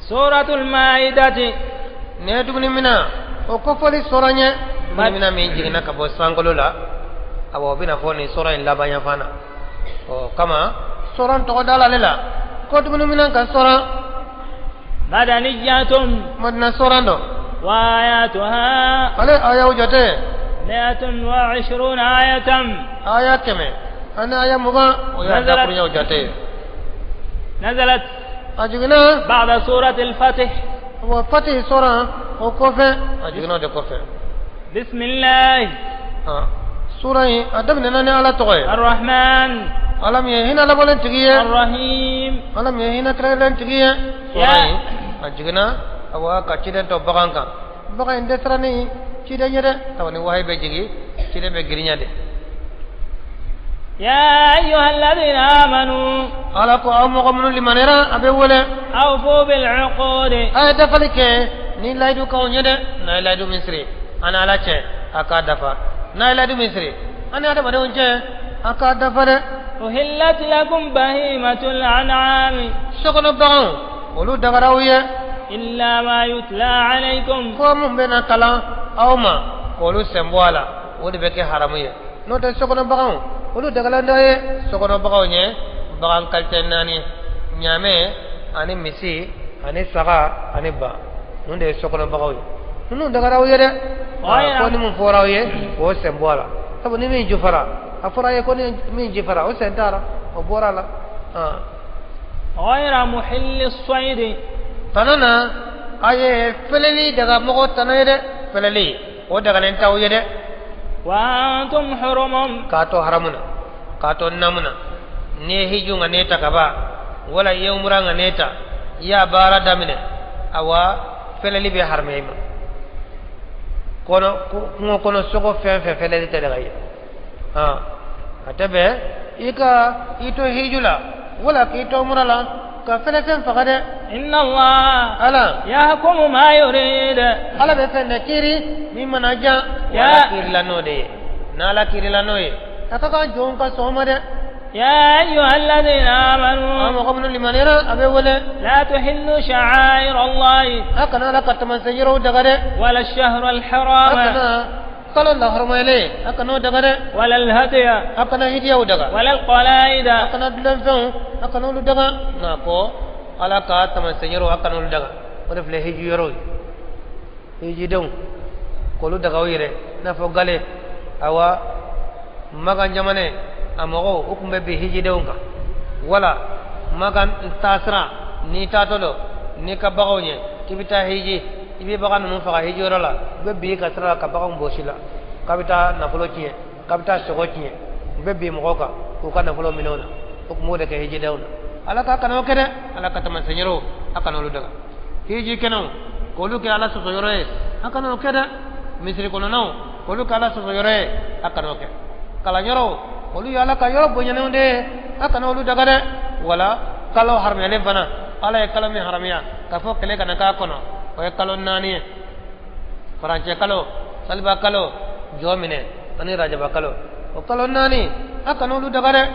سورة المائدة. Nin ye dumuni mina o kofɔli sɔrɔ ɲɛ, dumuni mina min jiginna ka bɔ sankolo la. Awa, o bɛna fɔ nin sɔrɔ in laban yanfan na. O kama sɔrɔ tɔgɔ da la ale la ko dumuni mina ka sɔrɔ. مدنية. Madina sɔrɔ dɔ. وآياتها Ale ayaw jate 120 آية. Aya 120 o y'a نزلت dakurunyaw jate. نزلت A jiginna بعد سورة الفتح. Wa Fatihi sɔrɔ o kɔfɛ, a jiginna o de kɔfɛ. بسم الله Ah, sura in a daminɛna ni Ala tɔgɔ ye. الرحمن Ala min ye hinɛ labɔlen tigi ye. الرحيم. Ala min ye hinɛ kɛrɛnkɛrɛnlen tigi ye. Sura Ya. in a jiginna, awa, ka ciden to bagan kan. Bagan in dɛsɛra ni ciden ye dɛ, sabu ni wahayi bɛ jigi, ciden bɛ girinya de. يا أيها الذين آمنوا Ala ko aw mɔgɔ minnu limaniyara, a bɛ wele. أوفوا بالعقود. A ye dafali kɛ ni layidu kanw ye dɛ. N'a ye layidu min siri an ni Ala cɛ, a k'a dafa. N'a ye layidu min siri an ni adamadenw cɛ, a k'a dafa dɛ. أحلت لكم بهيمة الأنعام Sokɔnɔ baganw, olu dagara aw ye. إلا ما يتلى عليكم. Ko mun bɛna kalan aw ma k'olu sen bɔ a la, o de bɛ kɛ haramu ye. N'o tɛ, sokɔnɔ baganw, olu dagalan dɔ ye. Sokɔnɔ baganw ye bagan qualité naani: ɲaamɛ ani misi ani saga ani ba. Ninnu de ye sokɔnɔ baganw ye. Ninnu dagara aw ye dɛ. Ɔya. Ko ni mun fɔra aw ye, k'o sen bɔ a la, sabu ni min jufara, a fɔra aw ye ko ni min jifara, o sen t'a la, o bɔra a la. غير محل الصيد. Tana na, a ye fɛlɛli daga mɔgɔ tana ye dɛ. Fɛlɛli, o dagalen t'aw ye dɛ. وأنتم حرم. K'a to haramu na, k'a to namu na, n'i ye hiju ŋa ne ta ka ban, wala i ye umura ŋa ne ta, i y'a baara daminɛ, awa, fɛlɛli bɛ haramuya i ma. Kɔnɔ kungo kɔnɔ sogo fɛn fɛn, fɛlɛli tɛ daga i ye. A tɛ bɛn i ka i to hiju la wala k'i to umura la ka fɛlɛfɛn faga dɛ. إن الله Ala يحكم ما يريد. Ala bɛ fɛn de kiiri min mana jan. Ya. Ala kiirila n'o de ye. N'Ala kiirila n'o ye, a ka kan jɔnw ka sɔn o ma dɛ. يا أيها الذين An آمنوا mɔgɔ minnu limaniyara, a bɛ wele. لا تحلوا شعائر الله A kana Ala ka taamasiyɛn yɔrɔw daga dɛ. ولا الشهر A الحرام kana kalo lahɔrɔmayɛlɛ, a kana o daga dɛ. ولا الهدي A kana hidiyaw daga. ولا القلائد. A kana dulonfɛnw, a kana olu daga. Nka ko Ala ka taamasiyɛn yɔrɔw, a kana olu daga. O de filɛ hiji yɔrɔw ye, hijidenw k'olu daga u yɛrɛ, i n'a fɔ gale. Awa, Makan jamana a mɔgɔw, u tun bɛ bin hijidenw kan, wala Makan taasira n'i taatɔ dɔ n'i ka baganw ye k'i bɛ taa hiji, i bɛ bagan ninnu faga hiji yɔrɔ la, u bɛ bin i ka sira la ka baganw bɔsi la k'a bɛ taa nafolo tiɲɛ, k'a bɛ taa sogo tiɲɛ. U bɛ bin mɔgɔw kan k'u ka nafolo minɛ u la. O tun b'o de kɛ hijidenw na. Ala k'a kana o kɛ dɛ. Ala ka taamasiyɛn yɔrɔw, a kana olu daga. Hiji kɛnɛw, k'olu kɛ Ala sɔsɔ yɔrɔ ye, a kana o kɛ dɛ. Misiri kɔnɔnaw, k'olu kɛ Ala sɔsɔ yɔrɔ ye, a kana o kɛ. Kalanyɔrɔw, olu ye Ala ka yɔrɔ bonyanenw de ye, a kana olu daga dɛ. Wala kalo haramuyalen fana, Ala ye kalo min haramuya k'a fɔ kɛlɛ kana k'a kɔnɔ, o ye kalo naani ye: farancɛ kalo, saliba kalo, jɔ minɛ ani rajaba kalo. O kalo naani, a kana olu daga dɛ.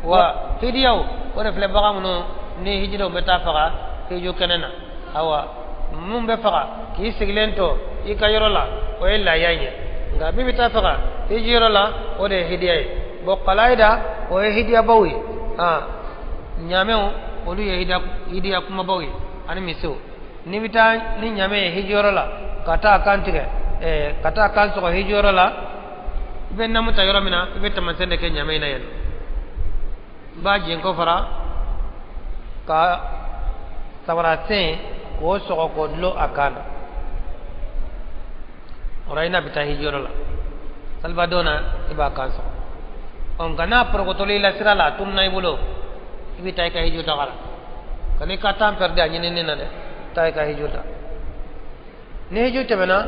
Wa hidiyaw, o de filɛ bagan minnu ni hijidenw bɛ taa faga hiju kɛnɛ na. Awa, mun bɛ faga k'i sigilen to i ka yɔrɔ la, o ye laya ye, nka min bɛ taa faga hiji yɔrɔ la, o de ye hidiya ye. Bɔn, kalayida, o ye hidiyabaw ye. Ɲaamɛw, olu ye hidiya kumabaw ye ani misiw. N'i bɛ taa ni ɲaamɛ ye hiji yɔrɔ la ka taa kan tigɛ, ka taa kan sɔgɔ hiji yɔrɔ la, i bɛ namu ta yɔrɔ min na, i bɛ taamasiyɛn de kɛ ɲaamɛ in na yen. I b'a jenko fara ka samara sen k'o sɔgɔ k'o dulon a kan na. O la, i n'a bɛ taa hiji yɔrɔ la saliba don na, i b'a kan sɔgɔ. Ɔ, nka n'a porokotola i la sira la, a tununa i bolo, i bɛ taa i ka hiji taga la. Kan'i ka temps perdu a ɲinini na dɛ. Taa i ka hiji ta. Ni hiji tɛmɛna,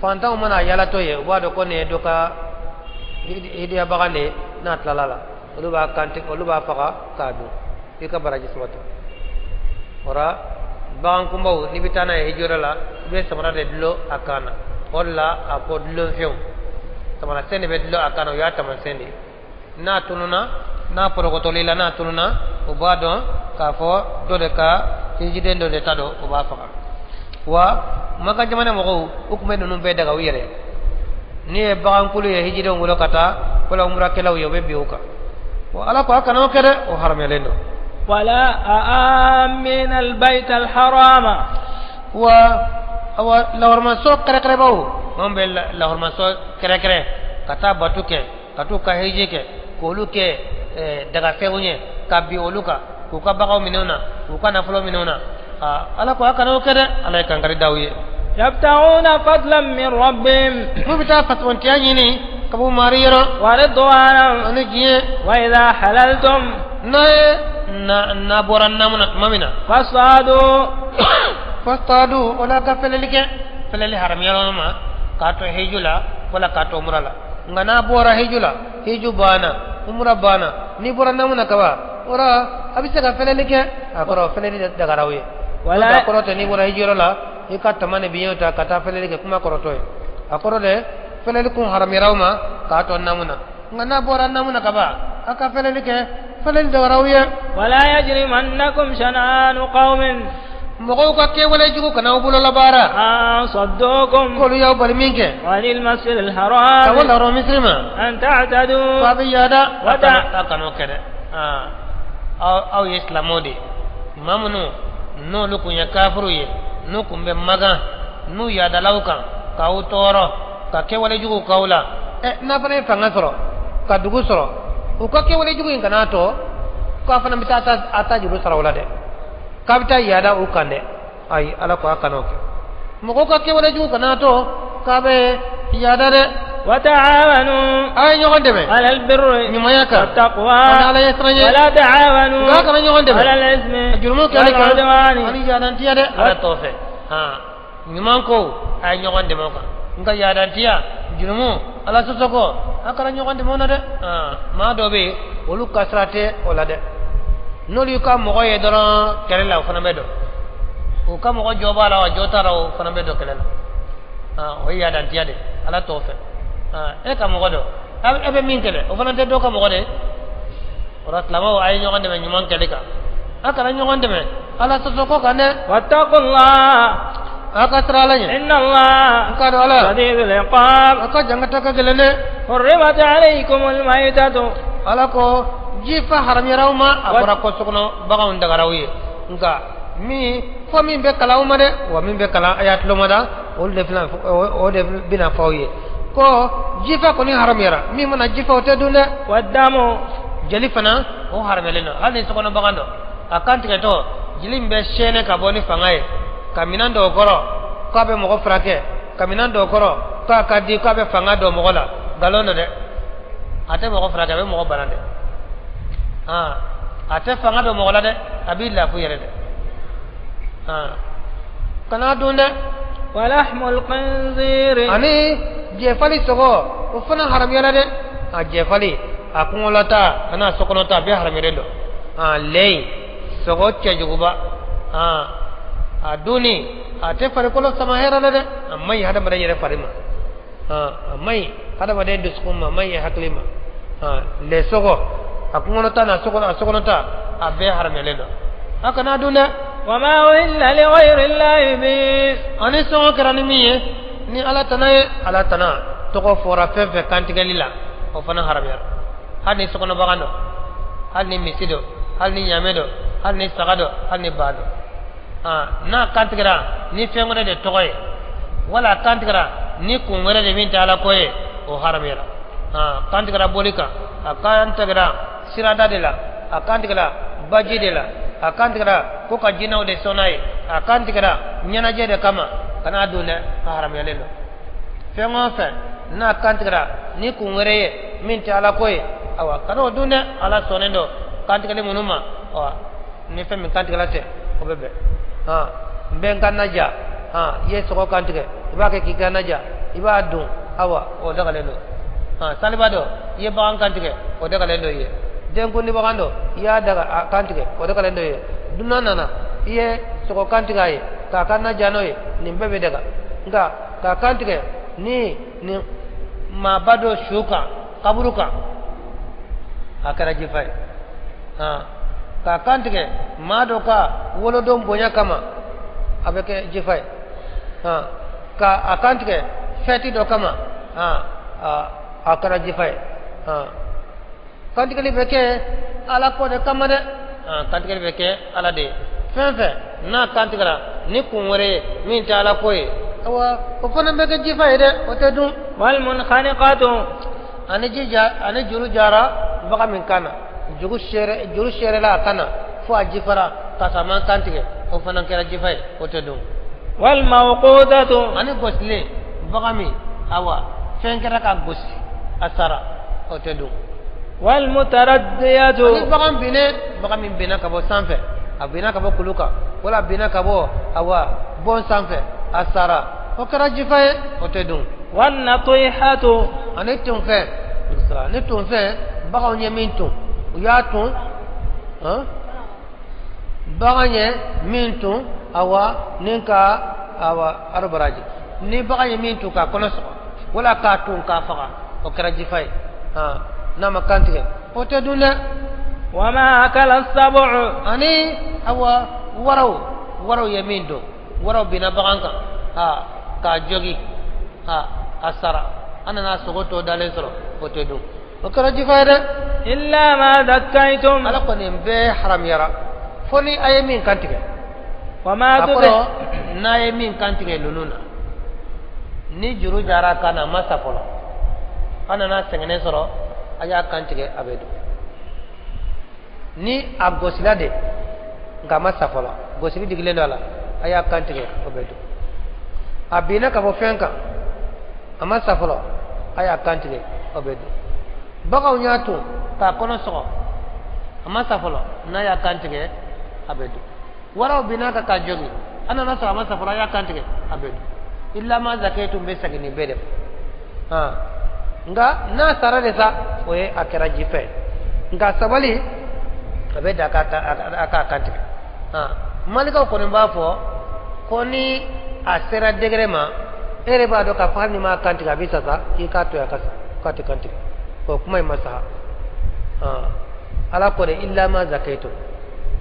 fantanw mana yalatɔ ye, u b'a dɔn ko nin ye dɔ ka hidiya bagan de ye. N'a tilala la, olu b'a kanti, olu b'a faga k'a dun, i ka baraji sabati o la. Bagan kunbaw, n'i bɛ taa n'a ye hiji yɔrɔ la, i bɛ samara de dulon a kan na. O de la a ko dulonfɛnw, samara sen de bɛ dulon a kan na, o y'a taamasiyɛn de ye. N'a tununa n'a pɔrɔkɔtɔli la n'a tununa o b'a dɔn k'a fɔ dɔ de ka hijiden dɔ de ta don o b'a faga wa Maka jamana mɔgɔw u tun bɛ ninnu bɛɛ daga u yɛrɛ n'i ye bagankulu ye hijidenw bolo ka taa wala umurakɛlaw ye u bɛ bin u kan wa ala ko a kana o kɛ dɛ o haramuyalen don ولا آمين البيت الحرام wa awa lahɔrɔmaso kɛrɛkɛrɛbaw minnu bɛ lahɔrɔmaso kɛrɛkɛrɛ ka taa batu kɛ ka t'u ka hiji kɛ k'olu kɛ dagafɛnw ye ka bin olu kan k'u ka baganw minɛ u na k'u ka nafolo minɛ u na ala ko a kana o kɛ dɛ ala ye kankari d'aw ye يبتغون فضلا من ربهم n'u bɛ taa fasɔntiya ɲini ka bɔ mari yɔrɔ ورضوانا ani diɲɛ وإذا حللتم n'a ye na bɔra namu na tuma min na فاصطادوا fastadu wala ka fɛlɛli kɛ fɛlɛli haramuyala ma k'a to hiju la wala k'a to umra la nka n'a bɔra hiju la hiju banna umra banna n'i bɔra namu na kaban wala a bɛ se ka fɛlɛli kɛ a kɔrɔ fɛlɛli dagara o ye wala a kɔrɔ tɛ n'i bɔra hiji yɔrɔ la i ka tama ni biɲɛw ta ka taa fɛlɛli kɛ kuma kɔrɔtɔ ye a kɔrɔ dɛ fɛlɛli kun haramuyara o ma k'a to namu na nka n'a bɔra namu na kaban a ka fɛlɛli kɛ fɛlɛli dagara o ye ولا يجرمنكم شنآن قوم mɔgɔw ka kɛwale jugu kana aw bolo labaara أن صدوكم k'olu y'aw bali min kɛ عن المسجد ka bɔ الحرام lahɔrɔ misiri ma أن تعتدوا ko a bɛ yaada Wata- a kana o kɛ dɛ aw ye silamɛw de ye maa minnu n'olu kun ye kafiriw ye n'u kun bɛ magan n'u yaadalaw kan k'aw tɔɔrɔ ka kɛwale jugu k'aw la ɛ n'a fana ye fanga sɔrɔ ka dugu sɔrɔ u ka kɛwale jugu in kana to k'a fana bɛ taa a ta juru sara o la dɛ k'a bɛ taa yaada u kan dɛ ayi ala ko a kana o kɛ mɔgɔw ka kɛwale jugu kana to k'a bɛ yaada dɛ وتعاونوا a ye ɲɔgɔn dɛmɛ على البر ɲumanya kan والتقوى ani ala ye siran ye ولا تعاونوا nka a kana ɲɔgɔn dɛmɛ على الإثم jurumu kɛli kan والعدوان ani yaadantiya dɛ ala t'o fɛ ɲuman ko a ye ɲɔgɔn dɛmɛ o kan nka yaadantiya jurumu ala sɔsɔ kɔ a kana ɲɔgɔn dɛmɛ o la dɛ maa dɔ bɛ yen olu ka sira tɛ o la dɛ n'olu y'u ka mɔgɔ ye dɔrɔn kɛlɛ la o fana bɛ dɔn u ka mɔgɔ jɔ b'a la wa jɔ t'a la o fana bɛ dɔn kɛlɛ la o ye yaadantiya de ala t'o fɛ e ka mɔgɔ dɔn e bɛ min kɛlɛ o fana tɛ dɔ ka mɔgɔ de o la silamɛw a ye ɲɔgɔn dɛmɛ ɲuman kɛli kan a kana ɲɔgɔn dɛmɛ ala sɔsɔ ko kan dɛ واتقوا الله a ka siran ala ɲɛ إن الله n ka dɔn ala شديد العقاب a ka jangata ka gɛlɛn dɛ حرمت عليكم الميتة ala ko ji fa haramuyara aw ma a bɔra ko so kɔnɔ baganw dagara aw ye nka min fɔ min bɛ kalan aw ma dɛ wa min bɛ kalan a y'a tulo ma da olu de filɛ o de bɛna fɔ aw ye ko jifa kɔni haramuyara min mana jifa o tɛ dun dɛ والدم jeli fana o haramuyalen don hali ni sokɔnɔ bagan dɔ a kan tigɛtɔ jeli min bɛ sɛɛnɛ ka bɔ ni fanga ye ka minɛn dɔw kɔrɔ k'a bɛ mɔgɔ furakɛ ka minɛn dɔw kɔrɔ k'a ka di k'a bɛ fanga don mɔgɔ la nkalon don dɛ a tɛ mɔgɔ furakɛ a bɛ mɔgɔ bana dɛ a tɛ fanga don mɔgɔ la dɛ a b'i lafu yɛrɛ dɛ kana dun dɛ ولحم الخنزير ani jɛfali sogo o fana haramuyara dɛ a jɛfali a kungolata a n'a sokɔnɔta a bɛɛ haramuyalen don lɛ in sogo cɛjuguba a dunni a tɛ farikolo sama hɛrɛ la dɛ a man ɲi hadamaden yɛrɛ fari ma a man ɲi hadamaden dusukun ma a man ɲi hakili ma lɛ sogo a kungolata n'a sokɔnɔta a bɛɛ haramuyalen don a kana dun dɛ وما أهل لغير الله به ani sɔngɔ kɛra ni min ye ni ala tana ye ala tana tɔgɔ fɔra fɛn fɛn kantigɛli la o fana haramuyara hali ni sokɔnɔ bagan dɔ hali ni misi dɔ hali ni ɲaamɛ dɔ hali ni saga dɔ hali ni ba dɔ n'a kantigɛra ni fɛn wɛrɛ de tɔgɔ ye wala kantigɛra ni kun wɛrɛ de min tɛ ala ko ye o haramuyara kantigɛra boli kan a kantigɛra sirada de la a kantigɛra baji de la a kantigɛra ko ka jinɛw de sɔn n'a ye a kantigɛra ɲɛnajɛ de kama kana dun dɛ a haramuyalen don fɛn o fɛn n'a kantigɛra ni kun wɛrɛ ye min tɛ ala ko ye awa kana o dun dɛ ala sɔnnen don kantigɛli minnu ma awa ni fɛn min kantigɛla tɛ o bɛ bɛn n bɛ n ka naja i ye sogo kantigɛ i b'a kɛ k'i ka naja i b'a dun awa o dagalen don saliba dɔ i ye bagan kantigɛ o dagalen don i ye denkundi bagan dɔ i y'a daga a kantigɛ o dagalen don i ye dunan nana i ye sogo kantigɛ a ye k'a ka naja n'o ye nin bɛɛ bɛ daga nka k'a kantigɛ ni nin maaba dɔ su kan kaburu kan a kɛra jifa ye. K'a kantigɛ maa dɔ ka wolodon bonya kama, a bɛ kɛ jifa ye. Ka a kantigɛ fɛti dɔ kama, a kɛra jifa ye. Kantigɛli bɛ kɛ ala ko de kama dɛ. Kantigɛli bɛ kɛ ala de ye. Fɛn fɛn n'a kantigɛra ni kun wɛrɛ ye min tɛ ala ko ye, awa o fana bɛ kɛ jifa ye dɛ, o tɛ dun. Walmunkhaniqatu. Ani jija ani juru jara bagan min kan na, juru seerela a kan na fo a jifara k'a sɔrɔ a ma kantigɛ, o fana kɛra jifa ye, o tɛ dun. Walmawqudatu. Ani gosilen bagan min, awa fɛn kɛra ka gosi a sara, o tɛ dun. Walmutaraddiyatu. Ani bagan binnen, bagan min binna ka bɔ sanfɛ, a binna ka bɔ kulu kan wala a binna ka bɔ awa bon sanfɛ a sara, o kɛra jifa ye, o tɛ dun. Wannatihatu. Ani tunfɛn, ni tunfɛn baganw ye min tun, u y'a tun, bagan ye min tun, awa ni ka awa arobaraji, ni bagan ye min tun k'a kɔnɔ sɔgɔ wala k'a tun k'a faga, o kɛra jifa ye. N'a ma kantigɛ, o tɛ dun dɛ. Wama akala sabu. Ani awa waraw ye min dun, waraw binna bagan kan k'a jogi, a sara, an nana sogo tɔ dalen sɔrɔ, o tɛ dun, o kɛra jifa ye dɛ. Illa ma dhakkaytum. Ala kɔni bɛɛ haramuyara fo ni a ye min kantigɛ. Wama a kɔrɔ n'a ye min kantigɛ ninnu na, ni juru jara a kan na, a ma sa fɔlɔ, an nana sɛgɛnnen sɔrɔ, a y'a kantigɛ, a bɛ dun. Ni a gosila de nka a ma sa fɔlɔ, gosili digilen don a la, a y'a kantigɛ, o bɛ dun. A binna ka bɔ fɛn kan, a ma sa fɔlɔ, a y'a kantigɛ, o bɛ dun. Baganw y'a tun k'a kɔnɔ sɔgɔ, a ma sa fɔlɔ, n'a y'a kantigɛ, a bɛ dun. Waraw binna kan k'a jogi, a nana sɔrɔ a ma sa fɔlɔ, a y'a kantigɛ, a bɛ dun. Illa ma zakaytum bɛ segin nin bɛɛ de ma. Nka n'a sara de sa, o ye a kɛra jifɛ ye. Nka sabali a bɛ da a k'a kantigɛ. Malikaw kɔni b'a fɔ ko ni a sera degré ma, e yɛrɛ b'a dɔn k'a fɔ hali ni m'a kantigɛ a bɛ sa sa, k'i k'a to yen a ka sa, k'a tɛ kantigɛ. O kuma in ma sa. Ala ko de illa ma zakaytum,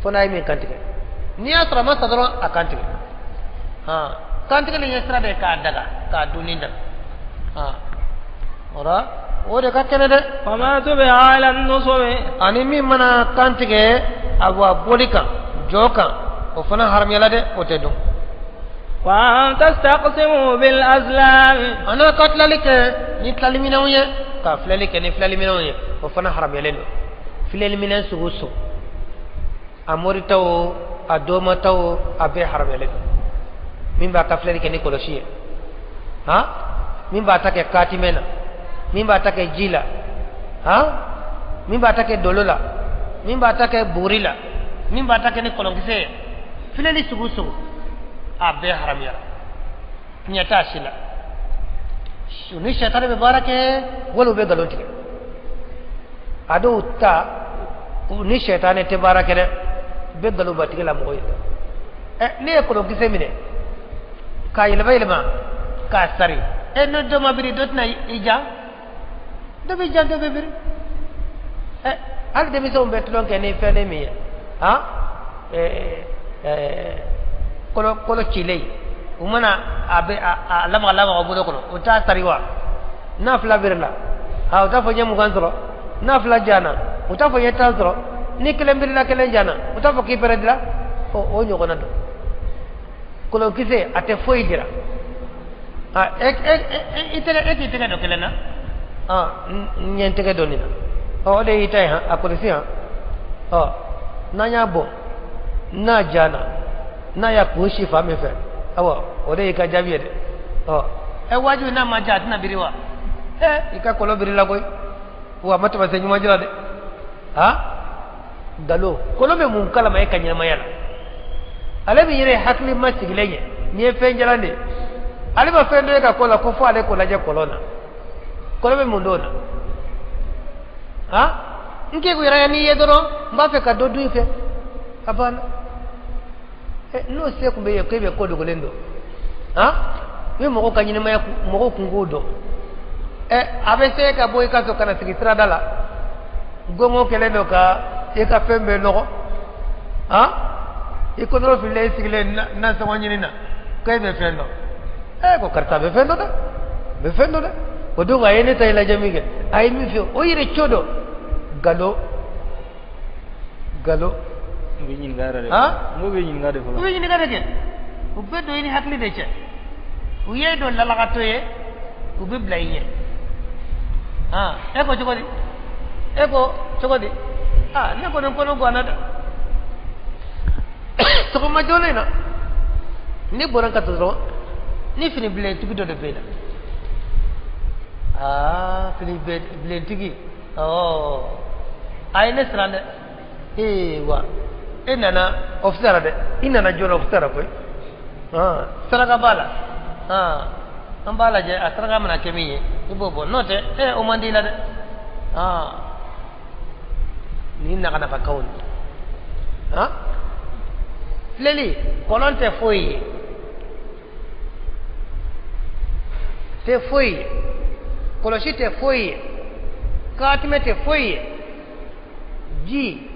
fo n'a ye min kantigɛ. N'i y'a sɔrɔ a ma sa dɔrɔn, a kantigɛ. Kantigɛli ye sira de ye k'a daga, k'a dunni daga. O la o de ka kɛnɛ dɛ. Wama tubi'a ala nusubi. Ani min mana kantigɛ awa boli kan, jɔ kan, o fana haramuyala dɛ, o tɛ dun. Wa an tastaqsimu bil azlam. A n'a ka tilali kɛ ni tilaliminɛnw ye, ka filɛli kɛ ni filɛliminɛnw ye, o fana haramuyalen don. Filɛliminɛn sugu sugu, a morita o, a domata o, a bɛɛ haramuyalen don. Min b'a ka filɛli kɛ ni kɔlɔsi ye, min b'a ta kɛ katimɛ na, min b'a ta kɛ ji la, min b'a ta kɛ dolo la, min b'a ta kɛ buguri la, min b'a ta kɛ ni kɔlɔnkisɛ ye, filɛli sugu sugu, a bɛɛ haramuyara. Tiɲɛ t'a si la. Ni sɛtanɛ bɛ baara kɛ, wali u bɛ nkalon tigɛ. A dɔw ta ni sɛtanɛ tɛ baara kɛ dɛ, u bɛ nkalonba tigɛ la mɔgɔ ye. Ne ye kɔlɔnkisɛ minɛ k'a yɛlɛma yɛlɛma k'a sari, n'o dɔ ma biri, dɔ tɛna i jan, dɔ bɛ jan, dɔ bɛ biri. Hali denmisɛnw bɛ tulon kɛ ni fɛn min ye, kolo cilen, u mana a bɛ a lamaga lamaga bolo kɔnɔ, u t'a sari wa? N'a fila birila, u t'a fɔ n ye 20 sɔrɔ. N'a fila jana, u t'a fɔ n ye 10 sɔrɔ. Ni kelen birila kelen jana, u t'a fɔ k'i pɛrɛdila. O ɲɔgɔnna don. Kolonkisɛ a tɛ foyi jira. E k'i tɛgɛ don kelen na, n ye n tɛgɛ don nin na, o de y'i ta ye, a kɔlɔsi. N'an y'a bɔ, n'a jana, n'a y'a kun si fan min fɛ, awa o de y'i ka jaabi ye dɛ. Wajibi n'a ma ja, a tɛna biri wa? I ka kɔlɔn birila koyi, wa a ma taamasiyɛn ɲuman jira dɛ. Nkalon, kɔlɔn bɛ mun kalama e ka ɲɛnamaya la? Ale min yɛrɛ ye hakili ma sigilen ye, nin ye fɛn jalan de ye, ale ma fɛn dɔ ye ka ko la ko fo ale k'o lajɛ kɔlɔn na. Kɔlɔn bɛ mun don na? N k'e ko yɛrɛ n'i ye dɔrɔn, n b'a fɛ ka dɔ dun i fɛ, a banna. N'o se tun bɛ yen k'e bɛ ko dogolen dɔn, i bɛ mɔgɔw ka ɲɛnamaya mɔgɔw kunko dɔn. A bɛ se ka bɔ i ka so ka na sigi sirada la, gɔngɔn kɛlen don ka i ka fɛn bɛɛ nɔgɔ han i kɔnɔrɔ fililen i sigilen nasɔngɔ ɲini na ko e bɛ fɛn dɔn e ko karisa bɛ fɛn dɔn dɛ bɛ fɛn dɔn dɛ o don a ye ne ta i lajɛ min kɛ a ye min fɛ o yɛrɛ co dɔ galo galo u bɛ ɲininka yɛrɛ de han n ko bɛ ɲininka de fɔlɔ u bɛ ɲininka de kɛ u bɛ don i ni hakili de cɛ u ye dɔ lalagatɔ ye u bɛ bila i ɲɛ han e ko cogo di e ko cogo di aa ne kɔni kɔnɔ ganna dɛ sɔgɔma joona in na ne bɔra ka to dɔrɔn ni fini bilentigi dɔ de bɛ na aa fini bilentigi ɔ a ye ne siran dɛ ee wa e nana o fisara dɛ i nana joona o fisara koyi saraka b'a la an b'a lajɛ a saraka mana kɛ min ye i b'o bɔ n'o tɛ e o man di i la dɛ nin naganagakanw de han filɛli kɔlɔn tɛ foyi ye tɛ foyi ye kɔlɔsi tɛ foyi ye katimɛ tɛ foyi ye ji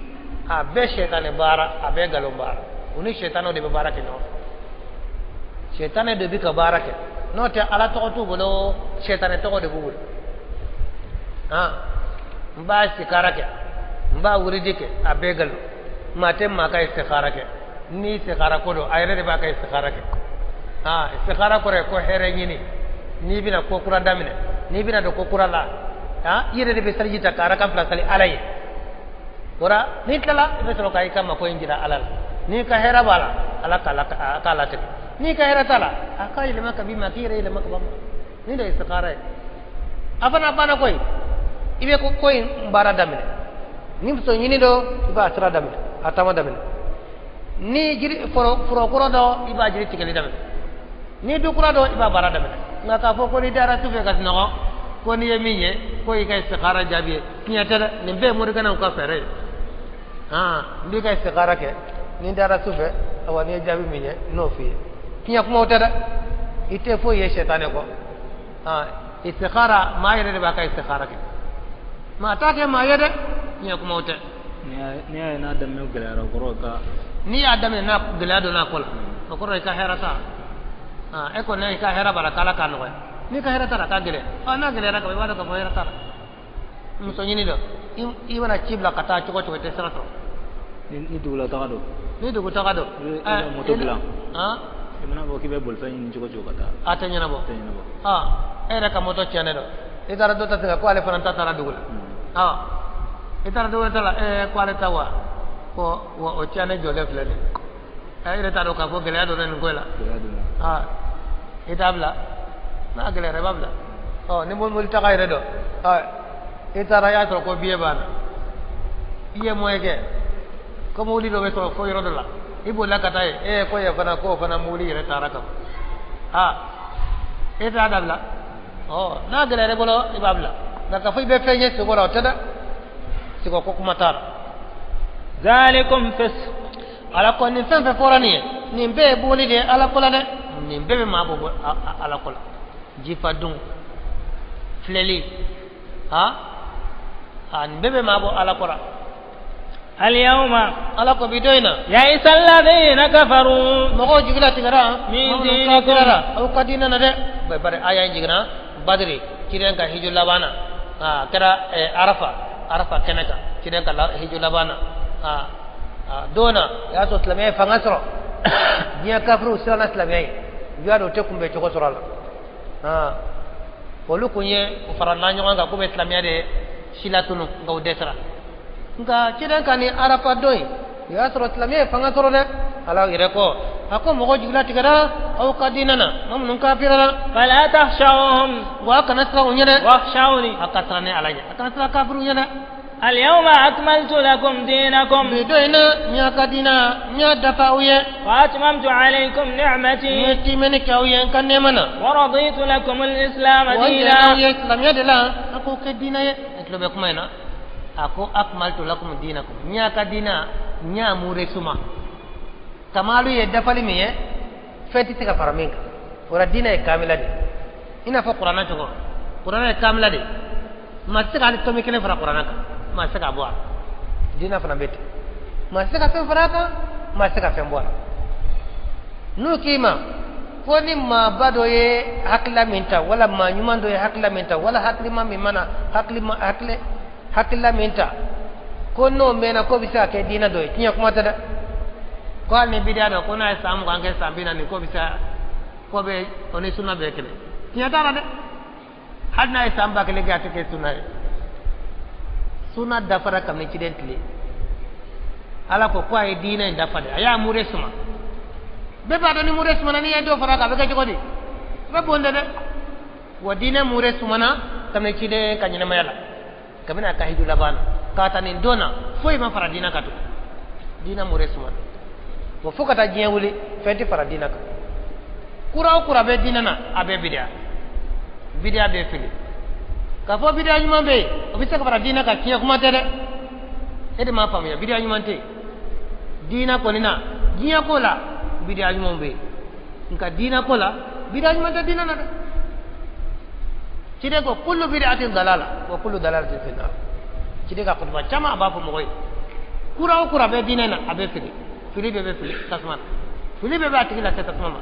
a bɛɛ sɛtanɛ baara a bɛɛ nkalon baara u ni sɛtanɛw de bɛ baara kɛ ɲɔgɔn fɛ sɛtanɛ de bɛ ka baara kɛ n'o tɛ ala tɔgɔ t'u bolo sɛtanɛ tɔgɔ de b'u bolo han n b'a sikara kɛ n b'a wuridi kɛ a bɛɛ nkalon maa tɛ maa ka istikhara kɛ ni istikhara ko don a yɛrɛ de b'a ka istikhara kɛ han istikhara kɔrɔ ye ko hɛrɛ ɲini n'i bɛna ko kura daminɛ n'i bɛna don ko kura la han i yɛrɛ de bɛ seliji ta ka arakan fila sali ala ye o n'i tilala i bɛ sɔrɔ ka i ka mako in jira ala la n'i ka hɛrɛ b'a la ala k'a latigɛ n'i ka hɛrɛ t'a la a k'a yɛlɛma ka b'i ma k'i yɛrɛ yɛlɛma ka bɔ a ma nin de ye istikhara ye a fana banna koyi i bɛ ko in baara daminɛ ni muso ɲini dɔ i b'a sira daminɛ a taama daminɛ ni jiri foro kura dɔ i b'a jiri tigɛli daminɛ ni du kura dɔ i b'a baara daminɛ nka k'a fɔ ko n'i dara su fɛ ka sunɔgɔ ko n'i ye min ye ko i ka istikhara jaabi ye tiɲɛ tɛ dɛ nin bɛɛ ye morikɛnɛw ka fɛɛrɛ ye han n b'i ka istikhara kɛ ni n dara su fɛ awa n'i ye jaabi min ye n n'o f'i ye tiɲɛ kumaw tɛ dɛ i tɛ foyi ye sɛtanɛ kɔ han istikhara maa yɛrɛ de b'a ka istikhara kɛ maa t'a kɛ maa ye dɛ tiɲɛ kumaw tɛ. N'i y'a ye n'a daminɛ gɛlɛyara o kɔrɔ ka. N'i y'a daminɛ n'a gɛlɛya donna a ko la o kɔrɔ i ka hɛrɛ t'a la e kɔni i ka hɛrɛ b'a la k'ala k'a nɔgɔya n'i ka hɛrɛ t'a la k'a gɛlɛya ɔ n'a gɛlɛyara ka ban i b'a dɔn k'a fɔ hɛrɛ t'a la muso ɲini dɔ i mana ci bila ka taa cogo o cogo i tɛ sira sɔrɔ. Ni dugulataga don. Ni dugutaga don. I bɛ moto dilan. I mana fɔ k'i bɛ bolifɛn ɲini cogo o cogo ka taa. A tɛ ɲɛnabɔ. A tɛ ɲɛnabɔ. E yɛrɛ ka moto tiɲɛnen don i taara dɔ ta tigɛ ko ale fana ta taara dugu la i taara dɔ wɛrɛ ta la ko ale ta wa ko o tiɲɛnen jɔlen filɛ nin ye e yɛrɛ t'a dɔn k'a fɔ gɛlɛya donna nin ko in la i t'a bila n'a gɛlɛyara i b'a bila ɔ ni mobili taga yɛrɛ don i taara i y'a sɔrɔ ko biye b'a la i ye moyen kɛ ko mobili dɔ bɛ sɔrɔ fo yɔrɔ dɔ la i bolila ka taa yen e ko yen fana k'o fana mobili yɛrɛ taara ka ban e t'a dabila ɔ n'a gɛlɛyara i bolo i b'a bila nka k'a fɔ i bɛ fɛn ye sogo la o tɛ dɛ sogo ko kuma t'a la. Zalikum fisq. Ala ko nin fɛn fɛn fɔra nin ye nin bɛɛ ye boli de ye ala ko la dɛ nin bɛɛ bɛ maa bɔ ala ko la jifa dun filɛli han a nin bɛɛ bɛ maa bɔ ala ko la. Al-yawma. Ala ko bi don in na. Ya'isa alladhina kafaru. Mɔgɔw jigila tigɛra. Min dinikum. Aw ka diinɛ na dɛ. Bari aya in jiginna Badiri ciden ka hiju laban na a kɛra Arafa kɛnɛ kan ciden ka hiju laban na a don na o y'a sɔrɔ silamɛya ye fanga sɔrɔ diɲɛ kafiriw siranna silamɛya ye u y'a dɔn u tɛ kunbɛn cogo sɔrɔ a la olu kun ye u farala ɲɔgɔn kan k'u bɛ silamɛya de silatunu nka u dɛsɛra nka ciden ka ni Arafa don in o y'a sɔrɔ silamɛya ye fanga sɔrɔ dɛ ala yɛrɛ ko a ko mɔgɔ jigila tigɛra aw ka diinɛ na maa minnu kafirara. Fala takhshawhum. Wa a kana siran u ɲɛ dɛ. Wakhshawni. A ka siran ne ala ɲɛ a kana siran kafiriw ɲɛ dɛ. Al-yawma akmaltu lakum dinakum. Bi don in na n y'a ka diinɛ n y'a dafa aw ye. Wa atmamtu alaykum ni'mati. N ye tiimɛni kɛ aw ye n ka nɛɛma na. Wa raditu lakum al-islam wa n diina. jɛnna aw ye silamɛya de la a k'o kɛ diinɛ ye. Ne tulo bɛ kuma in na a ko akmaltu lakum dinakum n y'a ka diinɛ n y'a mure suma kamalu ye dafali min ye fɛn tɛ se ka fara min kan o la diinɛ ye kamila de i n'a fɔ kuranɛ cogo kuranɛ ye kamila de maa tɛ se ka hali tomi kelen fara kuranɛ kan maa tɛ se k'a bɔ a la Diinɛ fana bɛ ten, maa tɛ se ka fɛn fara a kan, maa tɛ se ka fɛn bɔ a la. N'u k'i ma ko ni maaba dɔ ye hakilila min ta, wala maa ɲuman dɔ ye hakilila min ta, wala hakilima min mana hakilila min ta, ko n'o mɛnna k'o bɛ se ka kɛ diinɛ dɔ ye, tiɲɛ kuma tɛ dɛ. Ko hali ni bidiya dɔ ko n'a ye san 20 kɛ, san 40, k'o bɛ se k'o bɛ o ni sunna bɛɛ kelen, tiɲɛ t'a la dɛ. Hali n'a ye san 1000 kɛ, a tɛ kɛ sunna ye. Sunna dafara kabini ciden tile. Ala ko ko a ye diinɛ in dafa de, a y'a mure suma. Bɛɛ b'a dɔn ni mure sumana, n'i ye dɔ fara a kan, a bɛ kɛ cogo di? A bɛ bon de dɛ. Wa diinɛ mure sumana kabini ciden ka ɲɛnamaya la, kabini a ka hiju laban na, k'a ta nin don na, foyi ma fara diinɛ kan tugun. Diinɛ mure sumana wa fo ka taa diɲɛ wuli, fɛn tɛ fara diinɛ kan. Kura o kura bɛ diinɛ na, a bɛɛ bidiya, bidiya bɛ fili. K'a fɔ bidiya ɲuman bɛ yen, o bɛ se ka fara diinɛ kan, tiɲɛ kuma tɛ dɛ. E de m'a faamuya, bidiya ɲuman tɛ yen diinɛ kɔni na. Diɲɛ ko la, bidiya ɲumanw bɛ yen, nka diinɛ ko la, bidiya ɲuman tɛ diinɛ na dɛ. Ciden ko kullu bid'atin dalala wa kullu dalalatin fi nar. Ciden ka kutuba caman a b'a fɔ mɔgɔ ye, kura o kura bɛ diinɛ na, a bɛ fili, fili bɛɛ bɛ fili tasuma na, fili bɛɛ bɛ a tigi lase tasuma ma.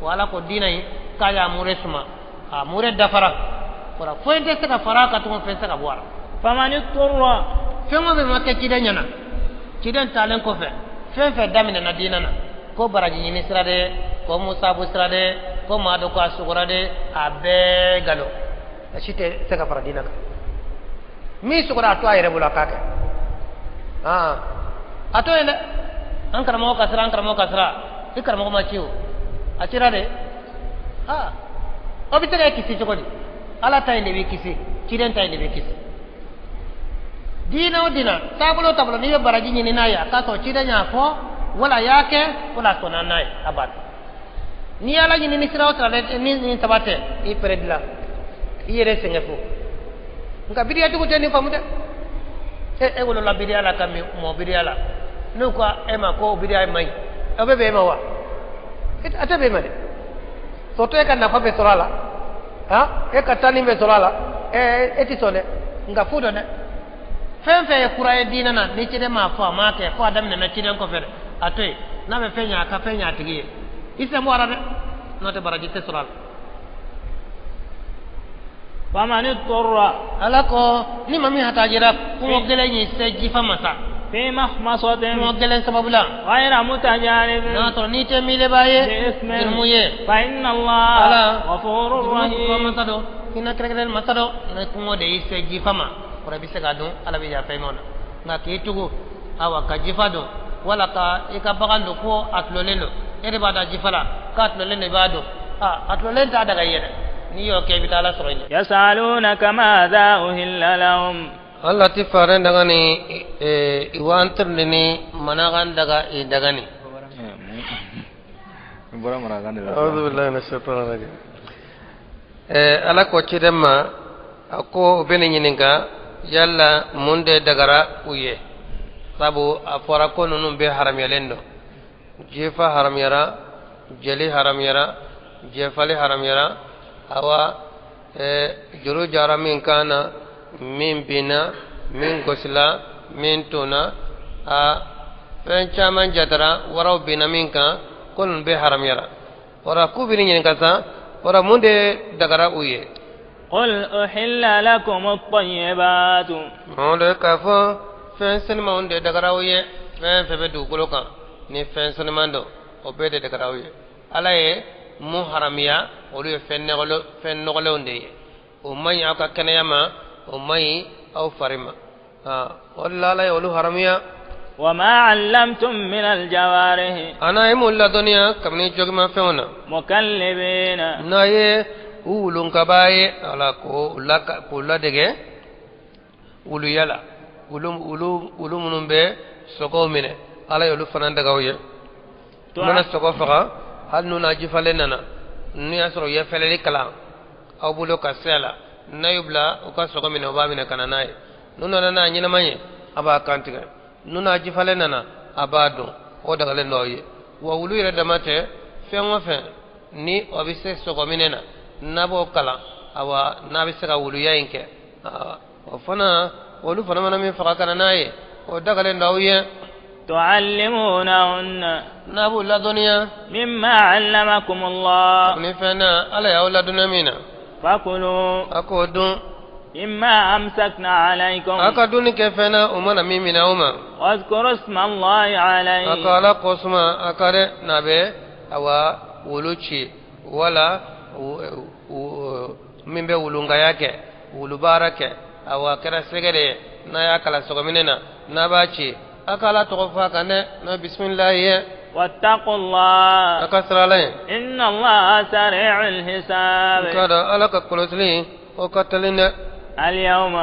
Wa Ala ko diinɛ in k'a y'a mure suma, a mure dafara, kɔrɔ foyi tɛ se ka fara a kan tugun, fɛn tɛ se ka bɔ a la. Faman ittara, fɛn o fɛn ma kɛ ciden ɲɛna, ciden taalen kɔfɛ, fɛn fɛn daminɛna diinɛ na, ko baraji ɲini sira de, ko musabu sira de, ko maa dɔ ko a sugora de, a bɛɛ galo, a si tɛ se ka fara diinɛ kan. Min sugora, a to a yɛrɛ bolo, a k'a kɛ. A to yen dɛ. An karamɔgɔ ka sira, an karamɔgɔ ka sira, i karamɔgɔ ma ci o, a cira de. O bɛ se ka kisi cogo di? Ala ta in de bɛ kisi, ciden ta in de bɛ kisi. Diinɛ o diinɛ, taabolo o taabolo, n'i ye baraji ɲini n'a ye, a k'a sɔrɔ ciden y'a fɔ, wala a y'a kɛ, wala a sɔnna n'a ye, a banna. N'i ye Ala ɲini ni sira o sira ni nin saba tɛ, i pɛrɛ dilan, i yɛrɛ sɛgɛn fo. Nka bidiyatigiw tɛ nin faamu dɛ. E wolola bidiya la ka mɔ bidiya la, n'u ko e ma ko bidiya man ɲi, o bɛ bɛn e ma wa? A tɛ bɛn e ma dɛ. Surtout e ka nafa bɛ sɔrɔ a la, e ka taani bɛ sɔrɔ a la, e tɛ sɔn dɛ. Nka fu dɔn dɛ, fɛn fɛn ye kura ye diinɛ na, ni ciden m'a fɔ, a m'a kɛ, fo a daminɛna ciden kɔfɛ dɛ, a to yen. N'a bɛ fɛn ɲɛ, a ka fɛn ɲɛ a tigi ye, i sen bɔ a la dɛ, n'o tɛ baraji tɛ sɔrɔ a la. Faman ittara, Ala ko ni maa min hatajira kungo gɛlɛn y'i se jifa ma sa, fi makhmasatin, kungo gɛlɛn sababu la, ghayra mutajanibin, n'a sɔrɔ n'i tɛ miilebaa ye, bi jurumu ye, fa inna Allaha ghafurur rahim. Masa dɔ hinɛ kɛrɛnkɛrɛn masa dɔ, ni kungo de y'i se jifa ma, kɔrɔ i bɛ se k'a dun, Ala bɛ yafa i ma o la. Nka k'i tugu awa ka jifa dun, wala ka i ka bagan don ko a tulolen don, e de b'a da jifa la k'a tulolen don, i b'a dun, a tulolen t'a daga i ye dɛ. N'i y'o kɛ, i bɛ taa Ala sɔrɔ yen. Yasalunaka madha uhilla lahum, Alla ti faren daga ni iwantirndi ni managan daga i daga ni. Bɔra marakakan de la. A'udhu billahi minash shaitanir rajim. Ala ko ciden ma, a ko u bɛ ne ɲininka yala mun de dagara u ye, sabu a fɔra ko ninnu bɛɛ haramuyalen don. Jifa haramuyara, jeli haramuyara, jɛfali haramuyara, awa juru jara min kan na, min binna, min gosila, min tonna, a fɛn caman jatara, waraw binna min kan, ko ninnu bɛɛ haramuyara. Wara k'u bɛ ne ɲininka sa, wara mun de dagara u ye? Qul uhilla lakum at-tayyibatu, Mamadu k'a fɔ fɛn senumanw de dagara u ye. Fɛn fɛn bɛ dugukolo kan ni fɛn senuman don, o bɛɛ de dagara u ye. Ala ye mun haramuya, olu ye fɛn nɔgɔlenw de ye, o man ɲi aw ka kɛnɛya ma, o man ɲi aw fari ma. O de la Ala ye olu haramuya. Wa ma 'allamtum min al-jawarihi, Ana ye mun ladɔnniya kabini jogimafɛnw na, mukallibina, n'a ye u wulunkaba ye, ala k'o ladege wuluya la, wulu minnu bɛ sogow minɛ, Ala y'olu fana daga u ye. U mana sogo faga, hali n'u n'a jifalen nana, n'u y'a sɔrɔ u ye fɛlɛli kalan aw bolo ka se a la, n'a y'u bila u ka sogo minɛ, u b'a minɛ ka na n'a ye. N'u nana n'a ɲɛnama ye, a b'a kantigɛ. N'u n'a jifalen nana, a b'a dun, o dagalen don aw ye. Wa wulu yɛrɛ dama tɛ, fɛn o fɛn ni o bɛ se sogo minɛ na, n'a b'o kalan, awa n'a bɛ se ka wuluya in kɛ, o fana, olu fana mana min faga ka na n'a ye, O dagalen don aw ye. تعلمونهن n'a b'u ladɔnniya مما علمكم الله ni fɛn na Ala y'aw ladɔnniya min na. فكلوا A k'o dun. مما أمسكنا عليكم A ka dunni kɛ fɛn na u mana min minɛ aw ma. واذكروا اسم الله A عليه ka Ala kɔsuma a ka dɛ n'a bɛ awa wulu ci wala min bɛ wulungaya kɛ wulubaara kɛ awa a kɛra sɛgɛ de ye n'a y'a kala sɔgɔminɛ na n'a b'a ci a ka Ala tɔgɔ fɔ a kan dɛ n'o ye bisimilahi ye. واتقوا الله A ka siran Ala ɲɛ. إن الله سريع الحساب N k'a dɔn Ala ka kɔlɔsili o ka teli dɛ. اليوم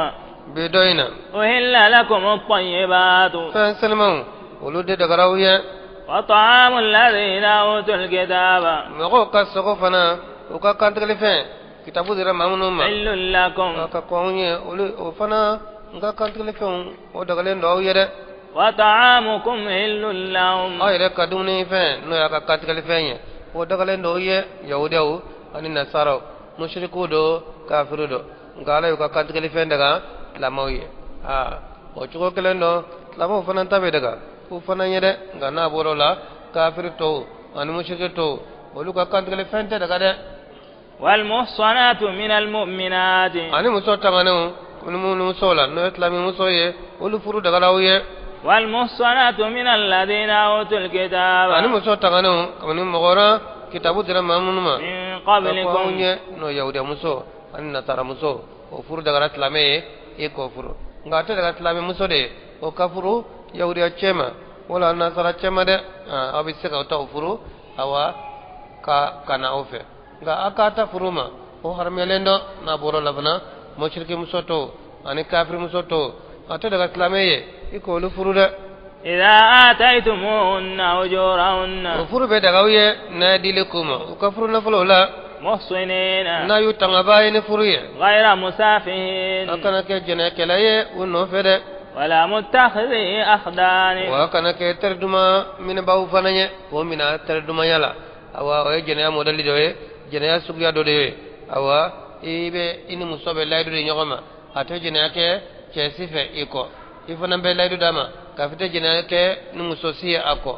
Bi dɔ in na. أهل لكم الطيبات Fɛn selimanw olu de dagara aw ye. وطعام الذين أوتوا الكتاب Mɔgɔw ka sogo fana u ka kantigɛlifɛn kitabu dira maa minnu ma. حل لكم A ka kɔn anw ye olu o fana n ka kantigɛlifɛnw o dagalen don aw ye dɛ. وطعامكم حل لهم Aw yɛrɛ ka dumunifɛn n'o y'a ka kantigɛlifɛn ye o dagalen don aw ye yahudiyaw ani nasaraw musirikiw don kafiriw don nka Ala y'u ka kantigɛlifɛn daga silamɛw ye. Aa o cogo kelen don silamɛw fana ta bɛ daga u fana ye dɛ nka n'a bɔra o la kafiri tɔw ani musiriki tɔw olu ka kantigɛlifɛn tɛ daga dɛ. والمحصنات من المؤمنات Ani muso tanganenw ni minnu musow la n'o ye silamɛ muso ye olu furu dagala aw ye. والمحصنات من الذين أوتوا الكتاب Ani muso tanganenw kabini mɔgɔ la kitabu dira maa minnu ma من ka fɔ anw قبلكم ye n'o ye yahudiya muso ani nasara muso o furu dagara silamɛ ye e k'o furu nka a tɛ daga silamɛ muso de ye o ka furu yahudiya cɛ ma wala nasara cɛ ma dɛ. Aw bɛ se k'aw ta o furu awa ka na aw fɛ nka a k'a ta furu ma o haramuyalen dɔn n'a bɔra o la fana musiriki muso tɔw ani kafiri muso tɔw a tɛ daga silamɛ ye i k'olu furu dɛ. إذا آتيتموهن أجورهن O furu bɛ daga aw ye n'a ye dili k'u ma u ka furu nafolo la محصنين n'a y'u tangabaa ye ni furu ye. غير A مسافهين kana kɛ jɛnɛkɛla ye u nɔfɛ dɛ. ولا متخذي أخدان Wa a kana kɛ teri duman minɛbaaw fana ye k'o minɛ teri dumanya la awa o ye jɛnɛya mɔdɛli dɔ ye jɛnɛya suguya dɔ de ye awa i bɛ i ni muso bɛ layidu di ɲɔgɔn ma a tɛ jɛnɛya kɛ cɛ si fɛ i kɔ i fana bɛ layidu d'a ma k'a fɔ i tɛ jɛnɛya kɛ ni muso si ye a kɔ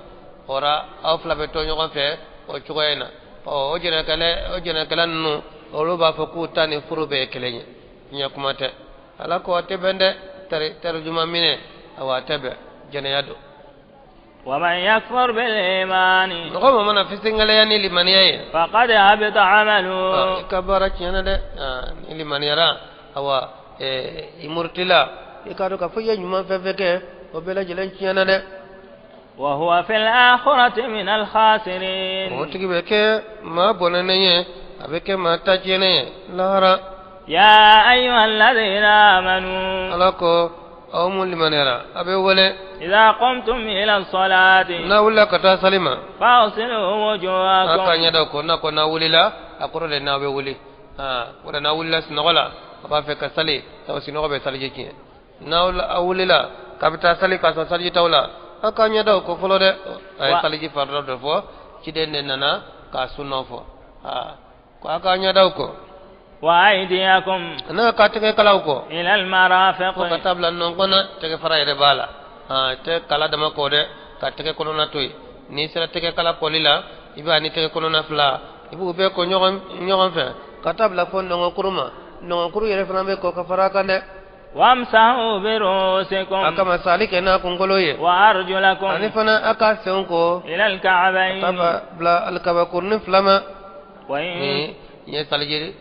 o la aw fila bɛ to ɲɔgɔn fɛ o cogoya in na ɔ o jɛnɛkɛla ninnu olu b'a fɔ k'u ta ni furu bɛɛ ye kelen ye ɲɛ kuma tɛ Ala ko a tɛ bɛn dɛ teri duman minɛ awa a tɛ bɛn jɛnɛya don. ومن يكفر بالإيمان Mɔgɔ min mana fisiŋɛlɛya ni limaniya ye فقد هبط عمله i ka baara tiɲɛna dɛ. Ni limaniyara awa i murutila i k'a dɔn k'a fɔ i ye ɲuman fɛn fɛn kɛ o bɛɛ lajɛlen tiɲɛna dɛ. وهو في الآخرة من الخاسرين O tigi bɛ kɛ maa bɔnɛnen ye a bɛ kɛ maa ta tiɲɛnen ye lahara. يا أيها الذين آمنوا Ala ko aw mun limaniyara a bɛ wele إذا قمتم إلى الصلاة n'a wulila ka taa sali ma فاغسلوا a ka وجوهكم ɲɛda ko n'a ko n'a wulila a kɔrɔ de n'a bɛ wuli o de n'a wulila sunɔgɔ la a b'a fɛ ka sali sabu sunɔgɔ bɛ saliji tiɲɛ n'aw wulila k'a bɛ taa sali k'a sɔrɔ saliji t'aw la a ka ɲɛda ko fɔlɔ dɛ a ye saliji farida dɔ fɔ ciden de nana k'a sunɔ fɔ ko a ka ɲɛda ko وأيديكم n'a ka tɛgɛ kalaw kɔ إلى المرافق fo ka taa bila nɔnkɔn na tɛgɛ fara yɛrɛ b'a la tɛ kala dama kɔ dɛ ka tɛgɛ kɔnɔna to yen n'i sera tɛgɛ kala kɔli la i b'a ni tɛgɛ kɔnɔna fila i b'u bɛɛ kɔ ɲɔgɔn fɛ ka taa bila fo nɔngɔnkuru ma nɔngɔnkuru yɛrɛ fana bɛ kɔ ka fara a kan dɛ. وامسحوا برؤوسكم A ka masali kɛ n'a kunkolo ye وأرجلكم ani fana a ka senw ko إلى الكعبين ka taa bila alikabakurunin fila ma. وإن Ni ye saliji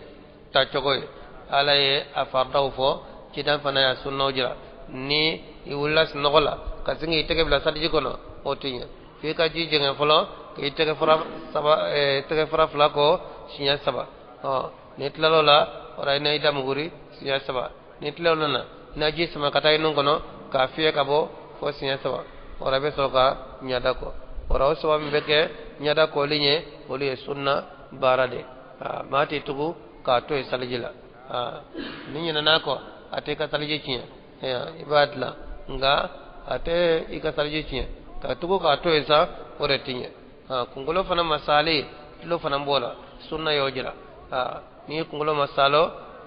ta cogo ye Ala ye a faridaw fɔ cidan fana y'a sunnaw jira ni i wulila sunɔgɔ la ka sin k'i tɛgɛ bila saliji kɔnɔ o tɛ ɲɛ f'i ka ji jɛngɛ fɔlɔ k'i tɛgɛ fara saba tɛgɛ fara fila kɔ siɲɛ saba ɔ n'i tilal'o la o la i na i da muguri siɲɛ saba n'i tilal'o la na ji sama ka taa i nun kɔnɔ k'a fiyɛ ka bɔ fo siɲɛ saba o la i bɛ sɔrɔ ka ɲɛda kɔ o la o saba min bɛ kɛ ɲɛda kɔli ɲɛ olu ye sunna baara de ye maa tɛ tugu k'a to yen saliji la ni ɲinɛna kɔ a tɛ i ka saliji tiɲɛ i b'a dilan nka a tɛ i ka saliji tiɲɛ ka tugu k'a to yen sa o de tɛ ɲɛ kunkolo fana masali tulo fana b'o la sunna y'o jira n'i ye kunkolo masalo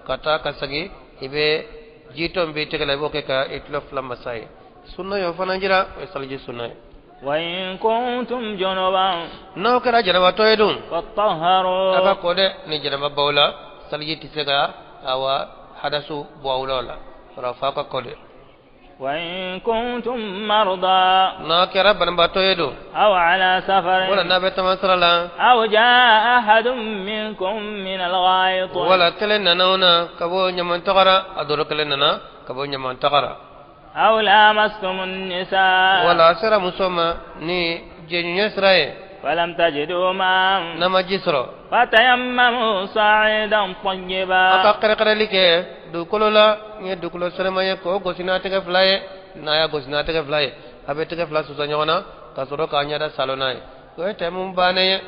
ka taa ka segin i bɛ jitɔ min b'i tɛgɛ la i b'o kɛ ka i tulo fila masa ye Sunna y'o fana jira, o ye saliji sunna ye. وإن كنتم جنبا N'aw kɛra janabatɔ ye dun, فاطهروا a ka ko dɛ, ni janaba b'aw la, saliji tɛ se ka awa hadasu bɔ aw la o la. O la f'a ka ko de. وإن كنتم مرضى N'a kɛra banabaatɔ ye dun, أو على سفر wala n'a bɛ taama sira la, أو جاء أحد منكم من الغائط wala kelen nana o na ka bɔ ɲaman tagara, a dɔrɔ kelen nana ka bɔ ɲaman tagara. أو لامستم النساء Wala a sera muso ma ni jɛɲɔgɔnya sira ye, فلم تجدوا ماء n'a ma ji sɔrɔ, فتيمموا صعيدا a طيبا ka kɛrɛkɛrɛli kɛ dugukolo la, n ye dugukolo sɛnɛma ye k'o gosi n'a tɛgɛ fila ye. N'a y'a gosi n'a tɛgɛ fila ye, a bɛ tɛgɛ fila susa ɲɔgɔn na ka sɔrɔ k'a ɲɛda salon n'a ye. O ye tɛmɛ bannen ye.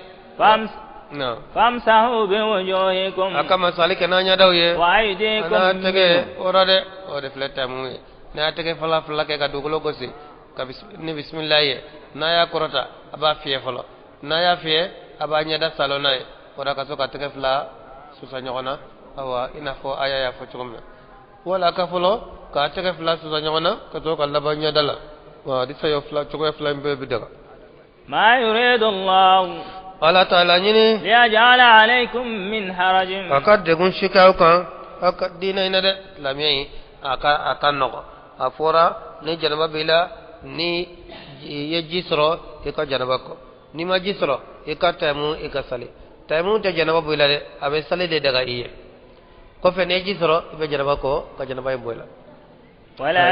فامسحوا بوجوهكم A ka masali kɛ n'a ɲɛdaw ye a وأيديكم n'a tɛgɛ منه. o la dɛ, o de filɛ tɛmɛ ye. N'a y'a tɛgɛ fila fila kɛ ka dugukolo gosi ka ni bisimilahi ye, n'a y'a kɔrɔta, a b'a fiyɛ fɔlɔ. N'a y'a fiyɛ, a b'a ɲɛda salon n'a ye. O la ka sɔrɔ ka tɛgɛ fila susa ɲɔgɔn na, awa i n'a fɔ aya y'a fɔ cogo min na. Wala ka fɔlɔ k'a tɛgɛ fila susa ɲɔgɔn na ka sɔrɔ ka laban ɲɛda la. Wa hadisa y'o fila cogoya fila in bɛɛ bɛ daga. ما يريد الله Ala t'a laɲini ليجعل عليكم من حرج a ka degun si k'aw kan aw ka diinɛ in na dɛ. Silamɛya in a ka nɔgɔn. A fɔra ni janaba b'i la, ni i ye ji sɔrɔ, i ka janaba kɔ. N'i ma ji sɔrɔ, i ka tayamu, i ka sali. Tayamu tɛ janaba bɔ i la dɛ, a bɛ sali de daga i ye. Kɔfɛ n'i ye ji sɔrɔ, i bɛ janaba kɔ ka janaba in bɔ i la. I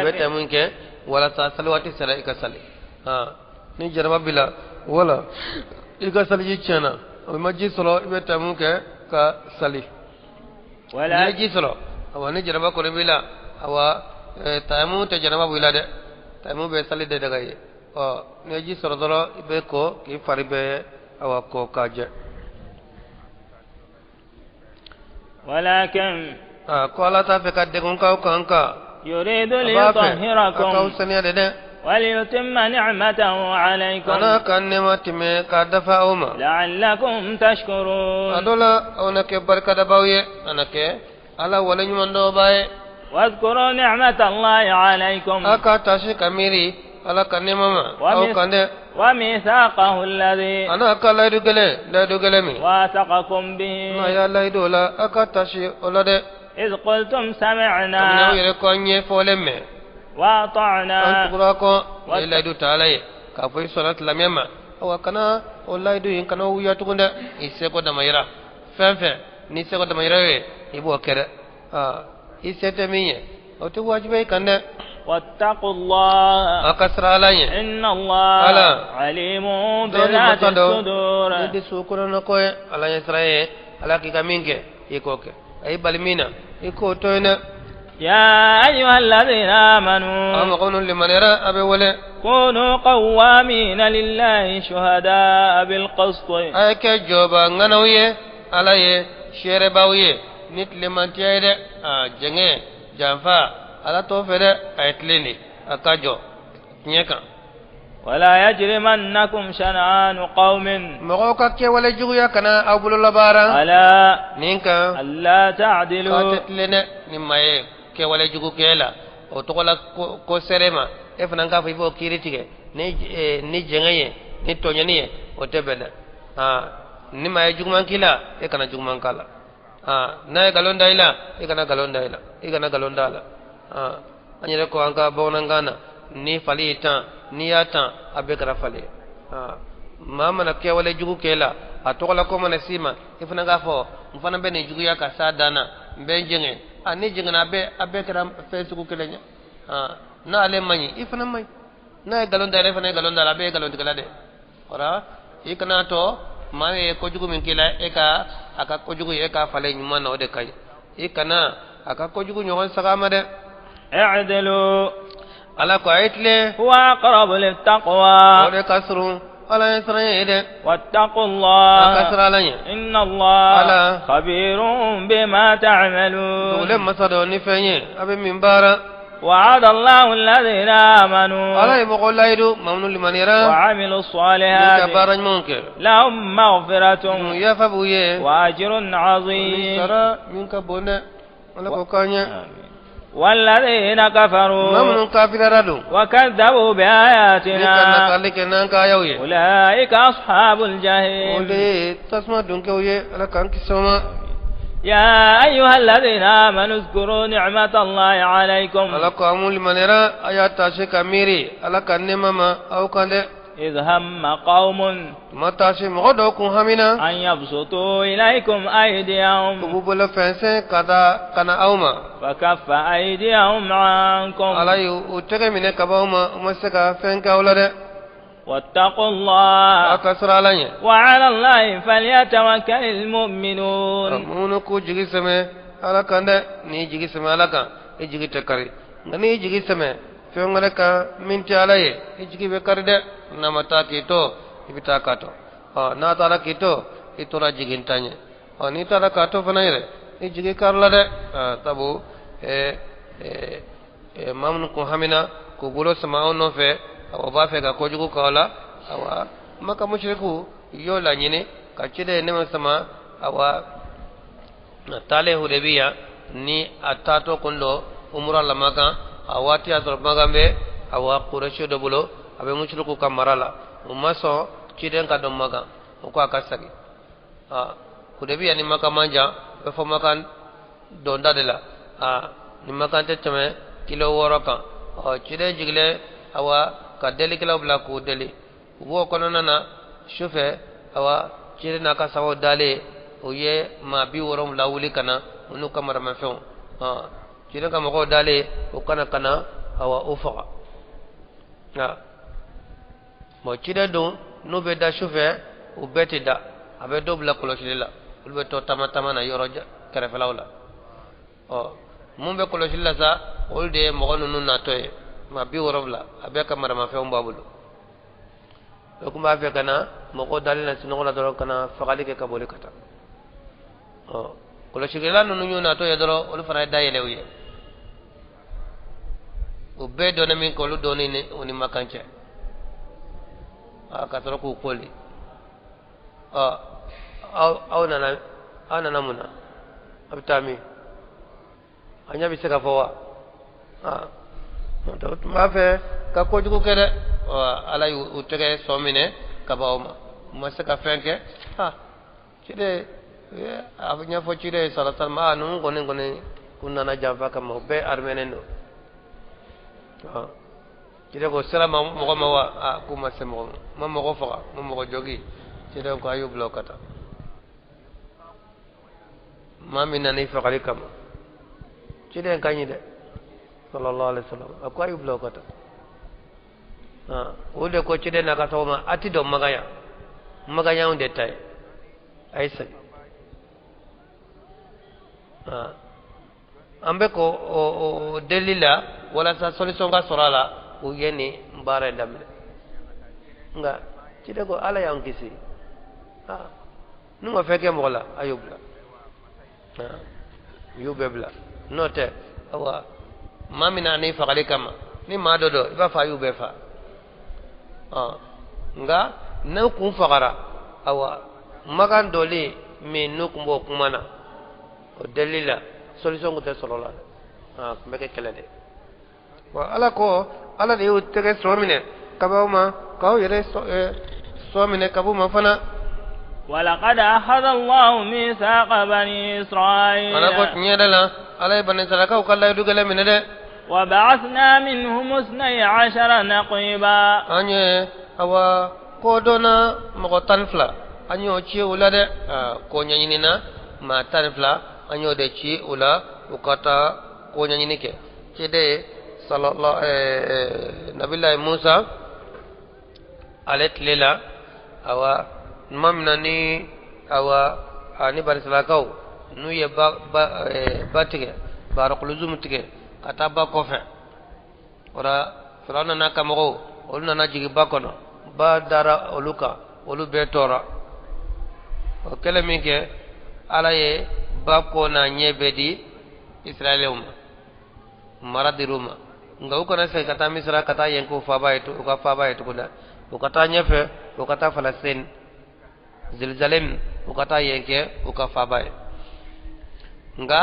bɛ ولكن tayamu in kɛ walasa sali waati sera i ka sali. Ni janaba b'i la wala i ka saliji tiɲɛna, o ma ji sɔrɔ, i bɛ tayamu kɛ ka sali. N'i ye ولكن ji sɔrɔ, awa ni janaba kɔni b'i la, awa tayamu tɛ janaba bɔ i la dɛ, tayamu bɛ sali de daga i ye. Ɔ n'i ye ji sɔrɔ dɔrɔn, i bɛ ko k'i fari bɛɛ awa ko k'a jɛ. ولكن Ko Ala t'a fɛ ka degun k'aw kan ka يريد a b'a fɛ a k'aw ليطهركم saniya de dɛ, وليتم نعمته عليكم a n'a ka nɛɛma tɛmɛ k'a dafa aw ma. لعلكم A تشكرون dɔ la aw na kɛ barikadabaw ye, a na kɛ Ala waleɲumandɔnba ye. واذكروا نعمة الله عليكم A ka tasi ka miiri Ala ka nɛɛma ma aw kan dɛ, وميثاقه الذي a n'a ka layidu gɛlɛn, layidu gɛlɛn min واثقكم به n'a y'a layidu o la, a ka tasi o la dɛ. إذ قلتم Kabini aw سمعنا yɛrɛ ko an ye fɔlen mɛn, an وأطعنا tugura kɔ. O ye layidu ta Ala ye k'a fɔ i sɔnna silamɛya ma. Awa kana o layidu in kana o wuya tugun dɛ. I seko damayira fɛn fɛn n'i seko damayira ye, i b'o kɛ dɛ. I se tɛ min ye, o tɛ wajibi i kan dɛ. واتقوا الله A ka siran Ala ɲɛ. إن الله Ala عليم dɔnni بذات masa dɔ الصدور ni dusu kɔnɔna ko ye Ala ɲɛ siran ye. Ala k'i ka min kɛ, i k'o kɛ. A y'i bali min na, i k'o to yen dɛ. يا أيها الذين Aw آمنوا mɔgɔ minnu limaniyara, a bɛ wele كونوا قوامين لله شهداء بالقسط a ye kɛ jɔba ŋanaw ye Ala ye, seerebaw ye ni tilemantiya ye dɛ. A jɛngɛ janfa Ala t'o fɛ dɛ. A ye tilen de, a ka jɔ tiɲɛ kan. ولا يجرمنكم شنآن قوم Mɔgɔw ka kɛwale juguya kana aw bolo labaara على nin kan ألا k'a تعدلوا tɛ tilen dɛ. Ni maa ye kɛwale jugu kɛ la, o tɔgɔ la ko sere ma, e fana k'a fɔ i b'o kiiri tigɛ ni jɛngɛ ye, ni tɔɲɔni ye, o tɛ bɛn dɛ. Ni maa ye juguman k'i la, e kana juguman k'a la. N'a ye nkalon da i la, e kana nkalon da i la, i kana nkalon da a la. An yɛrɛ ko an ka bamanankan na, ni fali y'i tan, n'i y'a tan, a bɛɛ kɛra fali ye. Maa mana kɛwale jugu k'e la, a tɔgɔ la ko mana s'i ma, i fana k'a fɔ n fana bɛ nin juguya ka s'a dan na, n bɛ n jɛngɛ. Ni jɛngɛnna, a bɛɛ kɛra fɛn sugu kelen ye. N'ale man ɲi, i fana man ɲi. N'a ye nkalon da yɛrɛ, fana ye nkalon da la, a bɛɛ ye nkalontigɛla de. O la i kana to maa ye kojugu min k'i la, e ka a ka kojugu ye, e k'a falen ɲuman na, o de ka ɲi. I kana a ka kojugu ɲɔgɔn saga ma dɛ. اعدلوا Ala ko a ye tilen, هو أقرب o للتقوى de ka surun Ala ye siran ye dɛ. واتقوا A ka الله siran Ala ɲɛ. إن الله Ala خبير بما تعملون dugulen masa dɔ ni fɛn ye a bɛ min baara. وعد الله الذين آمنوا Ala ye mɔgɔ layidu maa minnu limaniyara وعملوا ni ka الصالحات baara ɲumanw kɛ, لهم مغفرة yafa b'u ye وأجر ni عظيم sara min ka bon dɛ. Ala ko k'an ɲɛ. آمين. والذين كفروا maa minnu kafirara don وكذبوا ni ka بآياتنا nakali kɛ n'an ka ayaw ye أولئك أصحاب o الجحيم de ye tasuma donkɛw ye ala k'an kisi o ma يا أيها الذين آمنوا اذكروا نعمة الله عليكم ala ko an mun limaniyara a y'a taase ka miiri ala ka nɛɛma ma aw kan dɛ إذ هم قوم tuma taase mɔgɔ dɔw kun hamina أن يبسطوا إليكم u أيديهم b'u bolo fɛnsɛn ka taa ka na aw ma فكف أيديهم عنكم ala y'u tɛgɛ minɛ ka bɔ aw ma u ma se ka fɛn kɛ aw la dɛ واتقوا aw الله ka siran ala ɲɛ وعلى الله فليتوكل المؤمنون minnu k'u jigi sɛmɛ ala kan dɛ n'i jigi sɛmɛ ala kan i jigi tɛ kari nka n'i jigi sɛmɛ fɛn wɛrɛ kan min tɛ ala ye i jigi bɛ kari dɛ n'a ma taa k'i to i bɛ taa k'a to ɔ n'a taara k'i to i tora jigintan ɲɛ ɔ n'i taara k'a to fana yɛrɛ i jigi karila dɛ sabu maa minnu kun hamina k'u bolo sama aw nɔfɛ awa b'a fɛ ka kojugu k'aw la awa maka musiriku y'o laɲini ka ciden ne ma sama awa a taalen hudebiya ni a taatɔ kun don umura la makan a waati y'a sɔrɔ makan bɛ awa kurɛsi dɔ bolo a bɛ musiriku ka mara la u ma sɔn ciden ka don makan u ko a ka segin hudebiya ni makan man jan a bɛ fɔ makan donda de la ni makan tɛ tɛmɛ kilo 6 kan ɔ ciden jigilen awa ka delikɛlaw bila k'u deli u b'o kɔnɔna na sufɛ awa ciden n'a ka sabaw dalen u ye maa 70 wuli ka na u n'u ka maramafɛnw ciden ka mɔgɔw dalen u kana ka na awa u faga nka bon ciden dun n'u bɛ da sufɛ u bɛɛ tɛ da a bɛ dɔw bila kɔlɔsili la olu bɛ to taama taama na yɔrɔ kɛrɛfɛlaw la ɔ mun bɛ kɔlɔsili la sa olu de ye mɔgɔ ninnu natɔ ye maa 70 a bɛɛ ka maramafɛnw b'a bolo o tun b'a fɛ ka na mɔgɔw dalen na sunɔgɔ la dɔrɔn ka na fagali kɛ ka boli ka taa ɔ kɔlɔsilikɛla ninnu y'u natɔ ye dɔrɔn olu fana ye da yɛlɛ u ye u bɛɛ dɔnna min kɛ olu dɔnni ni u ni makan cɛ ka sɔrɔ k'u koli ɔ aw nana mun na a bɛ taa min a ɲɛ bɛ se ka fɔ wa tun b'a fɛ ka kojugu kɛ dɛ ala y'u tɛgɛ sɔn minɛ ka bɔ aw ma u ma se ka fɛn kɛ ciden a ɲɛfɔ ciden ye sala salama ninnu kɔni k'u nana janfa kama u bɛɛ armɛnen don ciden ko sera mɔgɔ ma wa k'u ma se mɔgɔ ma ma mɔgɔ faga ma mɔgɔ jogi ciden ko a y'u bila o ka taa maa min nana i fagali kama ciden ka ɲi dɛ sallallahu alaihi wasallam a ko a y'u bila o ka taa o de ko ciden n'a ka sababu ma a ti don makan yan makan y'anw de ta ye a ye segin an bɛ ko o deli la walasa solution ka sɔrɔ a la u ye nin baara in daminɛ nka ciden ko ala y'an kisi n'u ma fɛn kɛ mɔgɔ la a y'u bila u y'u bɛɛ bila n'o tɛ awa maa min nana i fagali kama ni maa dɔ don i b'a fɔ a y'u bɛɛ fa nka n'u kun fagara awa makan dɔlen min n'u kun b'o kuma na o deli la solution kun tɛ sɔrɔ la a kun bɛ kɛ kɛlɛ de wa ala ko ala de y'u tɛgɛ sɔ minɛ ka b'aw ma k'aw yɛrɛ sɔ minɛ ka b'u ma fana ولقد أخذ الله ميثاق بني إسرائيل ala ko tiɲɛ yɛrɛ la ala ye bani israɛlakaw ka layidu gɛlɛn minɛ dɛ وبعثنا منهم 12 نقيبا an ye awa kodɔnna mɔgɔ 12 an y'o ci u la dɛ ko ɲɛɲinina maa 12 an y'o de ci u la u ka taa ko ɲɛɲini kɛ ciden sallallahu nabilayi musa ale tile la awa tuma min na ni awa ani banisalakaw n'u ye ba tigɛ baarakuluzum tigɛ ka taa ba kɔfɛ o la firawuna n'a ka mɔgɔw olu nana jigin ba kɔnɔ ba dara olu kan olu bɛɛ tɔɔrɔ o kɛlen min kɛ ala ye ba ko n'a ɲɛ bɛɛ di israɛlɛw ma mara dir'u ma nka u kana segin ka taa misira ka taa yen k'u faaba ye u ka faaba ye tugun dɛ u ka taa ɲɛfɛ u ka taa Falasɛni Jerusalem u ka taa yen kɛ u ka faaba ye nka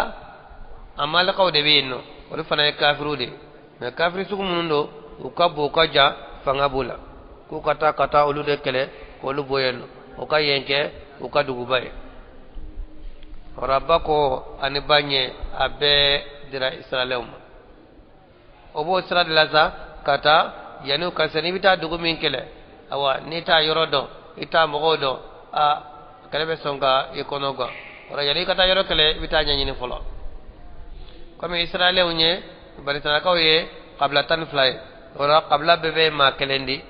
amalekaw de bɛ yen nɔ Olu fana ye kafiriw de ye, mais kafiri sugu minnu don, u ka bon, u ka jan, fanga b'u la, k'u ka taa olu de kɛlɛ k'olu bɔ yen nɔ, u ka yen kɛ u ka duguba ye. Ba kɔ ani ba ɲɛ, a bɛɛ dira Israɛlɛw ma. O b'o sira de la sa ka taa yanni ka se. N'i bɛ taa dugu min kɛlɛ, awa, n'i t'a yɔrɔ dɔn, i t'a mɔgɔw dɔn, a kɛlɛ bɛ sɔn ka i kɔnɔ gan. O la, yanni i ka taa yɔrɔ kɛlɛ, i bɛ taa ɲɛɲini fɔlɔ. Komi Israɛlɛw ye Banisirayilakaw ye kabila 12 ye, o la kabila bɛɛ bɛ maa kelen di.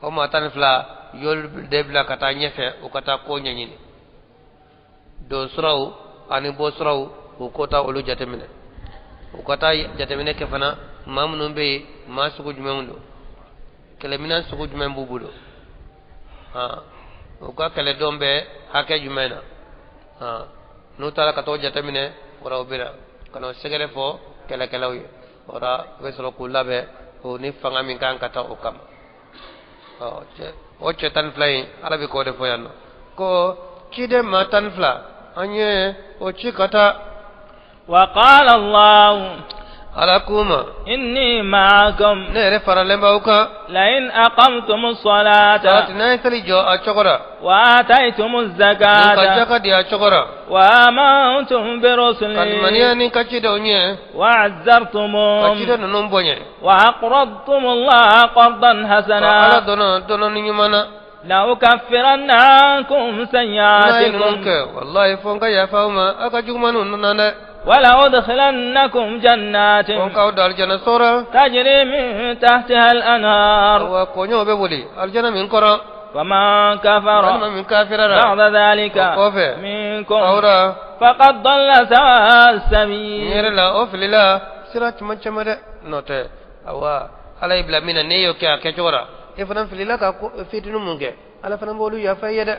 O maa 12 y'olu de bila ka taa ɲɛfɛ, u ka taa ko ɲɛɲini, don siraw ani bɔ siraw, u ko taa olu jateminɛ. U ka taa jateminɛ kɛ fana, maa minnu bɛ yen, maa sugu jumɛnw don, kɛlɛminɛn sugu jumɛn b'u bolo, u ka kɛlɛdɔn bɛ hakɛ jumɛn na. N'u taara ka t'o jateminɛ, o la u bɛ na ka na o sɛgɛrɛ fɔ kɛlɛkɛlaw ye. O la, u bɛ sɔrɔ k'u labɛn o ni fanga min kan ka taa o kama. O cɛ 12 in, Ala bɛ k'o de fɔ yan nɔ ko ciden maa 12, an ye o ci ka taa. وقال الله Ala k'u ma: إني معكم. Ne yɛrɛ faralen b'aw kan. لئن أقمتم الصلاة Salati, n'a ye seli jɔ a cogo la, وآتيتم ni ka الزكاة jaka di a cogo la, وآمنتم ka برسلي limaniya ni ka cidenw ɲɛ, ka وعزرتموهم ciden ninnu bonya, وأقرضتم الله قرضا ka Ala حسنا dɔnɔ dɔnɔ ni ɲuman na, لأكفرن عنكم n'a ye ninnu سيئاتكم kɛ, walahi, fo n ka yafa aw ma aw ka jugumanw na dɛ. ولأدخلنكم جنات Fo n k'aw don alijana sɔrɔ تجري من تحتها الأنهار wa kɔɲɔw bɛ boli alijana min kɔrɔ. فمن كفر Walima min kafirara بعد ذلك o kɔfɛ منكم aw ra, فقد ضل سواء n السبيل. yɛrɛ la, o filila sira caman caman dɛ. N'o tɛ, awa, Ala y'i bila min na, n'e y'o kɛ a kɛcogo la, e fana filila ka ko fitinin mun kɛ, Ala fana b'olu yafa i ye dɛ.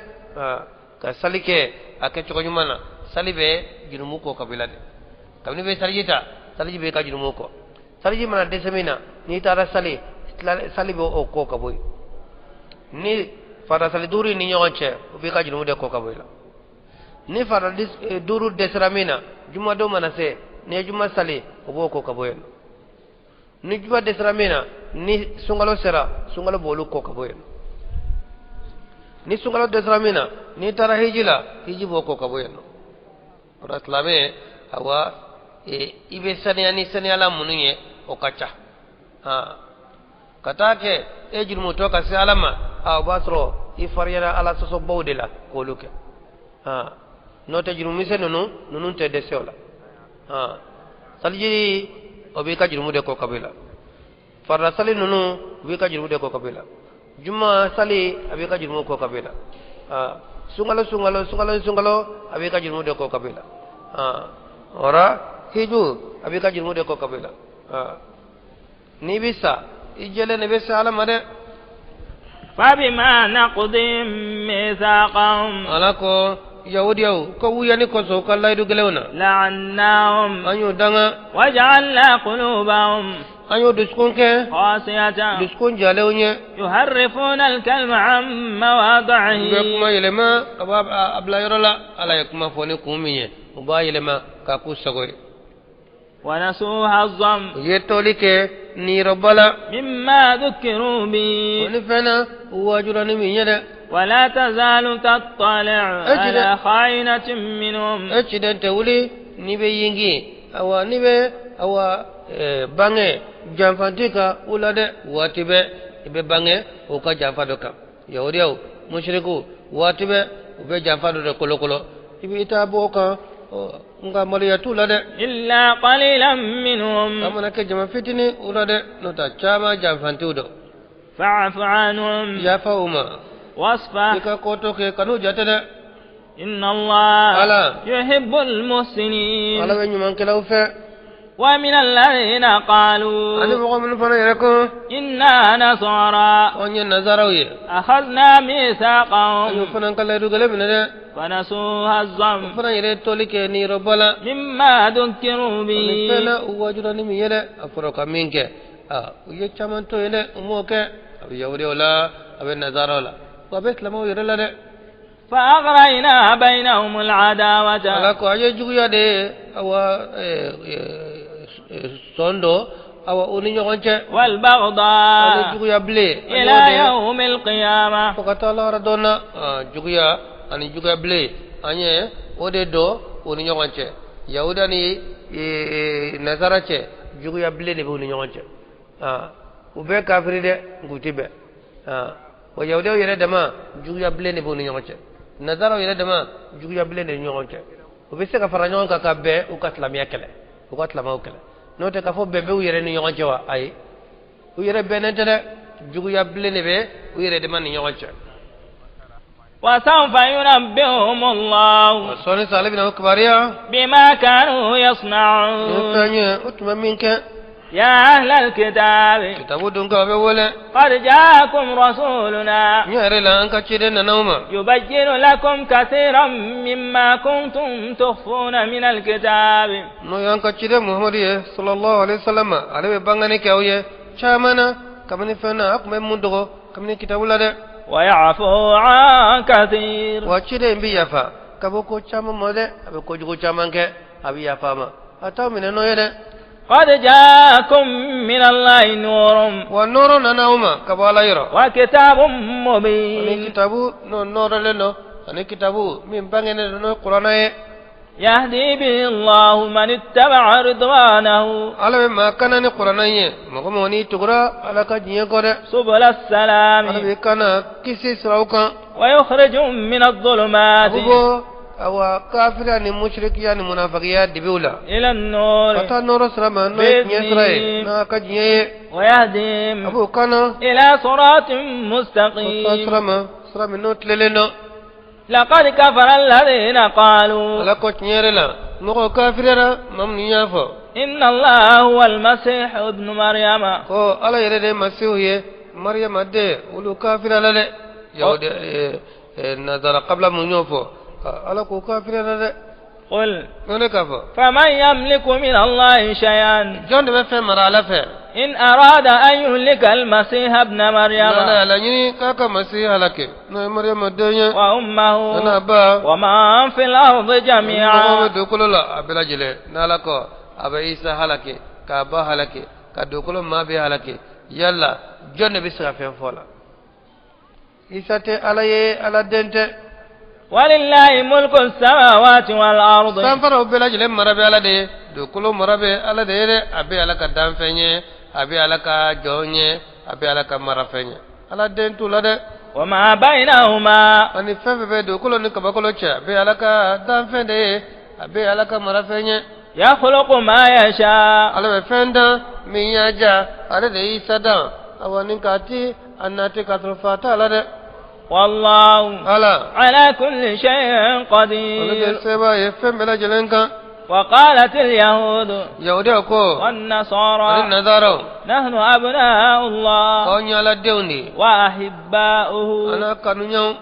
Ka sali kɛ a kɛcogo ɲuman na, sali bɛ jurumu kɔ kabila de. Kabini bɛ saliji ta, saliji bɛ ka jurumu kɔ. Saliji mana dɛsɛ min na, n'i taara sali, sali bɛ o kɔ ka bɔ yen. Ni farida sali duuru ni ɲɔgɔn cɛ, o b'i ka jurumu de kɔ ka bɔ i la. Ni farida duuru dɛsɛra min na, jumadon mana se, n'i ye juma sali, o b'o kɔ ka bɔ yen. Ni juma dɛsɛra min na, ni sunkalo sera, sunkalo b'olu kɔ ka bɔ yen. Ni sunkalo dɛsɛra min na, n'i taara hiji la, hiji b'o kɔ ka bɔ yen nɔ. O la, silamɛ, awa, i bɛ saniya ni saniyala minnu ye, o ka ca. Ka taa kɛ e jurumutɔ ka se Ala ma, a o b'a sɔrɔ i fariyara Ala sɔsɔbaw de la k'olu kɛ. N'o tɛ, jurumisɛn ninnu tɛ dɛsɛ o la. Saliji, o b'i ka jurumu de kɔ ka bɔ i la. Farida sali ninnu, o b'i ka jurumu de kɔ ka bɔ i la. Juma sali, a b'i ka jurumu kɔ ka bɔ i la. Sunkalo, sunkalo, sunkalo, sunkalo, a b'i ka jurumu de kɔ ka bɔ i la. O la, hiju, a b'i ka jurumu de kɔ ka bɔ i la. N'i bɛ sa, i jɛlen de bɛ se Ala ma dɛ. فبما نقضهم ميثاقهم Ala ko Yahudiyaw ko wuyani kosɔn u ka layidu gɛlɛnw na, لعناهم an y'u danga, وجعلنا قلوبهم an y'u dusukun kɛ قاسية dusukun jalenw ye. يحرفون الكلم عن U bɛ مواضعه kuma yɛlɛma ka bɔ a bila yɔrɔ la. Ala ye kuma fɔ ni kun min ye, u b'a yɛlɛma k'a k'u sago ye. ونسوا حظا U ye tɔli kɛ niyɔrɔba la مما ذكروا به. O ni fɛn na u wajula ni min ye dɛ. ولا تزال تطلع أجل. على خائنة منهم. E ciden tɛ wuli n'i bɛ yingi, awa, n'i bɛ, awa, bange janfanti ka u la dɛ. Waati bɛɛ i bɛ bange u ka janfa dɔ kan. Yahudiyaw, musiriku, waati bɛɛ u bɛ janfa dɔ de kolokolo, i bɛ i taa bɔ o kan. Nka maloya t'u la dɛ. إلا قليلا منهم. A mana kɛ jama fitinin u la dɛ, n'o tɛ caman janfantiw dɔn. فاعف عنهم Yafa u ma, واصفح i ka ko to kɛ, kan'u jate dɛ. إن الله Ala. يحب المحسنين. Ala bɛ ɲumankɛlaw fɛ. ومن الذين قالوا Ani mɔgɔ minnu fana yɛrɛ ko إنا نصارى anw ye nazaraw ye, أخذنا an y'o ميثاقهم fana ka layidu gɛlɛn minɛ dɛ. فنسوا O حظا fana yɛrɛ ye tɔli kɛ niyɔrɔba la مما ذكروا ni به. fɛn na u wajura ni min ye dɛ. A fɔra ka min kɛ, aa, u ye caman to yen dɛ, u m'o kɛ. A bɛ yahudiyaw la, a bɛ nazaraw la, wa a bɛ silamɛw yɛrɛ la dɛ. فأغرينا بينهم Ala العداوة ko a ye juguya de ye, awa, sɔn don awa u ni ɲɔgɔn cɛ والبغضاء ani juguya bilen إلى يوم القيامة fo ka taa lahara dɔn na juguya ani juguya bilen an ye o de don u ni ɲɔgɔn cɛ yahuda ni nasara cɛ juguya bilen de bɛ u ni ɲɔgɔn cɛ u bɛɛ kafiri dɛ nka u tɛ bɛn wa yahudaw yɛrɛ dama juguya bilen de b'u ni ɲɔgɔn cɛ nasaraw yɛrɛ dama juguya bilen de ni ɲɔgɔn cɛ u bɛ se ka fara ɲɔgɔn kan ka bɛn u ka silamɛya kɛlɛ u ka silamɛw kɛlɛ n'o tɛ k'a fɔ bɛn bɛ u yɛrɛ ni ɲɔgɔn cɛ wa ayi u yɛrɛ bɛnnen tɛ dɛ juguya bilen de bɛ u yɛrɛ dama ni ɲɔgɔn cɛ وسوف ينبئهم الله sɔɔni sa ale bɛna o kibaruya بما كانوا ni يصنعون fɛn ye o tun bɛ min kɛ يا أهل الكتاب kitabu dun kan o bɛ wele قد جاءكم رسولنا n yɛrɛ la an ka ciden nana o ma يبين لكم كثيرا مما كنتم تخفون من الكتاب n'o y'an ka ciden muhamadu ye sallallahu alaihi wasallam ale bɛ bangani kɛ aw ye caman na kabini fɛn na a tun bɛ mun dogo kabini kitabu la dɛ ويعفو عن كثير wa ciden in bɛ yafa ka bɔ ko caman ma dɛ a bɛ kojugu caman kɛ a bɛ yafa a ma a t'aw minɛ n'o ye dɛ قد جاءكم من الله نور wa nɔɔrɔ nana aw ma ka bɔ ala yɔrɔ وكتاب ani مبين kitabu n'o nɔɔrɔlen don ani kitabu min bangenen don n'o ye kuranɛ ye يهدي به الله من اتبع رضوانه ala bɛ maa kana ni kuranɛ ye mɔgɔ mɔgɔ n'i tugura ala ka diɲɛ kɔ dɛ سبل ala السلام bɛ kana kisi siraw kan ويخرجهم من a الظلمات bɛ bɔ awa kafiriya ni mushrikiya ni munafikiya dibiw la إلى النور ka taa nɔɔrɔ sira ma n'o ye tiɲɛ sira ye n'a ka diɲɛ ye a ويهديهم b'o kana إلى صراط ka taa مستقيم sira ma sira min n'o tilelen don لقد كفر الذين قالوا ala ko tiɲɛ yɛrɛ la mɔgɔ kafiriyara maa minnu y'a fɔ إن الله هو المسيح ابن مريم ko ala yɛrɛ de ye masihu ye mariyama den olu kafiriyara dɛ yahudi nazara kabila mun y'o fɔ ala k'o kafiriyara dɛ قل ne k'a fɔ فمن يملك من الله شيئا jɔn de bɛ fɛn mara ala fɛ إن أراد أن يهلك المسيح ابن n'ala مريم y'a laɲini k'a ka masihu halaki n'o ye mariyama den ye وأمه n'a ba ومن في الأرض mɔgɔw bɛ جميعا dugukolo la a bɛɛ lajɛlen n'ala ko a bɛ isa halaki k'a ba halaki ka dugukolo maa bɛɛ halaki yala jɔn de bɛ se ka fɛn fɔ la isa tɛ ala ye ala den tɛ ولله ملك السماوات والأرض sanfaraw bɛɛ lajɛlen mara bɛ ala de ye dugukolo mara bɛ ala de ye dɛ a bɛ ala ka danfɛn ye a bɛ ala ka jɔn ye a bɛ ala ka marafɛn ye ala den t'u la dɛ وما بينهما ani fɛn fɛn bɛ dugukolo ni kabakolo cɛ a bɛ ala ka danfɛn de ye a bɛ ala ka marafɛn ye يخلق ما يشاء ala bɛ fɛn dan min y'a ja ale de y'i sa dan awa ni k'a ti a nati k'a sɔrɔ fa t'a la dɛ والله ala على كل شيء olu bɛ قدير seba ye fɛn bɛɛ lajɛlen kan وقالت اليهود yahudiyaw ko ani والنصارى nazaraw نحن أبناء الله k'aw ye ala denw de ye وأحباؤه an n'a kanuɲɔgɔnw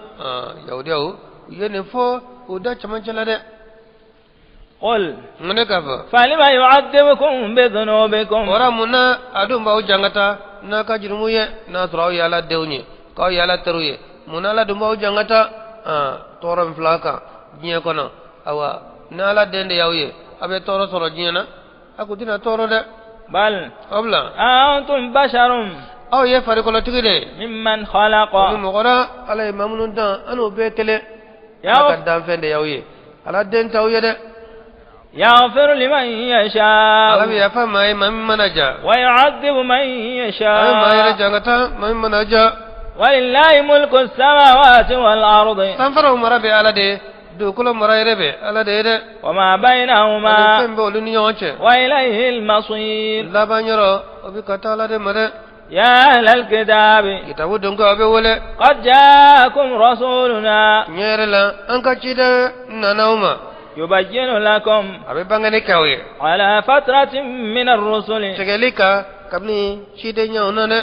yahudiyaw u ye nin fɔ u da cɛmancɛ la dɛ قل n ne k'a fɔ فلم يعذبكم بذنوبكم bɔra mun na a dun b'aw jangata n'a ka jurumu ye n'a sɔrɔ aw ye ala denw ye k'aw ye ala teriw ye mun na ala dun b'aw jangata tɔɔrɔ min filɛ a kan diɲɛ kɔnɔ awa n'ala den de y'aw ye a bɛ tɔɔrɔ sɔrɔ diɲɛ na a kun tɛna tɔɔrɔ dɛ بل aw bila أنتم بشر aw ye farikolotigi de ye ممن خلق ni mɔgɔ la ala ye maa minnu dan an n'o bɛɛ kelen ala ka danfɛn de y'aw ye ala den t'aw ye dɛ يغفر لمن ala bɛ يشاء yafa maa ye maa min mana ja ويعذب من a bɛ maa yɛrɛ يشاء jangata maa min mana ja ولله ملك السماوات والأرض sanfaraw mara bɛ ala de ye dugukolo mara yɛrɛ bɛ ala de ye dɛ وما ani بينهما fɛn bɛ olu ni ɲɔgɔn cɛ وإليه المصير laban yɔrɔ o bɛ ka taa ala de ma dɛ يا أهل الكتاب kitabu don ko a bɛ wele قد جاءكم رسولنا tiɲɛ yɛrɛ la an ka ciden nana aw ma يبين لكم a bɛ bangeni kɛ aw ye على فترة من الرسل tigɛli kan kabini cidenyaw na dɛ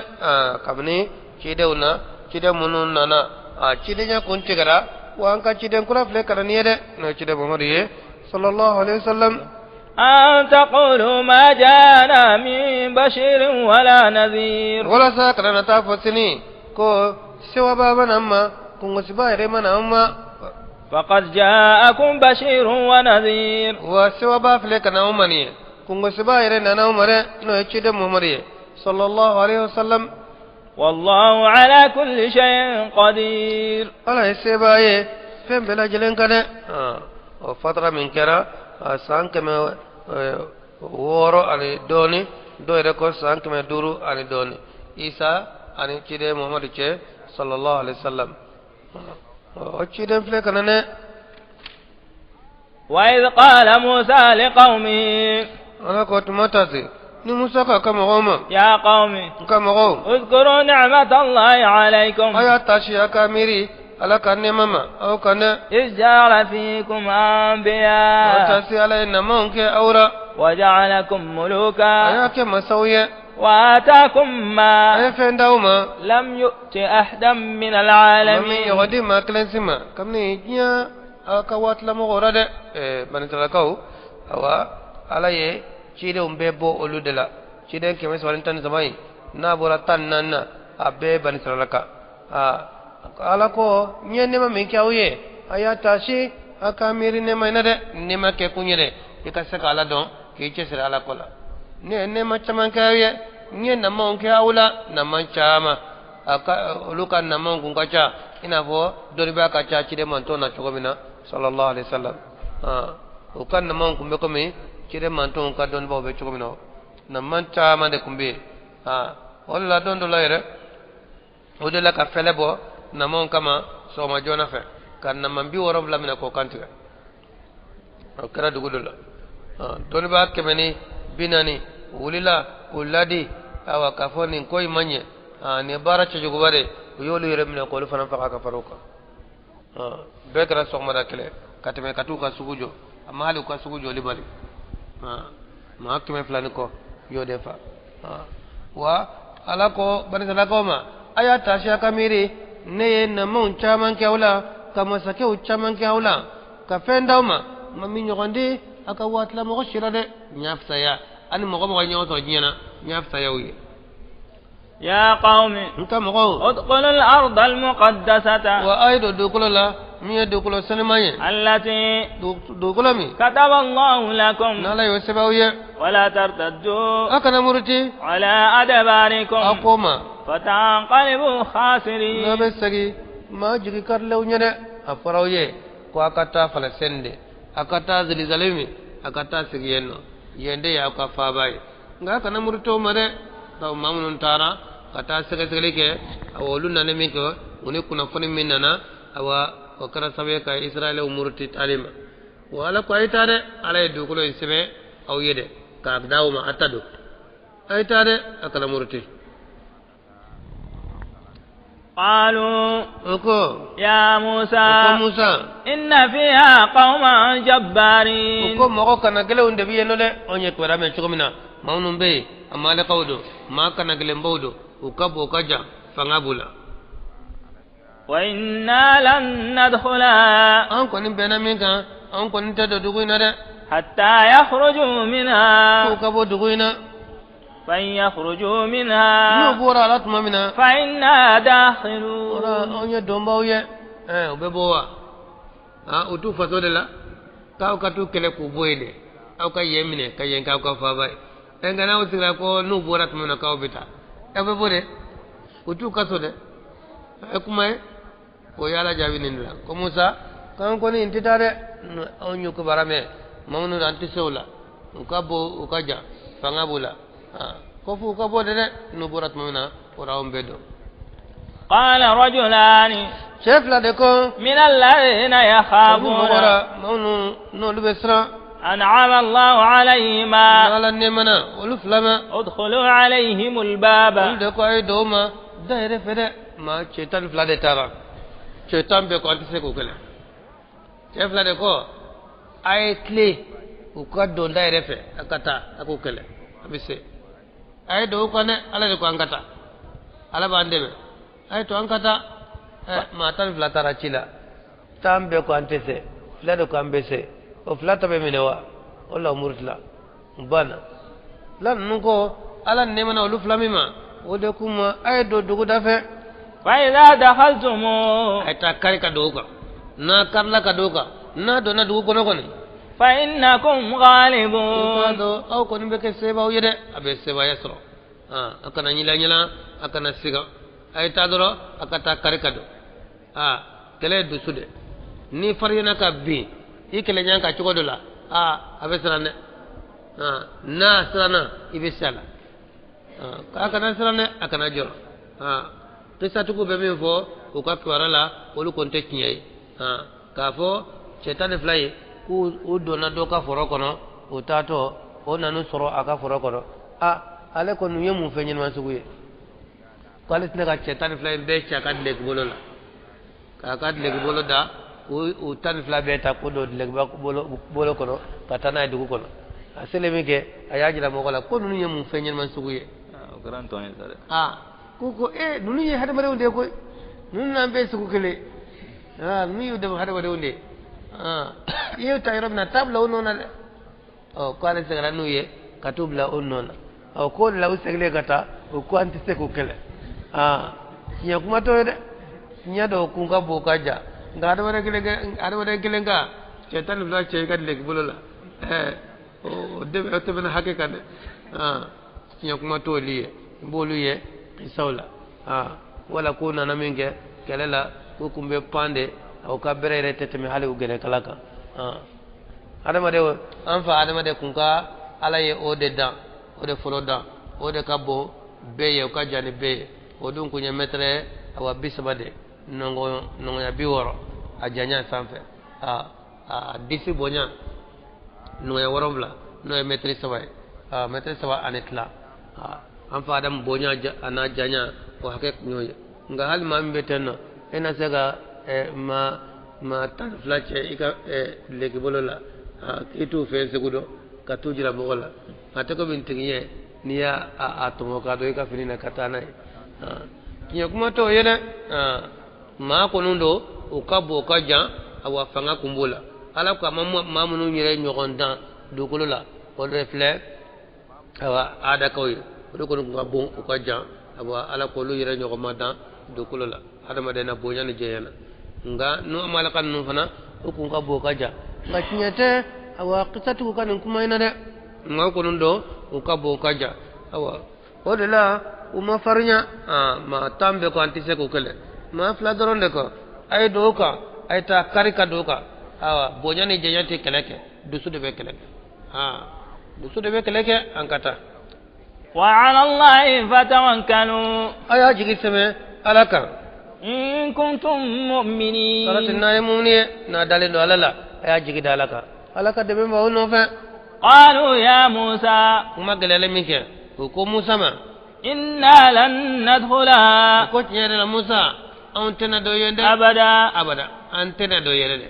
kabini cidenw na ciden minnu nana a cidenya kun tigɛra wa an ka ciden kura filɛ ka na nin ye dɛ n'o ye ciden mamadu ye sallallahu alaihi wasallam أن تقولوا ما جاءنا من بشير ولا نذير walasa kana na taa fɔ sini ko sewaba mana an ma kungosiba yɛrɛ mana an ma فقد جاءكم بشير ونذير wa sewaba filɛ ka na anw ma nin ye Kungosiba yɛrɛ nana aw ma dɛ, n'o ye ciden Muhamadu ye sallallahu alaihi wasallam. والله على كل شيء قدير. Ala ye sebaa ye fɛn bɛɛ lajɛlen kan dɛ. O fatara min kɛra san 600 ani dɔɔni, dɔw yɛrɛ ko san 500 ani dɔɔni, Isa ani ciden Muhamadu cɛ sallallahu alaihi wasallam. O ciden filɛ ka na dɛ. وإذ قال موسى لقومه Ala ko tuma ta se ni Musa k'a ka mɔgɔw ma: يا قوم N ka mɔgɔw, اذكروا نعمة الله عليكم a y'a tasi a ka miiri Ala ka nɛɛma ma aw kan dɛ. إذ جعل فيكم Aw أنبياء tasi Ala ye namanw kɛ aw la, وجعلكم a ملوكا y'a kɛ masaw ye, وآتاكم a ما ye fɛn d'aw ma لم يؤت أحدا من ma min العالمين. ɲɔgɔn di maa kelen si ma kabini diɲɛ aw ka waatilamɔgɔw la dɛ. Banisiralakaw, awa Ala ye cidenw bɛɛ bɔ olu de la. Ciden 313 in, n'a bɔra 14 na, a bɛɛ ye banisiralaka. Ala ko n ye nɛɛma min kɛ aw ye, a y'a taasi a ka miiri nɛɛma in na dɛ. Nɛɛma kɛ kun ye dɛ i ka se ka Ala dɔn, k'i cɛsiri Ala ko la. Ne ye nɛɛma caman kɛ aw ye, n ye namanw kɛ aw la, naman caman. A ka olu ka namanw kun ka ca i n'a fɔ dɔnnibaa ka ca ciden mantɔn na cogo min na sallallahu alaihi wasallam. O ka namanw kun bɛ komi ciden mantɔnw ka dɔnnibaaw bɛ cogo min na, naman caman de kun bɛ yen. O de la don dɔ la yɛrɛ, o de la ka fɛlɛ bɔ namanw kama sɔgɔma joona fɛ ka naman 70 minɛ k'o kan tigɛ. O kɛra dugu dɔ la. Dɔnnibaa 140 wulila k'u ladi, awa k'a fɔ nin ko in man ɲɛ, nin ye baara cɛjuguba de. U y'olu yɛrɛ minɛ k'olu fana faga ka fara u kan. Bɛɛ kɛra sɔgɔmada kɛlɛ ka tɛmɛ ka t'u ka sugu jɔ. A ma hali u ka sugu jɔli bali. Maa 200 ni kɔ y'o de fa. Wa Ala ko banisalakaw ma, a y'a taasi a ka miiri, ne ye namanw caman kɛ aw la, ka masakɛw caman kɛ aw la, ka fɛn d'aw ma ma min ɲɔgɔn di a ka waatilamɔgɔ si la dɛ. N y'a fisaya ani mɔgɔ mɔgɔ ye ɲɔgɔn sɔrɔ diɲɛ na, n y'a fisaya u ye. يا قوم N ka mɔgɔw, ادخلوا الأرض المقدسة wa a ye don dugukolo la min ye dugukolo senuman ye, التي dugukolo min كتب الله لكم n'Ala y'o sɛbɛn aw ye. ولا ترتدوا A kana muruti على aw أدباركم ko ma فتنقلبوا n'a خاسرين. bɛ segin maa jigi karilenw ye dɛ. A fɔra aw ye ko a ka taa Falasɛn de, a ka taa Zerizalɛmu, a ka taa sigi yen nɔ, yen de y'aw ka faaba ye. Nka a kana muruti o ma dɛ. Sabu maa minnu taara ka taa sɛgɛsɛgɛli kɛ, awa olu nana min kɛ, u ni kunnafoni min nana, awa o kɛra sababu ye ka Israɛlɛw muruti taali ma. Wa Ala ko a ye taa dɛ, Ala ye dugukolo in sɛbɛn aw ye dɛ k'a d'aw ma, a ta don, a ye taa dɛ, a kana muruti. قالوا O ko يا o ko موسى Musa, إن فيها قوما o جبارين ko mɔgɔ kana gɛlɛnw de bɛ yen nɔ dɛ. Anw ye kibaruya mɛn cogo min na, maa minnu bɛ yen, amalekaw don, maa kana gɛlɛnbaw don, u ka bon, u ka jan, fanga b'u la. وإنا لن ندخلها An kɔni bɛnna min kan, an kɔni tɛ don dugu in na dɛ حتى يخرجوا f'u منها ka bɔ dugu in na. فإن يخرجوا N'u منها bɔra a la tuma min na, فإنا o la داخلون. anw ye dɔnbaw ye. U bɛ bɔ wa? U t'u faso de la k'aw ka t'u kɛlɛ k'u bɔ yen de, aw ka yen minɛ ka yen k'aw ka faaba ye. Nka n'aw sigira ko n'u bɔra tuma min na k'aw bɛ taa, aw bɛ bɔ dɛ, u t'u kaso dɛ. A ye kuma ye o ye Ala jaabi nin de la ko Musa k'an kɔni n tɛ taa dɛ. Anw y'u kibaruya mɛn, maa minnu an tɛ se o la, u ka bon, u ka jan, fanga b'u la, ko f'u ka bɔ de dɛ. N'u bɔra tuma min na, o la anw bɛ dɔn. قال رجلان Cɛ fila de ko من الذين olu يخافون mɔgɔra maa minnu n'olu bɛ siran أنعم الله عليهما n'Ala nɛɛmana olu fila ma, ادخلوا عليهم الباب olu de ko a ye don u ma da yɛrɛ fɛ dɛ. Maa cɛ 12 de taara, cɛ 10 bɛɛ ko an tɛ se k'o kɛlɛ. Cɛ fila de ko a ye tile u ka don da yɛrɛ fɛ, a ka taa a k'o kɛlɛ, a bɛ se. A ye don u kan dɛ, Ala de ko an ka taa, Ala b'an dɛmɛ, a ye to an ka taa. Maa 12 taara ci la, 10 bɛɛ ko an tɛ se, fila de ko an bɛ se. O fila ta bɛ minɛ wa? O la o murutila u banna. Fila ninnu ko Ala nɛɛmana olu fila min ma, o de k'u ma a ye don dugu da fɛ. فإذا دخلتموه A ye taa kari ka don o kan, n'a karila ka don o kan, n'a donna dugu kɔnɔ kɔni, فإنكم غالبون أو كن بك سيبا ويدا أبي سيبا يسرو أكنا نيلا نيلا أكنا سيغا أي تادرو أكتا كاريكادو kɛlɛ ye dusu de ni fariyana ka bin i kɛlɛɲɔgɔn kan cogo dɔ la a bɛ siran dɛ n'a siranna i bɛ se a la a kana siran dɛ a kana jɔrɔ kisatigiw bɛ min fɔ u ka kibaruya la olu kɔni tɛ tiɲɛ ye k'a fɔ cɛ 12 ye k'u u donna dɔ ka foro kɔnɔ o taatɔ o nan'u sɔrɔ a ka foro kɔnɔ ale kɔni ye mun fɛn ɲɛnama sugu ye k'ale tɛna ka cɛ 12 in bɛɛ ci a ka duloki bolo la k'a ka duloki bolo da o 12 bɛɛ ta k'o don dulokiba bolo kɔnɔ ka taa n'a ye dugu kɔnɔ a selen min kɛ a y'a jira mɔgɔ la ko ninnu ye mun fɛn ɲɛnama sugu ye o kɛra n tɔn ye sa dɛ ko ninnu ye hadamadenw de ye koyi ninnu n'an bɛɛ sugu kelen ninnu y'u dɛmɛ hadamadenw de ye i y'u ta yɔrɔ min na taa bila o nɔ na dɛ k'ale seginna n'u ye ka t'u bila o nɔ na k'o de la u seginnen ka taa o ko an tɛ se k'o kɛlɛ tiɲɛ kuma t'o ye dɛ tiɲɛ dɔw kun ka bon ka ja nka adamaden kelen ka cɛ 12 cɛ i ka duloki bolo la o dɛmɛ o tɛmɛna hakɛ kan dɛ tiɲɛ kuma t'olu ye n b'olu ye kisaw la wala k'o nana min kɛ kɛlɛ la k'u kun bɛ pan de o ka bɛrɛ yɛrɛ tɛ tɛmɛ hali u gɛrɛkala kan adamadenw an fa adamaden kun ka ala ye o de dan o de fɔlɔ dan o de ka bon bɛɛ ye o ka jan ni bɛɛ ye o dun kun ye mɛtɛrɛ awa 30 de nɔngɔnya 60 a janya sanfɛ a disi bonya nɔngɔnya 7 n'o ye mɛtɛrɛ 3 ye mɛtɛrɛ 3 ani tila an fa adamu bonya a n'a janya o hakɛ kun y'o ye nka hali maa min bɛ ten nɔ e na se ka maa 12 cɛ i ka duloki bolo la k'i t'u fɛn segu dɔn ka t'u jira mɔgɔ la a tɛ komi tigiɲɛ n'i y'a tɔmɔ k'a don i ka fini na ka taa n'a ye tiɲɛ kuma t'o ye dɛ maa kɔni don u ka bon u ka jan awa fanga kun b'o la ala ko a ma maa minnu yɛrɛ ɲɔgɔn dan dugukolo la o de filɛ awa adakaw ye olu kɔni kun ka bon u ka jan awa ala k'olu yɛrɛ ɲɔgɔn ma dan dugukolo la hadamaden na bonya ni jɛnya na nka n'u amalaka ninnu fana u kun ka bon u ka jan nka tiɲɛ tɛ awa kisatigiw ka nin kuma in na dɛ nka u kɔni don u ka bon u ka jan awa o de la u ma farinya maa 10 bɛ ko an tɛ se k'o kɛlɛ maa 2 dɔrɔn de kɔ a ye don o kan a ye taa kari ka don o kan awa bonya ni jɛnya tɛ kɛlɛ kɛ dusu de bɛ kɛlɛ kɛ dusu de bɛ kɛlɛ kɛ an ka taa وعلى الله فتوكلوا a y'a jigi sɛmɛ ala kan إن كنتم مؤمنين sarati n'a ye mumuni ye n'a dalen don ala la a y'a jigi da ala kan ala ka dɛmɛ b'aw nɔfɛ قالوا يا موسى kuma gɛlɛyalen min kɛ o ko musa ma إنا لن ندخلها ko tiɲɛ yɛrɛ la musa anw tɛna don yen dɛ أبدا abada an tɛna don yɛrɛ dɛ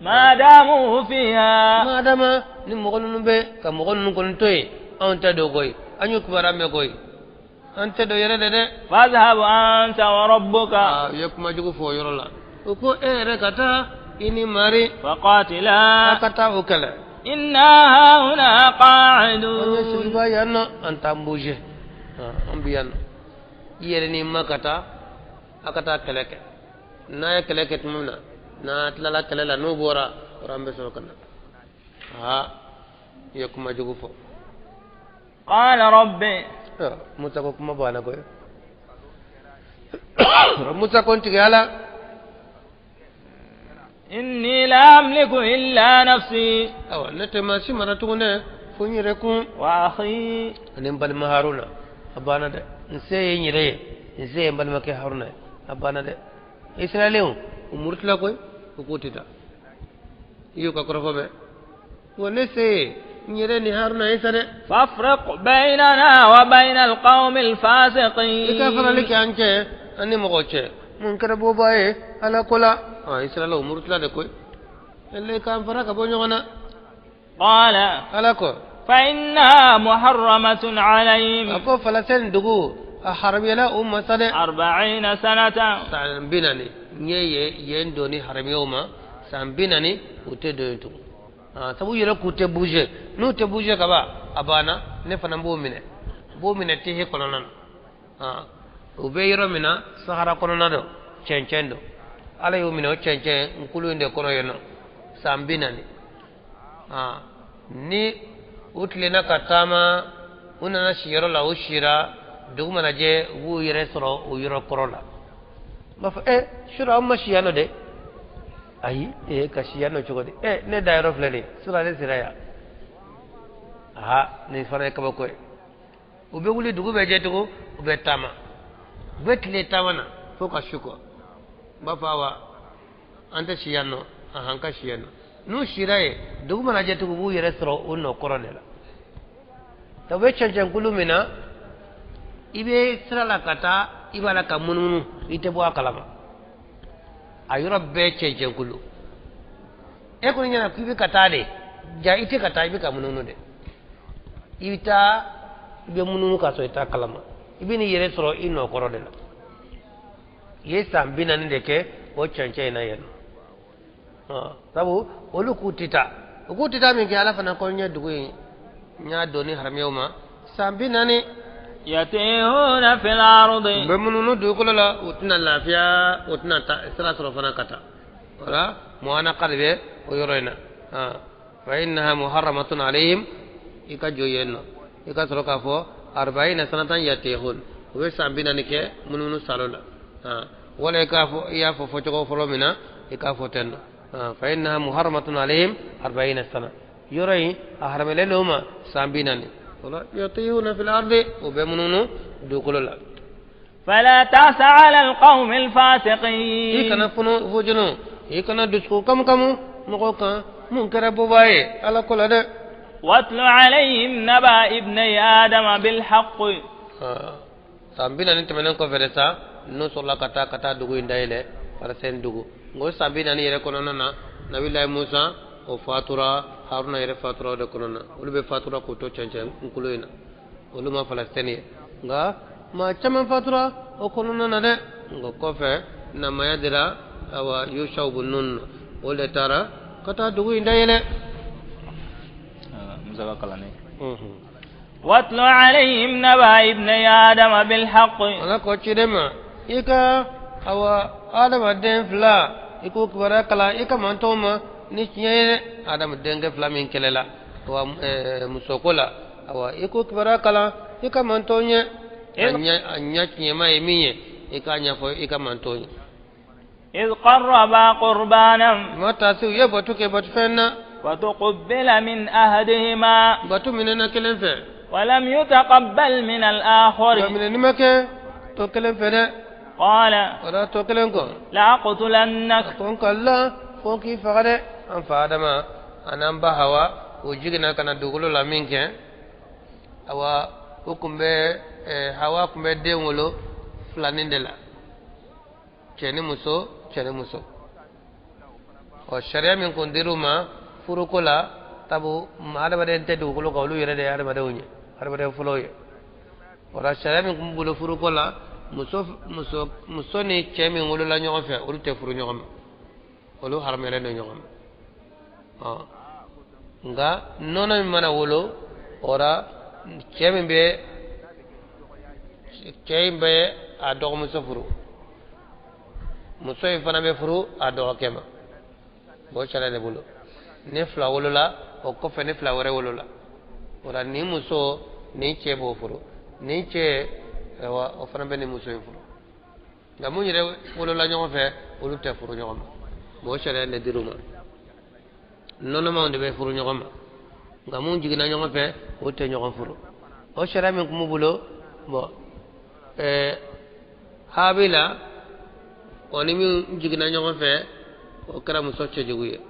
ما داموا فيها ma dama ni mɔgɔ ninnu bɛ ka mɔgɔ ninnu kɔni to yen anw tɛ don koyi an y'u kibaruya mɛn koyi an tɛ don yɛrɛ de dɛ فاذهب أنت وربك u ye kuma jugu fɔ o yɔrɔ la u ko e yɛrɛ ka taa i ni mari فقاتلا a ka taa o kɛlɛ إنا هاهنا an ye قاعدون sigiba yan nɔ an t'an bouger an bi yan nɔ i yɛrɛ ni ma ka taa a ka taa kɛlɛ kɛ n'a ye kɛlɛ kɛ tuma min na n'a tilala kɛlɛ la n'o bɔra o an bɛ sɔrɔ ka na i ye kuma jugu fɔ قال ربي musa ko kuma banna koyi musa ko n tigi ala إني لا أملك إلا نفسي awa ne tɛ maa si mara tugun dɛ fo n yɛrɛ kun وأخي ani n balima haruna a banna dɛ n se ye n yɛrɛ ye n se ye n balimakɛ haruna ye a banna dɛ israɛlɛnw u murutila koyi u k'u tɛ taa i y'u ka kɔrɔfɔ mɛn wa ne se ye n yɛrɛ ni haruna ye sa dɛ فافرق بيننا وبين القوم i ka farali الفاسقين kɛ an cɛ an ni mɔgɔ cɛ mun kɛra bɔba ye ala ko la israɛlɛw murutila de koyi ele k'an fara ka bɔ ɲɔgɔn na قال ala ko فإنها محرمة عليهم a ko falasɛn dugu a haramuyala u ma sa dɛ 40 سنة san 40 n ye yen doni haramiyaw ma san 40 u tɛ don yen tugun sabu u yɛrɛ k'u tɛ bouger n'u tɛ bouger ka ban a banna ne fana b'o minɛ n b'o minɛ tehe kɔnɔna na u bɛ yɔrɔ min na sahara kɔnɔna don cɛncɛn don ala y'o minɛ o cɛncɛn nkulu in de kɔnɔ yen nɔ san 40 Ni u tilenna ka taama u nana si yɔrɔ la u sira dugu mana jɛ u b'u yɛrɛ sɔrɔ o yɔrɔ kɔrɔ la n b'a fɔ sura aw ma si yan nɔ dɛ ayi ka si yan nɔ cogo di ne da yɔrɔ filɛ nin ye sura ne sera yan aha nin fana ye kabako ye u bɛ wuli dugu bɛ jɛ tugun u bɛ taama u bɛ tile taama na fo ka su kɔ n b'a fɔ awa an tɛ si yan nɔ ahan ka si yan nɔ n'u sira yen dugu mana jɛ tugun u b'u yɛrɛ sɔrɔ o nɔ kɔrɔ de la u bɛ cɛncɛnkulu min na i bɛ sira la ka taa i b'a la ka munumunu i tɛ bɔ a kalama a yɔrɔ bɛɛ cɛncɛnkulu e kɔni ɲɛna k'i bɛ ka taa de ja i tɛ ka taa i bɛ ka munumunu de i bɛ taa i bɛ munumunu k'a sɔrɔ i t'a kalama i bɛ n'i yɛrɛ sɔrɔ i nɔ kɔrɔ de la i ye san 40 de kɛ o cɛncɛn in na yen nɔ sabu olu k'u tɛ taa u k'u tɛ taa min kɛ ala fana ko n ye dugu in n y'a dɔn ni haramuyaw ma san 40 yatihuna fil ardi u bɛ munumunu dugukolo la u tɛna lafiya u tɛna sira sɔrɔ fana ka taa wala mu'anaqa de bɛ o yɔrɔ in na fa innaha muharramatun alayhim i ka jɔ yen nɔ i ka sɔrɔ k'a fɔ 40 sanatan yatihun u bɛ san 40 kɛ munumunu salo la wala i k'a fɔ i y'a fɔ fɔcogo fɔlɔ min na i k'a fɔ ten nɔ fa innaha muharramatun alayhim 40 sana yɔrɔ in a haramelen don ma san 40 wala yatihuna fil ardi u bɛ munumunu dugukolo la fala ta'sa 'ala alqawmi alfasiqin i kana funu fujunu i kana dusukun kamukamu mɔgɔw kan mun kɛra bɔbaa ye ala ko la dɛ watlu alayhim naba ibnay adama bilhaqq san 40 tɛmɛnen kɔfɛ de sa n'u sɔrɔla ka taa dugu in dayɛlɛ Falasɛn dugu nka o san 40 yɛrɛ kɔnɔna na Nabilayi Musa o fatura Haruna yɛrɛ fatura o de kɔnɔna na olu bɛ fatura k'u to cɛncɛn kulu in na olu ma Falasɛn ye nka maa caman fatura o kɔnɔna na dɛ nka kɔfɛ namaya dira awa Yushau bun Nun o de taara ka taa dugu in dayɛlɛ. Musa ka kalanden. واتل عليهم نبأ ابني آدم بالحق ala ko ciden ma i ka awa adamaden fila i k'o kibaruya kalan i ka mantɔw ma ni tiɲɛ ye dɛ adamadenkɛ fila min kɛlɛla awa musoko la awa i k'o kibaruya kalan i ka mantɔw ɲɛ a ɲɛ tiɲɛma ye min ye i k'a ɲɛfɔ i ka mantɔw ɲɛ. إذ قربا قربانا ma taa se u ye bato kɛ batofɛn na. فتقبل من أحدهما bato minɛna kelen fɛ. ولم يتقبل من الآخر nka minɛni ma kɛ tɔ kelen fɛ dɛ. قال o la tɔ kelen kɔ. لأقتلنك a ko n ka la fo k'i faga dɛ an fa Adama a n'an ba Hawa o jiginna ka na dugukolo la min kɛ awa o kun bɛ Hawa kun bɛ den wolo filanin de la cɛ ni muso cɛ ni muso ɔ sariya min kun dir'u ma furuko la sabu adamaden tɛ dugukolo kan olu yɛrɛ de ye adamadenw ye adamaden fɔlɔw ye o la sariya min kun b'u bolo furuko la muso ni cɛ min wolola ɲɔgɔn fɛ olu tɛ furu ɲɔgɔn ma olu haramuyalen don ɲɔgɔn ma ɔ nka nɔnɔ min mana wolo o la cɛ min bɛ cɛ in bɛ a dɔgɔmuso furu muso in fana bɛ furu a dɔgɔkɛ ma o sariya de bolo ni fila wolola o kɔfɛ ni fila wɛrɛ wolola o la nin muso nin cɛ b'o furu nin cɛ ayiwa o fana bɛ nin muso in furu nka mun yɛrɛ wolola ɲɔgɔn fɛ olu tɛ furu ɲɔgɔn ma o sariya de dir'u ma nɔnɔmaw de bɛ furu ɲɔgɔn ma nka mun jiginna ɲɔgɔn fɛ o tɛ ɲɔgɔn furu o sariya min kun b'u bolo bɔn Habila o ni min jiginna ɲɔgɔn fɛ o kɛra muso cɛjugu ye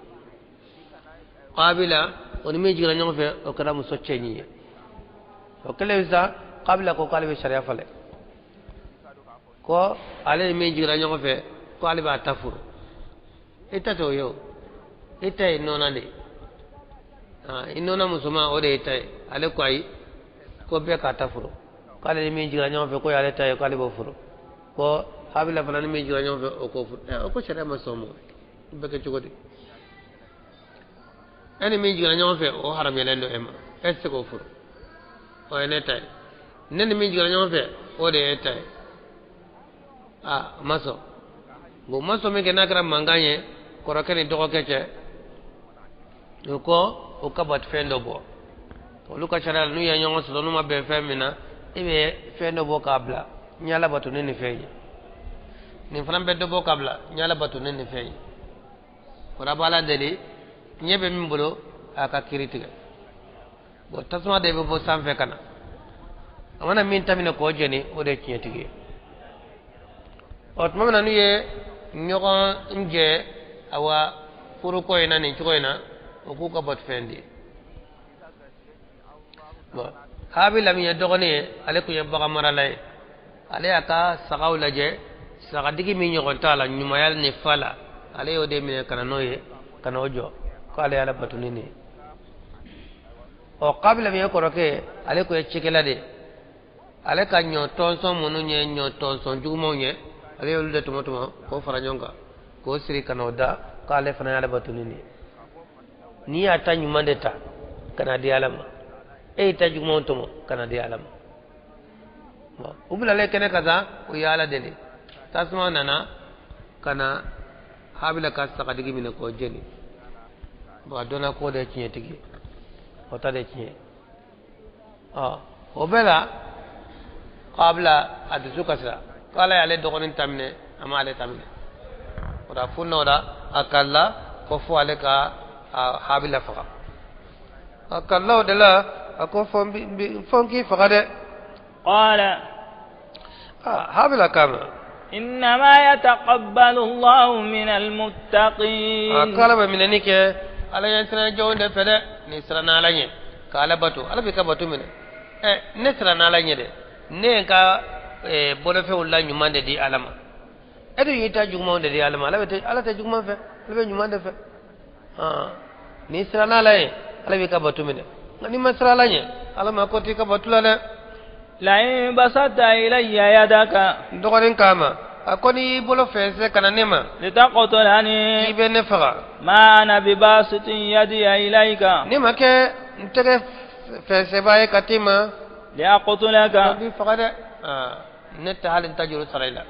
Kabila o ni min jiginna ɲɔgɔn fɛ o kɛra muso cɛɲi ye o kɛlen sisan Kabila ko k'ale bɛ sariya falen ko ale ni min jiginna ɲɔgɔn fɛ ko ale b'a ta furu i ta t'o ye o i ta ye nɔnɔ de ye i nɔnɔ musoman o de ye ta ye ale ko ayi ko bɛɛ k'a ta furu k'ale ni min jiginna ɲɔgɔn fɛ k'o y'ale ta ye k'ale b'o furu ko Habila fana ni min jiginna ɲɔgɔn fɛ o k'o furu o ko sariya ma sɔn o ma o bɛ kɛ cogo di e ni min jiginna ɲɔgɔn fɛ o haramuyalen don e ma e tɛ se k'o furu o ye ne ta ye ne ni min jiginna ɲɔgɔn fɛ o de ye e ta ye a ma sɔn bon ma sɔn min kɛ n'a kɛra mankan ye kɔrɔkɛ ni dɔgɔkɛ cɛ o ko o ka batofɛn dɔ bɔ. Olu ka sariya la, n'u ye ɲɔgɔn sɔrɔ, n'u ma bɛn fɛn min na, e bɛ fɛn dɔ bɔ k'a bila, n y'ala bato ni nin fɛn ye. Nin fana bɛ dɔ bɔ k'a bila, n y'ala bato ni nin fɛn ye. O la, b'ala deli, ɲɛ bɛ min bolo, a ka kiiri tigɛ. Bon, tasuma de bɛ bɔ sanfɛ ka na, a mana min ta minɛ k'o jeni, o de ye tiɲɛtigi ye. Ɔ, tuma min na n'u ye ɲɔgɔn jɛ, awa, furuko in na nin cogo in na, o k'u ka batofɛn di. Bon, Habila min ye dɔgɔnin ye, ale tun ye bagan marala ye. Ale y'a ka sagaw lajɛ, sagadigi min ɲɔgɔn t'a la ɲumanya ni fa la, ale y'o de minɛ ka na n'o ye, ka n'o jɔ k'ale y'ala bato ni nin ye. Ɔ, Kabila min ye kɔrɔkɛ ye, ale tun ye cikɛla de ye. Ale ka ɲɔ tɔnsɔn minnu ye ɲɔ tɔnsɔn jugumanw ye, ale y'olu de tɔmɔ tɔmɔ k'o fara ɲɔgɔn kan k'o siri ka n'o da k'ale fana y'ale bato ni nin ye. N'i y'a ta ɲuman de ta ka na di ala ma, e y'i ta jugumanw tɔmɔ ka na di ala ma. Bon, u bilalen kɛnɛ ka sa, u ye ala deli, tasuma nana ka na Habila ka sagadigi minɛ k'o jeni. Bon, a dɔnna k'o de ye tiɲɛtigi ye, o ta de ye tiɲɛ. Ɔ, o bɛɛ la, Kabila a dusu kasira k'ala y'ale dɔgɔnin ta minɛ, a ma ale ta minɛ. O la, fu n'o la, a kalila ko fo ale ka a Habila faga. A kalila o de la, a ko fo n k'i faga dɛ. قال Habila kama إنما يتقبل الله من المتقين. A ko ala bɛ minɛni kɛ ala ɲɛ siran jɔnw de fɛ dɛ. Ni siranna ala ɲɛ k'ala bato, ala b'i ka bato minɛ. Ɛ, ne siranna ala ɲɛ dɛ, ne ye n ka bolofɛnw la ɲuman de di ala ma, e dun y'i ta jugumanw de di ala ma. Ala tɛ juguman fɛ, ala bɛ ɲuman de fɛ. N'i siranna ala ye, ala b'i ka bato minɛ, nka n'i ma siran ala ɲɛ, ala ma ko t'i ka bato la dɛ. لئن بسطت إلي يدك N dɔgɔnin kama, a ko n'i y'i bolo fɛnsɛ ka na ne ma لتقتلني k'i bɛ ne faga, ما أنا بباسط يدي إليك ne ma kɛ n tɛgɛ fɛnsɛbaa ye ka t'i ma لأقتلك. N b'i faga dɛ. Ne tɛ hali n ta juru sara i la.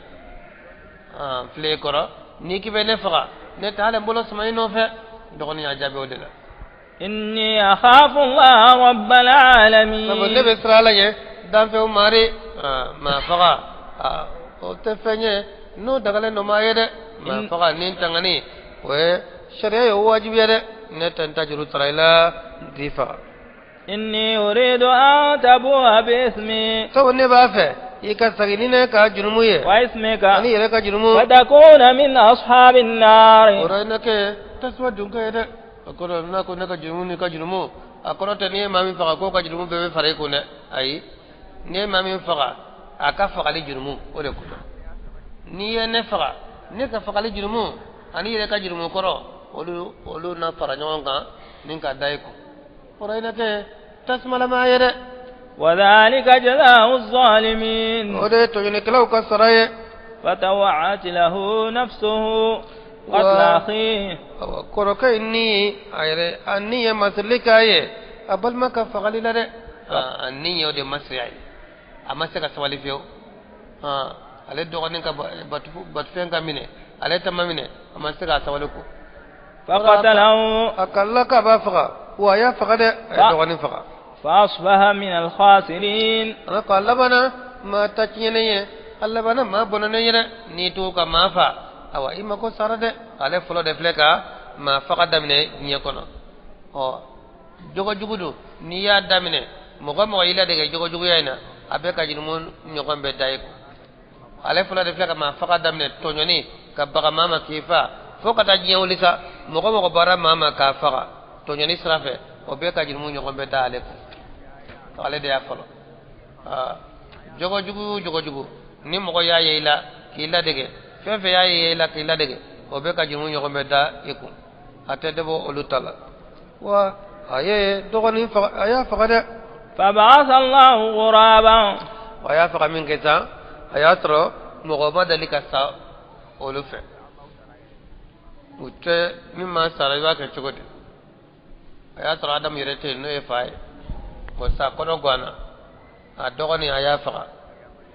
N filɛ i kɔrɔ, n'i k'i bɛ ne faga, ne tɛ hali n bolo sama i nɔfɛ. N dɔgɔnin y'a jaabi o de la. إني أخاف الله رب Sabu ne العالمين. bɛ siran ala ɲɛ, danfɛnw mari. Maa faga, o tɛ fɛn ye n'o dagalen don maa ye dɛ. Maa faga ni tangani, o ye sariya ye, o wajibiya dɛ. Ne tɛ n ta juru sara i la, n t'i faga. إني أريد أن تبوء بإثمي Sabu ne b'a fɛ i ka segin ni ne ka jurumu ye وإثمك ani yɛrɛ ka jurumu فتكون من أصحاب النار. O la, i na kɛ tasuma dunke ye dɛ. O kɔrɔ n'a ko ne ka jurumu ni ka jurumu, a kɔrɔ tɛ n'i ye maa min faga k'o ka jurumu bɛɛ bɛ fara i kun dɛ. Ayi, n'i ye maa min faga, a ka fagali jurumu, o de ko don. N'i ye ne faga, ne ka fagali jurumu ani yɛrɛ ka jurumu kɔrɔ, olu na fara ɲɔgɔn kan ni ka da i kun. O la, i na kɛ tasumalama ye dɛ. وذلك جزاء الظالمين. O de ye tɔɲɔnikɛlaw ka sara ye. فطوعت له نفسه قتل أخيه. Awa, kɔrɔkɛ in ni a yɛrɛ a ni ye masirili k'a ye a balima ka fagali la dɛ. A ni ye o de masiri a ye, a ma se ka sabali fiyewu. Ale dɔgɔnin ka batufɛn ka minɛ, ale ta ma minɛ, a ma se k'a sabali ko فقتله. A kalila k'a b'a faga, wa a y'a faga dɛ, a ye dɔgɔnin faga. فأصبح من الخاسرين. Ala ko a labanna maa ta tiɲɛnen ye, a labanna maa bɔnɔnen ye dɛ. N'i to ka maa fa, awa, i mako sara dɛ. Ale fɔlɔ de filɛ ka maa faga daminɛ diɲɛ kɔnɔ. Ɔ, jogo jugu don, n'i y'a daminɛ, mɔgɔ mɔgɔ y'i ladege jogo juguya in na, a bɛ ka jurumu ɲɔgɔn bɛɛ da i kun. Ale fɔlɔ de filɛ ka maa faga daminɛ, tɔɲɔni ka baga maa ma k'i fa, fo ka taa diɲɛ wuli sa, mɔgɔ mɔgɔ bɔra maa ma k'a faga tɔɲɔni sira fɛ, o bɛɛ ka jurumu ɲɔgɔn bɛɛ da ale kun. Ale de y'a fɔlɔ. Jogo jugu, jogo jugu, ni mɔgɔ y'a ye i la k'i ladege, fɛn fɛn y'a ye i la k'i ladege, o bɛɛ ka jurumu ɲɔgɔn bɛɛ da i kun. A tɛ dɛbɔ olu ta la wa. A ye dɔgɔnin faga, a y'a faga dɛ. فبعث الله غرابا. A y'a faga min kɛ sa, a y'a sɔrɔ mɔgɔ ma deli ka sa olu fɛ. U tɛ min ma sara, i b'a kɛ cogo di? A y'a sɔrɔ Adamu yɛrɛ tɛ yen, n'o ye fa ye. O sa kɔnɔ ganna, a dɔgɔnin a y'a faga,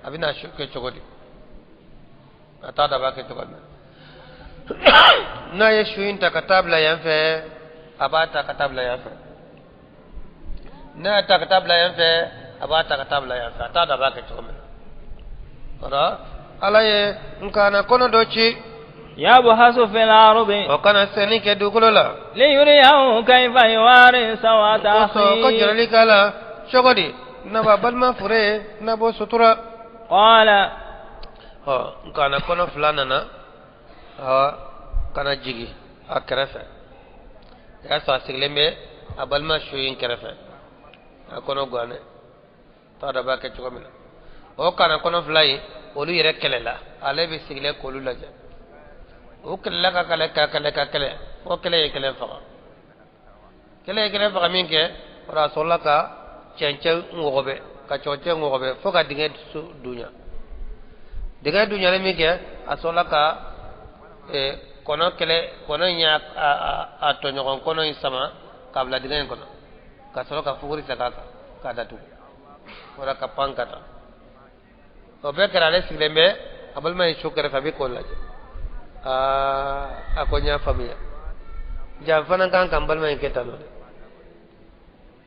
a bɛna su kɛ cogo di? A t'a dɔn a b'a kɛ cogo min na. N'a ye su in ta ka taa bila yan fɛ, a b'a ta ka taa bila yan fɛ. N'a y'a ta ka taa bila yan fɛ, a b'a ta ka taa bila yan fɛ, a t'a dɔn a b'a kɛ cogo min na. Ala ye nkaana kɔnɔ dɔ ci. يبحث في الأرض. O kana senni kɛ dugukolo la. ليريه كيف يواري سوءة kosɔn ko أخيه. jirali k'a la cogo di n'a b'a balima fure n'a b'o sutura. قال. Ɔ, nkaana kɔnɔ fila nana, awa, kana jigi a kɛrɛfɛ. A y'a sɔrɔ a sigilen bɛ a balima su in kɛrɛfɛ, a kɔnɔ guwanɛ, t'a dɔn a b'a kɛ cogo min na. O kana kɔnɔ fila in, olu yɛrɛ kɛlɛla, ale bɛ sigilen k'olu lajɛ. O kɛlɛla ka kɛlɛ ka kɛlɛ ka kɛlɛ fo kɛlɛ ye kɛlɛ faga. Kɛlɛ ye kɛlɛ faga min kɛ, o la a sɔrɔla ka cɛncɛn wɔgɔbɛ, ka cɛncɛn wɔgɔbɛ fo ka dingɛ dunya. Dingɛ dunyalen min kɛ, a sɔrɔla ka kɔnɔ kɛlɛ, kɔnɔ in y'a a tɔɲɔgɔn kɔnɔ in sama k'a bila dingɛ in kɔnɔ, ka sɔrɔ ka fuguri segin a kan k'a datugu, o la ka pan ka taa. O bɛɛ kɛra, ale sigilen bɛ a balima ye su kɛrɛfɛ, a bɛ k'o lajɛ. Aa, a ko n y'a faamuya, ja fana kan ka n balima in kɛ tan nɔ dɛ.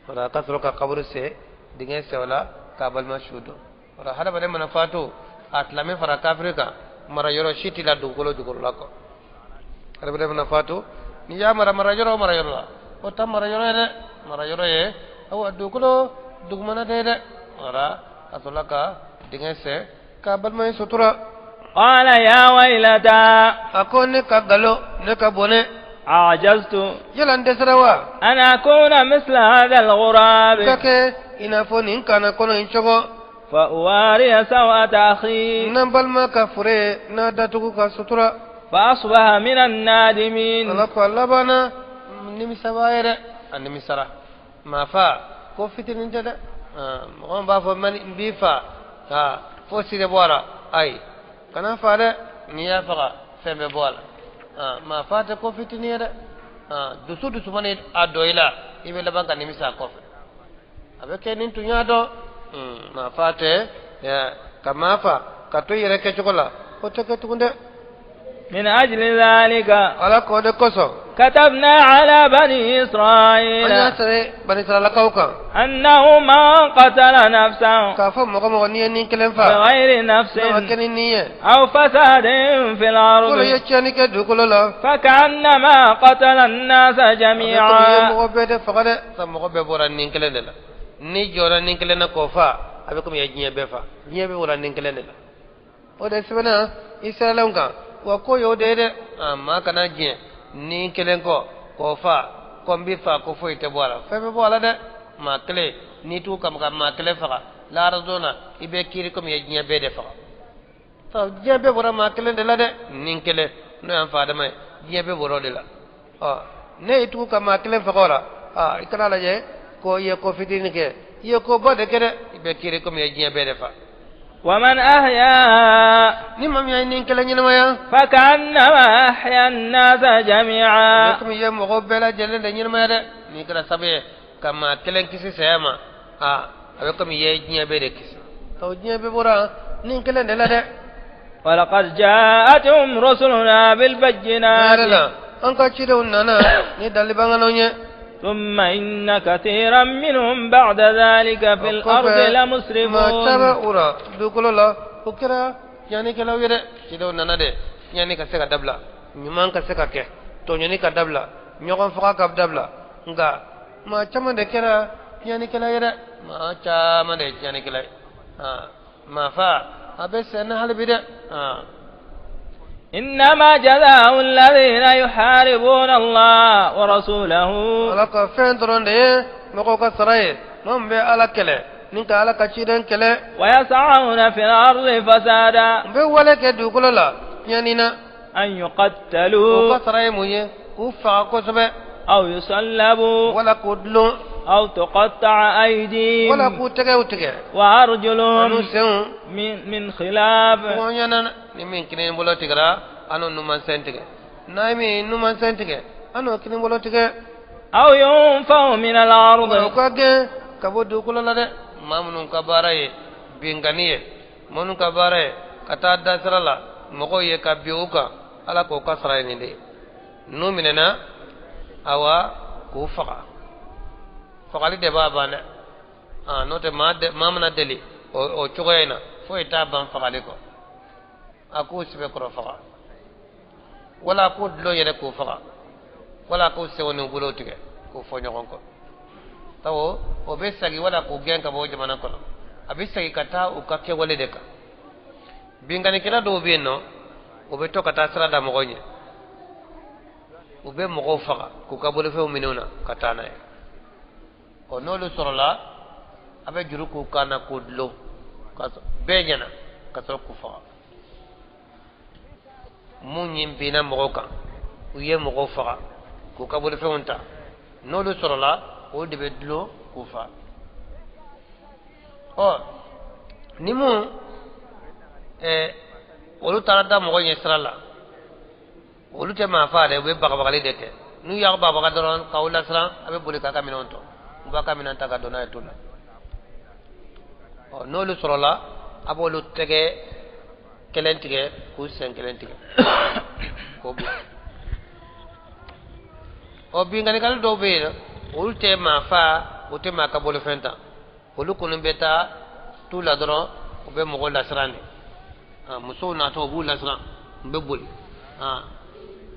O la ka sɔrɔ ka kaburu sen, dingɛ sen, o la k'a balima su dɔn. O la hadamaden mana fatu, a silamɛ fara kafiri kan, mara yɔrɔ si t'i la dugukolo jukɔrɔla kɔ. Hadamaden mana fatu, n'i y'a mara mara yɔrɔ o mara yɔrɔ la, o ta mara yɔrɔ ye dɛ, mara yɔrɔ ye awa dugukolo dugumana tɛ dɛ. O la a sɔrɔla ka dingɛ sen k'a balima in sutura. قال يا ويلتى. A ko ne ka galo, ne ka bɔnɛ. أعجزت. Yala n dɛsɛra wa? أن أكون مثل هذا الغراب. Ka kɛ i n'a fɔ nin kana kɔnɔ in cogo. فأواري سوءة أخي. N'an balima ka fure n'a datugu ka sutura. فأصبح من النادمين. Ala ko a labanna nimisaba ye dɛ, a nimisara. Maa fa ko fitinin tɛ dɛ. Mɔgɔ min b'a fɔ mani n b'i fa, fo si de bɔ a la, ayi, kana fa dɛ, n'i y'a faga fɛn bɛ bɔ a la. Maa fa tɛ ko fitinin ye dɛ. Dusu dusu mana a dɔ i la, i bɛ laban ka nimisa a kɔfɛ. A bɛ kɛ nin tun y'a dɔn. Maa fa tɛ ka maa fa ka to i yɛrɛ kɛcogo la, o tɛ kɛ tugun dɛ. من أجل ذلك. Ala k'o de kosɔn. كتبنا على بني An y'a إسرائيل. sɛbɛn banisiralakaw kan. أنه من قتل نفسا. K'a fɔ mɔgɔ mɔgɔ n'i ye nin kelen fa. بغير نفس. N'a ma kɛ ni nin ye. أو فساد في K'olu الأرض. ye tiɲɛni kɛ dugukolo la. فكأنما قتل الناس A bɛ komi i ye جميعا. mɔgɔ bɛɛ de faga dɛ. Sa mɔgɔ bɛɛ bɔra nin kelen de la. N'i jɔra nin kelen na k'o fa, a bɛ komi i ye diɲɛ bɛɛ fa. Diɲɛ bɛɛ bɔra nin kelen de la. O de sɛbɛnna Israɛlɛnw kan. Wa ko y'o de ye dɛ. Maa kana diɲɛ nin kelen kɔ k'o fa, ko n b'i fa, ko foyi tɛ bɔ a la. Fɛn bɛ bɔ a la dɛ. Maa kelen n'i t'u kama ka maa kelen faga, lahara don na i bɛ kiiri komi i ye diɲɛ bɛɛ de faga. Diɲɛ bɛɛ bɔra maa kelen de la dɛ. Nin kelen n'o y'an fa Adama ye, diɲɛ bɛɛ bɔra o de la. Ɔ, ne y'i tugu ka maa kelen faga o la, i kana lajɛ ko i ye ko fitinin kɛ, i ye ko ba de kɛ dɛ, i bɛ kiiri komi i ye diɲɛ bɛɛ de fa. ومن أحيا. Ni maa min ye nin kelen ɲɛnamaya. فكأنما أحيا الناس A bɛ جميعا. komi i ye mɔgɔw bɛɛ lajɛlen de ɲɛnamaya dɛ. N'i kɛra sababu ye ka maa kelen kisi saya ma, a bɛ komi i ye diɲɛ bɛɛ de kisi. Ɔ, diɲɛ bɛɛ bɔra nin kelen de la dɛ. ولقد جاءتهم رسلنا Yɛrɛ بالبينات. la, an ka cidenw nana ni dalibanganaw ye. ثم إن كثيرا منهم بعد ذلك في O الأرض kɔfɛ maa لمسرفون. caman u la dugukolo la, o kɛra ɲanikɛlaw ye dɛ. Cidenw nana de ɲani ka se ka dabila, ɲuman ka se ka kɛ, tɔɲɔni ka dabila, ɲɔgɔn faga ka dabila, nka maa caman de kɛra tiɲɛnikɛla ye dɛ. Maa caman de ye tiɲɛnikɛla ye. Maa fa a bɛ sen na hali bi dɛ. إنما جزاء الذين يحاربون الله ورسوله. Ala ka fɛn dɔrɔn de ye mɔgɔw ka sara ye, maa min bɛ Ala kɛlɛ ni ka Ala ka ciden kɛlɛ. ويسعون في الأرض فسادا. N bɛ wale kɛ dugukolo la tiɲɛni na. أن O يقتلوا. ka sara ye mun ye? K'u faga kosɛbɛ. أو يصلبوا. Wala k'u dulon. أو تقطع Wala أيديهم. k'u tɛgɛw tigɛ. An'u وأرجلهم. senw. من خلاف. Ɲɔgɔn ɲɛna, ni min kinin bolo tigɛra, an n'o numan sen tigɛ, n'a ye min numan sen tigɛ, an n'o kinin bolo tigɛ. أو ينفوا من O الأرض. ka gɛn ka bɔ dugukolo la dɛ. Maa minnu ka baara ye binkanni ye, minnu ka baara ye ka taa dasira la mɔgɔw ye ka bin u kan, Ala k'o ka sara ye nin de ye. N'u minɛna, awa, k'u faga, fagali de b'a ban dɛ. N'o tɛ maa mana deli o cogoya in na foyi t'a ban fagali kɔ. A k'u sɛbɛkɔrɔ faga, wala a k'u dulon yɛrɛ k'u faga, wala a k'u senw n'u bolow tigɛ k'u fɔ ɲɔgɔn kɔ. Sabu o bɛ segin wala k'u gɛn ka bɔ jamana kɔnɔ, a bɛ segin ka taa u ka kɛwale de kan. Binkannikɛla dɔw bɛ yen nɔ, u bɛ to ka taa sira da mɔgɔw ɲɛ, u bɛ mɔgɔw faga k'u ka bolofɛnw minɛ u na ka taa n'a ye. Ɔ n'olu sɔrɔla, a bɛ juru k'u kan na k'u dulon ka bɛɛ ɲɛna ka sɔrɔ k'u faga. Mun ye binna mɔgɔw kan, u ye mɔgɔw faga k'u ka bolofɛnw ta, n'olu sɔrɔla, o de bɛ dulon k'u faga. Ɔ ni mun olu taara da mɔgɔ ɲɛ sira la, olu tɛ maa faa dɛ, u bɛ bagabagali de kɛ. N'u y'a bagabaga dɔrɔn k'aw lasiran, a bɛ boli k'a ka minɛnw tɔ, u b'a ka minɛn ta ka don n'a ye tu la. Ɔ n'olu sɔrɔla, a b'olu tɛgɛ kelen tigɛ k'u sen kelen tigɛ k'o bila. Ɔ binkannikɛla dɔw bɛ yen, olu tɛ maa faa, u tɛ maa ka bolofɛn ta, olu kɔni bɛ taa tu la dɔrɔn, u bɛ mɔgɔw lasiran de. Musow natɔ u b'u lasiran, u bɛ boli,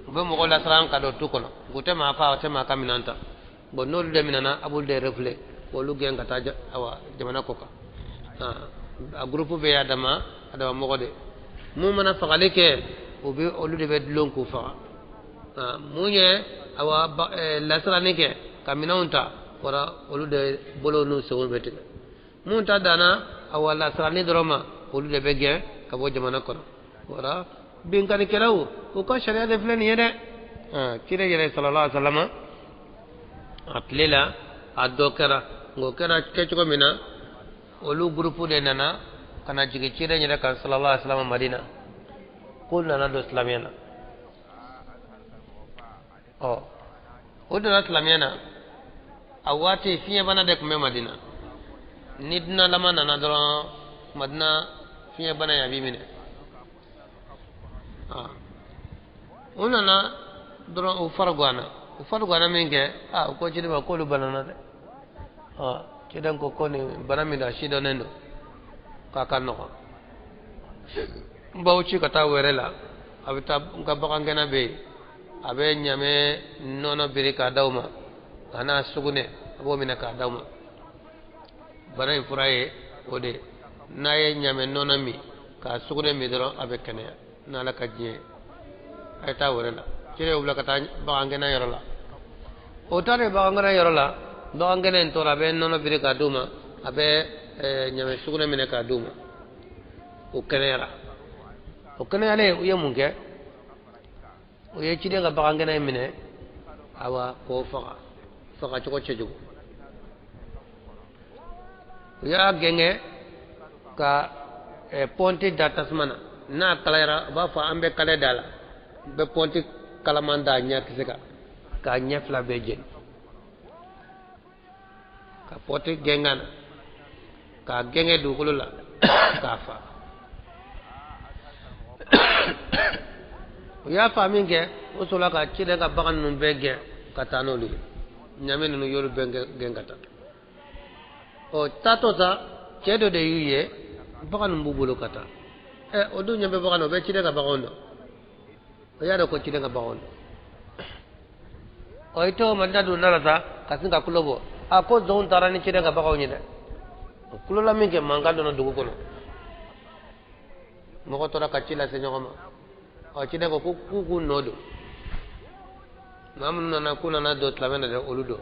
u bɛ mɔgɔw lasiran ka don tu kɔnɔ, u tɛ maa faa, u tɛ maa ka minɛn ta. Bon n'olu de minɛna, a b'olu de refilɛ k'olu gɛn ka taa awa jamana kɔ kan. A groupe bɛ a dama a dama mɔgɔ de. Mun mana fagali kɛ, u bɛ olu de bɛ dulon k'u faga. Mun ye awa lasiranni kɛ ka minɛnw ta, wala olu de bolo n'u senw bɛ tigɛ. Mun ta danna awa lasiranni dɔrɔn ma, olu de bɛ gɛn ka bɔ jamana kɔnɔ. Wala binkannikɛlaw, u ka sariya de filɛ nin ye dɛ. Kira yɛrɛ sallallahu alaihi wa sallam a tile la, a dɔ kɛra, nka o kɛra kɛcogo min na, olu gurupu de nana ka na jigin ciden yɛrɛ kan sallallahu alaihi wa sallam Madina, k'olu nana don silamɛya na. Ɔ o donna silamɛya na, a waati fiɲɛbana de tun bɛ Madina. Ni dunanlama nana dɔrɔn, Madina fiɲɛbana in a b'i minɛ. U nana dɔrɔn, u fariganna, u fariganna min kɛ, u ko ciden ma k'olu banana dɛ. Ciden ko ko nin bana min don, a sidɔnnen don k'a ka nɔgɔn, n b'aw ci ka taa wɛrɛ la, a bɛ taa n ka bagangɛnna bɛ yen, a bɛ ɲamɛ nɔnɔ biri k'a d'aw ma, a n'a sugunɛ a b'o minɛ k'a d'aw ma. Bana in fura ye o de ye, n'a ye ɲamɛ nɔnɔ min k'a sugunɛ min dɔrɔn, a bɛ kɛnɛya n'Ala ka diɲɛ ye. A ye taa wɛrɛ la. Ciden y'o bila ka taa bagangɛnna yɔrɔ la. O taalen bagangɛnna yɔrɔ la, bagangɛnna in tora, a bɛ nɔnɔ biri k'a d'u ma, a bɛ ɲamɛ sugunɛ minɛ k'a d'u ma, o kɛnɛyara. O kɛnɛyalen, u ye mun kɛ? U ye ciden ka bagangɛnna in minɛ, awa k'o faga, faga cogo cɛjugu. U y'a gɛngɛ ka pɔnti da tasuma na, n'a kalayara, u b'a fɔ an bɛ kalɛ da la, u bɛ pɔnti kalaman da a ɲɛ kisɛ kan k'a ɲɛ fila bɛɛ jeni, ka pɔnti gɛngɛ na k'a gɛngɛ dugukolo la k'a fa. U y'a fa min kɛ, o sɔrɔla ka ciden ka bagan ninnu bɛɛ gɛn ka taa n'olu ye, ɲamɛ ninnu y'olu bɛɛ gɛn ka taa. Ɔ taatɔ sa, cɛ dɔ de y'u ye, bagan ninnu b'u bolo ka taa. O dun ɲɛ bɛ bagan na, o bɛ ciden ka baganw dɔn, o y'a dɔn ko ciden ka baganw dɔn. Ɔ i t'o Madina dunda la sa, ka sin ka kulo bɔ, a ko zonw taara ni ciden ka baganw ye dɛ. O kulola min kɛ, mankan donna dugu kɔnɔ, mɔgɔ tora ka ci lase ɲɔgɔn ma. Ɔ ciden ko k'u k'u nɔ don, maa minnu nana k'u nana don silamɛ na dɛ, olu don,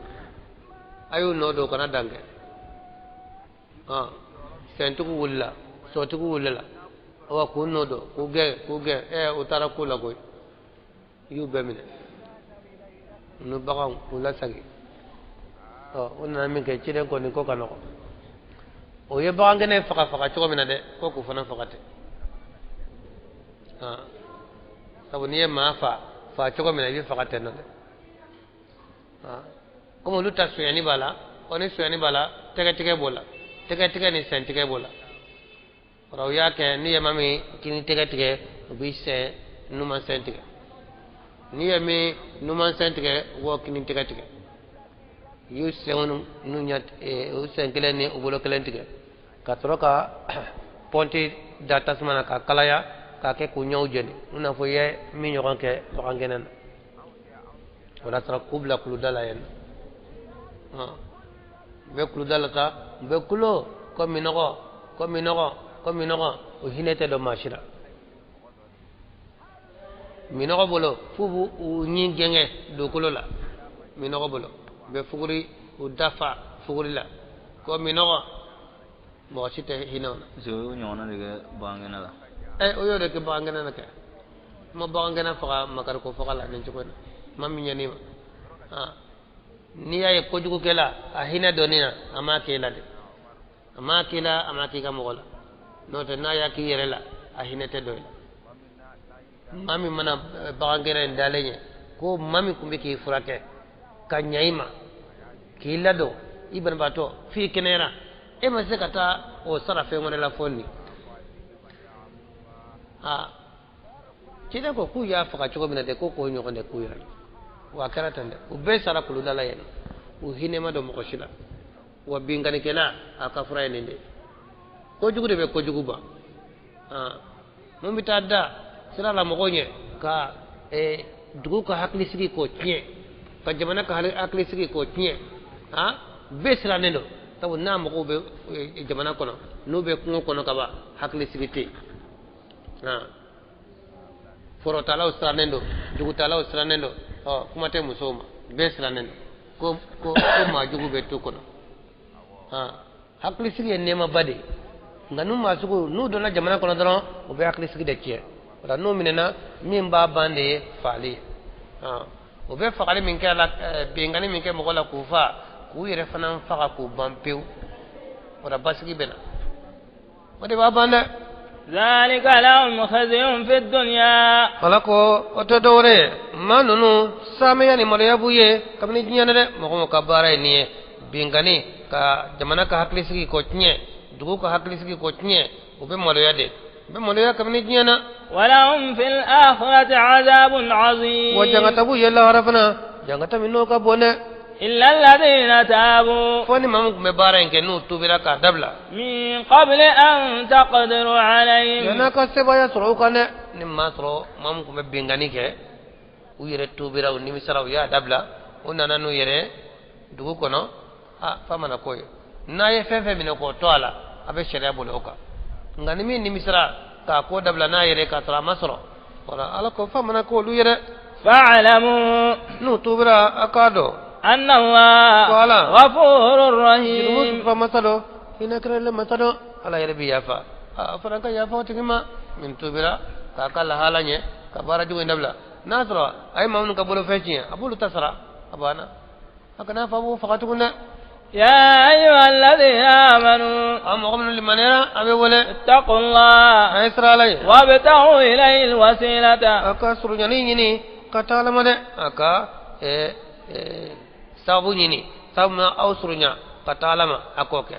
a y'u nɔ don, kana dan kɛ. Sɛntigiw wulila, sɔtigiw wulila, awa k'u nɔ don, k'u gɛn, k'u gɛn. U taara ko la koyi, u y'u bɛɛ minɛ, u ni baganw k'u lasegin. O nana min kɛ, ciden ko nin ko ka nɔgɔn. O ye bagangɛnɛ faga faga cogo min na dɛ, ko k'u fana faga ten. Sabu n'i ye maa fa fa cogo min na, i bɛ faga ten nɔ dɛ. Komi olu ta sonyani b'a la, ɔ ni sonyani b'a la, tɛgɛtigɛ b'o la, tɛgɛtigɛ ni sentigɛ b'o la. O y'a kɛ, n'i ye maa min kini tɛgɛ tigɛ, o b'i sen numan sen tigɛ, n'i ye min numan sen tigɛ, o b'o kini tɛgɛ tigɛ. U y'u senw n'u ɲɛ u sen kelen ni u bolo kelen tigɛ ka sɔrɔ ka pɔnti da tasuma na k'a kalaya k'a kɛ k'u ɲɛw jeni i n'a fɔ i ye min ɲɔgɔn kɛ bagangɛnɛ na o la sɔrɔ k'u bila kuluda la yen nɔ u bɛ kuluda la sa u bɛ kulo ko minɔgɔ ko minɔgɔ ko minɔgɔ o hinɛ tɛ dɔn maa si la minɔgɔ bolo f'u b'u u ɲin gɛngɛ dugukolo la minɔgɔ bolo u bɛ fuguri u dafa fuguri la ko minɔgɔ mɔgɔ si tɛ hinɛ o la. Parce que o y'o ɲɔgɔnna de kɛ bagangɛnɛ la. Ɛ o y'o de kɛ bagangɛnɛ na kɛ ma bagangɛnɛ faga makariko faga la nin cogo in na ma min ɲɛn'i ma n'i y'a ye kojugukɛla a hinɛ dɔnni na a m'a k'e la dɛ a m'a k'i la a m'a k'i ka mɔgɔ la n'o tɛ n'a y'a k'i yɛrɛ la a hinɛ tɛ dɔ i la maa min mana bagangɛnɛ in dalen ye ko maa min tun bɛ k'i furakɛ ka ɲɛ i ma k'i ladon i banabaatɔ f'i kɛnɛyara e ma se ka taa o sara fɛn wɛrɛ la fo nin ciden ko k'u y'a faga cogo min na dɛ ko k'o ɲɔgɔn de k'u yɛrɛ la wa a kɛra ten dɛ u bɛɛ sara kuluda la yen u hinɛ ma don mɔgɔ si la wa binkannikɛla a ka fura ye nin de ye kojugu de bɛ kojugu ban mun bɛ taa da sira la mɔgɔw ɲɛ ka dugu ka hakilisigi k'o tiɲɛ ka jamana ka hakilisigi k'o tiɲɛ bɛɛ sirannen don sabu n'a mɔgɔw bɛ jamana kɔnɔ n'u bɛ kungo kɔnɔ ka ban hakilisigi tɛ yen forotalaw sirannen don dugutalaw sirannen don ɔ kuma tɛ musow ma bɛɛ sirannen don ko ko ko maa jugu bɛ tu kɔnɔ hakilisigi ye nɛɛmaba de ye nka n'u maa sugu n'u donna jamana kɔnɔ dɔrɔn u bɛ hakilisigi de tiɲɛ o la n'u minɛna min b'a ban de ye faali ye u bɛ fagali min kɛ la binkanni min kɛ mɔgɔ la k'u fa k'u yɛrɛ fana faga k'u ban pewu o la basigi bɛ na o de b'a ban dɛ. ذلك لهم خزي في الدنيا Ala ko o tɛ dɔwɛrɛ ye maa ninnu saamɛya ni maloya b'u ye kabini diɲɛ na dɛ mɔgɔ mɔgɔ ka baara ye nin ye binkanni ka jamana ka hakilisigi k'o tiɲɛ dugu ka hakilisigi k'o tiɲɛ u bɛ maloya de u bɛ maloya kabini diɲɛ na. ولهم في الآخرة عذاب عظيم wa jangata b'u ye lahara fana jangata min n'o ka bon dɛ. إلا الذين تابوا fo ni maa min tun bɛ baara in kɛ n'u tubira k'a dabila. من قبل أن تقدروا عليهم yan'a ka sebaaya sɔrɔ u kan dɛ ni maa sɔrɔ maa min tun bɛ binkanni kɛ u yɛrɛ tubira u nimisara u y'a dabila u nana n'u yɛrɛ dugu kɔnɔ a fa mana k'o ye n'a ye fɛn fɛn minɛ k'o to a la a bɛ sariya boli o kan nka ni min nimisara k'a ko dabila n'a yɛrɛ k'a sɔrɔ a ma sɔrɔ wala ala ko fa mana k'olu yɛrɛ. فاعلموا n'u tubira a k'a dɔn. أن الله Voilà. غفور رحيم jurumu fa masa dɔ hinɛ kɛrɛlen masa dɔ ala yɛrɛ bi yafa a fana ka yafa o tigi ma min tubira k'a ka lahala ɲɛ ka baara jugu in dabila n'a sɔrɔ a ye maa minnu ka bolofɛn tiɲɛ a b'olu ta sara a banna a kana fɔ a b'o faga tugun dɛ. يا أيها الذين آمنوا a mɔgɔ minnu limaniyara a bɛ wele اتقوا الله a ye siran ala ye وابتغوا إليه الوسيلة a ka surunyani ɲini ka taa ala ma dɛ a ka sababu ɲini sababu min aw surunya ka taa ala ma a k'o kɛ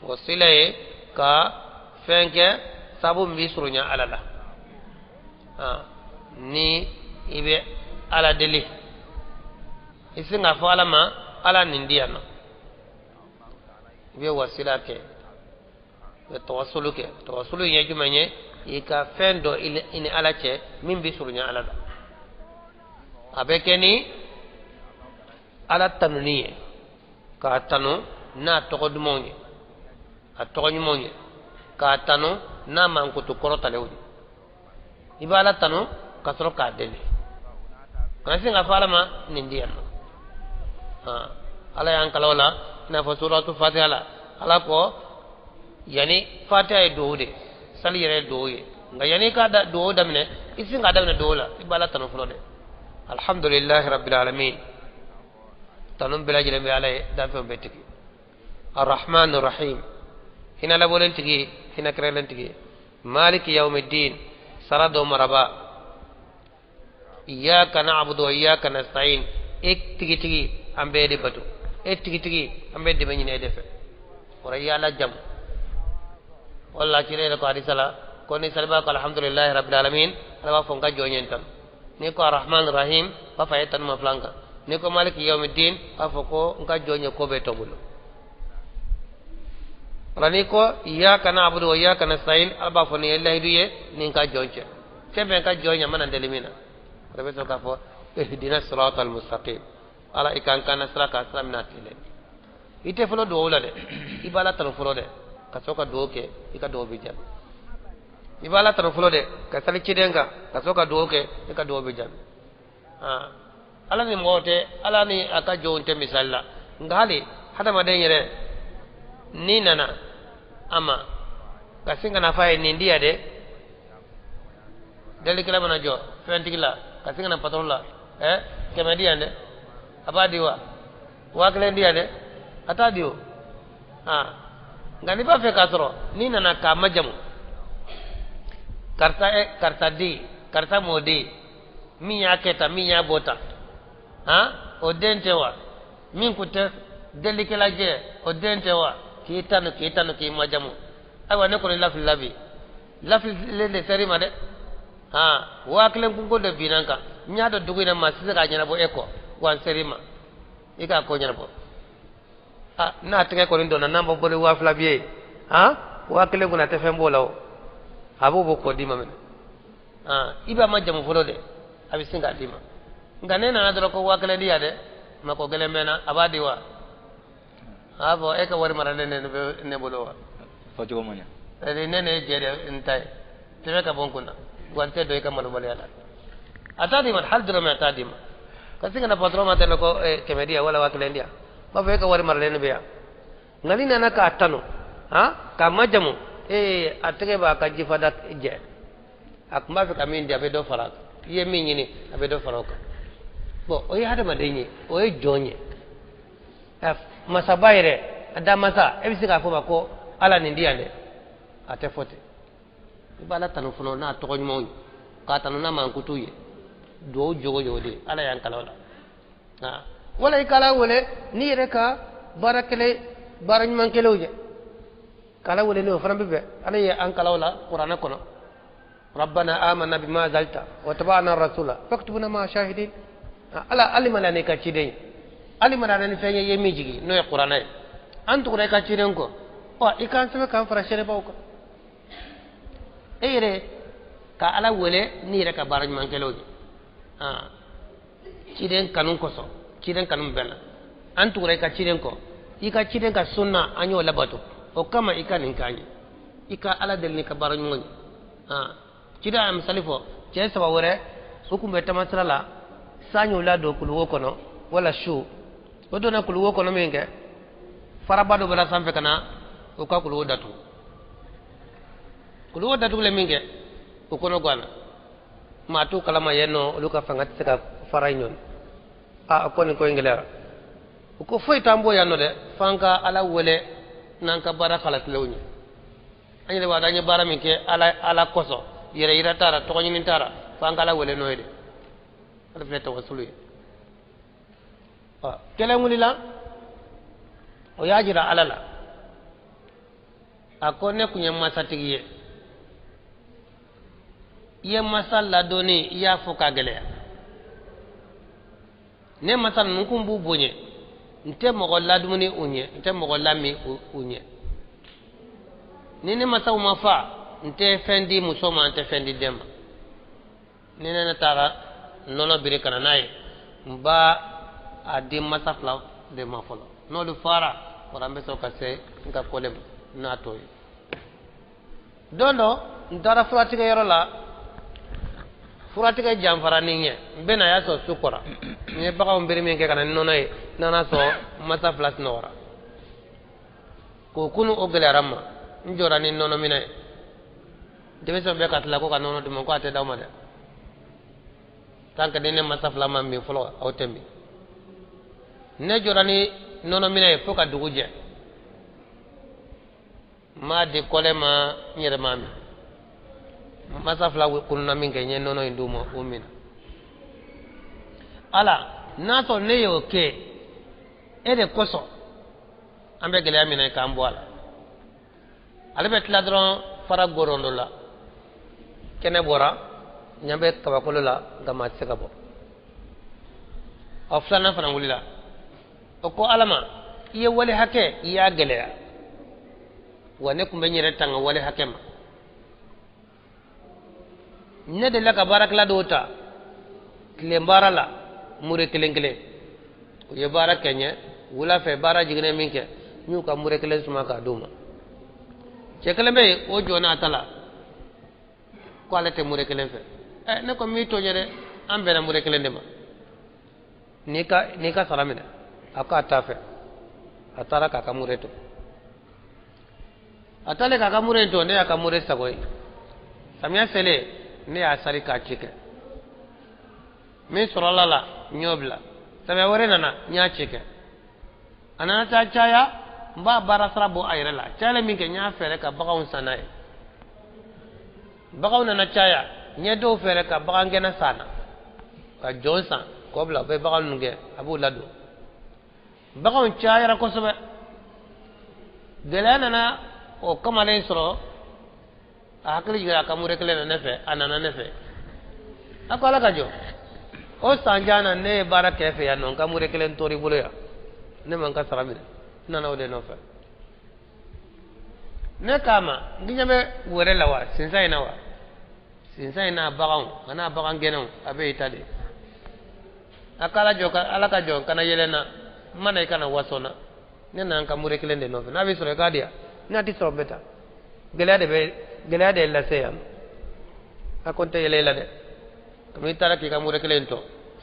wasila ye ka fɛn kɛ sababu min b'i surunya ala la ni i bɛ ala deli i se k'a fɔ ala ma ala nin di yan nɔ i bɛ wasila kɛ i bɛ tawasulu kɛ tawasulu ye jumɛn ye i ka fɛn dɔ i ni ala cɛ min b'i surunya ala la a bɛ kɛ ni ala tanuni ye k'a tanu n'a tɔgɔ dumanw ye a tɔgɔ ɲumanw ye k'a tanu n'a mankutu kɔrɔtalenw ye i bɛ ala tanu ka sɔrɔ k'a deli kana sin k'a fɔ ala ma nin di yan nɔ ala y'an kalan o la i n'a fɔ suratu fatiha la ala ko yanni fatiha ye duwawu de sali yɛrɛ ye duwawu ye nka yanni i ka duwawu daminɛ i sin k'a daminɛ duwawu la i bɛ ala tanu fɔlɔ dɛ alhamdulilahi rabbil alamin tanu bɛɛ lajɛlen bɛ ala ye danfɛnw bɛɛ tigi arrahman rahim hinɛ labɔlen tigi hinɛ kɛrɛlen tigi maliki yawmiddin sara dɔ maraba iyyaka na'budu wa iyyaka nasta'in e tigi tigi an bɛɛ de bato e tigi tigi an bɛ dɛmɛ ɲini e de fɛ o la i y'ala jamu wala cire yɛrɛ ko hadisa la ko ni saliba ko alhamdulilahi rabbil alamin ala b'a fɔ n ka jɔn ye tan n'i ko arrahman rahim b'a fɔ a ye tanu ma filan kan N'i ko maliki yawmiddin, a fɔ ko n ka jɔn ye ko bɛɛ to bolo. Wala n'i ko iyyaka na'budu wa iyyaka nasta'in, Ala b'a fɔ nin ye layidu ye ni n ka jɔn cɛ. Fɛn fɛn ka jɔn ye a mana deli min na, o de bɛ sɔrɔ k'a fɔ ihdina sirata almustaqim, Ala i k'an kana sira kan, sira min n'a tilen. I tɛ fɔlɔ duwawu la dɛ, i b'Ala tanu fɔlɔ dɛ, ka sɔrɔ ka duwawu kɛ, i ka duwawu bɛ jaabi. I b'Ala tanu fɔlɔ dɛ, ka sali ciden kan, ka sɔrɔ ka duwawu kɛ, i ka duwawu bɛ jaabi. Ala ni mɔgɔw tɛ, Ala ni a ka jɔnw tɛ misali la. Nka hali hadamaden yɛrɛ n'i nana a ma ka sin ka na f'a ye nin di yan dɛ, delikɛla mana jɔ fɛntigi la ka sin ka na patɔrɔn la, 100 di yan dɛ, a b'a di wa? 5000 di yan dɛ, a t'a di o. Nka n'i b'a fɛ k'a sɔrɔ, n'i nana k'a majamu, karisa karisa den, karisa mɔden, min y'a kɛ tan, min y'a bɔ tan, o den tɛ wa? Min kun tɛ delikɛla jɛ, o den tɛ wa? K'i tanu, k'i tanu, k'i majamu. Ayiwa, ne kɔni lafilila bi, lafililen de ser'i ma dɛ. 5000 kunko de binna n kan, n y'a dɔn dugu in na maa si tɛ se k'a ɲɛnabɔ e kɔ, wa n ser'i ma, i k'a ko ɲɛnabɔ. N'a tɛgɛ kɔni donna, n'a ma bɔ ni 2000 bi ye, 5000 kɔni a tɛ fɛn b'o la o, a b'o bɔ k'o d'i ma minɛ. I b'a ma jamu fɔlɔ dɛ, a bɛ sin k'a d'i ma. Nka ne nana dɔrɔn ko 5000 di yan dɛ, mako gɛlɛn bɛ n na, a b'a di wa? A b'a fɔ e ka wari maralen de bɛ ne bolo wa? Fɔcogo ma ɲa. Ne ne ye jɛ de n ta ye, tɛmɛ ka bɔ n kun na, wa n tɛ don i ka malobaliya la. A t'a d'i ma, hali dɔrɔmɛ a t'a d'i ma. Ka sin ka na patɔrɔn ma tɛmɛ ko 100 di yan wala 5000 di yan, b'a fɔ e ka wari maralen de bɛ yan. Nka n'i nana k'a tanu, k'a majamu, a tɛgɛ b'a ka jifada jɛ, a tun b'a fɛ ka min di, a bɛ dɔ fara a kan, i ye min ɲini, a bɛ dɔ fara o kan. Bon, o ye hadamaden ye, o ye jɔn ye. Masaba yɛrɛ, a da masa, e bɛ se k'a fɔ ma ko Ala nin di yan dɛ, a tɛ fɔ ten. I b'Ala tanu fɔlɔ n'a tɔgɔ ɲumanw ye, k'a tanu n'a mankutu ye, duwawu jogo y'o de ye, Ala y'an kalan o la. Wala i k'Ala wele n'i yɛrɛ ka baara kelen, baara ɲuman kelenw ye, k'Ala wele n'o fana bɛ bɛn. Ala ye an kalan o la kuranɛ kɔnɔ. Rabbana amanna bima anzalta wa taba'na rasula faktubna ma'a shahidin. Ala alimana ni ka ciden ye, alimana ni fɛn ye, ye min jigi n'o ye kuranɛ ye, an tugura i ka ciden kɔ, i k'an sɛbɛn k'an fara seerebaw kan. E yɛrɛ ka Ala wele n'i yɛrɛ ka baara ɲuman kɛlenw ye, ciden kanu kosɔn, ciden kanu bɛɛ la, an tugura i ka ciden kɔ, i ka ciden ka sunna an y'o labato, o kama i ka nin k'an ye, i ka Ala deli n'i ka baara ɲuman ye. Ciden y'a misali fɔ, cɛ 3 wɛrɛ u tun bɛ taamasira la, san y'u ladon kuluwo kɔnɔ wala su, o donna kuluwo kɔnɔ min kɛ, faraba dɔ bɔra sanfɛ ka na u ka kuluwo datugu. Kuluwo datugulen min kɛ, u kɔnɔ ganna, maa t'u kalama yen nɔ, olu ka fanga tɛ se ka fara ɲɔgɔn. A ko nin ko in gɛlɛyara, u ko foyi t'an bɔ yan nɔ dɛ, f'an ka Ala wele n'an ka baara kalasilenw ye. An yɛrɛ b'a dɔn an ye baara min kɛ Ala kosɔn, yɛrɛ yira t'a la, tɔgɔ ɲini t'a la, f'an ka Ala wele n'o ye dɛ. O de filɛ tawasulu ye. Kɛlɛ wulila, o y'a jira Ala la, a ko ne kun ye masatigi ye, i ye masa ladonni, i y'a fɔ k'a gɛlɛya. Ne masa ninnu kun b'u bonya, n tɛ mɔgɔ ladumuni u ɲɛ, n tɛ mɔgɔ lami u ɲɛ. Ni ne masaw ma fa, n tɛ fɛn di muso ma, n tɛ fɛn di den ma. Ni ne taara nɔnɔ biri ka na n'a ye, n b'a a di masa 2 de ma fɔlɔ, n'olu fara, wala n bɛ sɔrɔ ka se n ka kɔlɛ ma n'a tɔ ye. Don dɔ n taara furatigɛyɔrɔ la, furatigɛ janfara ni ɲɛ, n bɛ na y'a sɔrɔ su kɔra, n ye baganw biri min kɛ ka na ni nɔnɔ ye, n nana sɔrɔ masa 2 sunɔgɔra. K'o kunu o gɛlɛyara n ma, n jɔra ni nɔnɔ minɛ ye. Denmisɛnw bɛɛ ka tila ko ka nɔnɔ d'u ma, ko a tɛ d'aw ma dɛ, tant que ni ne masa 2 ma min fɔlɔ, aw tɛ min. Ne jɔra ni nɔnɔ minɛ ye fo ka dugu jɛ, n m'a di kɔlɛ ma, n yɛrɛ m'a min. Masa 2 kununa min kɛ, n ye nɔnɔ in d'u ma, u minna. Ala n'a sɔrɔ ne y'o kɛ e de kosɔn, an bɛ gɛlɛya min na k'an bɔ a la. Ale bɛ tila dɔrɔn fara gorondo la, kɛnɛ bɔra, ɲɛ bɛ kabakolo la, nka maa tɛ se ka bɔ. Ɔ filanan fana wulila o ko ala ma i ye wale hakɛ i y'a gɛlɛya wa ne tun bɛ n yɛrɛ tanga wale hakɛ ma ne delila ka baarakɛla dɔw ta tilen baara la mure kelen kelen u ye baara kɛ n ye wula fɛ baara jiginnen min kɛ n y'u ka mure kelen suma k'a d'u ma cɛ kelen bɛ yen o jɔnna a ta la ko ale tɛ mure kelen fɛ ɛ ne ko n m'i tɔɲɔ dɛ an bɛnna mure kelen de ma n'i ka sara minɛ a ko a t'a fɛ a taara k'a ka mure to a taalen k'a ka mure in to ne y'a ka mure sago ye samiya selen ne y'a sari k'a ci kɛ min sɔrɔla la n y'o bila samiya wɛrɛ nana n y'a ci kɛ a nana taa caya n b'a baara sara bɔ a yɛrɛ la cayalen min kɛ n y'a fɛɛrɛ ka baganw san n'a ye baganw nana caya n ye dɔw fɛɛrɛ ka bagangɛnna san na ka jɔn san k'o bila u bɛ bagan ninnu gɛn a b'u ladon baganw cayara kosɛbɛ gɛlɛya nana o kamalen sɔrɔ a hakili jiginna a ka mure kelen na ne fɛ a nana ne fɛ a ko ala ka jɔ o san jan na ne ye baara kɛ fɛ yan nɔ n ka mure kelen tor'i bolo yan ne ma n ka sara minɛ n nana o de nɔfɛ ne k'a ma n ɲɛ bɛ wɛrɛ la wa sinsan in na wa sinsan in n'a baganw a n'a bagan gɛnɛw a bɛ i ta de a ko ala jɔ ala ka jɔ kana yɛlɛ n na n ma na i kana waso n na ne nana n ka mure kelen de nɔfɛ n'a bɛ sɔrɔ i k'a di yan n'a tɛ sɔrɔ n bɛ taa gɛlɛya de ye lase yan a ko n tɛ yɛlɛ i la dɛ komi i taara k'i ka mure kelen to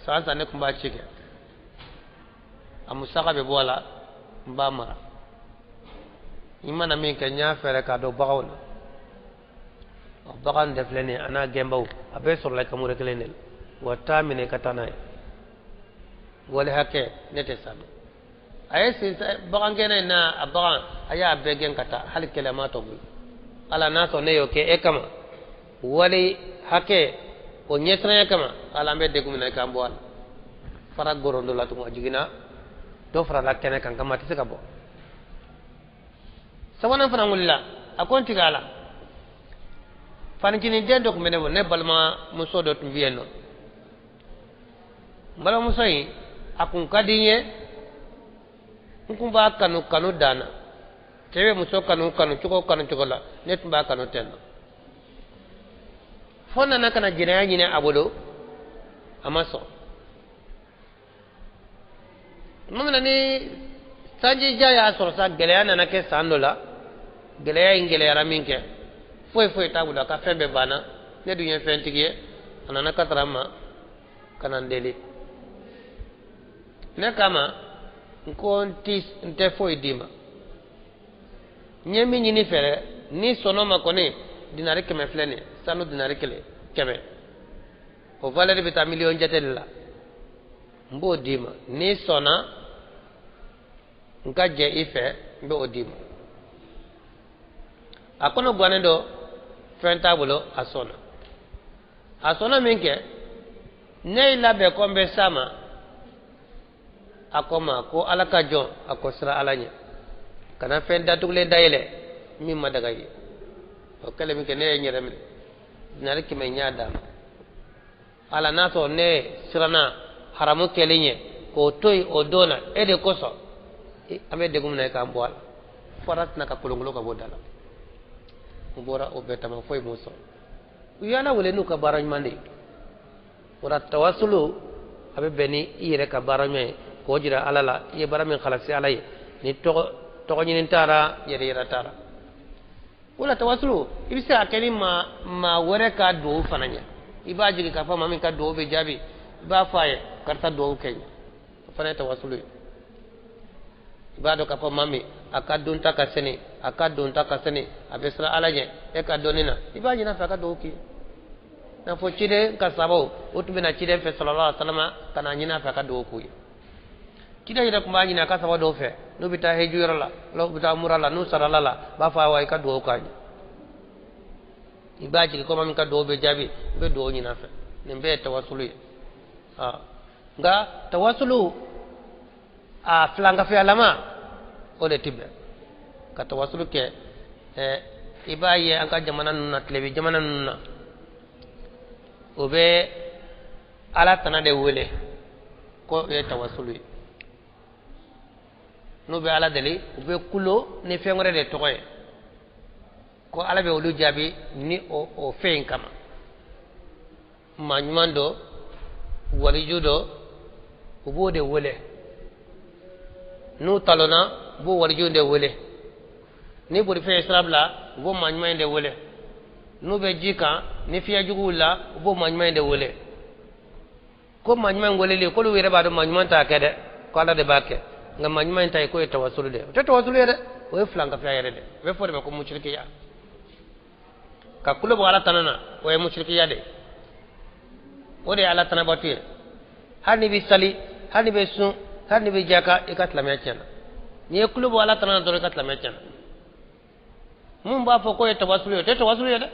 san san ne tun b'a ci kɛ a musaka bɛ bɔ a la n b'a mara i mana min kɛ n y'a fɛɛrɛ k'a don baganw na o bagan de filɛ nin ye a n'a gɛnbaw a bɛɛ sɔrɔla i ka mure kelen de la wa taa minɛ i ka taa n'a ye wale hakɛ ne tɛ s'a ma a ye sin bagan gɛnna in n'a a bagan a y'a bɛɛ gɛn ka taa hali kɛlɛ ma tɔ bolo ala n'a sɔn ne y'o kɛ e kama wale hakɛ o ɲɛsiranya kama ala an bɛ degun min na i k'an bɔ a la fara gorondo la tugun a jiginna dɔ farala kɛnɛ kan kama a tɛ se ka bɔ sabanan fana wulila a ko n tigɛ a la fanicinin den dɔ tun bɛ ne bolo ne balimamuso dɔ tun bɛ yen nɔ n balimamuso in a kun ka di n ye n kun b'a kanu kanu dan na cɛ bɛ muso kanu kanu cogo la ne tun b'a kanu ten nɔ fo n nana ka na jɛnɛya ɲini a bolo a ma sɔn tuma min na ni sanjija y'a sɔrɔ sa gɛlɛya nana kɛ san dɔ la gɛlɛya in gɛlɛyara min kɛ foyi foyi t'a bolo a ka fɛn bɛɛ banna ne dun ye fɛntigi ye a nana ka taara n ma ka na n deli ne kama n ko n tɛ foyi d'i ma n ye min ɲini fɛ dɛ n'i sɔnn'o ma kɔni dinari 100 filɛ nin ye sanu dinari 100 o valeur bɛ taa miliyɔn jate de la n b'o d'i ma n'i sɔnna n ka jɛ i fɛ n bɛ o d'i ma a kɔnɔ gannen don fɛn t'a bolo a sɔnna a sɔnna min kɛ ne y'i labɛn ko n bɛ s'a ma a ko n ma ko ala ka jɔn a ko siran ala ɲɛ kana fɛn datugulen dayɛlɛ min ma daga ye o kɛlen min kɛ ne ye n yɛrɛ minɛ dinari 100 n y'a d'a ma ala n'a sɔrɔ ne siranna haramu kɛlen ɲɛ k'o to yen o don na e de kosɔn an bɛ degun min na e k'an bɔ a la fara tɛna ka kolonkolon ka bɔ da la n bɔra o bɛɛ tama foyi m'o sɔrɔ u y'ala wele n'u ka baara ɲuman de ye o la tawasulu a bɛ bɛn ni i yɛrɛ ka baara ɲuman ye k'o jira ala la i ye baara min halasi ala ye ni tɔgɔ ɲini taara yɛrɛ yɛrɛ taara o la tawasulu i bɛ se ka kɛ ni maa wɛrɛ ka duwawu fana ɲɛ i b'a jigin k'a fɔ maa min ka duwawu bɛ jaabi i b'a fɔ a ye karisa duwawu kɛ ɲɛ o fana ye tawasulu ye i b'a dɔn k'a fɔ maa min a ka donta ka sini a ka donta ka sini a bɛ siran ala ɲɛ e ka dɔnni na i b'a ɲini a fɛ a ka duwawu k'i ye n'a fɔ ciden ka sabaw o tun bɛ na ciden fɛ sallallahu alaihi wasallam ka na ɲini a fɛ a ka duwawu k'u ye ciden yɛrɛ tun b'a ɲini a ka saba dɔw fɛ n'u bɛ taa hiji yɔrɔ la n'u bɛ taa mura la n'u sarala la b'a fɔ awa i ka duwawu k'a ɲɛ i b'a jigin ko maa min ka duwawu bɛ jaabi i bɛ duwawu ɲini a fɛ nin bɛɛ ye tawasulu ye nka tawasulu a filankafiyalama o de ti bɛn ka tawasulu kɛ i b'a ye an ka jamana ninnu na tilebi jamana ninnu na o bɛ ala tana de wele Ko o ye tawasulu ye. N'u bɛ Ala deli, u bɛ kulo ni fɛn wɛrɛ de tɔgɔ ye, ko Ala bɛ olu jaabi ni o fɛn in kama. Maa ɲuman dɔ, waliju dɔ, u b'o de wele. N'u talonna, u b'o waliju de wele. Ni bolifɛn ye sira bila, u b'o maa ɲuman in de wele. N'u bɛ ji kan, ni fiɲɛ jugu wulila, u b'o maa ɲuman in de wele. Ko maa ɲuman in weleli, k'olu yɛrɛ b'a dɔn maa ɲuman t'a kɛ dɛ, ko Ala de b'a kɛ. Nka maa ɲuman in ta ye k'o ye tawasulu de ye. O tɛ tawasulu ye dɛ, o ye filankafoya yɛrɛ de ye. O bɛ fɔ o de ma ko musirikiya. Ka kulo bɔ Ala tana na, o ye musirikiya de ye. O de ye Ala tanabatu ye. Hali n'i bɛ sali, hali n'i bɛ sun, hali n'i bɛ jaka, i ka silamɛya tiɲɛna. N'i ye kulo bɔ Ala tana na dɔrɔn, i ka silamɛya tiɲɛna. Mun b'a fɔ k'o ye tawasulu ye, o tɛ tawasulu ye dɛ.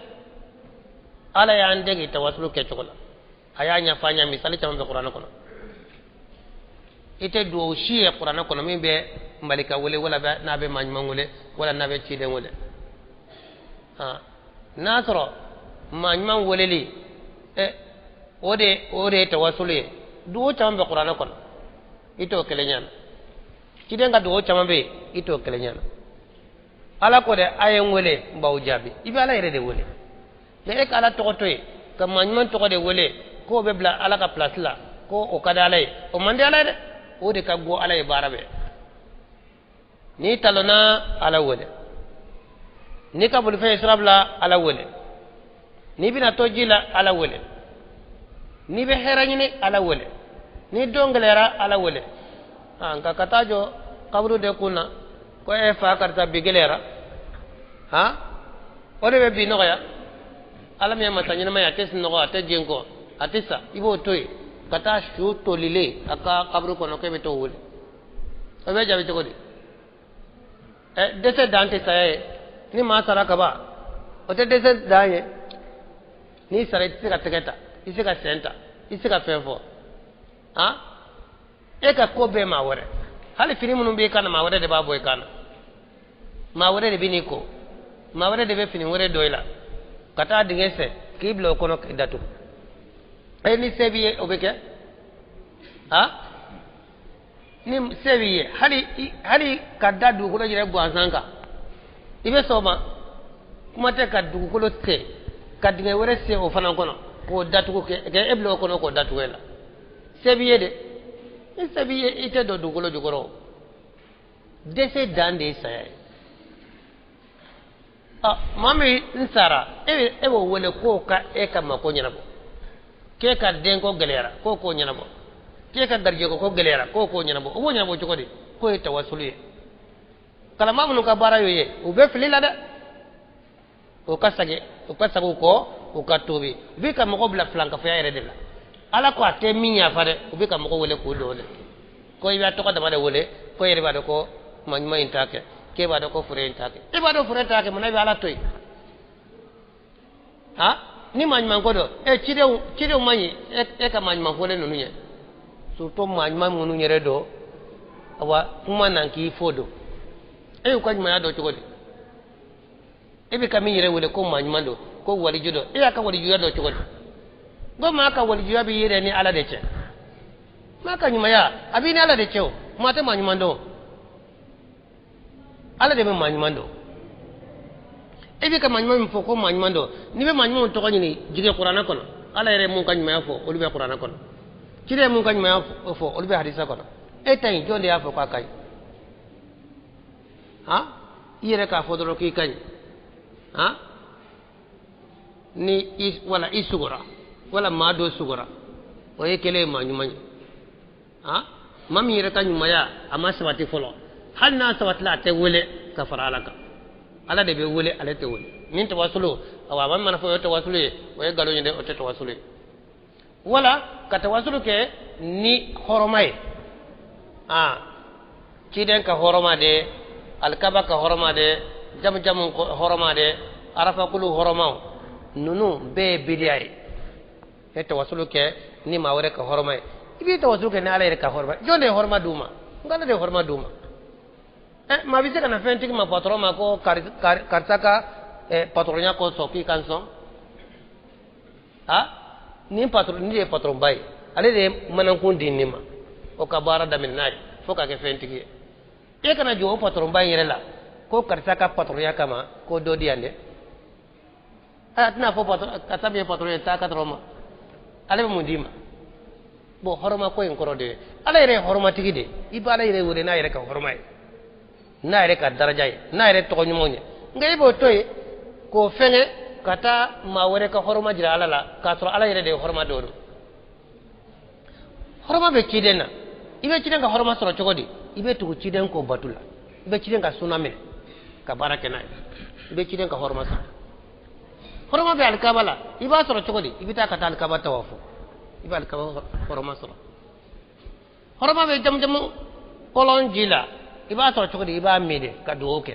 Ala y'an dege tawasulu kɛcogo la. A y'a ɲɛfɔ an ɲɛ, misali caman bɛ kuranɛ kɔnɔ. I tɛ duwawu si ye kuranɛ kɔnɔ min bɛ malika wele, wala n'a bɛ maa ɲuman wele, wala n'a bɛ ciden wele. N'a sɔrɔ maa ɲuman weleli, o de ye tawasulu ye. Duwawu caman bɛ kuranɛ kɔnɔ, i t'o kelen ɲɛna. Ciden ka duwawu caman bɛ yen, i t'o kelen ɲɛna. Ala ko dɛ, a ye n wele, n b'aw jaabi. I bɛ Ala yɛrɛ de wele. Nka e ka Ala tɔgɔ to yen, ka maa ɲuman tɔgɔ de wele, k'o bɛ bila Ala ka place la, ko o ka di Ala ye. O man di Ala ye dɛ. O de ka go Ala ye baara bɛɛ. N'i talonna, Ala wele. N'i ka bolifɛn ye sira bila, Ala wele. N'i bɛna to ji la, Ala wele. N'i bɛ hɛrɛ ɲini, Ala wele. Ni don gɛlɛyara, Ala wele. Nka ka taa jɔ kaburu de kun na, ko e fa karisa bi gɛlɛyara, han, o de bɛ bi nɔgɔya. Ala min ye masa ɲɛnama ye, a tɛ sunɔgɔ, a tɛ jɛn kɔ, a tɛ sa, i b'o to yen ka taa su tolilen a ka kaburu kɔnɔ k'e bɛ t'o wele. O bɛ jaabi cogo di? Dɛsɛ dan tɛ saya ye. Ni maa sara ka ban, o tɛ dɛsɛ dan ye. N'i sara, i tɛ se ka tɛgɛ ta, i tɛ se ka sen ta, i tɛ se ka fɛn fɔ. Han, e ka ko bɛɛ maa wɛrɛ. Hali fini minnu b'i kan na, maa wɛrɛ de b'a bɔ i kan na. Maa wɛrɛ de bɛ n'i ko, maa wɛrɛ de bɛ fini wɛrɛ don i la, ka taa dingɛ sen k'i bila o kɔnɔ k'i datugu. Ni se b'i ye, o bɛ kɛ. Han, ni se b'i ye, hali ka da dugukolo yɛrɛ gansan kan, i bɛ sɔn o ma. Kuma tɛ ka dugukolo sen, ka dingɛ wɛrɛ sen o fana kɔnɔ k'o datugu, kɛ e bila o kɔnɔ k'o datugu e la. Se b'i ye de. Ni se b'i ye, i tɛ don dugukolo jukɔrɔ. Dɛsɛ dan de ye saya ye. Maa min n sara, e b'o wele k'o ka e ka mako ɲɛnabɔ, k'e ka denko gɛlɛyara, k'o k'o ɲɛnabɔ, k'e ka garijɛgɛ ko gɛlɛyara, k'o k'o ɲɛnabɔ. O b'o ɲɛnabɔ cogo di? K'o ye tawasulu ye. Kalanbaa minnu ka baara y'o ye, u bɛ fili la dɛ. O ka segin, u ka segin u kɔ, u ka tuubi. U bɛ ka mɔgɔ bila filankafoya yɛrɛ de la. Ala ko a tɛ min yafa dɛ, u bɛ ka mɔgɔ wele k'o don o de. Ko i b'a tɔgɔ dama de wele, ko e yɛrɛ b'a dɔn ko maa ɲuman in t'a kɛ, k'e b'a dɔn ko fure in t'a kɛ. E b'a dɔn fure t'a kɛ, munna i bɛ Ala to yen? Han, ni maa ɲuman ko don, cidenw man ɲi e ka maa ɲuman fɔlen ninnu ye. Surtout maa ɲuman minnu yɛrɛ don, awa kuma nan k'i fo don. E y'u ka ɲumanya dɔn cogo di? E bɛ ka min yɛrɛ wele ko maa ɲuman don, ko waliju don, e y'a ka walijuya dɔn cogo di? Ko maa ka walijuya b'i yɛrɛ ni Ala de cɛ. Maa ka ɲumanya, a b'i ni Ala de cɛ o. Maa tɛ maa ɲuman dɔn. Ala de bɛ maa ɲuman dɔn. E bɛ ka maa ɲuman min fɔ ko maa ɲuman dɔn, n'i bɛ maa ɲumanw tɔgɔ ɲini, jigin kuranɛ kɔnɔ. Ala yɛrɛ ye mun ka ɲumanya fɔ, olu bɛ kuranɛ kɔnɔ. Ciden ye mun ka ɲumanya fɔ, olu bɛ hadisa kɔnɔ. E ta in, jɔn de y'a fɔ k'a ka ɲi? Han, i yɛrɛ k'a fɔ dɔrɔn k'i ka ɲi. Han, ni i wala i sugora, wala maa dɔ sugora, o ye kɛlen ye maa ɲuman ye. Han, maa min yɛrɛ ka ɲumanya a ma sabati fɔlɔ, hali n'a sabatila, a tɛ wele ka fara Ala kan. Ala de bɛ wele, ale tɛ wele. Ni tawasulu, awa, a mana fɔ o ye tawasulu ye, o ye nkalon ye dɛ, o tɛ tawasulu ye. Wala ka tawasulu kɛ ni hɔrɔma ye, ciden ka hɔrɔma de, alikaba ka hɔrɔma de, jamu jamu hɔrɔma de, arafakulu hɔrɔmaw, ninnu bɛɛ ye bidiya ye. E tawasulu kɛ ni maa wɛrɛ ka hɔrɔma ye, i b'i tawasulu kɛ ni Ala yɛrɛ ka hɔrɔma. Jɔn de ye hɔrɔma d'u ma? N Ala de ye hɔrɔma d'u ma. Maa bɛ se ka na fɛntigi ma, patɔrɔn ma, ko karisa ka patɔrɔnya kosɔn k'i ka n sɔn. Ha, ni patɔrɔn, ni de ye patɔrɔnba ye, ale de ye manankun di nin ma. o ka baara daminɛ n'a ye fo ka kɛ fɛntigi ye. E kana jɔ o patɔrɔnba in yɛrɛ la ko karisa ka patɔrɔnya kama ko dɔ di yan dɛ. A tɛna fɔ karisa min ye patɔrɔn ye taa ka dɔrɔn ma, ale bɛ mun d'i ma? Bon, hɔrɔma ko in kɔrɔ de ye ala yɛrɛ ye hɔrɔmatigi de ye. I b'ala yɛrɛ wele n'a yɛrɛ ka hɔrɔma ye, n'a yɛrɛ ka daraja ye, n'a yɛrɛ tɔgɔ ɲumanw ye. Nka i b'o to yen k'o fɛngɛ ka taa maa wɛrɛ ka hɔrɔma jira ala la, k'a sɔrɔ ala yɛrɛ de ye hɔrɔma dɔ don. Hɔrɔma bɛ ciden na. I bɛ ciden ka hɔrɔma sɔrɔ cogo di? I bɛ tugu ciden kɔ bato la, i bɛ ciden ka suna minɛ ka baara kɛ n'a ye, i bɛ ciden ka hɔrɔma sɔrɔ. Hɔrɔma bɛ alikaba la, i b'a sɔrɔ cogo di? I bɛ taa ka taa alikaba tawafu, i bɛ alikaba hɔrɔma sɔrɔ. Hɔrɔma bɛ jamujamu kɔlɔn ji la, i b'a sɔrɔ cogo di? I b'a min de ka dugawu kɛ.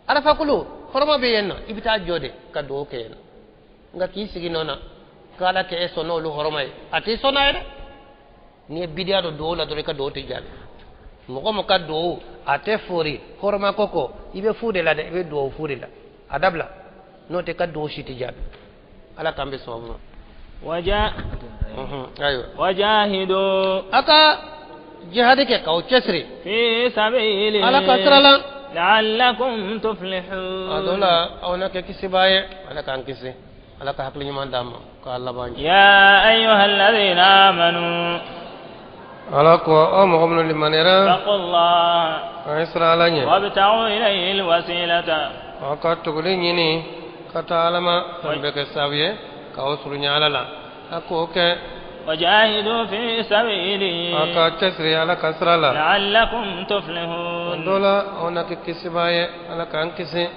Arafa kulu hɔrɔma bɛ yen nɔ, i bɛ taa jɔ de ka dugawu kɛ yen nɔ. Nka k'i sigi nɔ na k'ala kɛ e sɔn n'olu hɔrɔma ye, a t'i sɔn n'a ye dɛ. N'i ye bidiya don dugawu la dɔrɔn, i ka dugawu tɛ jaabi. Mɔgɔ min ka dugawu a tɛ foori hɔrɔma ko kɔ, i bɛ fu de la dɛ, i bɛ dugawu fu de la, a dabila, n'o tɛ ka dugawu si tɛ jaabi. Ala k'an bɛ sababu ma. Ayiwa. Wajahidu. A ka jihadi kɛ k'aw cɛsiri. Fi sabili. Ala ka sira la. La'allakum tuflihun. A dɔ la aw na kɛ kisibaa ye. Ala k'an kisi. Ala ka hakili ɲuman d'an ma k'a laban. Ya ayyuhalladhina amanu. Ala ko aw mɔgɔ minnu limaniyara. Taqullah. A ye siran Ala ɲɛ. Wabtaghu ilayhi alwasilata. Aw ka tuguli ɲini ka taa Ala ma, fɛn bɛ kɛ sababu ye k'aw surunya Ala la. A k'o kɛ. Wajahidu fi sabili. Aw ka cɛsiri Ala ka sira la. La'allakum tuflihun. Dɔ la aw na kɛ kisibaa ye. Ala k'an kisi.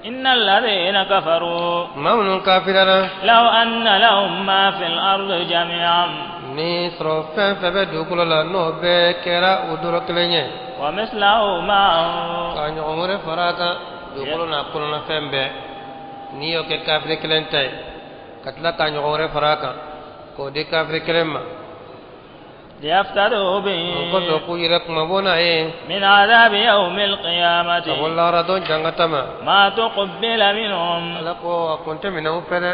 Inna alladhina kafaru. Maa minnu kafirara. Law anna lahum ma fil ardi jami'an. Ni sɔrɔ fɛn fɛn bɛ dugukolo la, n'o bɛɛ kɛra o dɔrɔ kelen ye. Wa mislahu ma'ahu. Ka ɲɔgɔn wɛrɛ fara a kan, dugukolo n'a kɔnɔna fɛn bɛɛ, n'i y'o kɛ kafiri kelen ta ye, ka tila ka ɲɔgɔn wɛrɛ fara a kan k'o di kafiri kelen ma. Liyaftadu bihi. O kosɔn k'u yɛrɛ kunmabɔ n'a ye. Min adhabi yawmil qiyamati. Ka bɔ lahara don jangata ma. Ma tuqbila minhum. Ala ko a kun tɛ minɛ u fɛ dɛ.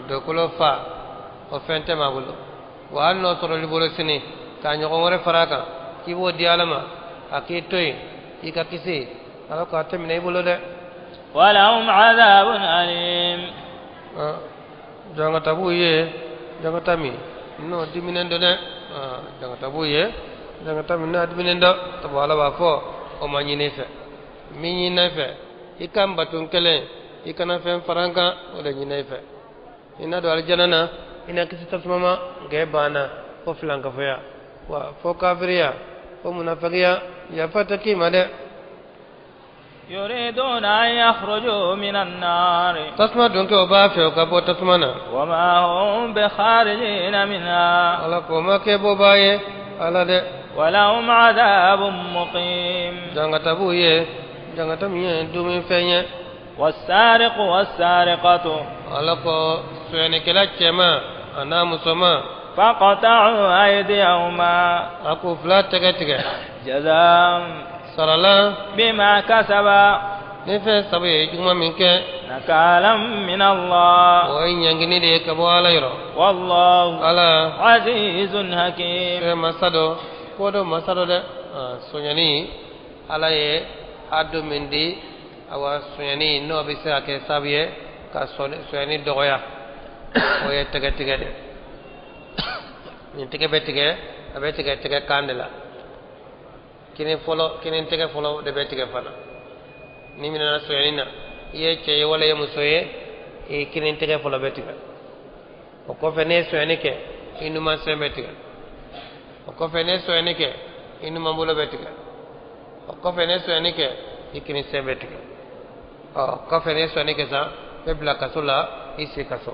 Dugukolo fa o fɛn tɛ maa bolo. Wa hali n'o sɔrɔli bolo sini k'a ɲɔgɔn wɛrɛ fara a kan k'i b'o di Ala ma, a k'i to yen i ka kisi, Ala ko a tɛ minɛ i bolo dɛ. Walahum adhabun alim. Jangata b'u ye, jangata min n'o diminen don dɛ. Jangata b'u ye, jangata min n'a diminen don. Sabu Ala b'a fɔ o ma ɲini i fɛ, min ɲinina i fɛ i ka n bato kelen, i kana fɛn fara n kan, o de ɲinina i fɛ. I na don alijana na, i na kisi tasuma ma, nka e banna fo filankafoya, wa fo kafiriya, fo munafikiya, yafa tɛ k'i ma dɛ. Yuriduna an yakhruju minan nar. Tasuma don kɛ o b'a fɛ o ka bɔ tasuma na. Wa ma hum bi kharijina minha. Ala ko ma kɛ bɔbaa ye Ala dɛ. Wa lahum adhabun muqim. Jangata b'u ye, jangata min ye dumunifɛn ye. Was-sariqu was-sariqatu. Ala ko sonyɛnikɛla cɛman a n'a musoman. Faqta'u aydiyahuma. A k'u fila tɛgɛ tigɛ. Jazaa'an. Sarala. Bima kasaba. Ni fɛn saba ye juguman min kɛ. Nakalan min Allah. O ye ɲangini de ye ka bɔ Ala yɔrɔ. Wallahu. Ala. Azizun hakim. Fɛn masa dɔ, ko dɔ masa dɔ dɛ. Sonyani Ala ye hadu min di, awa sonyani n'o bɛ se ka kɛ sababu ye ka sonyani dɔgɔya, o ye tɛgɛ tigɛ de. Nin tɛgɛ bɛ tigɛ, a bɛ tigɛ tɛgɛ kan de la. Kini fɔlɔ, kini tɛgɛ fɔlɔ de bɛ tigɛ fana. Ni minɛna sonyani na, i ye cɛ ye wala i ye muso ye, i kini tɛgɛ fɔlɔ bɛ tigɛ. O kɔfɛ n'i ye sonyani kɛ, i numan sen bɛ tigɛ. O kɔfɛ n'i ye sonyani kɛ, i numan bolo bɛ tigɛ. O kɔfɛ n'i ye sonyani kɛ, i kini sen bɛ tigɛ. Ɔ kɔfɛ n'i ye sonyani kɛ sa, i bɛ bila kaso la, i si kaso.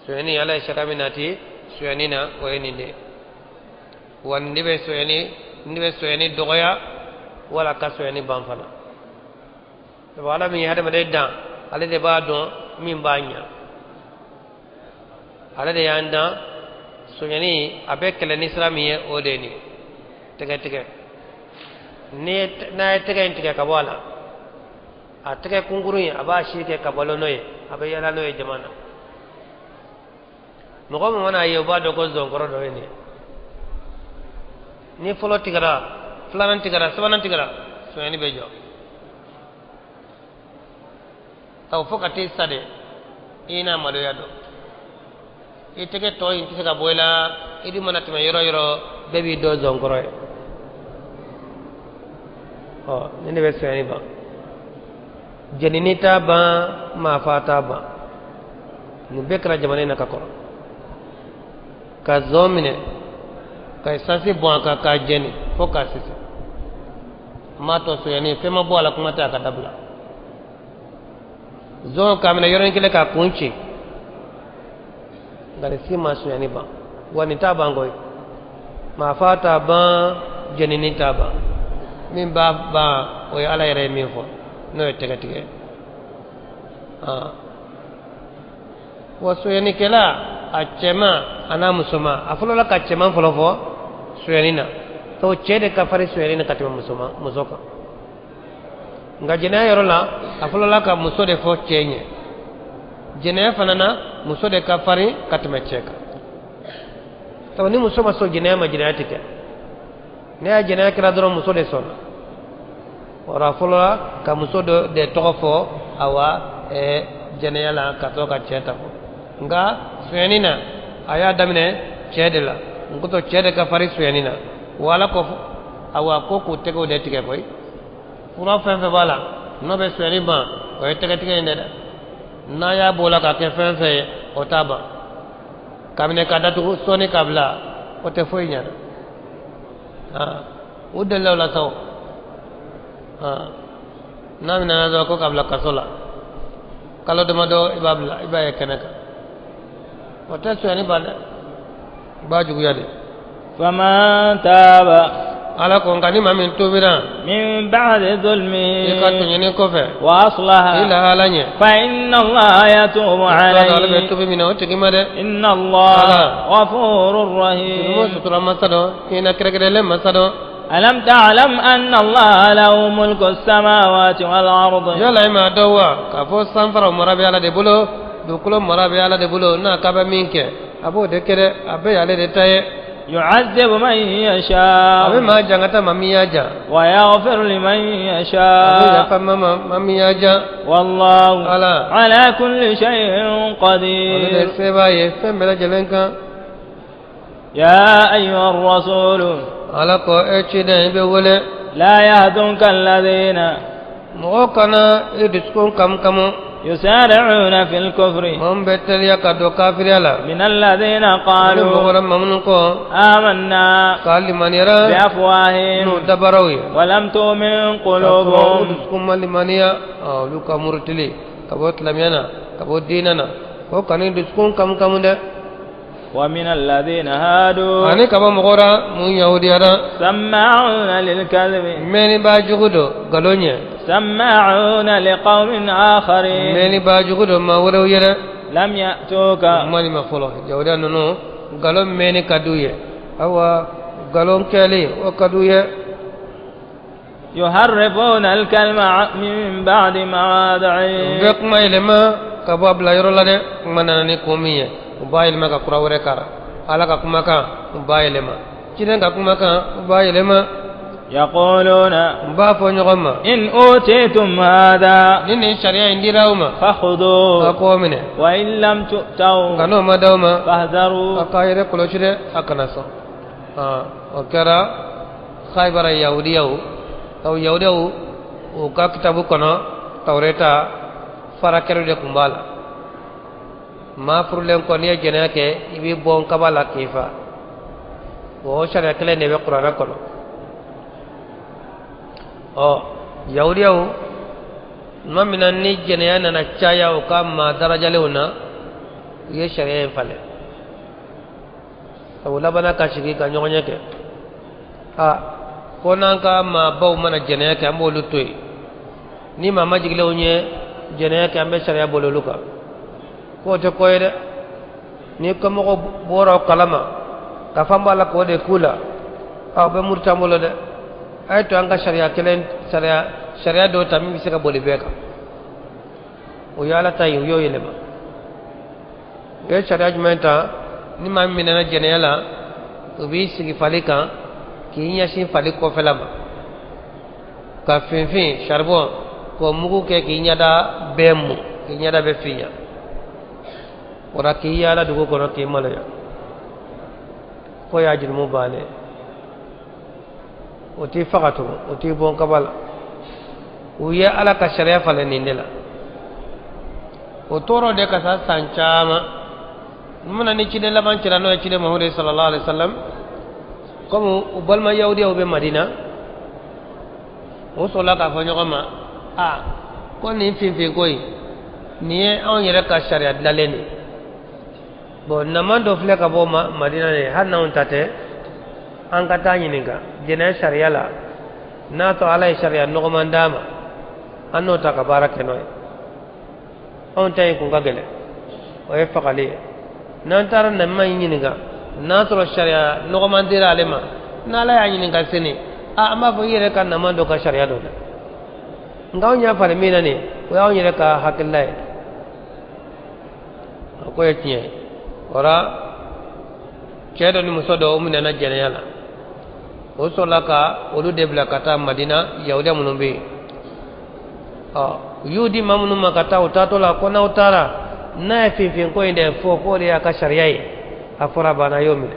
Sonyani Ala ye sariya min nati sonyani na, o ye nin de ye. Wa ne bɛ sonyani, ne bɛ sonyani dɔgɔya wala ka sonyani ban fana. Sabu Ala min ye hadamaden dan, ale de b'a dɔn min b'a ɲa. Ale de y'an dan, sonyani a bɛ kɛlɛ ni sira min ye, o de ye nin ye. Tɛgɛ tigɛ. N'a ye tɛgɛ in tigɛ ka bɔ a la, a tɛgɛ kunkurun in a b'a si kɛ ka balo n'o ye, a bɛ yaala n'o ye jama na. Mɔgɔ min mana a ye, o b'a dɔn ko zonkɔrɔ dɔ ye nin ye. Ni fɔlɔ tigɛra, filanan tigɛra, sabanan tigɛra, sonyani bɛ jɔ. Sabu fo ka t'i sa de, i n'a maloya dɔn. I tɛgɛ tɔ in tɛ se ka bɔ i la, i dun mana tɛmɛ yɔrɔ yɔrɔ, bɛɛ b'i dɔn zɔnkɔrɔ ye. Ɔ, nin de bɛ sonyani ban. Jɛnini t'a ban, maafa t'a ban. Nin bɛɛ kɛra jamana in na ka kɔrɔ. Ka zɔn minɛ, ka esansi bɔn a kan k'a jɛni fo k'a sisi. N m'a tɔ sonyani, fɛn ma bɔ a la, kuma tɛ a ka dabila. Zɔn k'a minɛ yɔrɔnin kelen k'a kun ci. Nka nin si ma sonyani ban. Wa nin t'a ban koyi. Maafa t'a ban, jɛnini t'a ban. Min b'a ban, o ye Ala yɛrɛ ye min fɔ, n'o ye tɛgɛ tigɛ. Wa sonyanikɛla, a cɛman a n'a musoman, a fɔlɔla ka cɛman fɔlɔ fɔ sonyani na. Sabu cɛ de ka farin sonyani na ka tɛmɛ muso kan. Nka jɛnɛya yɔrɔ la, a fɔlɔla ka muso de fɔ cɛ ɲɛ. Jɛnɛya fana na, muso de ka farin ka tɛmɛ cɛ kan. Sabu ni muso ma sɔn jɛnɛya ma, jɛnɛya tɛ kɛ. Ne y'a jɛnɛya kɛra dɔrɔn, muso de sɔnna. Wara a fɔlɔla ka muso dɔ de tɔgɔ fɔ, awa jɛnɛya la, ka sɔrɔ ka cɛ ta fɔ. Nka sonyani na, a y'a daminɛ cɛ de la. N kotɔ cɛ de ka farin sonyani na. Wa Ala ko, awa ko k'u tɛgɛw de tigɛ koyi. Fura fɛn fɛn b'a la, n'o bɛ sonyani ban, o ye tɛgɛtigɛ in de dɛ. N'a y'a b'o la ka kɛ fɛn fɛn ye, o t'a ban. Ka minɛ ka datugu, sɔɔni ka bila, o tɛ foyi ɲɛ dɛ. O delila o la sa o. N'a minɛna dɔrɔn ko ka bila kaso la, kalo damadɔ i b'a bila, i b'a ye kɛnɛ kan. O tɛ sonyani ban dɛ, i b'a juguya de. Faman taaba. Ala ko nka ni maa min tubira. Min ba'di zulmi. I ka tɔɲɔni kɔfɛ. Wa aslaha. I lahala ɲɛ. Fa inna Allaha yatubu alayhi. Ala bɛ tubi minɛ o tigi ma dɛ. Inna Allaha ghafurur rahim. Jurumu sutura masa dɔn, hinɛ kɛrɛnkɛrɛnlen masa dɔn. Alam ta'lam anna Allaha lahu mulku samawati wal ardi. Yala i m'a dɔn wa k'a fɔ sanfaraw mara bɛ Ala de bolo, dugukolo mara bɛ Ala de bolo, n'a k'a bɛ min kɛ, a b'o de kɛ dɛ, a bɛɛ y'ale de ta ye. يعذب من يشاء. A bɛ maa jangata maa min y'a ja. ويغفر لمن يشاء. A bɛ yafa maa min y'a ja. والله Ala. على كل شيء قدير. O de se b'a ye fɛn bɛɛ lajɛlen kan. يا أيها الرسول. Ala ko e ciden, i bɛ wele. لا يحزنك الذين. Mɔgɔw kana i dusukun kamu kamu. يسارعون في الكفر. Mun bɛ teliya ka don kafiriya la. من الذين Ni mɔgɔ قالوا wɛrɛ maa minnu ko. آمنا. K'a limaniyara. بأفواههم. N'u dabaraw ye. ولم تؤمن K'a sɔrɔ u قلوبهم. dusukun ma limaniya, olu ka murutili ka bɔ silamɛya na, ka bɔ diinɛ na, ko kan'i dusukun kamu kamu dɛ. ومن الذين هادوا. Ani ka bɔ mɔgɔ la mun yahudiyara. سماعون للكذب. Mɛnni b'a jugu don nkalon ɲɛ. سماعون لقوم آخرين. Mɛnni b'a jugu don maa wɛrɛw ye dɛ. لم يأتوك. Kuma nin ma fɔlɔ, yahudiya ninnu, nkalon mɛnni ka d'u ye, awa nkalon kɛli o ka d'u ye. يحرفون الكلم من بعد مواضعه. U bɛ kuma yɛlɛma ka bɔ a bila yɔrɔ la dɛ. Kuma nana ni kun min ye, u b'a yɛlɛma ka kura wɛrɛ kara. Ala ka kumakan, u b'a yɛlɛma. Ciden ka kumakan, u b'a yɛlɛma. يقولون. U b'a fɔ ɲɔgɔn ma. إن أوتيتم هذا. Ni nin sariya in dira aw ma, فخذوه. a k'o minɛ. وإن لم تؤتوا. Nka n'o ma d'aw ma, فاحذروا. a k'a yɛrɛ kɔlɔsi dɛ, a kana sɔn. O kɛra Khaybara yahudiyaw. Aw yahudiyaw, u ka kitabu kɔnɔ, Tawureta, farakɛrew de tun b'a la. Maa furulen kɔ, n'i ye jɛnɛya kɛ, i b'i bɔ kaba la k'i fa. O sariya kelen de bɛ kuranɛ kɔnɔ. Ɔ, yahudiyaw, tuma min na ni jɛnɛya nana caya u ka maa darajalenw na, u ye sariya in falen. Sabu labanna ka sigi ka ɲɔgɔn ɲɛ kɛ, a ko n'an ka maabaw mana jɛnɛya kɛ, an b'olu to yen. Ni maa majigilenw ye jɛnɛya kɛ, an bɛ sariya boli olu kan. K'o tɛ ko ye dɛ. Ni kɔmɔgɔw bɔra o kalama ka fɔ an b'a la k'o de k'u la, aw bɛ muruti an bolo dɛ. A ye to an ka sariya kelen, sariya dɔw ta min bɛ se ka boli bɛɛ kan. O ye Ala ta ye, u y'o yɛlɛma. U ye sariya jumɛn ta? Ni maa min minɛna jɛnɛya la, u b'i sigi fali kan k'i K'i ɲɛsin fali kɔfɛla ma ka finfin charbon k'o mugu kɛ k'i ɲɛda bɛɛ mu, k'i ɲɛda bɛɛ finya. O la k'i yaala dugu kɔnɔ k'i maloya ko y'a jurumu bannen. O t'i faga tugun, o t'i bon kaba la. U ye Ala ka sariya falen nin de la. O tɔɔrɔ de ka sa san caman mana ni ciden laban cira, n'o ye ciden Muhamadu sallallahu alaihi wa sallam. Komi u balima yahudiyaw bɛ Madina, o sɔrɔla k'a fɔ ɲɔgɔn ma: a ko nin finfin ko in, nin ye anw yɛrɛ ka sariya dilanlen de ye. Bon, naman dɔ filɛ ka bɔ Madina de, hali n'anw ta tɛ, an ka taa ɲininka jɛnɛ sariya la. N'a tɔ Ala ye sariya nɔgɔman d'a ma, an n'o ta ka baara kɛ n'o ye. Anw ta in kun ka gɛlɛn, o ye fagali ye. N'an taara nama in ɲininka, n'a sɔrɔ sariya nɔgɔman dira ale ma, n'Ala y'a ɲininka sini, a an b'a fɔ i yɛrɛ ka nama dɔ ka sariya dɔ dɛ. Nka anw y'a falen min na nin, o y'anw yɛrɛ ka hakilila ye. A ko ye tiɲɛ ye. O la cɛ dɔ ni muso dɔ, o minɛna jɛnɛya la. O sɔrɔla ka olu de bila ka taa Madina, yahudiya minnu bɛ yen. Ɔ, u y'u di maa minnu ma ka taa, u taatɔ la ko n'aw taara, n'a ye finfin ko in de fɔ k'o de y'a ka sariya ye, a fɔra banna, a y'o minɛ.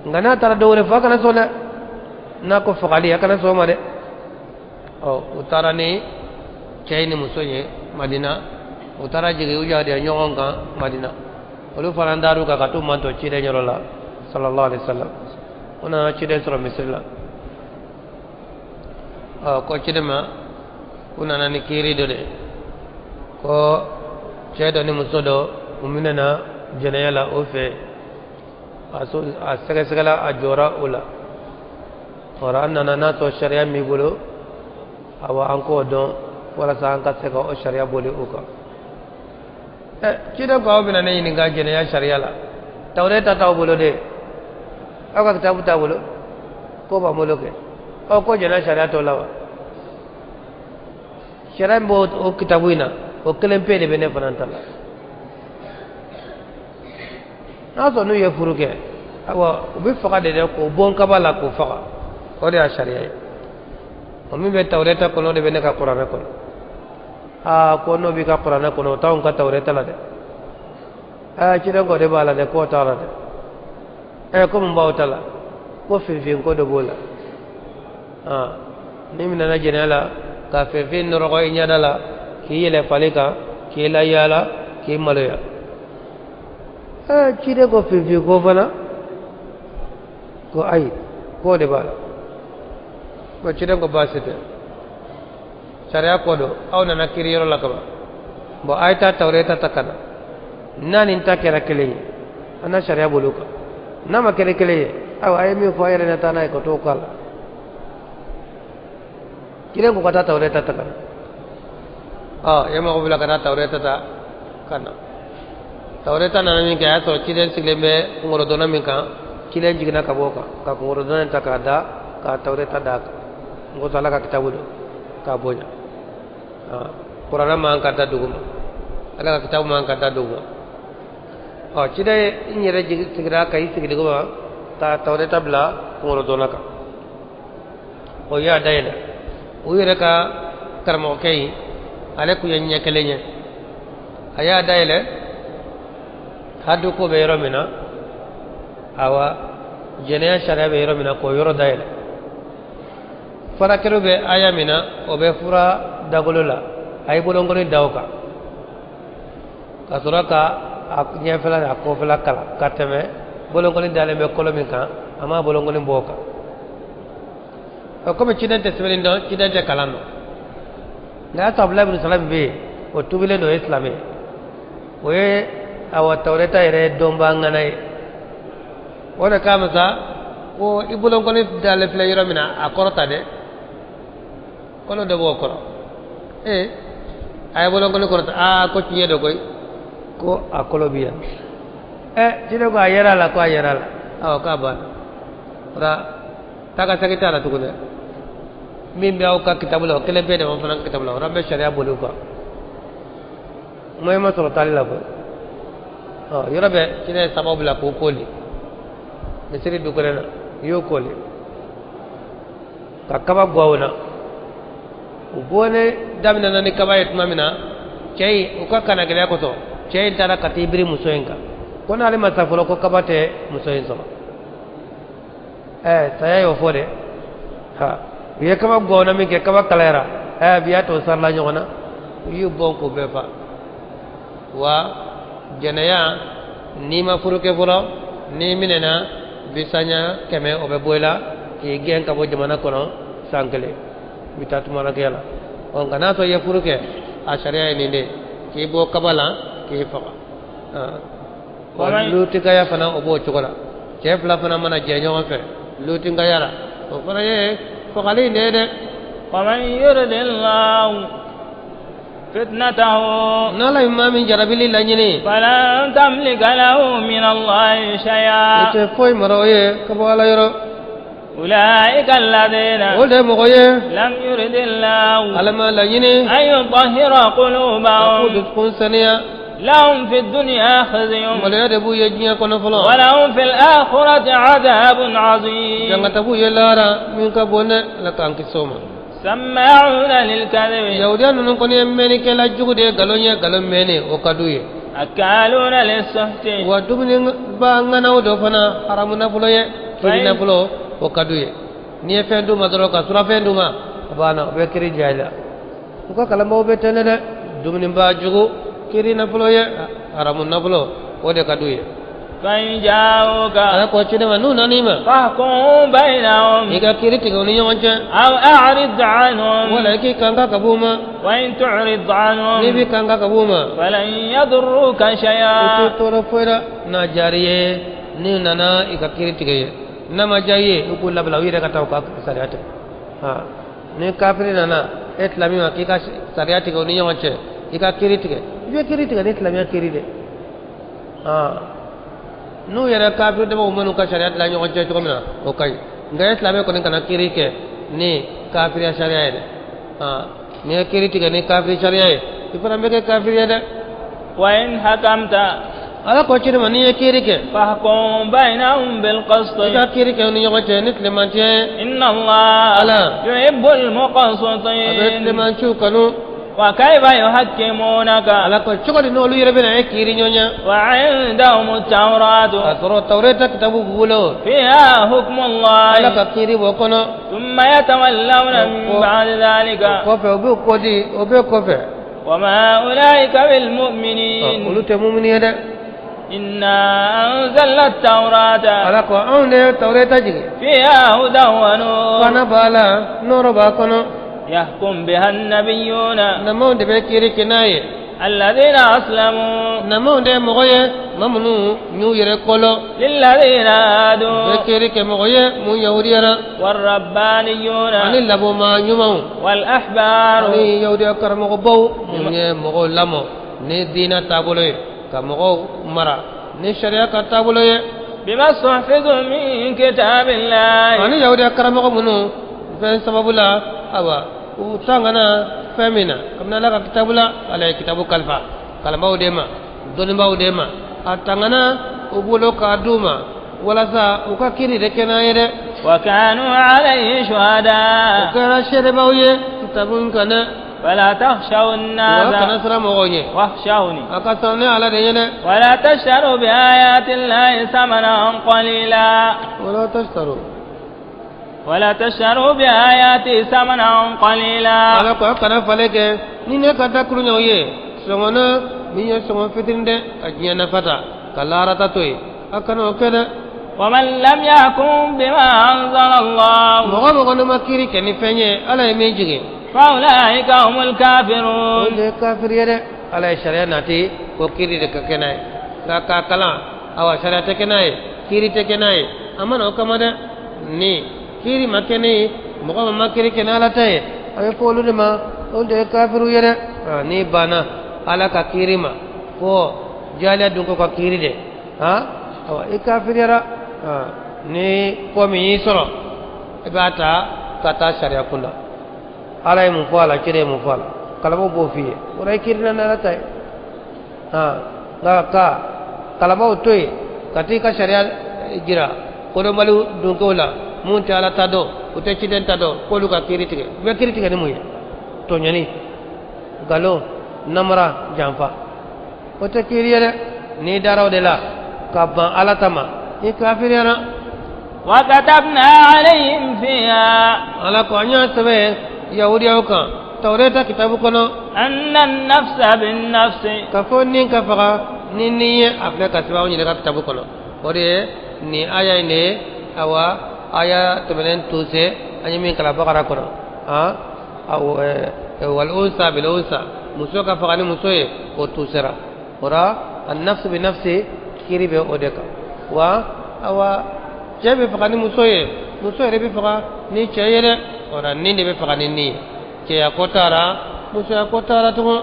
Nka n'a taara dɔ wɛrɛ fɔ, a kana sɔn dɛ. N'a ko fagali, a kana sɔn o ma dɛ. Ɔ, u taara ni cɛ ni muso ye Madina. U taara jigin u yahudiya ɲɔgɔn kan Madina. Olu fana dar'u kan ka t'u mantɔ ciden yɔrɔ la sallallahu alaihi wa sallam. U nana ciden sɔrɔ misiri la. Ɔ, ko ciden ma, u nana ni kiiri dɔ de ye, ko cɛ dɔ ni muso dɔ, u minɛna jɛnɛya la o fɛ. A sɛgɛsɛgɛla, a jɔra o la. Ɔrɔ an nana n'a sɔrɔ sariya min bolo, awa, an k'o dɔn walasa an ka se ka o sariya boli o kan. Ɛ, ciden ko: aw bɛna ne ɲininka jɛnɛya sariya la? Tawureta t'aw bolo de? Aw ka kitabu t'a bolo? Ko b'an bolo kɛ. Ɔ, ko jɛnɛya sariya t'o la wa? Sariya min b'o o kitabu in na, o kelen pe de bɛ ne fana ta la. N'a sɔrɔ n'u ye furu kɛ, awa, u bɛ faga de dɛ, k'o bon kaba la k'o faga. O de y'a sariya ye. O min bɛ tawureta kɔnɔ, o de bɛ ne ka kuranɛ kɔnɔ. Aa, ko n'o b'i ka kuranɛ kɔnɔ, o t'anw ka tawureta la dɛ. Aa, ciden ko de b'a la dɛ, k'o t'a la dɛ. Ɛ, ko mun b'aw ta la? Ko finfin ko dɔ b'o la. Aa, n'i minɛna jɛnɛya la, ka finfin nɔrɔgɔ i ɲɛda la, k'i yɛlɛ fali kan, k'i layaala, k'i maloya. Ɛ, ciden ko finfin ko fana? Ko ayi, k'o de b'a la. Ko ciden ko baasi tɛ, sariya ko don. Aw nana kiiri yɔrɔ la kaban. Bon, a ye taa tawureta ta ka na. N'a ni ta kɛra kelen ye, an na sariya bolo kan. N'a ma kɛra kelen ye, ayiwa, a ye min fɔ, a yɛrɛ na taa n'a ye ka t'o k'a la. Ciden ko ka taa tawureta ta ka na. Ɔ, e mago bila ka taa tawureta ta ka na. Tawureta nana min kɛ, a y'a sɔrɔ ciden sigilen bɛ kunkolodonna min kan, ciden jiginna ka bɔ o kan ka kunkolodonna in ta k'a da, ka tawureta d'a kan. N ko Ala ka kitabu don k'a bonya. Kuranɛ man ka da dugu ma, Ala ka kitabu man ka da dugu ma. Ɔ, ciden n yɛrɛ jigi sigira ka i sigi dugu ma ka tawureta bila kunkolodonna kan. O y'a dayɛlɛ. U yɛrɛ ka karamɔgɔkɛ in, ale kun ye ɲɛ kelen ye. A y'a dayɛlɛ, hadu ko bɛ yɔrɔ min na, awa, jɛnɛya sariya bɛ yɔrɔ min na, k'o yɔrɔ dayɛlɛ. Furakɛliw bɛ aya min na, o bɛ fura dagolo la. A ye bolonkɔni da o kan ka sɔrɔ ka a ɲɛfɛla ni a kɔfɛla kalan ka tɛmɛ. Bolonkɔni dalen bɛ kolo min kan, a ma bolonkɔni bɔ o kan. Ɔ, komi ciden tɛ sɛbɛnni dɔn, ciden tɛ kalan dɔn, nka y'a sɔrɔ Abudulayi bin Salam bɛ yen, o tubilen don, o ye silamɛ ye, o ye, awa, tawureta yɛrɛ dɔnbaa ŋana ye. O de kama sa ko i bolonkɔni dalen filɛ yɔrɔ min na, a kɔrɔ ta dɛ, kɔnɔ dɔ b'o kɔrɔ. Ee, a ye bolonkɔni kɔrɔta. Aa, ko tiɲɛ don koyi, ko a kolo bi yan. Ɛ, ciden ko a yɛrɛ a la, ko a yɛrɛ a la. Awɔ, k'a banna. O la taa ka segin t'a la tugun dɛ. Min bɛ aw ka kitabu la, o kelen pe de b'an fana ka kitabu la. O la an bɛ sariya boli o kan. Moyen ma sɔrɔ taali la koyi. Ɔ, yɔrɔ bɛɛ ciden ye sababu bila k'o koli misiri dukɛnɛ na. I y'o koli. Ka kaba gwaw na. U bɔlen daminɛna ni kaba ye tuma min na, cɛ in u ka kana gɛlɛya kosɔn, cɛ in taara ka t'i biri muso in kan ko n'ale ma sa fɔlɔ, ko kaba tɛ muso in sɔrɔ. Ɛɛ, saya y'o fɔ dɛ. Ha, u ye kaba gwaw na min kɛ, kaba kalayara. Ɛɛ, bi y'a to sarala ɲɔgɔn na, u y'u bɔn k'u bɛɛ fa. Wa jɛnɛya, n'i ma furu kɛ fɔlɔ, n'i minɛna, bisaɲa 100 o bɛ bɔ i la k'i gɛn ka bɔ jamana kɔnɔ san 1, i bɛ taa tumarakɛya la. Ɔ, nka n'a sɔrɔ i ye furu kɛ, a sariya ye nin de ye, k'i bɔ kaba la k'i faga. Wa lutikaya fana, o b'o cogo la. Cɛ fila fana mana jɛ ɲɔgɔn fɛ lutikaya la, o fana ye fagali in de ye dɛ. ومن يرد الله فتنته N'Ala ye maa min jarabili laɲini, فلن تملك له من الله o شيئا. tɛ foyi mara o ye ka bɔ Ala yɔrɔ. أولئك الذين O de ye mɔgɔ ye لم يرد الله Ala ma laɲini أن يطهر a k'u قلوبهم. dusukun saniya. لهم في الدنيا خزي Maloya de b'u ye diɲɛ kɔnɔ fɔlɔ, ولهم في الآخرة عذاب عظيم. jangata b'u ye lahara min ka bon dɛ. Ala k'an kisi o ma. سماعون للكذب Yahudiya ninnu kɔni ye mɛnnikɛla jugu de ye. Nkalon ye, nkalon mɛnni o ka d'u ye. أكالون للسحت Wa dumuni ba ŋanaw dɔ fana, haramu nafolo ye, kiri nafolo, o ka d'u ye. N'i ye fɛn d'u ma dɔrɔn, ka surafɛn d'u ma, a banna, o bɛ kiri diya i la. U ka kalanbaw bɛ ten dɛ. Dumuni ba jugu, kiri nafolo ye, haramu nafolo, o de ka d'u ye. فإن جاءوك Ala ko ci ne ma, n'u nan'i ma, فاحكم بينهم i ka kiri tigɛ u ni ɲɔgɔn cɛ, أو أعرض عنهم. wala i k'i kan ka b'u ma. وإن تعرض N'i عنهم b'i kan ka b'u ma, فلن يضروك u tɛ شيئا. tɔɔrɔ foyi la. N'a diyar'i ye, n'i nana, i ka kiri tigɛ ye. N'a ma diya i ye, i k'u labila, u yɛrɛ ka taa u ka sariya tigɛ. Ha, ni kafiri nana e tilami ma k'i ka sariya tigɛ u ni ɲɔgɔn cɛ, i ka kiri tigɛ, i bɛ kiri tigɛ ni silamɛya kiri de. Ha, n'u yɛrɛ kafiri damaw man'u ka sariya dilan ɲɔgɔn cɛ cogo min na, o ka ɲi. Nka e silamɛ kɔni kana kiri kɛ ni kafiriya sariya ye dɛ. Ha, n'i ye kiri tigɛ ni kafiri sariya ye, i fana bɛ kɛ kafiri ye dɛ. وإن حكمت Ala ko ci ma, n'i ye kiri kɛ, فاحكم بينهم بالقسط i ka kiri kɛ u ni ɲɔgɔn cɛ ni tilemantiya ye. إن الله Ala يحب a bɛ المقسطين. tilemanciw kanu. وكيف يحكمونك Ala ko cogo di n'olu yɛrɛ bɛna e kiri ɲɔgɔn ɲɛ, وعندهم التوراة k'a sɔrɔ Tawureta kitabu b'u bolo, فيها حكم Ala الله ka kiri b'o kɔnɔ? ثم يتولون من بعد ذلك O kɔfɛ, u b'u kɔ di, o bɛɛ kɔfɛ, وما أولئك olu بالمؤمنين. tɛ mumuni ye dɛ. إنا أنزلنا التوراة Ala ko anw de ye Tawureta jigin, فيها هدى ونور fana b'a la, nɔrɔ b'a kɔnɔ. يحكم بها النبيون Namaw de bɛ kiri kɛ n'a ye, الذين أسلموا namaw de ye mɔgɔ ye, maa minnu y'u yɛrɛ kɔlɔ, للذين u bɛ هادوا kiri kɛ mɔgɔ ye mun yahudiyara, والربانيون ani labɔmaa ɲumanw, والأحبار ani yahudiya karamɔgɔbaw mun ye mɔgɔw lamɔ ni diinɛ taabolo ye, ka mɔgɔw mara ni sariya ka taabolo ye, بما استحفظوا من كتاب الله ani yahudiya karamɔgɔ minnu fɛn sababu la, awa, u tangana fɛn min na kabini Ala ka kitabu la. Ala ye kitabu kalifa kalanbaaw de ma, dɔnnibaaw de ma, a tangana u bolo k'a d'u ma walasa u ka kiri de kɛ n'a ye dɛ. وكانوا عليه U شهداء kɛra seerebaw ye kitabu in kan dɛ. فلا تخشوا Wa kana الناس siran mɔgɔw ɲɛ, واخشوني a ka siran ne Ala de ɲɛ dɛ. ولا تشتروا بآيات الله ثمنا قليلا ولا تشتروا ولا تشتروا بآياتي ثمنا قليلا Ala ko a kana falen kɛ ni ne ka dakuruɲaw ye sɔngɔ na min ye sɔngɔ fitinin dɛ, ka diɲɛ nafa ta ka laharata to yen, a kana o kɛ dɛ. ومن لم يحكم بما أنزل الله Mɔgɔ mɔgɔ ne ma kiri kɛ ni fɛn ye Ala ye min jigin, فأولئك هم o الكافرون. de ye kafiri ye dɛ. Ala ye sariya nati ko kiri de ka kɛ n'a ye, nka k'a kalan, awa, sariya tɛ kɛ n'a ye, kiri tɛ kɛ n'a ye, a ma na o kama dɛ. Ni kiri ma kɛ ne ye, mɔgɔ min ma kiri kɛ ni Ala ta ye, a bɛ fɔ olu de ma, olu de ye kafiriw ye dɛ. N'i banna Ala ka kiri ma ko jaliya dun ko ka kiri de, han, awa, i kafiriyara. Ni ko min y'i sɔrɔ, i b'a ta ka taa sariya kunda. Ala ye mun fɔ a la, ciden ye mun fɔ a la, kalabaw b'o f'i ye, o la i kirina ni Ala ta ye. Nka ka kalabaw to yen ka t'i ka sariya jira kodɔnbaliw dunkew la mun tɛ Ala ta dɔn. U tɛ ciden ta dɔn k'olu ka kiiri tigɛ. U bɛ kiiri tigɛ ni mun ye? Tɔɲɔni, nkalon, namara, janfa, o tɛ kiiri ye dɛ. N'i dara o de la ka ban Ala ta ma, i kafiriyara. وكتبنا عليهم فيها Ala ko an y'a sɛbɛn Yahudiyaw kan Tawureta kitabu kɔnɔ أن النفس بالنفس ka fɔ ni ka faga ni ni ye. A filɛ ka sɛbɛn anw yɛrɛ ka kitabu kɔnɔ. O de ye nin aya in de ye. Awa, aya tɛmɛnen tose an ye min kalan Bakara kɔnɔ, awɔ, والأنثى بالأنثى, muso ka faga ni muso ye, o tusera. O la النفس بالنفس, kiiri bɛ o de kan. Wa awa, cɛ bɛ faga ni muso ye, muso yɛrɛ bɛ faga ni cɛ ye dɛ. O la ni de bɛ faga ni ni ye. Cɛya ko t'a la, musoya ko t'a la tugun.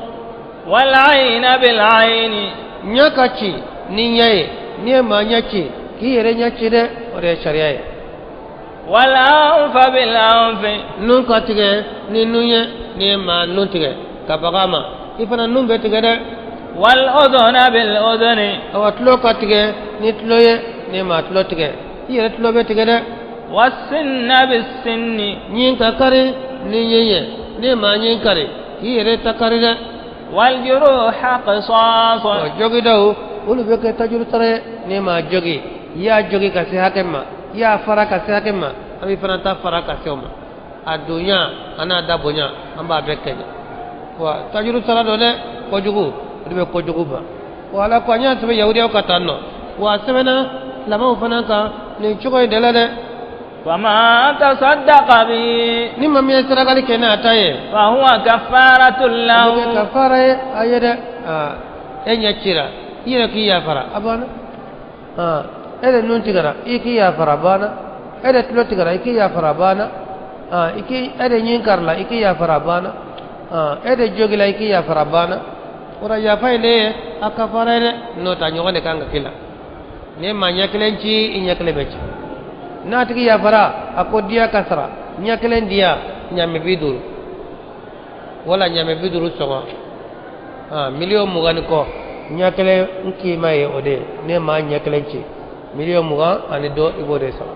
والعين بالعين Ɲɛ ka ci ni ɲɛ ye. N'i ye maa ɲɛ ci, k'i yɛrɛ ɲɛ ci dɛ. O de ye sariya ye. والأنف بالأنف Nun ka tigɛ ni nun ye. N'i ye maa nun tigɛ ka baga a ma, i fana nun bɛ tigɛ dɛ. والأذن بالأذن Awa, tulo ka tigɛ ni tulo ye. N'i ye maa tulo tigɛ, i yɛrɛ tulo bɛ tigɛ dɛ. والسن بالسن Ɲin ka kari ni ɲin ye. N'i ye maa ɲin kari, k'i yɛrɛ ta kari dɛ. والجروح قصاص O jogidaw, olu bɛ kɛ tajuru sara ye. N'i maa jogi, i y'a jogi ka se hakɛ ma, i y'a fara ka se hakɛ ma, an b'i fana ta fara ka se o ma. A donya a n'a da bonya, an b'a bɛɛ kɛɲɛ wa tajuru sara don dɛ. Kojugu, o de bɛ kojugu ban. Wa Ala ko an y'a sɛbɛn Yahudiyaw ka tan nɔ, wa a sɛbɛnna silamɛw fana kan nin cogo in de la dɛ. فمن تصدق به Ni maa min ye sarakali kɛ n'a ta ye, فهو كفارة o bɛ kɛ له kafara ye a ye dɛ. Aa, e ɲɛ cira, i yɛrɛ k'i yafara, a banna. Aa, e de nun tigɛra, i k'i yafara, a banna. E de tulo tigɛra, i k'i yafara, a banna. Aa, i k'i e de ɲin karila, i k'i yafara, a banna. Aa, e de jogila, i k'i yafara, a banna. O la yafa in de ye a kafara ye dɛ. N'o tɛ, a ɲɔgɔn de kan ka k'i la. Ni maa ɲɛ kelen ci, i ɲɛ kelen bɛ ci. N'a tigi yafara, a ko diya ka sara. Ɲɛ kelen diya ɲamɛ 50 wala ɲamɛ 50 sɔngɔ, 20 miliyɔn ni kɔ. Ɲɛ kelen n kima ye o de ye. Ne maa ɲɛ kelen ci 20 miliyɔn ani dɔ, i b'o de sara,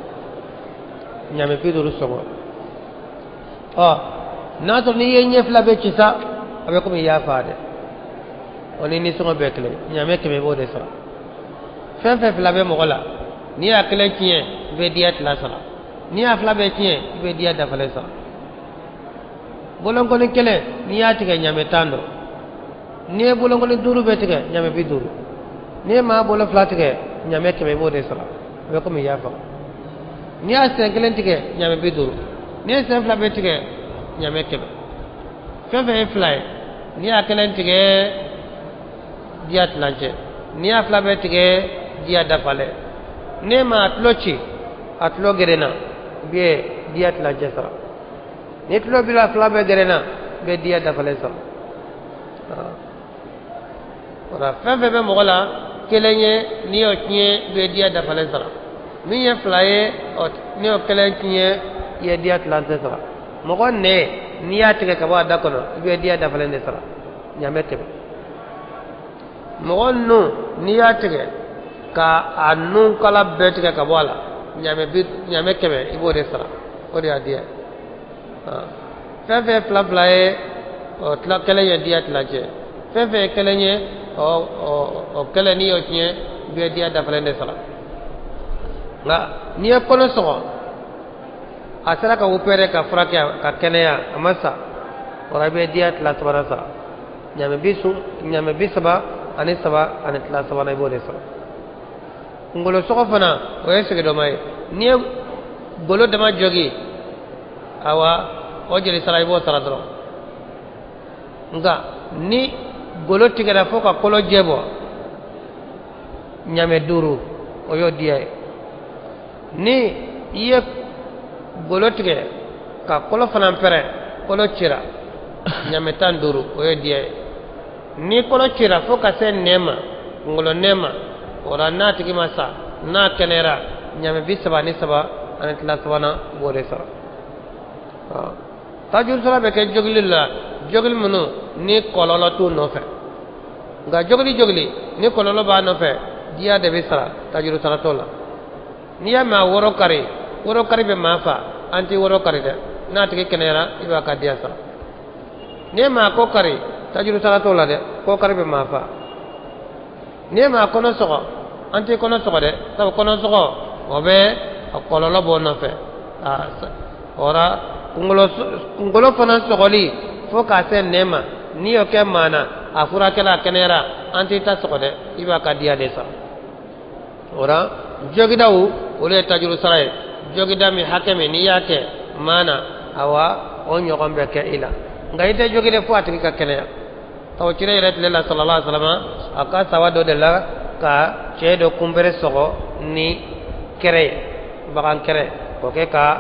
ɲamɛ 50 sɔngɔ. Ɔ, n'a sɔrɔ n'i ye ɲɛ fila bɛ ci sa, a bɛ komi i y'a fa dɛ. O ni nisɔngɔ bɛɛ kelen, ɲamɛ 100, i b'o de sara. Fɛn fɛn fila bɛ mɔgɔ la, n'i y'a kelen tiɲɛ, i bɛ diya tila sara. N'i y'a fila bɛɛ tiɲɛ, i bɛ diya dafalen sara. Bolonkɔni kelen, n'i y'a tigɛ, ɲamɛ 10 don. N'i ye bolonkɔni duuru bɛɛ tigɛ, ɲamɛ 50. N'i ye maa bolo fila tigɛ, ɲamɛ 100, i b'o de sara. A bɛ komi i y'a faga. N'i y'a sen kelen tigɛ, ɲamɛ 50. N'i ye sen fila bɛɛ tigɛ, ɲamɛ 100. Fɛn fɛn ye fila ye, n'i y'a kelen tigɛ, diya tilancɛ. N'i y'a fila bɛɛ tigɛ, diya dafalen. N'e ma a tulo ci, a tulo gerenna, i bɛ diya tilancɛ sara. Ni tulo bila fila bɛɛ gerenna, i bɛ diya dafalen sara. Wala fɛn fɛn bɛ mɔgɔ la kelen ye, n'i y'o tiɲɛ, i bɛ diya dafalen sara. Min ye fila ye, n'i y'o kelen tiɲɛ, i ye diya tilancɛ sara. Mɔgɔ nɛ, n'i y'a tigɛ ka bɔ a da kɔnɔ, i bɛ diya dafalen de sara, ɲamɛ 100. Mɔgɔ nun, n'i y'a tigɛ ka a nun kala bɛɛ tigɛ ka bɔ a la, ɲamɛ 100, i b'o de sara. O de y'a diya. Fɛn fɛn fila fila ye, o tila kelen ye diya tilancɛ. Fɛn fɛn ye kelen ye, ɔ o kelen, n'i y'o tiɲɛ, i bɛ diya dafalen de sara. Nka n'i ye kɔnɔ sɔgɔ, a sera ka opéré ka furakɛ ka kɛnɛya, a ma sa, o la i bɛ diya tila sabanan sara. Ɲamɛ 33.5, i b'o de sara. Kunkolo sɔgɔ fana, o ye sigidɔma ye. N'i ye golo dama jogi, awa, o jeli sara, i b'o sara dɔrɔn. Nka ni golo tigɛra fo ka kolo jɛ bɔ, ɲamɛ 5, o y'o diya ye. Ni i ye golo tigɛ ka kolo fana pɛrɛn, kolo cira, ɲamɛ 15, o y'o diya ye. Ni kolo cira fo ka se nɛn ma, kunkolo nɛn ma, o la n'a tigi ma sa, n'a kɛnɛyara, ɲamɛ 33.3, i b'o de sara. Tajuru sara bɛ kɛ jogili la, jogili minnu ni kɔlɔlɔ t'u nɔfɛ. Nka jogili jogili ni kɔlɔlɔ b'a nɔfɛ, diya de bɛ sara tajuru saratɔ la. N'i y'a mɛn a woro kari, woro kari bɛ maa fa. An t'i woro kari dɛ. N'a tigi kɛnɛyara, i b'a ka diya sara. N'i ye maa ko kari, tajuru sara t'o la dɛ. Ko kari bɛ maa fa. N'i ye maa kɔnɔ sɔgɔ, an t'i kɔnɔ sɔgɔ dɛ, sabu kɔnɔ sɔgɔ o bɛ a kɔlɔlɔ b'o nɔfɛ. O la kunkolo fana sɔgɔli fo k'a se nɛn ma, n'i y'o kɛ maa na, a furakɛla a kɛnɛyara, an t'i ta sɔgɔ dɛ, i b'a ka diya de sara. O la jogidaw olu ye tajuru sara ye. Jogida min hakɛ min n'i y'a kɛ maa na, awa o ɲɔgɔn bɛ kɛ i la. Nka i tɛ jogi dɛ fo a tigi ka kɛnɛya. Sabu ciden yɛrɛ tile la sallallahu alaihi wasallam, a ka sawa dɔ de la ka cɛ dɔ kunbere sɔgɔ ni kɛrɛ ye, bagan kɛrɛ, k'o kɛ ka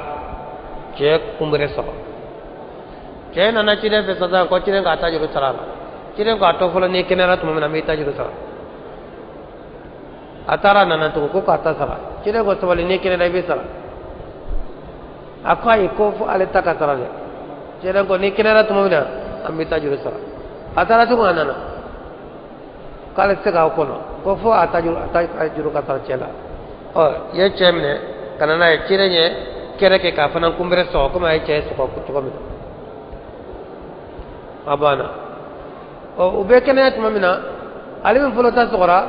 cɛ kunbere sɔgɔ. Cɛ nana ciden fɛ sisan ko ciden k'a ta juru sara a la. Ciden k'a to fɔlɔ, n'i kɛnɛyara tuma min na, n b'i ta juru sara. A taara a nana tugun ko k'a ta sara. Ciden ko sabali, n'i kɛnɛyara i bɛ sara. A ko ayi, ko fo ale ta ka sara dɛ. Ciden ko n'i kɛnɛyara tuma min na, an b'i ta juru sara. A taara tugun a nana k'ale tɛ se k'aw kɔnɔ, ko fo a ta juru, a ta juru ka sara cɛ la. Ɔ i ye cɛ minɛ ka na n'a ye, ciden ye kɛrɛ kɛ k'a fana kunbere sɔgɔ komi a ye cɛ sɔgɔ cogo min na. A banna. Ɔ u bɛ kɛnɛya tuma min na, ale min fɔlɔ ta sɔgɔra,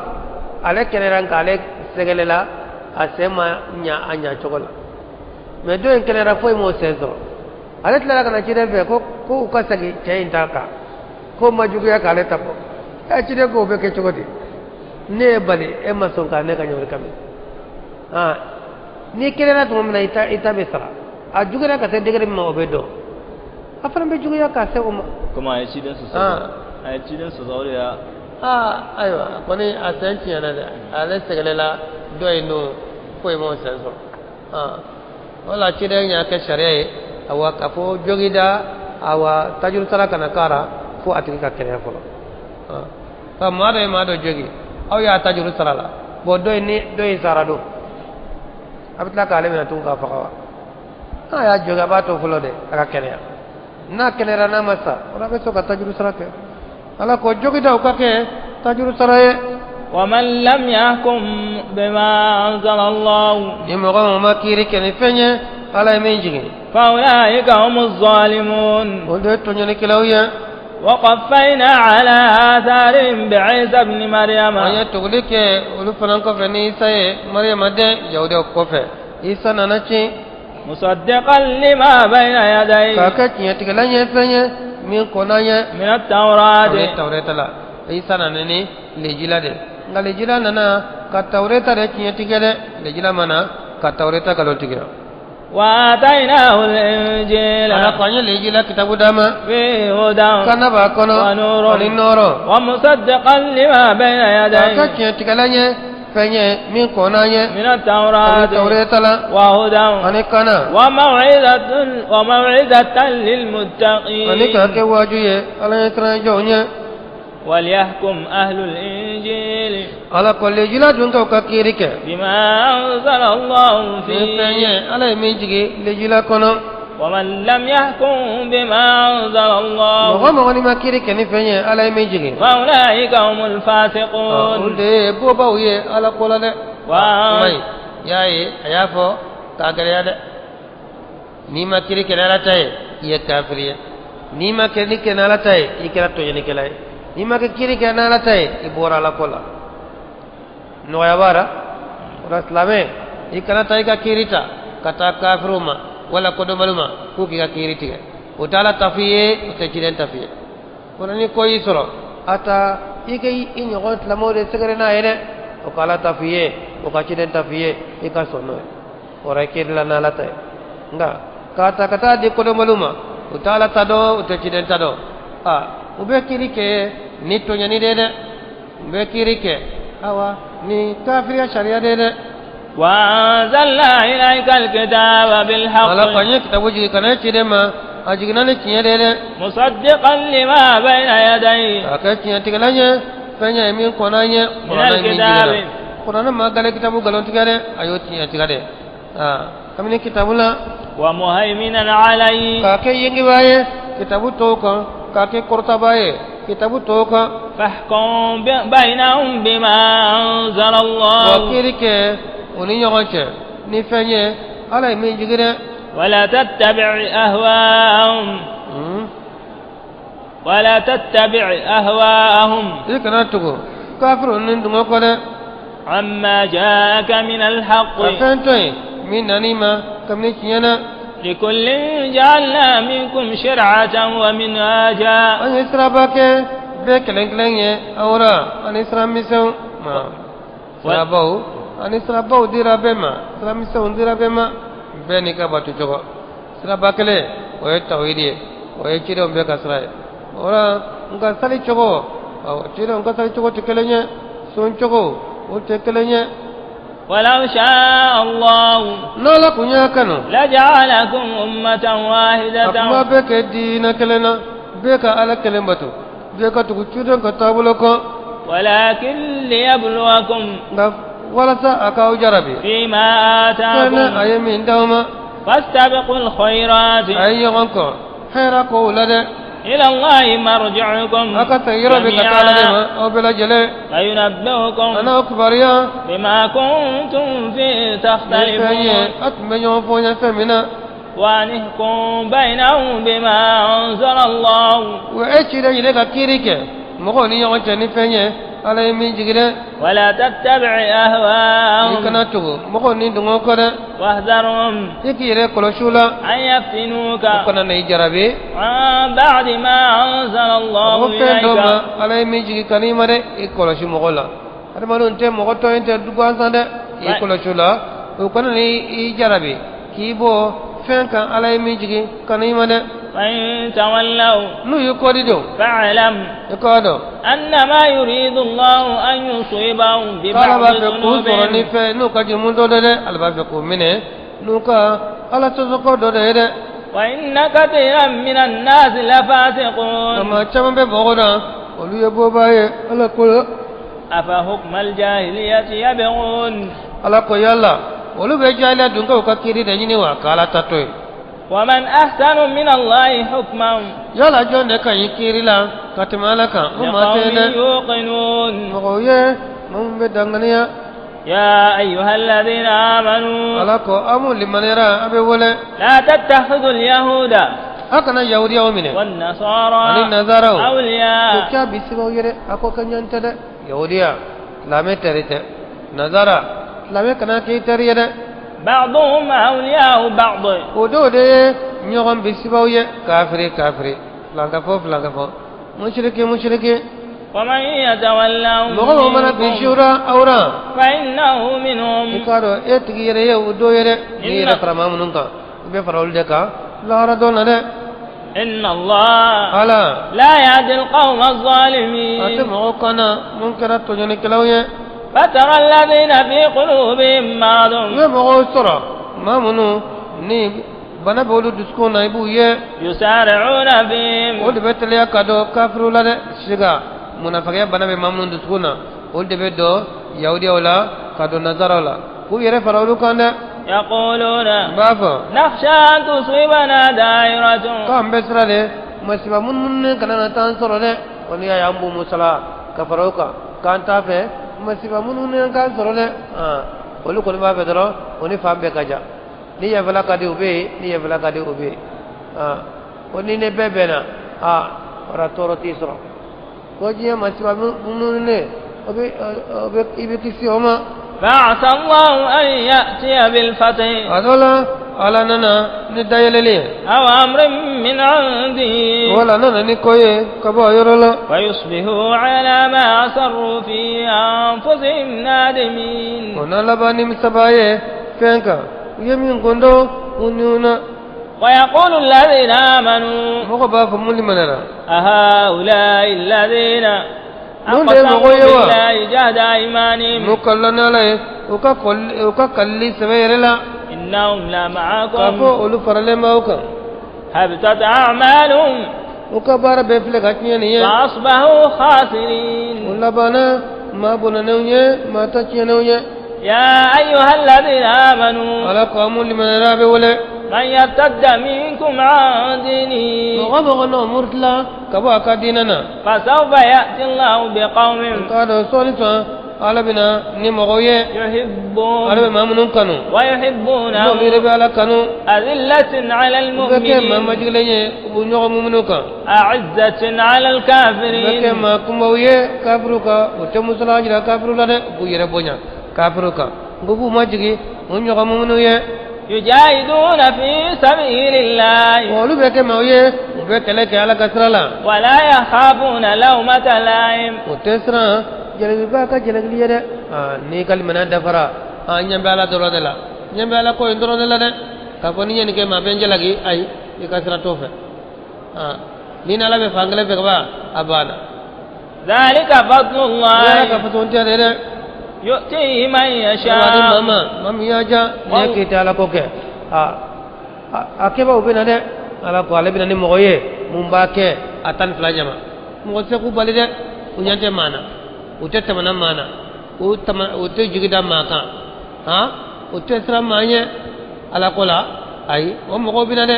ale kɛnɛyara, nka ale sɛgɛlɛla, a sen ma ɲa a ɲa cogo la. Mɛ dɔ in kɛnɛyara, foyi m'o sen sɔrɔ. Ale tilara ka na ciden fɛ ko u ka segin cɛ in ta kan, ko ma juguya k'ale ta bɔ. Ɛ ciden ko o bɛ kɛ cogo di? Ne ye bali, e ma sɔn ka ne ka ɲɔgɔn kami. N'i kɛnɛyara tuma min na, i ta bɛ sara. A juguyara ka se degré min ma, o bɛ dɔn. A fana bɛ juguya ka se o ma. Komi a ye ciden sɔsɔ. A ye ciden sɔsɔ, o de y'a. Ayiwa, kɔni a sen tiɲɛna dɛ. Ale sɛgɛlɛla dɔ in dun, foyi m'o sen sɔrɔ. O la ciden y'a kɛ sariya ye, awa k'a fɔ jogida, awa tajuru sara kana k'a la fo a tigi ka kɛnɛya fɔlɔ. Ka maa dɔ ye maa dɔ jogi, aw y'a tajuru sara la, bɔn dɔ in ni dɔ in sara don, a bɛ tila k'ale minɛ tugun k'a faga wa? N'a y'a jogi, a b'a to fɔlɔ dɛ, a ka kɛnɛya. N'a kɛnɛyara, n'a ma sa, o la a bɛ sɔn ka tajuru sara kɛ. Ala ko jogidaw ka kɛ tajuru sara ye. ومن لم يحكم بما أنزل الله Ni mɔgɔ min ma kiiri kɛ ni fɛn ye Ala ye min jigin, فأولئك هم الظالمون. O de ye tɔɲɔnikɛlaw ye. وقفينا على آثارهم بعيسى ابن مريم. An ye tuguli kɛ olu fana kɔfɛ ni Isa ye, Mariyama den, Yahudiyaw kɔfɛ. Isa nana ci مصدقا لما بين يديه k'a kɛ tiɲɛtigɛla ye fɛn ye min kɔnna ye من التوراة. O ye Tawureta la. Isa nana ni Lejila de, nka Lejila nana ka Tawureta de tiɲɛ tigɛ dɛ. Lejila ma na ka Tawureta nkalon tigɛ. وآتيناه الإنجيل Ala ko an ye Lejila kitabu d'a ma. فيه هدى Kana b'a kɔnɔ ونور ani nɔɔrɔ. ومصدقا لما بين K'a kɛ يديه tiɲɛtigɛla ye fɛn ye min kɔnna ye من ani التوراة Tawureta la وهدى ani kana وموعظة ani k'a للمتقين. kɛ waaju ye Ala ye siran jɔnw ye. وليحكم أهل الإنجيل Ala ko Lejila dun k'u ka kiiri kɛ بما أنزل الله ni fɛn ye فيه. Ala ye min jigin Lejila kɔnɔ. ومن لم يحكم بما أنزل الله Mɔgɔ mɔgɔ ni ma kiiri kɛ ni fɛn ye Ala ye min jigin, فأولئك هم olu الفاسقون. de ye bɔbaw ye Ala ko la dɛ. Kuma in y'a ye, a y'a fɔ k'a gɛlɛya dɛ. N'i ma kiiri kɛ ni Ala ta ye, i ye kafiri ye. N'i ma kiiri kɛ ni Ala ta ye, i kɛra tɔɲɔnikɛla ye. N'i ma kɛ kiiri kɛ ni Ala ta ye, i bɔra Ala ko la. Nɔgɔya b'a la. O la silamɛ, i kana taa i ka kiiri ta ka taa kafiriw ma wala kodɔnbaliw ma k'u k'i ka kiiri tigɛ. O tɛ Ala ta f'i ye, o tɛ ciden ta f'i ye. O la ni ko y'i sɔrɔ, a ta i ka i ɲɔgɔn silamɛw de sɛgɛrɛ n'a ye dɛ. O ka Ala ta f'i ye, o ka ciden ta f'i ye, i ka sɔn n'o ye. O la i kiiri la n'Ala ta ye. Nka k'a ta ka taa di kodɔnbaliw ma, u tɛ Ala ta dɔn, u tɛ ciden ta dɔn, a u bɛ kiiri kɛ ni tɔɲɔni de ye dɛ. U bɛ kiiri kɛ awa ni kafiriya sariya de ye dɛ. وأنزلنا إليك الكتاب Ala ko بالحق an ye kitabu jigin ka na ciden ma, a jiginna ni tiɲɛ de ye dɛ. مصدقا لما بين يديه K'a kɛ tiɲɛtigɛla ye fɛn ye min kɔnna ye. Kuranɛ ye min الكتاب jiginna, kuranɛ ma gale kitabu nkalon tigɛ dɛ, a y'o tiɲɛ tigɛ dɛ. Aa kabini kitabu la ومهيمنا عليه k'a kɛ yengebaa ye kitabu tɔw kan, k'a kɛ kɔrɔtabaa ye kitabu tɔw kan. فاحكم بينهم بما أنزل Wa الله kiiri kɛ u ni ɲɔgɔn cɛ ni fɛn ye Ala ye min jigin dɛ. ولا تتبع أهواءهم ولا تتبع أهواءهم I kana tugu kafiru ni dungɔ kɔ dɛ. عما جاءك من الحق. Ka fɛn to yen min nan'i ma kabini tiɲɛ na. لكل جعلنا منكم شرعة ومنهاجا. An ye siraba kɛ bɛɛ kelen kelen ye aw ra ani sira misɛnw ma, sirabaw ani sirabaw dira bɛɛ ma, sira misɛnw dira bɛɛ ma, bɛɛ n'i ka bato cogo. Siraba kelen, o ye tawhidi ye, o ye cidenw bɛɛ ka sira ye. O la nka sali cogo, awɔ, cidenw ka sali cogo tɛ kelen ye, sun cogo o tɛ kelen ye. ولو شاء الله N'Ala kun y'a kanu, لجعلكم أمة a واحدة. kuma bɛɛ kɛ diinɛ kelen na, bɛɛ ka Ala kelen bato, bɛɛ ka tugu cidenw ka taabolo kɔ. ولكن ليبلوكم Nka walasa a k'aw jarabi فيما fɛn na a آتاكم. ye min d'aw ma. فاستبقوا الخيرات. A ye ɲɔgɔn kɔ hɛrɛ kow la dɛ. إلى الله مرجعكم A ka segin yɔrɔ bɛ ka taa Ala de ma, جميعا aw bɛɛ lajɛlen, فينبئكم a n'aw kibaruya بما كنتم فيه ni fɛn ye تختلفون. a tun bɛ ɲɔgɔn fɔ ɲɛ fɛn min na. وأن احكم بينهم بما أنزل الله. Wa e ciden yɛrɛ ka kiiri kɛ mɔgɔw ni ɲɔgɔn cɛ ni fɛn ye Ala ye min jigi dɛ. ولا تتبع I أهواءهم. kana tugu mɔgɔw ni dungɔ kɔ dɛ. واحذرهم I k'i yɛrɛ kɔlɔsi u la أن يفتنوك u kana na i jarabi عن بعد ما أنزل الله ko fɛn dɔ إليك. ma Ala ye min jigi ka n'i ma dɛ. I kɔlɔsi mɔgɔ la, adamadenw tɛ mɔgɔ tɔ in tɛ gansan dɛ. I kɔlɔsi u la, u kana na i jarabi k'i bɔ fɛn kan Ala ye min jigi ka n'i ma dɛ. فإن تولوا N'u y'i kɔdi don, فاعلم i k'a dɔn أنما يريد الله أن يصيبهم k'Ala ببعض b'a fɛ k'u sɔrɔ ni ذنوبهم. fɛn n'u ka jurumu dɔ dɛ, Ala b'a fɛ k'u minɛ n'u ka Ala sɔsɔkɔ dɔ de ye dɛ. وإن كثيرا من الناس لفاسقون. Nka maa caman bɛ mɔgɔ la, olu ye bɔbaa ye Ala ko la. أفحكم الجاهلية يبغون؟ Ala ko yala olu bɛ jahiliya dunkew ka kiiri de ɲini wa k'Ala ta to yen? ومن أحسن من الله حكما Yala jɔn de ka ɲi kiiri la ka tɛmɛ Ala kan? O maa tɛ لقوم dɛ. يوقنون. Mɔgɔw ye minnu bɛ danganiya. يا أيها الذين آمنوا Ala ko aw mun limaniyara, a bɛ wele, لا تتخذوا اليهود a kana yahudiyaw minɛ والنصارى ani nazaraw ko أولياء. k'a bisibaw yɛrɛ a ko ka ɲɔgɔn tɛ dɛ. Yahudiya, silamɛ teri tɛ. Nazara, silamɛ kana k'i teri ye dɛ. بعضهم أولياء بعض. O dɔw de ye ɲɔgɔn bisibaw ye, kafiri kafiri, filankafɔ filankafɔ, musiriki musiriki. ومن يتولهم Mɔgɔ mɔgɔ mana bisi منكم o la aw la, فإنه i منهم. k'a dɔn e tigi yɛrɛ ye o dɔ ye dɛ. N'i yɛrɛ fara maa minnu kan, i bɛ fara olu de kan lahara dɔn na dɛ. إن الله Ala لا يهدي القوم a tɛ الظالمين. mɔgɔw kan na mun kɛra tɔɲɔnikɛlaw ye. فترى الذين في قلوبهم مرض I bɛ mɔgɔw sɔrɔ, maa minnu ni bana bɛ olu dusukun na, i b'u ye يسارعون فيهم. O de bɛ teliya ka don kafiriw la dɛ. Siga munafakiya bana bɛ maa minnu dusukun na, olu de bɛ don yahudiyaw la ka don nazaraw la k'u yɛrɛ fara olu kan dɛ. يقولون N b'a fɔ نخشى أن تصيبنا دائرة. k'an bɛ sira de masiba munumunu kana na taa an sɔrɔ dɛ. Ko n'i y'a ye an b'u musala ka fara o kan k'an t'a fɛ masiba munumunu k'an sɔrɔ dɛ. Olu kɔni b'a fɛ dɔrɔn o ni fan bɛɛ ka ja, ni yanfɛla ka di u bɛ yen, ni yanfɛla ka di u bɛ yen. Ko ni ne bɛɛ bɛnna, aa, wara tɔɔrɔ t'i sɔrɔ, ko diɲɛ masiba munumunu o bɛ o bɛ i bɛ kisi o ma. فعسى الله أن يأتي بالفتح A dɔ la, Ala nana ni dayɛlɛli ye أو أمر من عنده wala nana ni ko ye ka bɔ a yɔrɔ la. فيصبحوا على ما أسروا في أنفسهم نادمين. O na laban nimisaba ye fɛn kan u ye min gundo u niw na. ويقول الذين آمنوا Mɔgɔ b'a fɔ mun limanara أهؤلاء الذين Mun de ye أقسموا mɔgɔ ye wa بالله جهد أيمانهم n'u ka lɔnni Ala ye, u ka kɔli, u ka kalili sɛbɛ yɛrɛ la إنهم k'a fɔ لمعكم olu faralen b'aw kan. هبطت أعمالهم U ka baara bɛɛ filɛ ka tiɲɛ nin ye. فأصبحوا U خاسرين. labanna maa bɔnɛnenw ye, maa ta tiɲɛnenw ye. يا أيها الذين آمنوا Ala ko an mun limanara, bɛ wele, من يرتد منكم عن دينه mɔgɔ mɔgɔ n'o murutila ka bɔ a ka diinɛ na, فسوف يأتي الله بقوم k'a dɔn sɔɔni sɔn Ala bɛ na ni mɔgɔw ye. يحبهم Ala bɛ maa minnu kanu, ويحبونه. n'olu yɛrɛ bɛ Ala kanu. أذلة على U bɛ kɛ maa المؤمنين majigilen ye, u b'u ɲɔgɔn muminu kan. أعزة على U bɛ kɛ الكافرين maa kunbaw ye kafiriw kan, u tɛ musalaka jira kafiriw la dɛ, u b'u yɛrɛ bonya kafiriw kan, nka u b'u majigi u ɲɔgɔn muminu ye. يجاهدون في سبيل الله Olu bɛ kɛ maaw ye, u bɛ kɛlɛ kɛ Ala ka sira la. ولا يخافون لومة لائم. O tɛ siran jalakibaa ka jalakili ye dɛ. Aa, n'i ka limaniya dafara, aa, ɲɛ bɛ Ala dɔrɔn de la, ɲɛ bɛ Ala ko in dɔrɔn de la dɛ, k'a fɔ ni ɲɛ nin kɛ maa bɛ n jalaki, ayi, i ka sira t'o fɛ. Aa, ni n'Ala bɛ fan kelen fɛ ka ban, a banna. ذلك فضل Ala ka الله fasɔntiya de dɛ. يؤتيه من Ala di maa يشاء. ma, maa min y'a ja n'i ye k'i tɛ Ala ko kɛ, aa, a kɛbaaw bɛ na dɛ. Ala ko ale bɛ na ni mɔgɔ ye mun b'a kɛ a 12 ɲama, mɔgɔ tɛ se k'u bali dɛ. U ɲɛ tɛ maa na, u tɛ tɛmɛna maa na, u tama, u tɛ jigi da maa kan, han, u tɛ siran maa ɲɛ Ala ko la, ayi, o mɔgɔw bɛ na dɛ.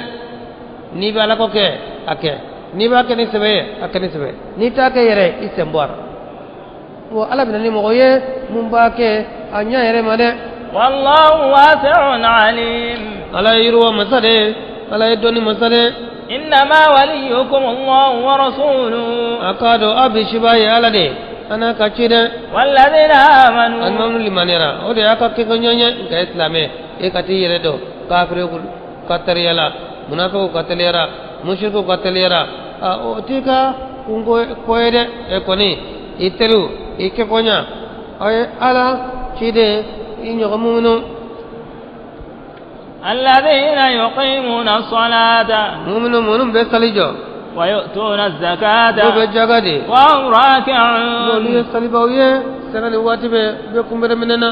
N'i bɛ Ala ko kɛ, a kɛ. N'i b'a kɛ ni sɛbɛ ye, a kɛ ni sɛbɛ ye. N'i t'a kɛ yɛrɛ, i sen bɔ a la. Wa Ala bɛ na ni mɔgɔ ye mun b'a kɛ a ɲɛ yɛrɛ ma dɛ. والله واسع عليم. Ala ye yiriwa masa de ye, Ala ye dɔnni masa de ye. إنما وليكم الله ورسوله. A k'a dɔn aw bɛ siba ye Ala de ye, a n'a ka ciden. والذين Ani آمنوا. maa minnu limaniyara, o de y'a ka kɛ ɲɔgɔn ye. Nka e silamɛ, e ka t'i yɛrɛ dɔn kafiri ka teriya la, munafikiw ka teliya la, musirikiw ka teliya la, a o t'i ka kunko ko ye dɛ. E kɔni, i teriw, i kɛkoɲa, aw ye Ala ciden, i ɲɔgɔn muminu. الذين يقيمون الصلاة Muminu minnu bɛ sali jɔ, ويؤتون n'u bɛ الزكاة jaga di, وهم n'olu ye راكعون. salibaw ye, sanga ni waati bɛɛ u bɛ kunbɛrɛ minɛ na.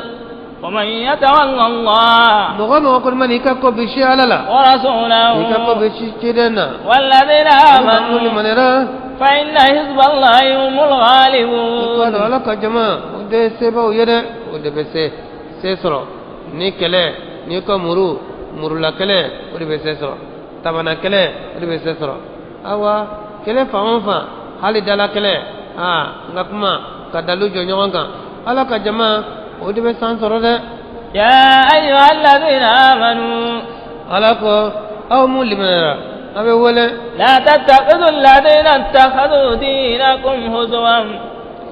ومن يتولى الله Mɔgɔ mɔgɔ kɔni ma n'i ka ko bɛ si Ala la, i ka ko ورسوله bɛ si ciden na, والذين minnu آمنوا limaniyara, فإن حزب الله هم i k'a dɔn الغالبون. Ala ka jama, o de ye sebaw ye dɛ, o de bɛ se sɔrɔ ni kɛlɛ, n'i ka muru murula kɛlɛ, o de bɛ se sɔrɔ tabana kɛlɛ, o de bɛ se sɔrɔ. Awa, kɛlɛ fan o fan, hali dala kɛlɛ, aa, n ka kuma ka dalu jɔ ɲɔgɔn kan, Ala ka jama, o de bɛ san sɔrɔ dɛ. يا أيها الذين آمنوا. Ala ko aw mun limaniyara, a bɛ wele. لا تتخذوا الذين اتخذوا دينكم هزوا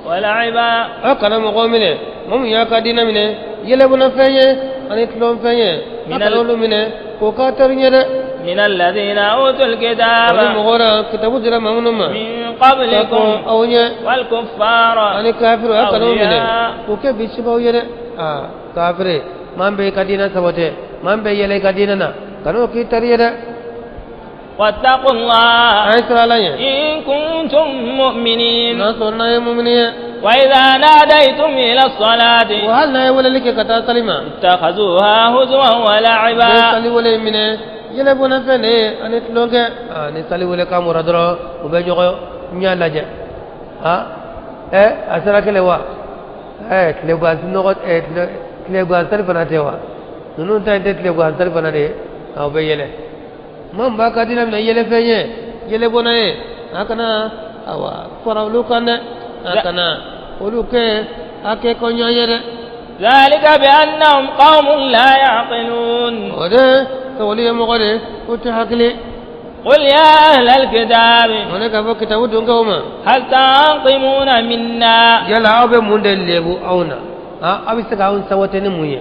ولعبا. Aw kana mɔgɔw minɛ, mɔgɔ min y'a ka diinɛ minɛ yɛlɛbonafɛn ye ani tulonfɛn ye, a kana olu minɛ k'o k'a teri ɲɛ dɛ. من الذين أوتوا O ni الكتاب mɔgɔ la kitabu dira maa minnu ma من ka قبلكم kɔn aw ɲɛ, والكفار ani kafiru, a kana o minɛ أولياء. k'o kɛ bisibaw ye dɛ. Aa, kafiri maa min bɛ i ka diinɛ sabatɛ, maa min bɛ yɛlɛ i ka diinɛ na, kan'o k'i teri ye dɛ. واتقوا A الله ye siran Ala ɲɛ إن كنتم مؤمنين. n'a sɔrɔ n'a ye mumini ye. وإذا ناديتم إلى الصلاة Wa hali n'a ye weleli kɛ ka taa sali ma, اتخذوها هزوا u bɛ ولعبا. sali wele minɛ yɛlɛbonnafɛn de ye ani tulonkɛ. Aa, ni sali wele kan bɔra dɔrɔn, u bɛ ɲɔgɔn ɲɛ lajɛ. Aa, ɛ, a sera kelen wa, ɛ, tilegan nɔgɔ, ɛ, tilegan sali fana tɛ wa, ninnu ta in tɛ tilegan sali fana de ye. A, u bɛ yɛlɛ. Maa min b'a ka diinɛ minɛ yɛlɛfɛn ye, yɛlɛbonna ye, a kana awa fara olu kan dɛ, a kana olu kɛ a kɛ ko ɲɔgɔn ye dɛ. ذلك بأنهم قوم لا يعقلون. O de olu ye mɔgɔ de o tɛ hakili. قل يا أهل الكتاب O ne k'a fɔ kitabu dunkew ma هل تنقمون منا yala aw bɛ mun de lebu anw na? Aw bɛ se k'anw sabote ni mun ye?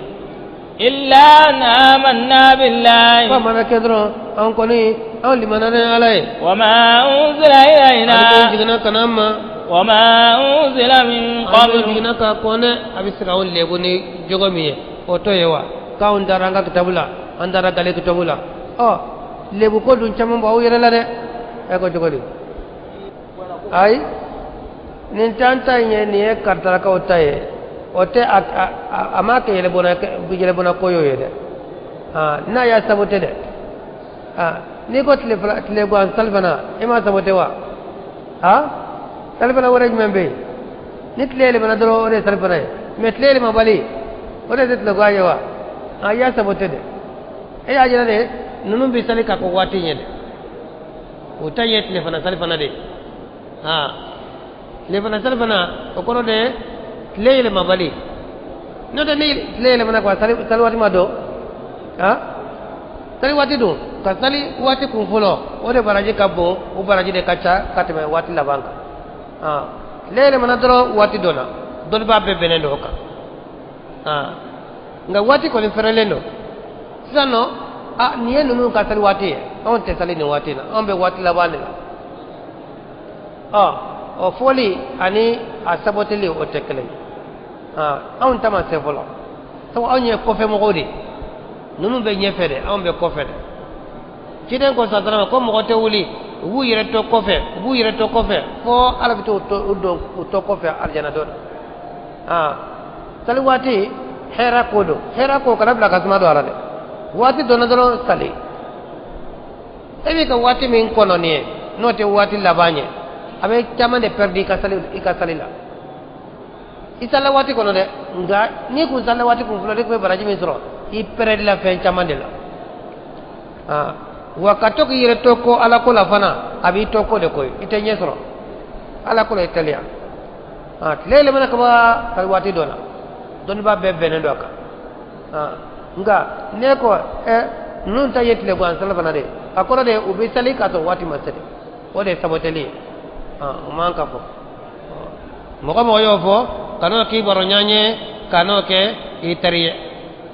إلا أن آمنا F'a بالله mana kɛ dɔrɔn, anw kɔni anw limana ni Ala ye وما أنزل ani ko إلينا jiginna ka na an ma وما أنزل من an ko قبل jiginna ka kɔn dɛ. A bɛ se k'anw lebu ni jogo min ye, o t'o ye wa? K'anw dara an ka kitabu la, an dara gale kitabu la. Ɔ, lebu ko dun caman b'aw yɛrɛ la dɛ. Ɛ, ko cogo di? Ayi, nin t'an ta in ye, nin ye karitalakaw ta ye. O tɛ a m'a kɛ yɛlɛbonna ko y'o ye dɛ. Aa, n'a y'a sabote dɛ. Aa, n'i ko tile fila tile gan salifana, e m'a sabote wa? Aa, salifana wɛrɛ jumɛn bɛ yen? Ni tile yɛlɛmana dɔrɔn, o de ye salifana ye. Mɛ tile yɛlɛmabali, o de tɛ tile gan ye wa? Aa, i y'a sabote dɛ. E y'a jira de ninnu bɛ sali ka kɔ waati ɲɛ dɛ. O ta ye tile fana salifana de ye. Aa, tile fana salifana, o kɔrɔ de Tile yɛlɛmabali n'o tɛ ni tile yɛlɛmana ka sali waati ma don ha sali waati don ka sali waati kun fɔlɔ o de baraji ka bon o baraji de ka ca ka tɛmɛ waati laban kan tile yɛlɛmana dɔrɔn waati dɔ la dɔnnibaa bɛɛ bɛnnen don o kan nka waati kɔni fɛrɛlen don sisan nɔ a nin ye ninnu ka sali waati ye anw tɛ sali nin waati in na anw bɛ waati laban de la ɔ o fɔli ani a saboteli o tɛ kelen ye anw ta ma se fɔlɔ sabu anw ye kɔfɛ mɔgɔw de ye ninnu bɛ ɲɛfɛ dɛ anw bɛ kɔfɛ dɛ ciden ko sasalama ko mɔgɔ tɛ wuli u b'u yɛrɛ to kɔfɛ u b'u yɛrɛ to kɔfɛ fo ala bɛ t'u don u to kɔfɛ alijana don na sali waati hɛrɛ ko don hɛrɛ ko kana bila ka suma don a la dɛ waati donna dɔrɔn sali e b'i ka waati min kɔnɔ nin ye n'o tɛ waati laban ye a bɛ caman de pɛridi i ka sali la i salila waati kɔnɔ dɛ nka n'i kun salila waati kun fɔlɔ de tun bɛ baraji min sɔrɔ i pɛrɛdila fɛn caman de la wa ka to k'i yɛrɛ to ko ala ko la fana a b'i to ko de koyi i tɛ ɲɛ sɔrɔ ala ko la i teliya tile yɛlɛmana kaba sali waati dɔ la dɔnnibaa bɛɛ bɛnnen don a kan nka ne ko ninnu ta ye tilegan sali fana de a kɔrɔ de u bɛ sali k'a sɔrɔ waati ma se de o de ye saboteli ye o man ka fɔ mɔgɔ mɔgɔ y'o fɔ kan'o k'i baro ɲɔgɔn ye kan'o kɛ i teri ye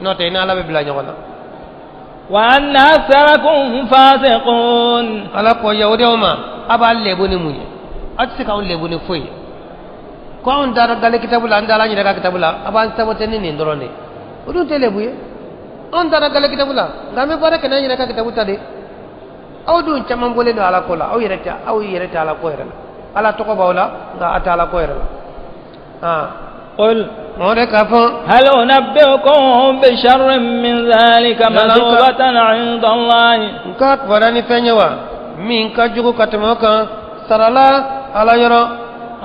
n'o tɛ i n'ala bɛ bila ɲɔgɔn na. وأن أكثركم فاسقون ala ko yahudiyaw ma a b'a lebu ni mun ye a tɛ se k'anw lebu ni foyi ye ko anw taara gale kitabu la an taara an yɛrɛ ka kitabu la a b'an sabote ni nin dɔrɔn de ye o dun tɛ lebu ye anw taara gale kitabu la nka an bɛ baara kɛ n'an yɛrɛ ka kitabu ta de aw dun caman bɔlen don ala ko la aw yɛrɛ tɛ aw yɛrɛ tɛ ala ko yɛrɛ la ala tɔgɔ b'aw la nka a tɛ ala ko yɛrɛ la قل o de k'a fɔ هل أنبئكم بشر من ذلك مثوبة عند الله n ka kibaruya ni fɛn ye wa min ka jugu ka tɛmɛ o kan sarala ala yɔrɔ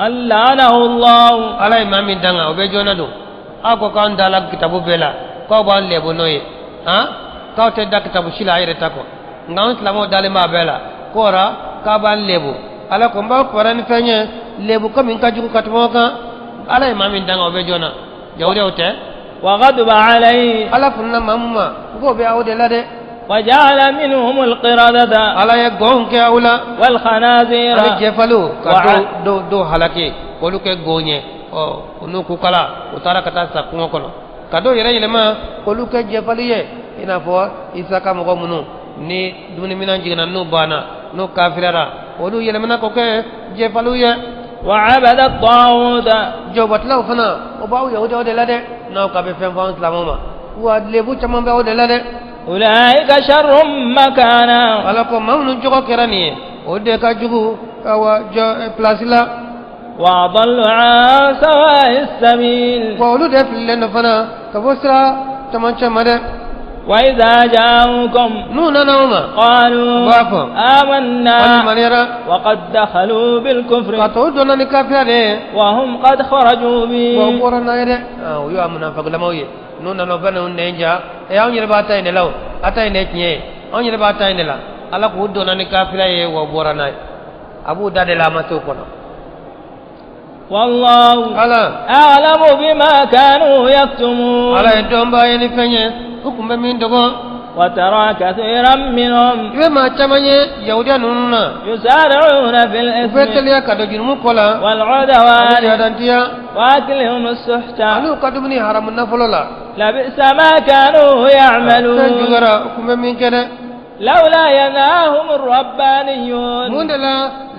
أن لعنه الله ala ye maa min danga o bɛ joona don aw ko k'an dala kitabu bɛɛ la k'aw b'an lɛbu n'o ye han k'aw tɛ da kitabu si la a yɛrɛ ta kɔ nka anw silamɛw dalen b'a bɛɛ la k'o ra k'a b'an lɛbu ala ko n b'aw kibaruya ni fɛn ye lɛbu ko min ka jugu ka tɛmɛ o kan ala ye maa min danga o bɛ joona yahudiyaw tɛ وغضب عليه ala fununa maa mun ma n k'o bɛ aw de la dɛ وجعل منهم القردة ala ye gɔnw kɛ aw la والخنازير ani jɛfaliw ka dɔw dɔw halaki k'olu kɛ gon ye ɔ u n'u kukala u taara ka taa sa kungo kɔnɔ ka dɔw yɛrɛ yɛlɛma k'olu kɛ jɛfali ye i n'a fɔ isa ka mɔgɔ minnu ni dumuniminɛn jiginna n'u banna n'u kafiriyara olu yɛlɛmana k'o kɛ jɛfaliw ye وعبد الطاغوت jɔbatilaw fana o b'aw yahudiyaw de la dɛ n'aw ka bɛ fɛn fɔ anw silamɛw ma wa lebu caman bɛ aw de la dɛ أولئك شر مكانا ala ko maa minnu jogo kɛra nin ye o de ka jugu awa jɔ pilasi la وأضل عن سواء السبيل wa olu de fililen don fana ka bɔ sira camancɛ ma dɛ وإذا جاءوكم n'u nana aw ma قالوا u b'a fɔ آمنا an limaniyara وقد دخلوا بالكفر ka tɔw donna ni kafiriya de ye وهم قد خرجوا wa u به bɔra n'a ye dɛ u y'u munafagilamaw ye n'u nana u bɛ n'u nɛn ja ɛ anw yɛrɛ b'a ta in de la o a ta in de ye tiɲɛ ye anw yɛrɛ b'a ta in de la ala k'u donna ni kafiriya ye wa u bɔra n'a ye a b'u da de la a ma se o kɔnɔ والله ala أعلم بما كانوا يكتمون ala ye dɔnbaa ye ni fɛn ye u tun bɛ min dogo وترى كثيرا منهم i bɛ maa caman ye yahudiya ninnu na يسارعون في u bɛ الإثم teliya ka don jurumu kɔ la ani والعدوان jadantiya وأكلهم السحت ani u ka dumuni haramu nafolo la لبئس ما كانوا fɛn يعملون juguyara u tun bɛ min kɛ dɛ لولا ينهاهم الربانيون mun de la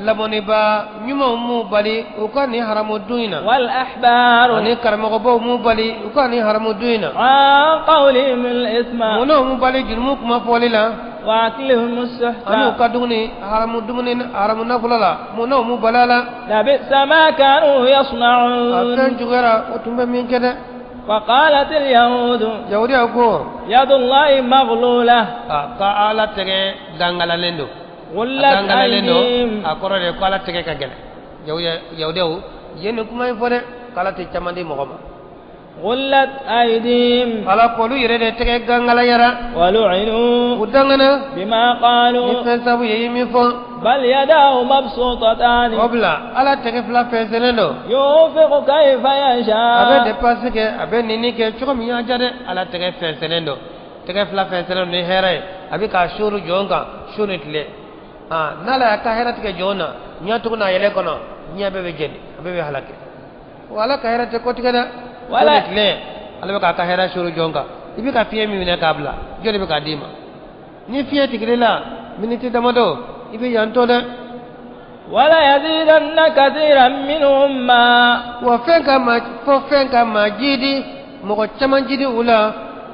lamɔniba ɲumanw m'u bali u ka nin haramu dun in na والأحبار ani karamɔgɔbaw m'u bali u ka nin haramu dun in na عن قولهم الإثم munna m'u bali jurumu kuma fɔli la وأكلهم ani u السحت ka dumuni haramu dumuni haramu nafolo la munna m'u bali a la لبئس ما كانوا a يصنعون fɛn juguyara u tun bɛ min kɛ dɛ وقالت اليهود yahudiyaw ko يد الله مغلولة a ka ala tɛgɛ gangalalen don a غلت gangalalen don أيديهم a kɔrɔ de ko ala tɛgɛ ka gɛlɛn yahudiyaw ye nin kuma in fɔ dɛ k'ala tɛ caman di mɔgɔ ma غلت أيديهم ala k'olu yɛrɛ de tɛgɛ gangalayara ولعنوا u dangana بما ni قالوا fɛn sabu ye i ye min fɔ بل يداه مبسوطتان. O bila Ala tɛgɛ fila fɛnsɛnnen don. ينفق كيف A bɛ يشاء. dépense kɛ, a bɛ nini kɛ cogo min y'a diya dɛ. Ala tɛgɛ fɛnsɛnnen don, tɛgɛ fila fɛnsɛnnen don ni hɛrɛ ye, a bɛ k'a suuru jɔn kan su ni tile. N'Ala y'a ka hɛrɛ tigɛ jɔn na, diɲɛ tugu n'a yɛlɛ kɔnɔ, diɲɛ bɛɛ bɛ jeni, a bɛɛ bɛ halaki. Wa Ala ka hɛrɛ tɛ kɔtigɛ dɛ. Su ni tile Ala bɛ k'a ka hɛrɛ suuru jɔn kan. I bɛ ka fiɲɛ min minɛ k'a bila, jɔn de bɛ k'a d'i ma? Ni fiɲɛ tigɛr'i la miniti damadɔ, i bɛ yan to dɛ. وليزيدن كثيرا منهم ما Wa fɛn ka maa fɔ, fɛn ka maa jidi, mɔgɔ caman jidi u la,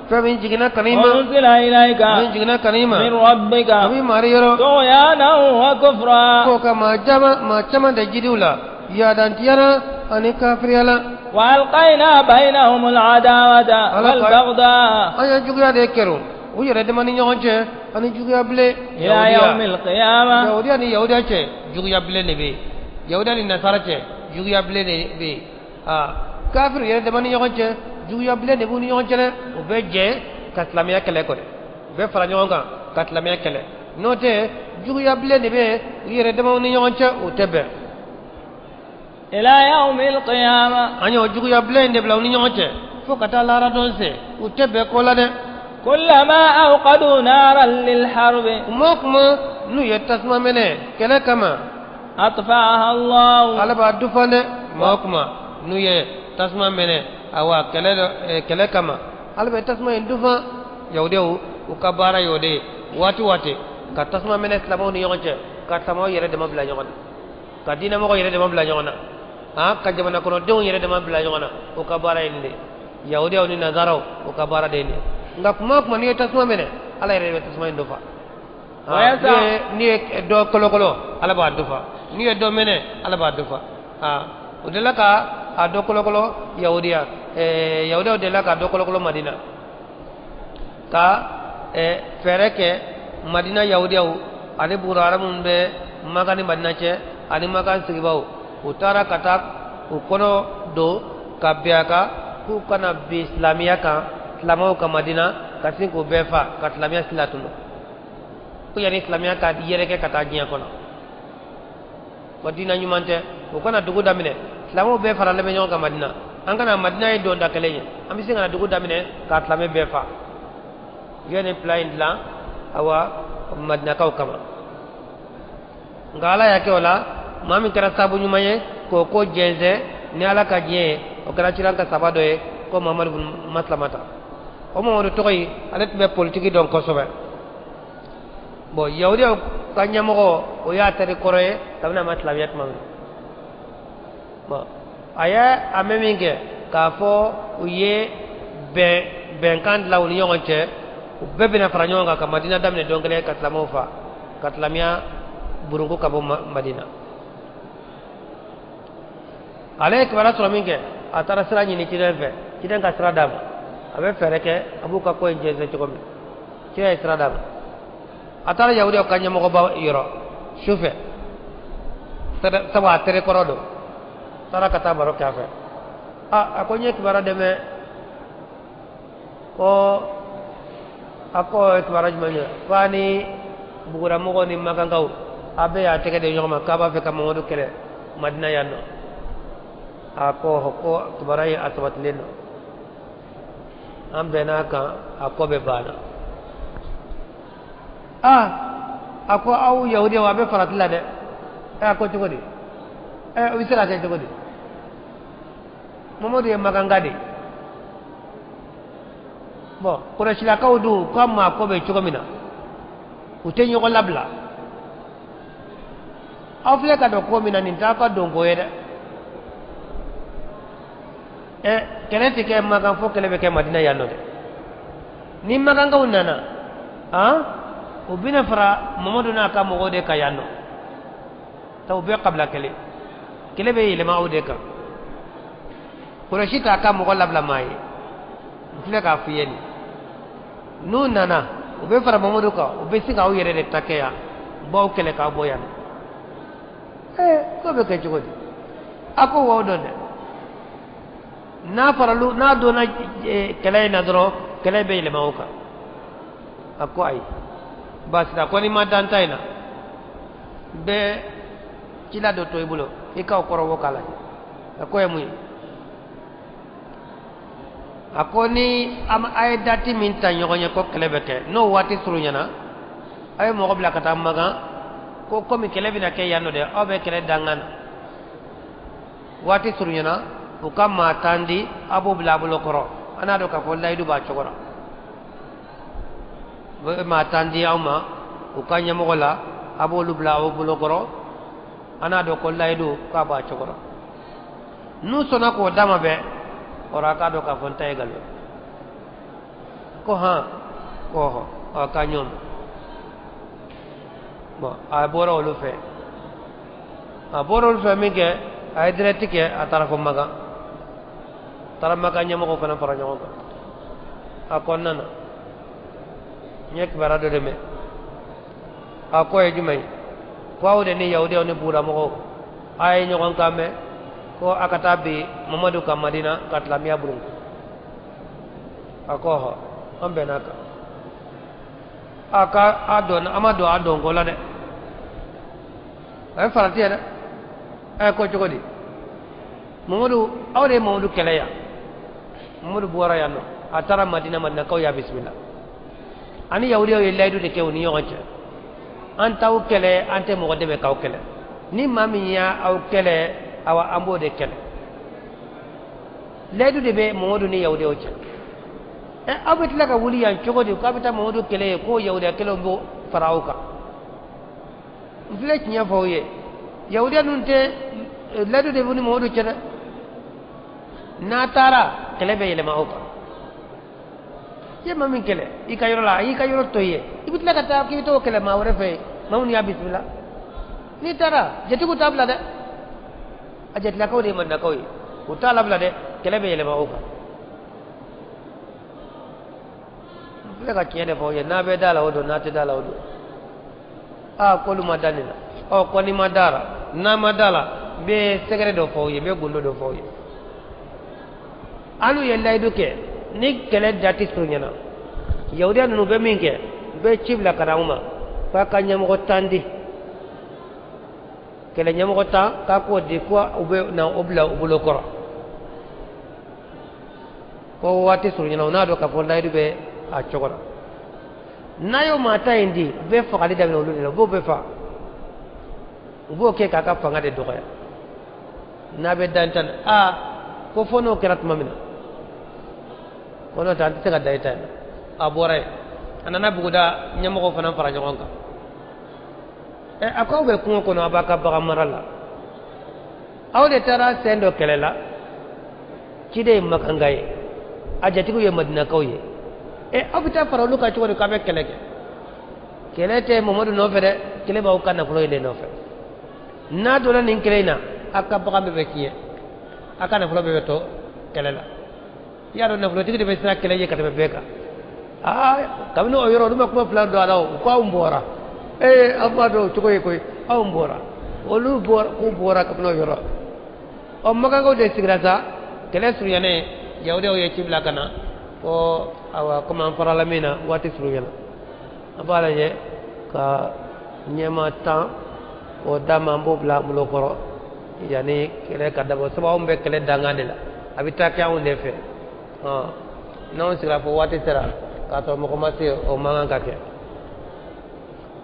fɛn min jiginna ka n'i ma, أنزل إليك min jiginna ka n'i ma من ربك a b'i mari yɔrɔ طغيانا وكفرا. Ko ka maa caman de jidi u la yadantiya la ani kafiriya la. وألقينا بينهم العداوة والبغضاء An ye juguya de kɛrò u yɛrɛ dama ni ɲɔgɔn cɛ ani juguya bilen. إلى يوم القيامة. Yahudiya ni yahudiya cɛ, juguya bilen de bɛ yen. Yahudiya ni nasara cɛ, juguya bilen de bɛ yen. Aa, kafiri yɛrɛ dama ni ɲɔgɔn cɛ, juguya bilen de b'u ni ɲɔgɔn cɛ dɛ. U bɛ jɛ ka silamɛya kɛlɛ kɔni, u bɛ fara ɲɔgɔn kan ka silamɛya kɛlɛ. N'o tɛ, juguya bilen de bɛ u yɛrɛ damaw ni ɲɔgɔn cɛ, u tɛ bɛn. إلى يوم القيامة. An y'o juguya bilen de bila u ni ɲɔgɔn cɛ fo ka taa lahara don se, u tɛ bɛn ko la dɛ. كلما أوقدوا نارا للحرب Kuma o kuma n'u ye tasuma mɛnɛ kɛlɛ kama, أطفأها الله. Ala b'a dufan dɛ. Kuma o kuma n'u ye tasuma mɛnɛ, awa, kɛlɛ dɔ kɛlɛ kama, Ala bɛ tasuma in dufan. Yahudiyaw u ka baara y'o de ye waati o waati, ka tasuma mɛnɛ silamɛw ni ɲɔgɔn cɛ, ka silamɛw yɛrɛ dama bila ɲɔgɔn na, ka diinɛmɔgɔw yɛrɛ dama bila ɲɔgɔn na, han, ka jamana kɔnɔdenw yɛrɛ dama bila ɲɔgɔn na. U ka baara ye nin de ye. Yahudiyaw ni nazaraw u ka baara de ye nin ye. Nka kuma o kuma n'i ye tasuma mɛnɛ, Ala yɛrɛ de bɛ tasuma in dufa. N'i ye dɔ kolokolo, Ala b'a dufa. N'i ye dɔ mɛnɛ, Ala b'a dufa. O delila ka a dɔ kolokolo yahudiya, yahudiyaw delila ka dɔ kolokolo Madina, ka fɛɛrɛ kɛ Madina yahudiyaw ani bugura minnu bɛ Maka ni Madina cɛ ani Maka sigibaw. U taara ka taa u kɔnɔ don ka bɛn a kan k'u kana bin silamɛya kan, silamɛw ka Madina, ka sin k'u bɛɛ fa ka silamɛya sila tunu, ko yanni silamɛya ka yɛrɛkɛ ka taa diɲɛ kɔnɔ, wa diinɛ ɲuman tɛ. U kana dugu daminɛ, silamɛw bɛɛ faralen bɛ ɲɔgɔn kan Madina, an kana Madina ye donda kelen ye, an bɛ se ka na dugu daminɛ k'a silamɛ bɛɛ fa. U ye nin plan in dilan, awa, Madinakaw kama. Nka Ala y'a kɛ o la, maa min kɛra sababu ɲuman ye k'o ko jɛnsɛn ni Ala ka diɲɛ ye, o kɛra cilan ka saba dɔ ye ko Mamadu bin Maslamata. O Mamadu tɔgɔ in, ale tun bɛ politiki dɔn kosɛbɛ. Bon, yahudiyaw ka ɲɛmɔgɔ, o y'a teri kɔrɔ ye kabini a ma silamɛya tuma min. Bon, a y'a a mɛn min kɛ k'a fɔ u ye bɛn bɛnkan dilan u ni ɲɔgɔn cɛ, u bɛɛ bɛna fara ɲɔgɔn kan ka Madina daminɛ don kelen ka silamɛw fa, ka silamɛya burunku ka bɔ Madina. Ale ye kibaruya sɔrɔ min kɛ, a taara sira ɲini ciden fɛ, ciden ka sira d'a ma, a bɛ fɛɛrɛ kɛ a b'u ka ko in jɛnsɛn cogo min. Ciden ye sira d'a ma, a taara yahudiyaw ka ɲɛmɔgɔba yɔrɔ su fɛ, sabu a teri kɔrɔ don. Taara ka taa baro kɛ a fɛ. A ko n ye kibaruya dɛmɛ ko a ko ye kibaruya jumɛn ye? Ko ni buguramɔgɔw ni makankaw, a bɛɛ y'a tɛgɛ di ɲɔgɔn ma k'a b'a fɛ ka Mamadu kɛlɛ Madina yan nɔ. A ko ko kibaruya ye a sabatilen don, an bɛnn'a kan, a ko bɛ banna. A ko aw yahudiyaw, a bɛ farati la dɛ. A ko cogo di? O bɛ se ka kɛ cogo di? Mamadu ye makanka de ye. Bon, kɔlɔsilakaw dun k'a maa ko bɛ cogo min na, u tɛ ɲɔgɔn labila. Aw filɛ ka don ko min na, nin t'aw ka donko ye dɛ. Kɛlɛ tɛ kɛ Makan fo kɛlɛ bɛ kɛ Madina yan nɔ dɛ. Ni makankaw nana, han, u bɛna fara Mamadu n'a ka mɔgɔw de kan yan nɔ. Ta u bɛɛ kabila kelen, kɛlɛ bɛ yɛlɛma aw de kan. Kɔlɔsi t'a ka mɔgɔ labila maa ye. N filɛ k'a f'i ye nin, n'u nana, u bɛ fara Mamadu kan, u bɛ se k'aw yɛrɛ de ta kɛ yan, u b'aw kɛlɛ k'aw bɔ yan. Ko bɛ kɛ cogo di? A ko w'aw dɔn dɛ. N'a faralu n'a donna kɛlɛ in na dɔrɔn, kɛlɛ bɛ yɛlɛma o kan. A ko ayi, baasi tɛ. A ko n'i ma dan ta in na, N bɛ cila dɔ to i bolo, i k'o kɔrɔbɔ k'a lajɛ. A ko ye mun ye? A ko ni a ye dati min ta ɲɔgɔn ye ko kɛlɛ bɛ kɛ, n'o waati surunyana, a ye mɔgɔ bila ka taa Makan, ko komi kɛlɛ bɛna kɛ yan nɔ dɛ, aw bɛ kɛlɛ dangan na. Waati surunyana, u ka maa 10 di, a b'o bila a bolo kɔrɔ, an n'a dɔn k'a fɔ layidu b'a cogo la. U bɛ maa 10 di aw ma u ka ɲɛmɔgɔ la, a b'olu bila aw bolo kɔrɔ, an n'a dɔn ko layidu k'a b'a cogo la. N'u sɔnna k'o d'a ma bɛɛ, kɔrɔ a k'a dɔn k'a fɔ n ta ye nkalon ye. Ko han, ko hɔ, a ka ɲɔgɔn. Bɔn, a bɔra olu fɛ. A bɔra olu fɛ min kɛ, a ye direct kɛ, a taara fo Makan. A taara Makan ɲɛmɔgɔw fana fara ɲɔgɔn kan. A kɔnɔna na, n ye kibaruya dɔ de mɛn. A ko ye jumɛn ye? Ko aw de ni yahudiyaw ni buguramɔgɔw, a ye ɲɔgɔn kan mɛn ko a ka taa bi Mamadu ka Madina ka silamɛya bulon. A ko hɔ, an bɛnna kan. A ka a dɔn, an ma don a dɔn ko la dɛ. A ye farati ye dɛ. A ye ko cogo di? Mamadu, aw de ye Mamadu kɛlɛ yan. Mamadu bɔra yan nɔ, a taara Madina, Madinakaw y'a bisimila. Ani yahudiyaw ye layidu de kɛ u ni ɲɔgɔn cɛ. An t'aw kɛlɛ, an tɛ mɔgɔ dɛmɛ k'aw kɛlɛ. Ni maa min y'aw kɛlɛ, awa an b'o de kɛlɛ. Layidu de bɛ Mamadu ni yahudiyaw cɛ. Aw bɛ tila ka wuli yan cogo di k'aw bɛ taa Mamadu kɛlɛ ye, ko yahudiya kɛlɛw b'o fara aw kan? N filɛ tiɲɛ fɔ aw ye, yahudiya ninnu tɛ layidu de b'u ni Mamadu cɛ dɛ. N'a taara, kɛlɛ bɛ yɛlɛma aw kan. I ye maa min kɛlɛ i ka yɔrɔ la, a y'i ka yɔrɔ to i ye, i bɛ tila ka taa k'i bɛ t'o kɛlɛ maa wɛrɛ fɛ yen, maa minnu y'a bisimila. N'i taara, jatigiw t'a bila dɛ. A jatilakaw de ye madinakaw ye, u t'a labila dɛ, kɛlɛ bɛ yɛlɛma aw kan. N filɛ ka tiɲɛ de fɔ aw ye, n'a bɛ da la o don, n'a tɛ da la o don. Aa, k'olu ma da nin na. Ɔ, ko n'i ma da la, n'a ma da la, n bɛ sɛgɛrɛ dɔ fɔ aw ye, n bɛ gundo dɔ fɔ aw ye. Alu ye layidu kɛ, ni kɛlɛ dati surunyana, yahudiya ninnu bɛ min kɛ, u bɛ ci bila ka na anw ma, k'a ka ɲɛmɔgɔ 10 di. Kɛlɛ ɲɛmɔgɔ 10, k'a k'o di, ko u bɛ na o bila u bolo kɔrɔ. Ko waati surunyana, u n'a dɔn k'a fɔ layidu bɛ a cogo la. N'a y'o maa 10 in di, u bɛ fagali daminɛ olu de la, u b'o bɛɛ faga. U b'o kɛ k'a ka fanga de dɔgɔya. N'a bɛ dan tan, aa, ko fo n'o kɛra tuma min na, ko n'o tɛ an tɛ se ka da i ta in na. A bɔra yen, a nana buguda ɲɛmɔgɔw fana fara ɲɔgɔn kan. A ko aw bɛ kungo kɔnɔ, a b'a ka bagan mara la. Aw de taara sen dɔ kɛlɛ la, ciden ye Makanka ye, a jatigiw ye Madinakaw ye. Aw bɛ taa fara olu kan cogo di k'aw bɛ kɛlɛ kɛ? Kɛlɛ tɛ Mamadu nɔfɛ dɛ, kɛlɛ b'aw ka nafolo in de nɔfɛ. N'a donna nin kɛlɛ in na, aw ka bagan bɛɛ bɛ tiɲɛ, aw ka nafolo bɛɛ bɛ to kɛlɛ la. I y'a dɔn nafolotigi de bɛ siran kɛlɛ ɲɛ ka tɛmɛ bɛɛ kan. Aa, kabini o yɔrɔ, olu ma kuma fila don a la o, u ko anw bɔra. Aw b'a dɔn o cogo ye koyi, anw bɔra. Olu bɔra, k'u bɔra kabini o yɔrɔ. Ɔ, Makankaw de sigira sa, kɛlɛ surunyanen, yahudiyaw ye ci bila ka na, ko awa komi an farala min na, waati surunyana. An b'a lajɛ ka ɲɛma 10 k'o d'a ma, an b'o bila an bolo kɔrɔ yanni kɛlɛ ka dabɔ. Sabu anw bɛ kɛlɛ dangan de la, a bɛ taa kɛ anw de fɛ. N'anw sigira fo waati sera k'a sɔrɔ mɔgɔ ma se, o man kan ka kɛ.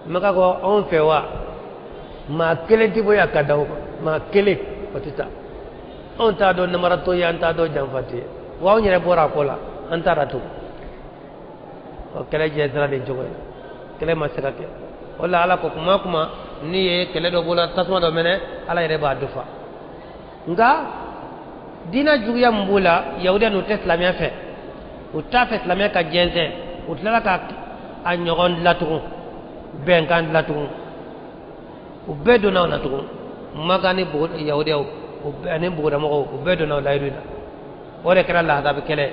Maka ko anw fɛ wa, maa kelen tɛ bɔ yan ka da o kan, maa kelen o tɛ taa. Anw t'a dɔn namaratɔ ye, an t'a dɔn janfati ye, wa anw yɛrɛ bɔra a ko la, an t'a datugu. Ɔ, kɛlɛ jɛnsɛra nin cogo in na, kɛlɛ ma se ka kɛ. O la Ala ko kuma o kuma n'i ye kɛlɛ dɔ bolo tasuma dɔ mɛnɛ, Ala yɛrɛ b'a dufa. Nka diinɛ juguya min b'u la, yahudiya ninnu tɛ silamɛya fɛ, u t'a fɛ silamɛya ka jɛnsɛn. U tilala ka a ɲɔgɔn dilan tugun, bɛnkan dilan tugun, u bɛɛ donna o la tugun. Makan ni yahudiyaw ani bugudamɔgɔw, u bɛɛ donna o layidu in na. O de kɛra lahasabi kɛlɛ.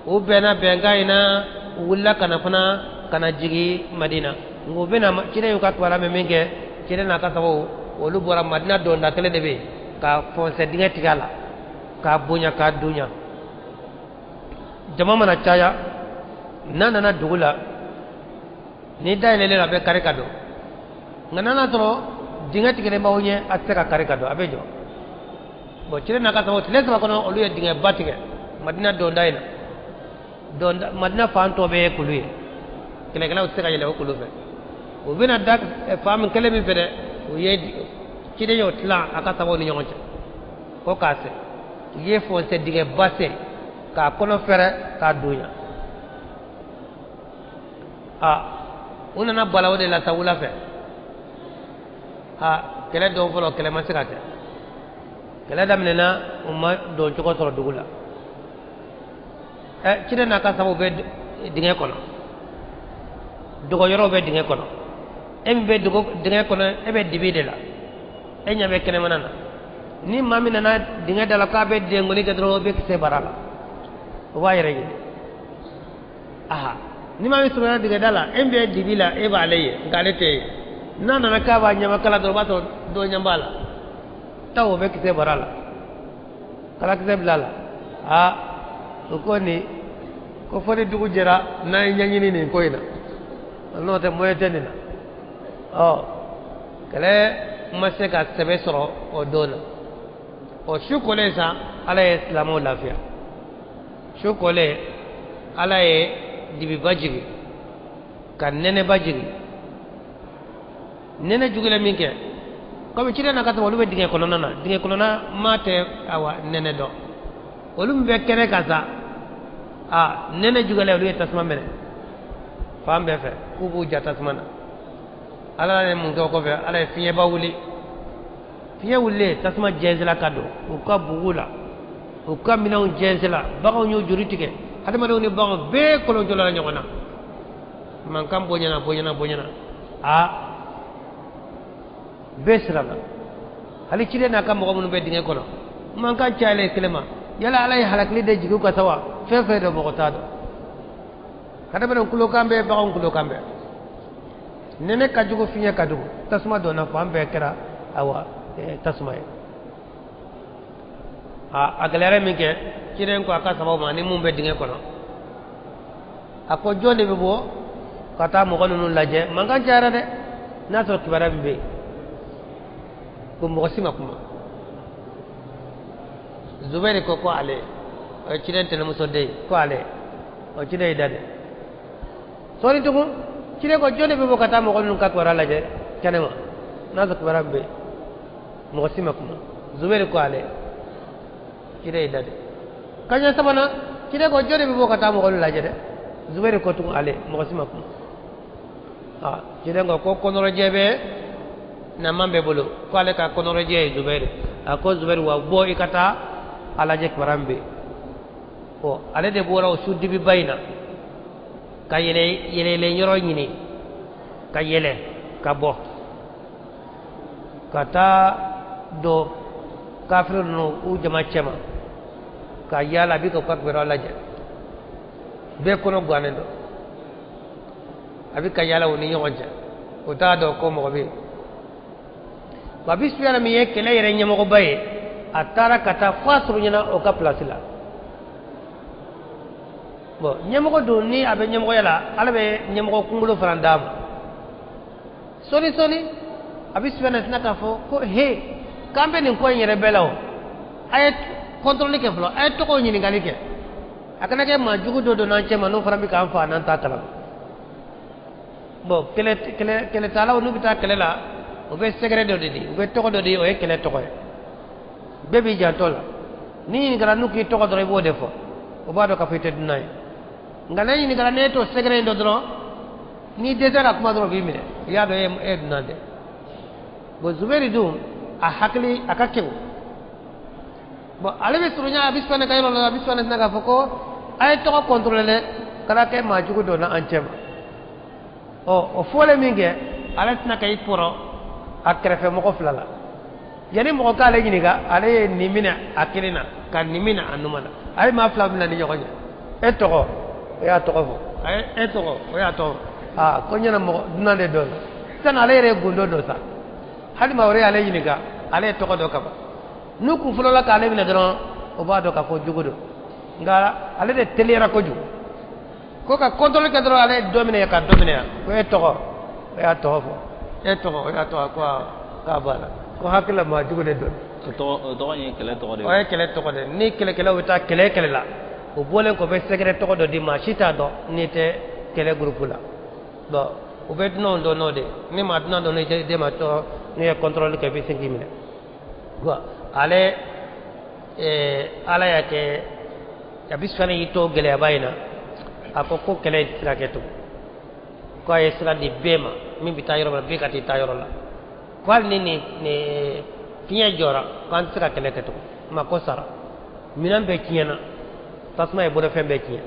U bɛnna bɛnkan in na, u wulila ka na fana ka na jigin Madina. Nka u bɛna ciden y'u ka kibaruya mɛn min kɛ, ciden n'a ka sababu, olu bɔra Madina. Donda kelen de bɛ yen, ka fɔnsɛ dingɛ tigɛ a la k'a bonya k'a dunya. Jama mana caya, n'a nana dugu la, ni da yɛlɛlen a bɛ kari ka don. Nka n'a y'a sɔrɔ dingɛ tigɛlen b'aw ɲɛ, a tɛ se ka kari ka don, a bɛ jɔ. Bon, ciden n'a ka sababu, tile 3 kɔnɔ, olu ye dingɛba tigɛ Madina donda in na. Donda Madina fan tɔ bɛɛ ye kulu ye, kɛlɛkɛlaw tɛ se ka yɛlɛ o kulu fɛ. U bɛna da fan min kelen min fɛ dɛ, u ye ciden y'o tilan a ka sababu ni ɲɔgɔn cɛ ko k'a sen. U ye fɔnsɛ dingɛba sen k'a kɔnɔ fɛrɛ k'a donya. A u nana bala o de la sa wula fɛ. A kɛlɛ don fɔlɔ, kɛlɛ ma se ka kɛ. Kɛlɛ daminɛna, u ma don cogo sɔrɔ dugu la. Ɛ, ciden n'a ka sababu bɛ dingɛ kɔnɔ, dogo yɔrɔw bɛ dingɛ kɔnɔ. E min bɛ dogo dingɛ kɔnɔ, e bɛ dibi de la, e ɲɛ bɛ kɛnɛmana na. Ni maa min nana dingɛ da la k'a bɛ dengoli kɛ dɔrɔn, o bɛ kisɛ bara la, o b'a yɛrɛ ɲini. Aha, ni maa min surunyana dingɛ da la, e min bɛ dibi la, e b'ale ye, nka ale tɛ ye. N'a nana k'a b'a ɲamakala dɔrɔn, o b'a sɔrɔ dɔ ɲɛ b'a la taa, o bɛ kisɛ bara la, kalakisɛ bila la. Aa, o ko nin ko fo ni dugu jɛra n'an ye ɲɛɲini nin ko in na, n'o tɛ moyen tɛ nin na. Ɔ, kɛlɛ ma se ka sɛbɛ sɔrɔ o don na. O su kolen sa, Ala ye silamɛw lafiya. Su kolen, Ala ye dibiba jigin ka nɛnɛba jigin. Nɛnɛ jugulen min kɛ, komi ciden n'a ka olu bɛ dingɛ kɔnɔna na, dingɛ kɔnɔna maa tɛ awa nɛnɛ dɔn. Olu min bɛ kɛnɛ kan sa, a nɛnɛ jugulen, olu ye tasuma minɛ fan bɛɛ fɛ k'u b'u ja tasuma na. Ala ye mun kɛ o kɔfɛ? Ala ye fiɲɛba wuli. Fiɲɛ wulilen, tasuma jɛnsɛla ka don u ka bugu la, u ka minɛnw jɛnsɛla, baganw y'u juru tigɛ, hadamadenw ni baganw bɛɛ kolonjɔla ɲɔgɔn na. Mankan bonyana, bonyana, bonyana, a bɛɛ siranna. Hali ciden n'a ka mɔgɔ minnu bɛ dingɛ kɔnɔ, mankan cayalen kelen ma, yala Ala ye halakili de jigin u kan sa wa? Fɛn fɛn dɔ, mɔgɔ t'a dɔn. Hadamadenw kulokan bɛ, baganw kulokan bɛ. Nɛnɛ ka jugu, fiɲɛ ka jugu, tasuma donna fan bɛɛ, kɛra awa tasuma ye. A gɛlɛyara min kɛ, ciden ko a ka sababu ma ni mun bɛ dingɛ kɔnɔ, a ko jɔn de bɛ bɔ ka taa mɔgɔ ninnu lajɛ? Mankan cayara dɛ, n'a sɔrɔ kibaruya min bɛ yen. Ko mɔgɔ si ma kuma. Zubɛri ko ko ale, o ye ciden tɛnɛmuso den ye, ko ale. O ciden y'i da dɛ. Sɔɔni tugun, ciden ko jɔn de bɛ bɔ ka taa mɔgɔ ninnu ka kibaruya lajɛ kɛnɛma, n'a sɔrɔ kibaruya min bɛ yen? Mɔgɔ si ma kuma. Zubɛri ko ale. Ciden y'i da dɛ. Kaɲɛ sabanan, ciden ko jɔn de bɛ bɔ ka taa mɔgɔ ninnu lajɛ dɛ? Zubɛri ko tugun ale. Mɔgɔ si ma kuma. Aa, ciden ko ko kɔnɔrɔjɛ bɛ naman bɛ bolo, ko ale ka kɔnɔrɔjɛ ye Zubɛri. A ko Zubɛri wa, bɔ i ka taa a lajɛ kibaruya min bɛ yen. Ɔ, ale de bɔra o su dibiba in na ka yɛlɛ yɛlɛlen yɔrɔ ɲini, ka yɛlɛ ka bɔ ka taa don kafiri ninnu u jama cɛma, ka yaala, a bɛ ka u ka kibaruya lajɛ. Bɛɛ kɔnɔ gannen don. A bɛ ka yaala u ni ɲɔgɔn cɛ, u t'a dɔn ko mɔgɔ bɛ yen. Abi Sufiyana min ye kɛlɛ yɛrɛ ɲɛmɔgɔba ye, a taara ka taa fo a surunyana o ka pilasi la. Bon, ɲɛmɔgɔ don, ni a bɛ ɲɛmɔgɔya la, Ala bɛ ɲɛmɔgɔ kunkolo fana d'a ma. Sɔɔni sɔɔni, Abi Sufiyana sina k'a fɔ ko he, k'an bɛ nin ko in yɛrɛ bɛɛ la o, a ye contrôle kɛ fɔlɔ, a ye tɔgɔw ɲininkali kɛ, a kana kɛ maa jugu dɔ donna an cɛ ma, n'o fana bɛ k'an fa n'an t'a kalama. Bon, kɛlɛ kɛlɛ kɛlɛtalaw, n'u bɛ taa kɛlɛ la, u bɛ sɛgɛrɛ dɔ de di, u bɛ tɔgɔ dɔ di, o ye kɛlɛ tɔgɔ ye. Bɛɛ b'i janto la. N'i ɲininkara, n'u k'i tɔgɔ dɔrɔn, i b'o de fɔ, o b'a dɔn k'a fɔ i tɛ dunan ye. Nka n'a ɲininkara, n'e t'o sɛgɛrɛ in dɔn dɔrɔn, n'i dɛsɛ ka kuma dɔrɔn, o b'i minɛ, i y'a dɔn e ye dunan tɛ. Bon, Zubɛri dun, a hakili a ka kegun. Bon, ale bɛ surunya Abi Sufiyana ka yɔrɔ la. Abi Sufiyana sina k'a fɔ ko a ye tɔgɔ contrôler dɛ, kana kɛ maa jugu donna an cɛ ma. Ɔ, o fɔlen min kɛ, ale tɛna ka i pɔrɔ a kɛrɛfɛ mɔgɔ fila la. Yanni mɔgɔ k'ale ɲininka, ale ye nin minɛ a kelen na, ka nin minɛ a numan na. A ye maa fila minɛ ni ɲɔgɔn cɛ. E tɔgɔ? O y'a tɔgɔ fɔ. A ye e tɔgɔ? O y'a tɔgɔ fɔ. Aa, ko ɲɛna mɔgɔ dunan de dɔn sisan. Ale yɛrɛ ye gundo dɔ sa, hali maa wɛrɛ y'ale ɲininka, ale ye tɔgɔ dɔ ka ban. N'u kun fɔlɔla k'ale minɛ dɔrɔn, o b'a dɔn k'a fɔ jugu don. Nka ale de teliyara kojugu ko ka contrôle kɛ dɔrɔn, ale ye dɔ minɛ ka dɔ minɛ yan. Ko e tɔgɔ? O y'a tɔgɔ fɔ. E tɔgɔ o y'a tɔgɔ ko k'a banna ko hakili la maa jugu de don. O tɔgɔ in ye kɛlɛ tɔgɔ de ye. O ye kɛlɛ tɔgɔ de ye. Ni kɛlɛkɛlaw bɛ taa kɛlɛ la, o bɔlen kɔ bɛ sɛgɛrɛ tɔgɔ dɔ di, maa si t'a dɔn n'i tɛ kɛlɛ gurupu la. Bon, u bɛ dunanw dɔn n'o de ye. Ni maa dunan dɔn n'i den ma tɔgɔ, n'u ye contrôle kɛ, i bɛ se k'i minɛ. Bon, ale ala y'a kɛ Abi Sufiyani y'i to gɛlɛyaba in na, a ko ko kɛlɛ in tɛ se ka kɛ tugun, ko a ye sira di bɛɛ ma, min bɛ taa yɔrɔ min na, bɛɛ ka t'i ta yɔrɔ la, ko hali ni nin fiɲɛ jɔra, ko an tɛ se ka kɛlɛ kɛ tugun. Ma ko sara, minɛn bɛɛ tiɲɛna, tasuma ye bolofɛn bɛɛ tiɲɛ.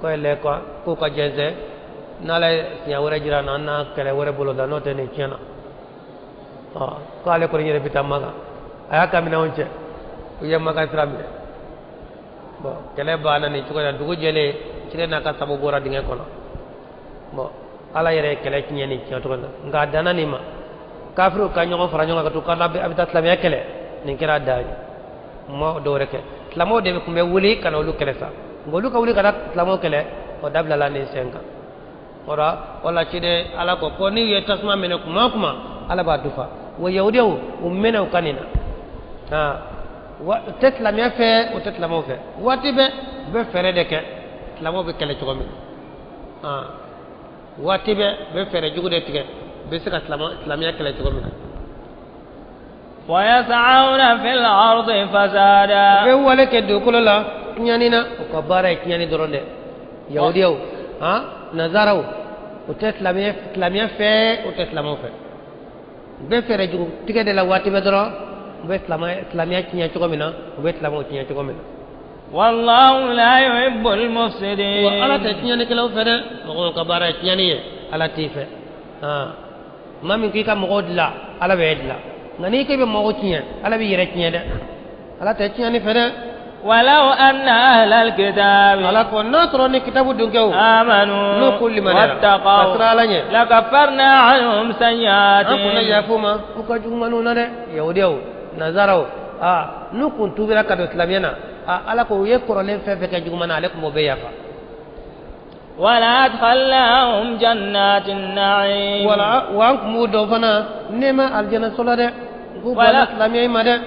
Ko yɛlɛ k'u ka jɛnsɛn, n'ala ye siɲɛ wɛrɛ jira an na, an na kɛlɛ wɛrɛ bolo da, n'o tɛ nin tiɲɛna. Ɔ ko ale kɔni yɛrɛ bɛ taa Makan, a y'a ka minɛnw cɛ, u ye Makan sira minɛ. Bon, kɛlɛ banna nin cogo in na. Dugu jɛlen, ciden n'a ka sabu bɔra dingɛ kɔnɔ. Bon, ala yɛrɛ ye kɛlɛ tiɲɛ nin tiɲɛ cogo in na, nka a danna nin ma. Kafiriw ka ɲɔgɔn fara ɲɔgɔn kan ka to k'an a bɛ taa silamɛya kɛlɛ, nin kɛra dan ye. Ma dɔwɛrɛ kɛ, silamɛw de tun bɛ wuli ka na olu kɛlɛ sa, nka olu ka wuli ka na silamɛw kɛlɛ, o dabilala nin sen kan. O la, o la ciden ala ko ko n'u ye tasuma minɛ kuma o kuma, ala b'a dufa. Wa yahudiyaw u mɛnna u ka nin na, wa u tɛ silamɛya fɛ, u tɛ silamɛw fɛ. Waati bɛɛ u bɛ fɛɛrɛ de kɛ silamɛw bɛ kɛlɛ cogo min na. Waati bɛɛ u bɛ fɛɛrɛ jugu de tigɛ, u bɛ se ka silamɛya kɛlɛ cogo min na. ويسعون في الأرض فسادا. U bɛ wale kɛ dugukolo la tiɲɛni na, u ka baara ye tiɲɛni dɔrɔn dɛ. Yahudiyaw, han, nazaraw, u tɛ silamɛya fɛ, u tɛ silamɛw fɛ. U bɛ fɛɛrɛ jugu tigɛ de la waati bɛɛ dɔrɔn, u bɛ silamɛya tiɲɛ cogo min na, u bɛ silamɛw tiɲɛ cogo min na. والله لا يحب المفسدين. Wa ala tɛ tiɲɛnikɛlaw fɛ dɛ. Mɔgɔw ka baara ye tiɲɛni ye, ala t'i fɛ. Maa min k'i ka mɔgɔw dilan, ala bɛ e dilan, nka n'i k'i bɛ mɔgɔw tiɲɛ, ala b'i yɛrɛ tiɲɛ dɛ. Ala tɛ tiɲɛni fɛ dɛ. ولو أن أهل الكتاب ala ko n'a sɔrɔ ni kitabu dunkew آمنوا n'u ko limaniyara ka واتقوا siran ala ɲɛ, لكفرنا عنهم an kun na سيئاتهم yafa u ma u ka jugumaniw na dɛ. Yahudiyaw, nazaraw, n'u kun tubira ka don silamɛya na, ala ko u ye kɔrɔlen fɛn fɛn kɛ juguman na, ale kun b'o bɛɛ yafa. ولأدخلناهم جنات النعيم. Wala wa an kun b'u dɔn fana nɛɛma alijana so la dɛ, u k'u banna silamɛya in ma dɛ.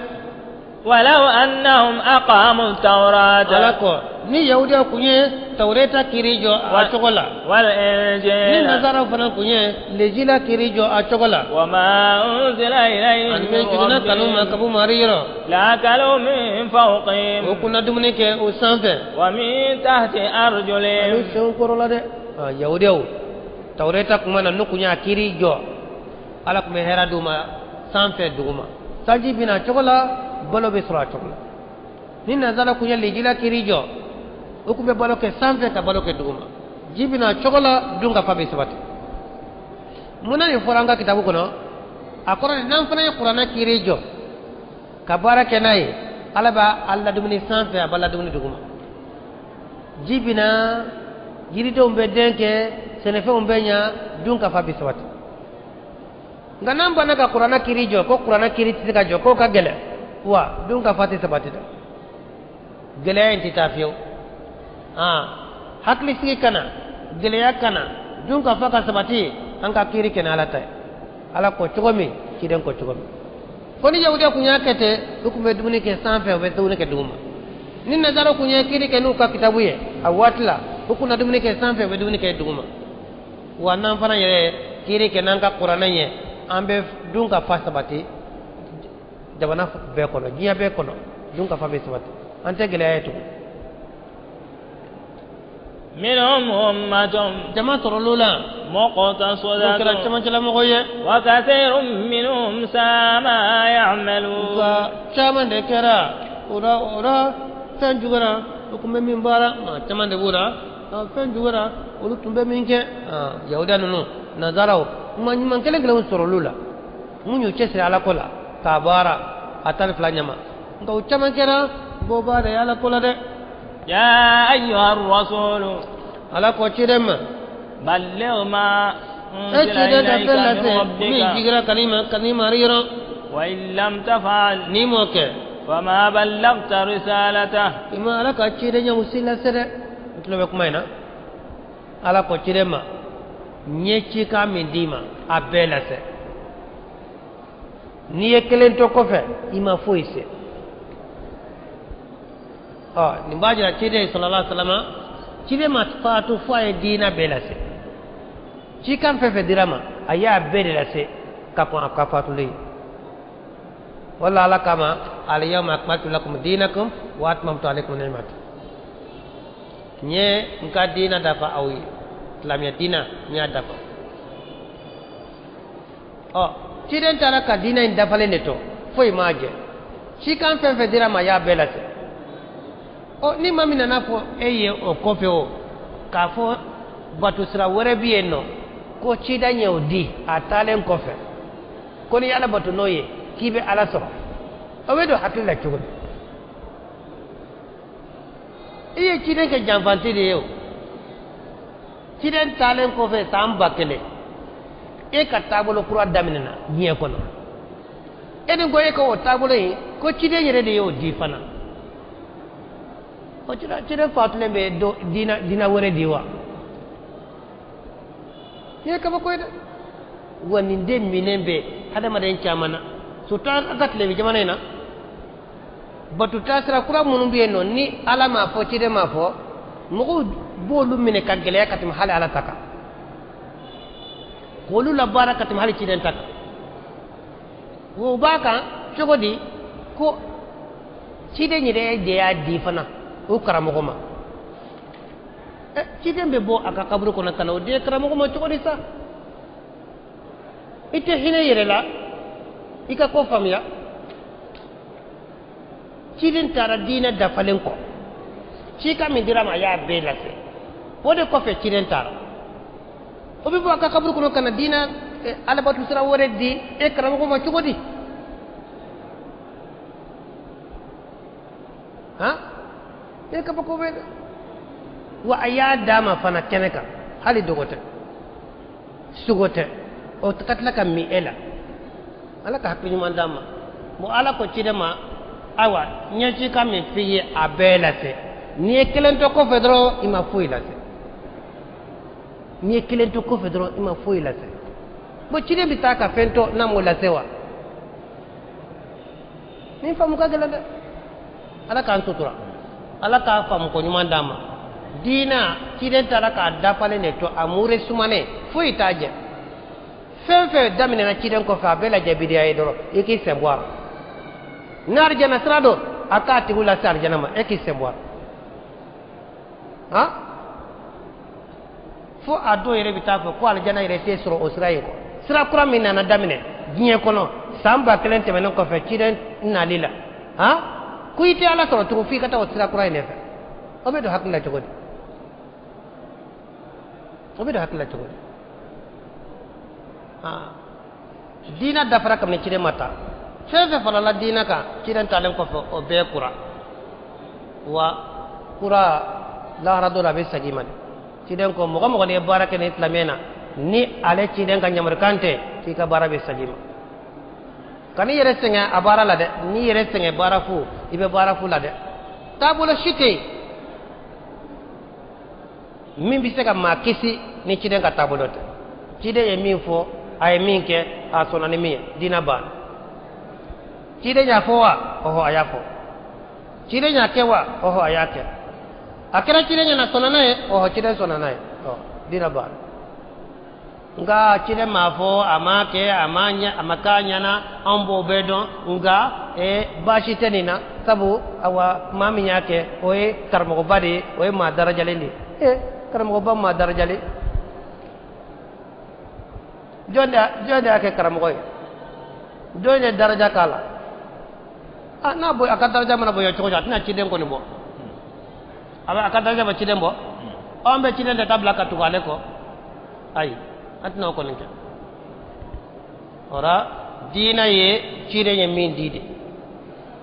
ولو أنهم أقاموا التوراة ala ko ni yahudiyaw kun ye tawureta kiri jɔ a cogo la, ni والإنجيل nazaraw fana kun ye lejila kiri jɔ a cogo la, وما أنزل إليهم ani min jiginna kanu ma ka bɔ mari yɔrɔ, لأكلوا من o فوقهم kun na dumuni kɛ o sanfɛ ومن تحت ani أرجلهم. senw kɔrɔ la dɛ. Yahudiyaw, tawureta kuma na, n'u kun y'a kiri jɔ, ala kun bɛ hɛrɛ d'u ma sanfɛ duguma, sanji bɛna a cogo la, balo bɛ sɔrɔ a cogo la. Ni nazara kun ye lejila kiri jɔ, u kun bɛ balo kɛ sanfɛ ka balo kɛ duguma, ji bɛna a cogo la, dun ka fa bɛ sabati. Munna nin fɔra an ka kitabu kɔnɔ? A kɔrɔ de n'an fana ye kuranɛ kiri jɔ ka baara kɛ n'a ye, ala b'a ladumuni sanfɛ, a b'a ladumuni duguma, ji bɛna, yiridenw bɛ den kɛ, sɛnɛfɛnw bɛ ɲa, dun ka fa bɛ sabati. Nka n'an banna ka kuranɛ kiri jɔ, ko kuranɛ kiri tɛ se ka jɔ, k'o ka gɛlɛn, wa dun ka fa tɛ sabati dɛ. Gɛlɛya in tɛ taa fiyewu. Hakilisigi kana, gɛlɛya kana, dun ka fa ka sabati, an ka kiri kɛ ni ala ta ye, ala ko cogo min, ciden ko cogo min. Fo ni yahudiya kun y'a kɛ ten, u kun bɛ dumuni kɛ sanfɛ, u bɛ dumuni kɛ duguma. Ni nazaraw kun ye kiri kɛ n'u ka kitabu ye a waati la, u kun na dumuni kɛ sanfɛ, u bɛ dumuni kɛ duguma. Wa n'an fana yɛrɛ kiri kɛ n'an ka kuranɛ ye, an bɛ dun ka fa sabati jamana bɛɛ kɔnɔ, diɲɛ bɛɛ kɔnɔ, dun ka fa bɛ sabati, an tɛ gɛlɛya ye tugun. منهم أمة jama sɔrɔl'o la n'o kɛra مقتصدة cɛmancɛlamɔgɔ ye, وكثير منهم ساء ما يعملون. Nka caman de kɛra o la, o la fɛn juguyara, u tun bɛ min baara, maa caman de b'o la, fɛn juguyara, olu tun bɛ min kɛ. Yahudiya ninnu, nazaraw, kuma ɲuman kelen kelenw sɔrɔl'u la, mun y'u cɛsiri ala ko la k'a baara a 12 ɲɛma, nka o caman kɛra bɔbaa de ye ala ko la dɛ. يا أيها الرسول ala ko ciden ma, بلغ ما e أنزل ciden ka إليك fɛn من lase min ربك jigira kan'i ma kan'i mari yɔrɔ, وإن لم تفعل n'i m'o kɛ, فما بلغت رسالته. I ma ala ka ciden ɲɛ si lase dɛ. N tulo bɛ kuma in na. Ala ko ciden ma, N ye cikan min d'i ma a bɛɛ lase. N'i ye kelen to kɔfɛ i ma foyi se. Ɔ nin b'a jira ciden sallallahu alaihi wasallam ciden ma faatu fo a ye diina bɛɛ lase. Cikan fɛn fɛn dira ma a y'a bɛɛ de lase ka kɔn a ka faatulen. Wala ala kama al-yawma akmaltu lakum dinakum wa atmamtu alaykum ni'mati. N ye n ka diina dafa aw ye, silamɛya diina n y'a dafa. Ɔ ciden taara ka diina in dafalen de to foyi m'a jɛ. Cikan fɛn fɛn dira ma a y'a bɛɛ lase. Ɔ ni maa min nana fɔ e ye o kɔfɛ o k'a fɔ bato sira wɛrɛ bɛ yen nɔ ko ciden ye o di a taalen kɔfɛ ko ni ala bato n'o ye k'i bɛ ala sɔrɔ, o bɛ don hakili la cogo di? I ye ciden kɛ janfanti de ye o. Ciden taalen kɔfɛ san 1000 e ka taabolo kura daminɛna diɲɛ kɔnɔ. E dun ko e ka o taabolo in ko ciden yɛrɛ de y'o di fana. O ciden fatulen bɛ diina wɛrɛ di wa? Nin ye kabako ye dɛ. Wa nin de minɛn bɛ hadamaden caman na, surtout an ka tilebin jamana in na. Bato taasira kura minnu bɛ yen nɔ ni ala m'a fɔ ciden m'a fɔ, mɔgɔw b'olu minɛ ka gɛlɛya ka tɛmɛ hali ala ta kan, k'olu labaara ka tɛmɛ hali ciden ta kan. O b'a kan cogo di ko ciden yɛrɛ de y'a di fana o karamɔgɔ ma. Ciden bɛ bɔ a ka kaburu kɔnɔ ka na o di karamɔgɔ ma cogo di sa? I tɛ hinɛ i yɛrɛ la, i ka ko faamuya. Ciden taara diinɛ dafalen kɔ, cikan min dira ma a y'a bɛɛ lase. O de kɔfɛ ciden taara, o bɛ bɔ a ka kaburu kɔnɔ ka na diinɛ alabatu sira wɛrɛ di e karamɔgɔ ma cogo di? Han, e kabako bɛ dɛ. Wa a y'a d'a ma fana kɛnɛ kan, hali dogo tɛ, sogo tɛ, o ka tila ka min e la. Ala ka hakili ɲuman d'an ma. Bon ala ko ciden ma, ayiwa n ye cikan min f'i ye a bɛɛ lase. N'i ye kelen to kɔfɛ dɔrɔn i ma foyi lase. N'i ye kelen to kɔfɛ dɔrɔn i ma foyi lase. Bon ciden bɛ taa ka fɛn to n'a m'o lase wa? Nin faamu ka gɛlɛn dɛ. Ala k'an sutura, ala k'a faamu ko ɲuman d'an ma. Diina ciden taara k'a dafalen de to a mure sumanen foyi t'a jɛ. Fɛn fɛn daminɛna ciden kɔfɛ a bɛɛ lajɛ bidiya ye dɔrɔn i k'i sen bɔ a la. N'arijana sira don a k'a tigiw lase arijana ma, e k'i sen bɔ a la. Han, fo a dɔw yɛrɛ bɛ taa fɔ ko alijana yɛrɛ tɛ sɔrɔ o sira in kɔ. Sira kura min nana daminɛ diɲɛ kɔnɔ san 1000 tɛmɛnen kɔfɛ ciden nali la, han, ko i tɛ ala sɔrɔ tugun f'i ka taa o sira kura in de fɛ. O bɛ don hakili la cogo di? O bɛ don hakili la cogo di? Diina dafara kabini ciden ma taa. Fɛn fɛn farala diina kan ciden taalen kɔfɛ o bɛɛ kura. Wa kura lahara dɔ la a bɛ segin i ma dɛ. Ciden ko mɔgɔ mɔgɔ n'i ye baara kɛ ni silamɛya na ni ale ciden ka yamarukan tɛ k'i ka baara bɛ segin i ma. Kan'i yɛrɛ sɛgɛn a baara la dɛ. N'i yɛrɛ sɛgɛn baara fu, i bɛ baara fu la dɛ. Taabolo si tɛ yen min bɛ se ka maa kisi ni ciden ka taabolo tɛ. Ciden ye min fɔ, a ye min kɛ, a sɔnna ni min ye, diinɛ banna. Ciden y'a fɔ wa? Ɔhɔ, a y'a fɔ. Ciden y'a kɛ wa? Ɔhɔ, a y'a kɛ. A kɛra ciden ɲɛna, sɔnna n'a ye? Ɔhɔ, ciden sɔnna n'a ye. Ɔ, diinɛ banna. Nka ciden m'a fɔ, a m'a kɛ, a ma ɲɛ, a ma k'a ɲɛna, anw b'o bɛɛ dɔn, nka baasi tɛ nin na, sabu awa maa min y'a kɛ o ye karamɔgɔba de ye, o ye maa darajalen de ye. Karamɔgɔba maa darajalen, jɔn de y'a kɛ karamɔgɔ ye? Jɔn ye daraja k'a la? A n'a bonya, a ka daraja mana bonya cogo o cogo, a tɛna ciden kɔni bɔ. A bɛ a ka daraja bɛ ciden bɔ. An bɛ ciden de ta bila ka tugu ale kɔ. Ayi, an tɛna o kɔni kɛ. O la diinɛ ye ciden ye min di de.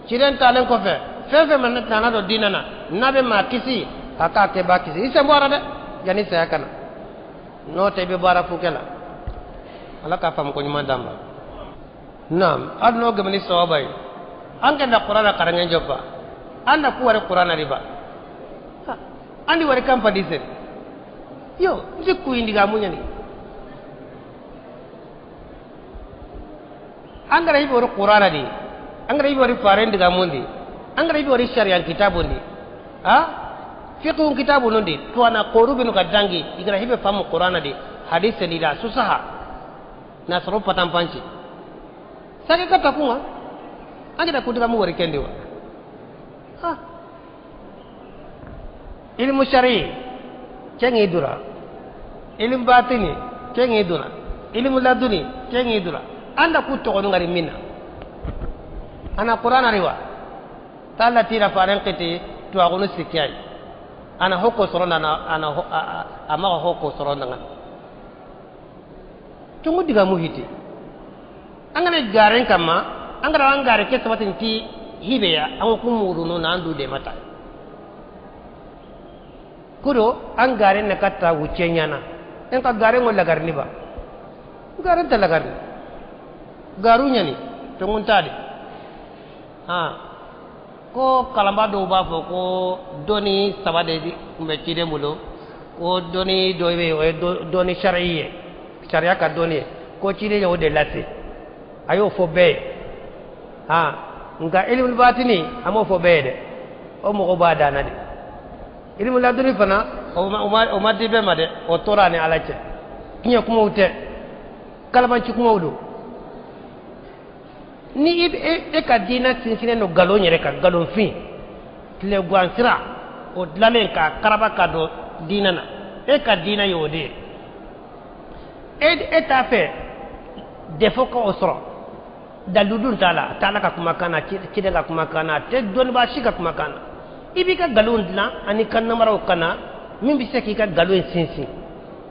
Ciden taalen kɔfɛ, fɛn fɛn mana nana don diinɛ na, n'a bɛ maa kisi, a k'a kɛ b'a kisi. I sen bɔra dɛ, yanni saya ka na. N'o tɛ i bɛ baara fu kɛ la. Ala k'a faamu ko ɲuman d'an ma. Naam, hali n'o gɛmɛ ni sawaba ye. An ka na Kurana karange jɔba. An na ku wari Kurana riba. An di wari kan fadi sen. Yo, nsi ku indiga munya ni. An gara hibe wori qur'ana di, an gara hibe wori faren diga mundi, an gara hibe wori shari'a kitabu ndi, ha fiqhun kitabu nundi, to ana qoru binu ka dangi igara hibe famu qur'ana di, hadise ni da susaha na soro patampanchi sake kata kunga angida kudiga mu wori kendi wa ha ilmu shari kengi dura, ilmu batini kengi dura, ilmu laduni kengi dura, anda ku togo ngari minna ana qur'ana riwa talla tira faren qiti to agunu sikyai ana hokko sorona ana ama hokko sorona ngan tungu diga muhiti angana garen kama angara angare ke sabatin ti hibeya an ku murunu na andu de mata kudo an garen na katta wuce nyana en ka garen wala garni ba garen ta lagarni garu nyani tungun tade ha ko kalamba dɔw b'a fɔ ko dɔnni saba de tun bɛ ciden bolo, ko dɔnni dɔ bɛ yen o ye dɔnni sariya ye, sariya ka dɔnni ye, ko ciden y'o de lase, a y'o fɔ bɛɛ ye. Ha nka ilimu batini a m'o fɔ bɛɛ ye dɛ, o mɔgɔ b'a dan na de. Ilimu laduni fana o ma di bɛɛ ma dɛ, o tora a ni Ala cɛ. Tiɲɛ kumaw tɛ, kalabanci kumaw don. Ni e ka diinɛ sinsinnen don nkalon yɛrɛ kan, nkalonfin tilegan sira o dilanlen k'a karaba ka don diinɛ na, e ka diinɛ y'o de ye. E t'a fɛ defo ka o sɔrɔ, dalilu dun t'a la, a t'a la ka kumakan na, ciden ka kumakan na, a tɛ dɔnnibaa si ka kumakan na. I b'i ka nkalon dilan ani ka namaraw ka na min bɛ se k'i ka nkalon in sinsin,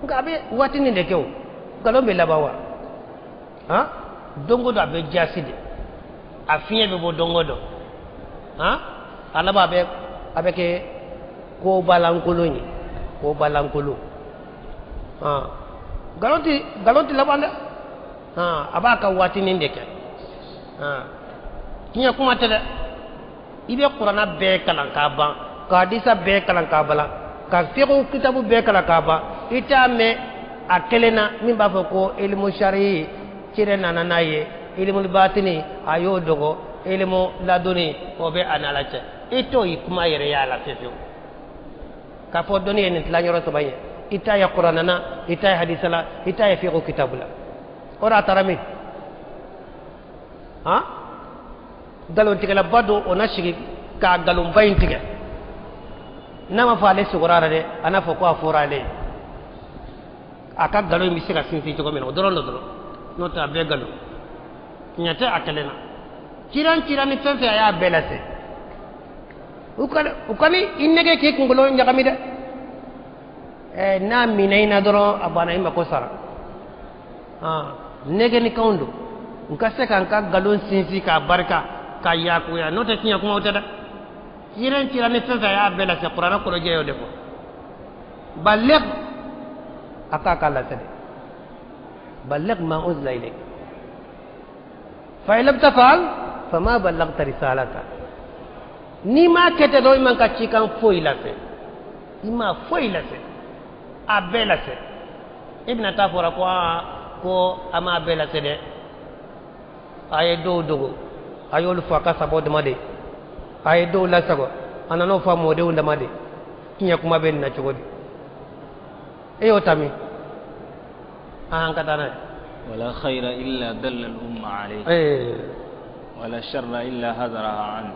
nka a bɛ waatinin de kɛ o, nkalon bɛ laban wa? Han, don o don a bɛ jaasi de, a fiɲɛ bɛ bɔ don o don, han, a laban a bɛ kɛ ko balankolon ye, ko balankolon. Han, nkalon ti laban dɛ, han, a b'a ka waatinin de kɛ. Han, tiɲɛ kuma tɛ dɛ, i bɛ kuranna bɛɛ kalan k'a ban, ka hadisa bɛɛ kalan k'a ban, ka fiqhu kitabu bɛɛ kalan k'a ban, i t'a mɛn a kelen na min b'a fɔ ko ilimu sariyi ciden nana n'a ye, ilimu batini a y'o dogo, ilimu laduni o bɛ a n'Ala cɛ. I t'o ye kuma yɛrɛ y'a la fiyewu fiyewu. K'a fɔ dɔnni ye nin tilayɔrɔ saba ye, i t'a ye kuranna na, i t'a ye hadisa la, i t'a ye fiqhu kitabu la. O de a taara min? Han, nkalontigɛlaba don o na sigi k'a nkalonba in tigɛ, n'a ma fɔ ale sogora a la dɛ, a n'a fɔ ko a fɔra ale ye, a ka nkalon in bɛ se ka sinsin cogo min na, o dɔrɔn don dɔrɔn, n'o tɛ a bɛɛ nkalon, tiɲɛ tɛ a kelen na. Ciran ciran ni fɛn fɛn a y'a bɛɛ lase, u kana i nɛgɛ k'i kunkolo ɲagami dɛ, n'a minɛ i na dɔrɔn a banna, i mako sara. Nɛgɛnikanw don, n ka se ka n ka nkalon sinsin k'a barika k'a yakuya, n'o tɛ tiɲɛ kumaw tɛ dɛ. Ciran ciran ni fɛn fɛn a y'a bɛɛ lase, kuranɛ kɔrɔjɛ y'o de fɔ. Balligh, a k'a ka lase dɛ, balligh ma unzila ilayk fa in lam tafal fama ballaghta risalata. N'i m'a kɛ ten dɔrɔn, i man ka cikan foyi lase, i ma foyi lase, a bɛɛ lase. I bɛna taa fɔra ko aa ko a m'a bɛɛ lase dɛ, a ye dɔw dogo, a y'olu fɔ a ka sababu dama de, a ye dɔw lasago, a nan'o fɔ a mɔdenw dama de. Tiɲɛ kuma bɛ nin na cogo di? E y'o ta min? An ka taa n'a ye. ولا خير إلا دل الأمة عليه ولا شر إلا هذرها عنه.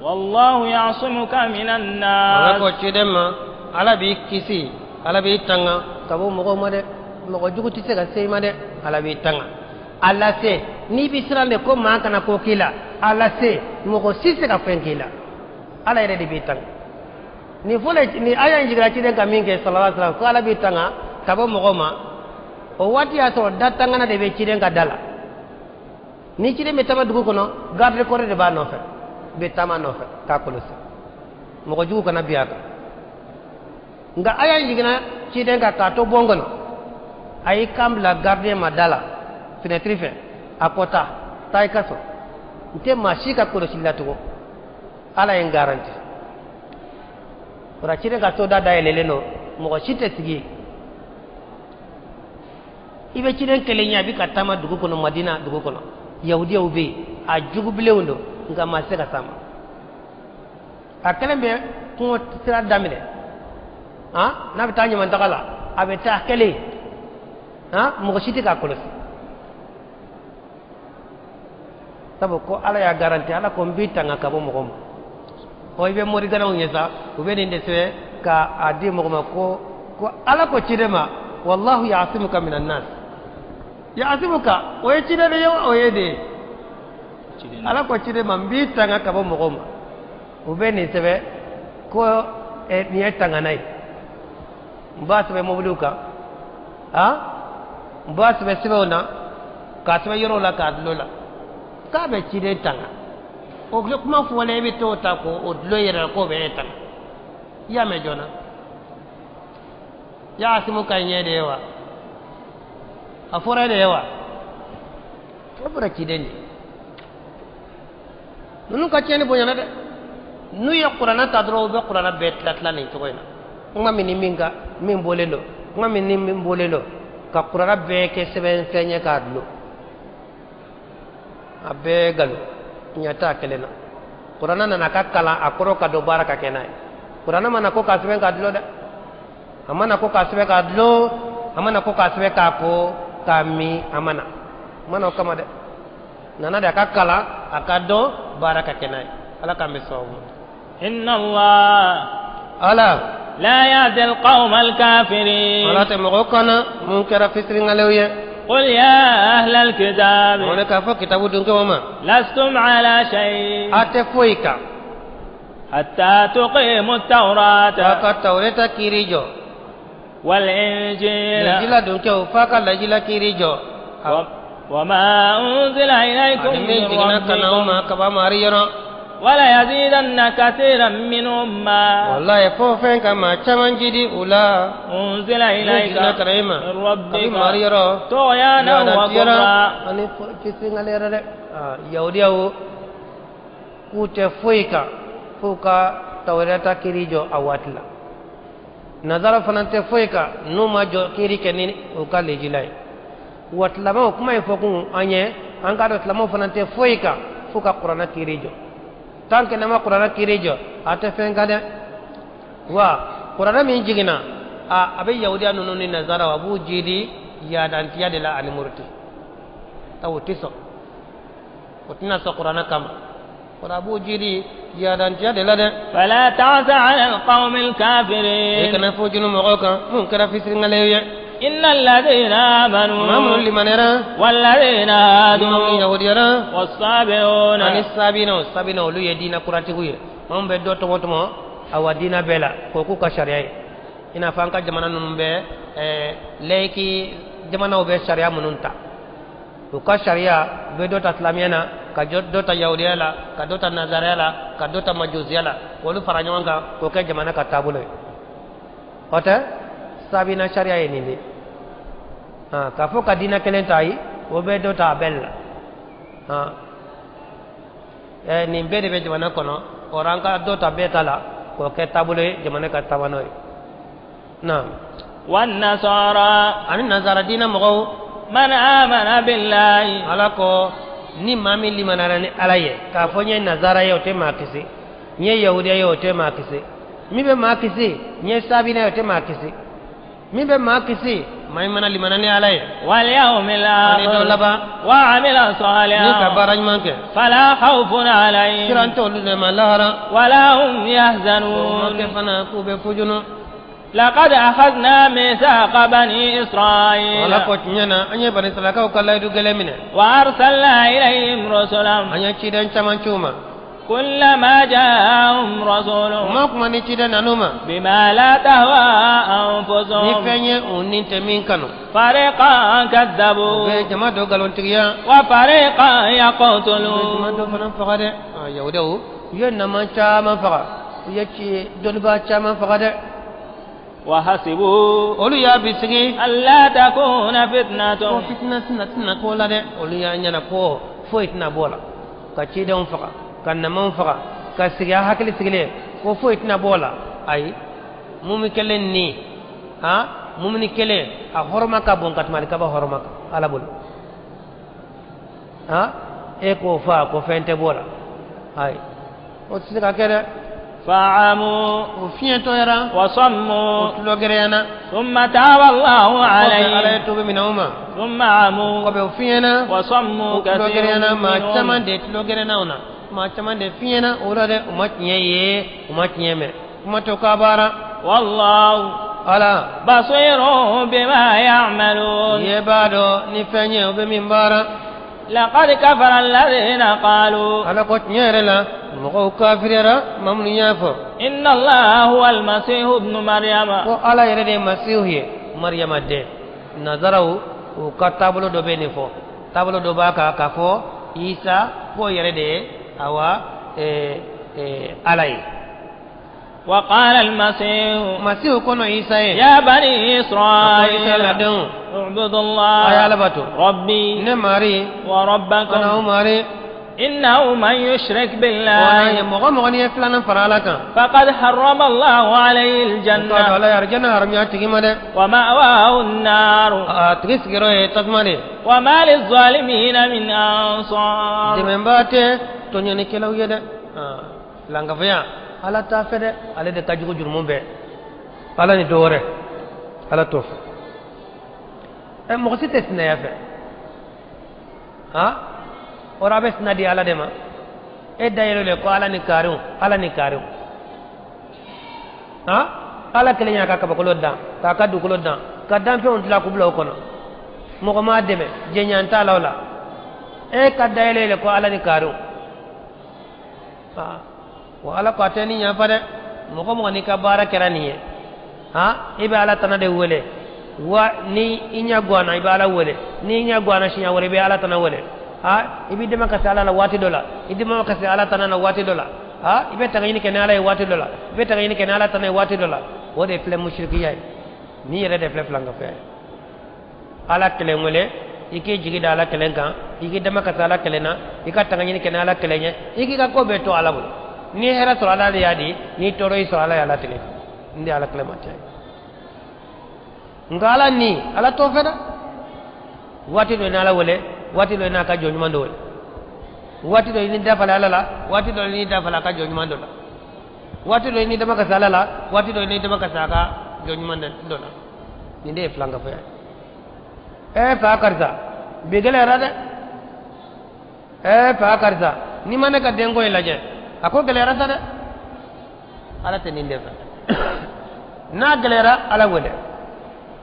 والله يعصمك من الناس. Ala ko ciden ma, Ala b'i kisi, Ala b'i tanga ka bɔ mɔgɔw ma dɛ, mɔgɔ jugu tɛ se ka se i ma dɛ, Ala b'i tanga. A lase, n'i bɛ siran de ko maa kana ko k'i la, a lase, mɔgɔ si tɛ se ka fɛn k'i la, Ala yɛrɛ de b'i tanga. Nin fɔlɔ ni aya in jiginna ciden ka min kɛ sallallahu alaihi wasallam, ko Ala b'i tanga ka bɔ mɔgɔw ma, o waati y'a sɔrɔ da tangana de bɛ ciden ka da la. Ni ciden bɛ taama dugu kɔnɔ, garde corps de b'a nɔfɛ, bɛ taama nɔfɛ k'a kɔlɔsi, mɔgɔ jugu kana bin a kan. Nka aya in jiginna ciden kan k'a to bon kɔnɔ, a y'i kan bila gardien ma da la fenêtre fɛ, a ko taa taa i ka so, n tɛ maa si ka kɔlɔsili la tugun, Ala ye n garanti. O la ciden ka so da dayɛlɛlen don, mɔgɔ si tɛ sigi yen. I bɛ ciden kelen ye a bɛ ka taama dugu kɔnɔ, Madina dugu kɔnɔ, yahudiyaw bɛ yen, a jugubilenw don, nka maa tɛ se ka s'a ma. A kelen bɛ kungo sira daminɛ, han, n'a bɛ taa ɲamantaga la, a bɛ taa kelen, han, mɔgɔ si tɛ k'a kɔlɔsi, sabu ko Ala y'a garanti. Ala ko n b'i tanga ka bɔ mɔgɔ ma. Ɔ, i bɛ moriganaw ye sa, u bɛ nin de sɛbɛn ka a di mɔgɔ ma ko Ala ko ciden ma wallahu ya'simuka minan nas. Ya'simuka, o ye ciden de ye wa, o ye de ye? Ala ko ciden ma n b'i tanga ka bɔ mɔgɔw ma. U bɛ nin sɛbɛn ko nin ye tangana ye. N b'a sɛbɛn mobiliw kan, han, n b'a sɛbɛn sɛbɛnw na, k'a sɛbɛn yɔrɔw la, k'a dulon la k'a bɛ ciden tanga. O kuma fɔlen, i bɛ t'o ta k'o dulon i yɛrɛ la k'o bɛ e tanga. I y'a mɛn joona, ya'simuka ɲɛ de ye wa? A fɔra e de ye wa? O fɔra ciden de ye. Ninnu ka tiɲɛni bonyana dɛ. N'u ye kuranɛ ta dɔrɔn, u bɛ kuranɛ bɛɛ tila tila nin cogo in na, kuma min ni min ka min bɔlen don, kuma min ni min bɔlen don, ka kuranɛ bɛɛ kɛ sɛbɛn fɛn ye k'a dulon. A bɛɛ nkalon, ɲɛ t'a kelen na. Kuranɛ nana ka kalan, a kɔrɔ ka dɔn, baara ka kɛ n'a ye. Kuranɛ mana ko k'a sɛbɛn k'a dulon dɛ, a mana ko k'a sɛbɛn k'a dulon, a mana ko k'a sɛbɛn k'a ko k'a min, a mana o kama dɛ. Nana de a ka kalan, a ka dɔn, baara ka kɛ n'a ye. Ala k'an bɛ sababu ma. Inna Allah Ala la yahdi al-qawma al-kafirin. Ala tɛ mɔgɔw kana mun kɛra fisiringalew ye. قل يا أهل الكتاب o ne k'a fɔ kitabu dunkew ma لستم على شيء a tɛ foyi kan حتى تقيموا التوراة f'a ka tawureta kiiri jɔ والإنجيل lajila dunkew, f'a ka lajila kiiri jɔ وما أنزل إليكم ani min من jiginna ka na aw ربكم ma ka bɔ mari yɔrɔ. وليزيدن كثيرا منهم ما Wallahi, fo fɛn ka maa caman jidi u la أنزل min إليك jiginna ka na e ma من kabi mari ربك yɔrɔ طغيانا yaadantiyɔrɔ وكفرا. Ani fisiringale yɛrɛ dɛ. Yahudiyaw k'u tɛ foyi kan f'u ka tawureta kiiri jɔ a waati la. Nazara fana tɛ foyi kan n'u ma jɔ kiiri kɛ ni u ka lejila ye. Wa silamɛw, kuma in fɔ kun an ye, an k'a dɔn silamɛw fana tɛ foyi kan f'u ka kuranɛ kiiri jɔ. Tant que n'a ma kuranɛ kiiri jɔ, a tɛ fɛn kan dɛ. Wa kuranɛ min jiginna, a bɛ yahudiya ninnu ni nazaraw, a b'u jidi yaadantiya de la ani muruti ta. O tɛ sɔn, o tɛna sɔn kuranɛ kama. Kɔrɔ a b'u jidi yaadantiya de la dɛ. فلا تعس على القوم I الكافرين. kana fo junu mɔgɔw kan mun kɛra fisiringalew ye. إن الذين Maa minnu آمنوا limaniyara والذين maa minnu هادوا yahudiyara والصابئون ani sabinaw, sabinaw olu ye diina kuratigiw ye, maa min bɛ dɔ tɔmɔ tɔmɔ awa diina bɛɛ la k'o k'u ka sariya ye, i n'a fɔ an ka jamana ninnu bɛ laïque jamanaw bɛ sariya minnu ta. U ka sariya, u bɛ dɔ ta silamɛya na, ka dɔ ta yahudiya la, ka dɔ ta nazaraya la, ka dɔ ta majusiya la, k'olu fara ɲɔgɔn kan k'o kɛ jamana ka taabolo ye. O tɛ sabina sariya ye nin de ye. K'a fɔ ka diina kelen ta, ayi, o bɛ dɔ ta a bɛɛ la. Nin bɛɛ de bɛ jamana kɔnɔ. O an ka dɔ ta bɛɛ ta la k'o kɛ taabolo ye, jamana ka taama n'o ye. Naam. والنصارى Ani nazara diinɛ mɔgɔw. من آمن بالله Ala ko ni maa min limanara ni Ala ye, k'a fɔ n ye nazara ye, o tɛ maa kisi, n ye yahudiya ye, o tɛ maa kisi. Min bɛ maa kisi, n ye sabina ye, o tɛ maa kisi. Min bɛ maa kisi, maa min mana limana ni Ala ye واليوم ani don الآخر laban وعمل ni ka صالحا baara ɲuman kɛ, فلا خوف عليهم siran tɛ olu de ma lahara ولا هم o ma kɛ يحزنون. fana k'u bɛ fujunu. لقد أخذنا ميثاق بني إسرائيل Ala ko tiɲɛ na, an ye bani sarakaw ka layidu gɛlɛn minɛ. وأرسلنا إليهم رسلا An ye ciden caman ci u ma. كلما جاءهم رسول U ma kuma ni ciden nan'u ma بما لا تهوى ni أنفسهم fɛn ye u ni tɛ min kanu, فريقا u كذبوا bɛ jama dɔ nkalontigiya, وفريقا u bɛ jama يقتلون. dɔ fana faga dɛ. Yahudiyaw, u ye nama caman faga, u ye ci dɔnnibaa caman faga dɛ. وحسبوا Olu y'a bisigi ألا تكون ko فتنة fitina tɛna k'o la dɛ. Olu y'a ɲɛna ko foyi tɛna bɔ o la, ka cidenw faga, ka namaw faga, ka sigi a hakili sigilen ko foyi tɛna bɔ o la. Ayi, mun bɛ kɛlen nin han Mumini kelen a hɔrɔma ka bon ka tɛmɛ alikaba hɔrɔma kan ala bolo. Ha e k'o fa ko fɛn tɛ b'o la, ayi o tɛ se ka kɛ dɛ. فعموا o fiɲɛtɔyara وصموا o tulogɛrɛyana ثم تاب الله kɔfɛ ala ye عليهم tubi minɛ o ma ثم عموا kɔfɛ o fiɲɛna وصموا o كثير tulogɛrɛyana maa caman منهم de tulogɛrɛna o na maa caman de fiɲɛna o la dɛ u ma tiɲɛ ye u ma tiɲɛ mɛn kuma tɛ k'a baara والله ala بصير بما يعملون ye b'a dɔn ni fɛn ye o bɛ min baara. لقد كفر الذين قالوا ala ko tiɲɛ yɛrɛ la mɔgɔw kafiriyara maa minnu y'a fɔ إن الله هو المسيح ابن مريم ko ala yɛrɛ de ye masihu ye mariyama den. Nazaraw u ka taabolo dɔ bɛ nin fɔ, taabolo dɔ b'a kan k'a fɔ isa k'o yɛrɛ de ye awa ala ye. وقال المسيح masihu kɔnɔ isa ye يا بني a ko isa إسرائيل ladenw اعبدوا a ye الله ala bato ربي ne mari ana o وربكم mari إنه من يشرك wa ye بالله mɔgɔ mɔgɔ n'i ye filanan fara ala kan فقد حرم الله عليه o k'a dɔn الجنة ala ye arijana haramuya tigi ma dɛ. ومأواه النار a tigi sigiyɔrɔ ye tasuma de ye. وما للظالمين من أنصار dɛmɛbaa tɛ tɔɲɔnikɛlaw ye dɛ. Filankafoya ala t'a fɛ dɛ, ale de ka jugu jurumu bɛɛ ala ni dɔ wɛrɛ ala t'o fɛ. Ɛ mɔgɔ si tɛ sinaya fɛ han, o a bɛ sina di ala de ma. E da yɛlɛ le ko ala ni kariw ala ni kariw han, ala kelen y'a ka kabakolo dan k'a ka dugukolo dan ka danfɛnw dilan k'u bila o kɔnɔ, mɔgɔ m'a dɛmɛ jɛɲan t'a la o la. E ka da yɛlɛ le ko ala ni kariw. Wa ala ko a tɛ ni ɲafa dɛ. Mɔgɔ mɔgɔ n'i ka baara kɛra nin ye han, i bɛ ala tana de wele wa ni i ɲɛ guwanna i bɛ ala wele, ni i ɲɛ guwanna siɲɛ wɛrɛ i bɛ ala tana wele. Ha i b'i dɛmɛ ka se ala la waati dɔ la, i dɛmɛ ka se ala tana na waati dɔ la, ha i bɛ taga ɲini kɛ ni ala ye waati dɔ la, i bɛ taga ɲini kɛ ni ala tana ye waati dɔ la. O de filɛ musirikiya ye, ni yɛrɛ de filɛ filankafoya ye. Ala kelen wele, i k'i jigi da ala kelen kan, i k'i dɛmɛ ka se ala kelen na, i ka taga ɲini kɛ ni ala kelen ye, i k'i ka ko bɛɛ to ala bolo. Ni ye hɛrɛ sɔrɔ ala de y'a di, ni tɔɔrɔ y'i sɔrɔ ala y'a latigɛ. N de ala kelen ma cɛ nka ala ni ala t'o fɛ dɛ. Waati dɔ i n'ala wele, waati dɔ i n'a ka jɔn ɲuman dɔ wele, waati dɔ i ni dafala ala la, waati dɔ i ni dafala a ka jɔn ɲuman dɔ la, waati dɔ i ni dama ka se ala la, waati dɔ i ni dama ka se a ka jɔn ɲuman dɔ la. Nin de ye filankafoya ye. Ɛ fa karisa bi gɛlɛyara dɛ, ɛ fa karisa n'i ma ne ka denko in lajɛ a ko gɛlɛyara sa dɛ. Ala tɛ nin de fɛ. N'a gɛlɛyara ala wele,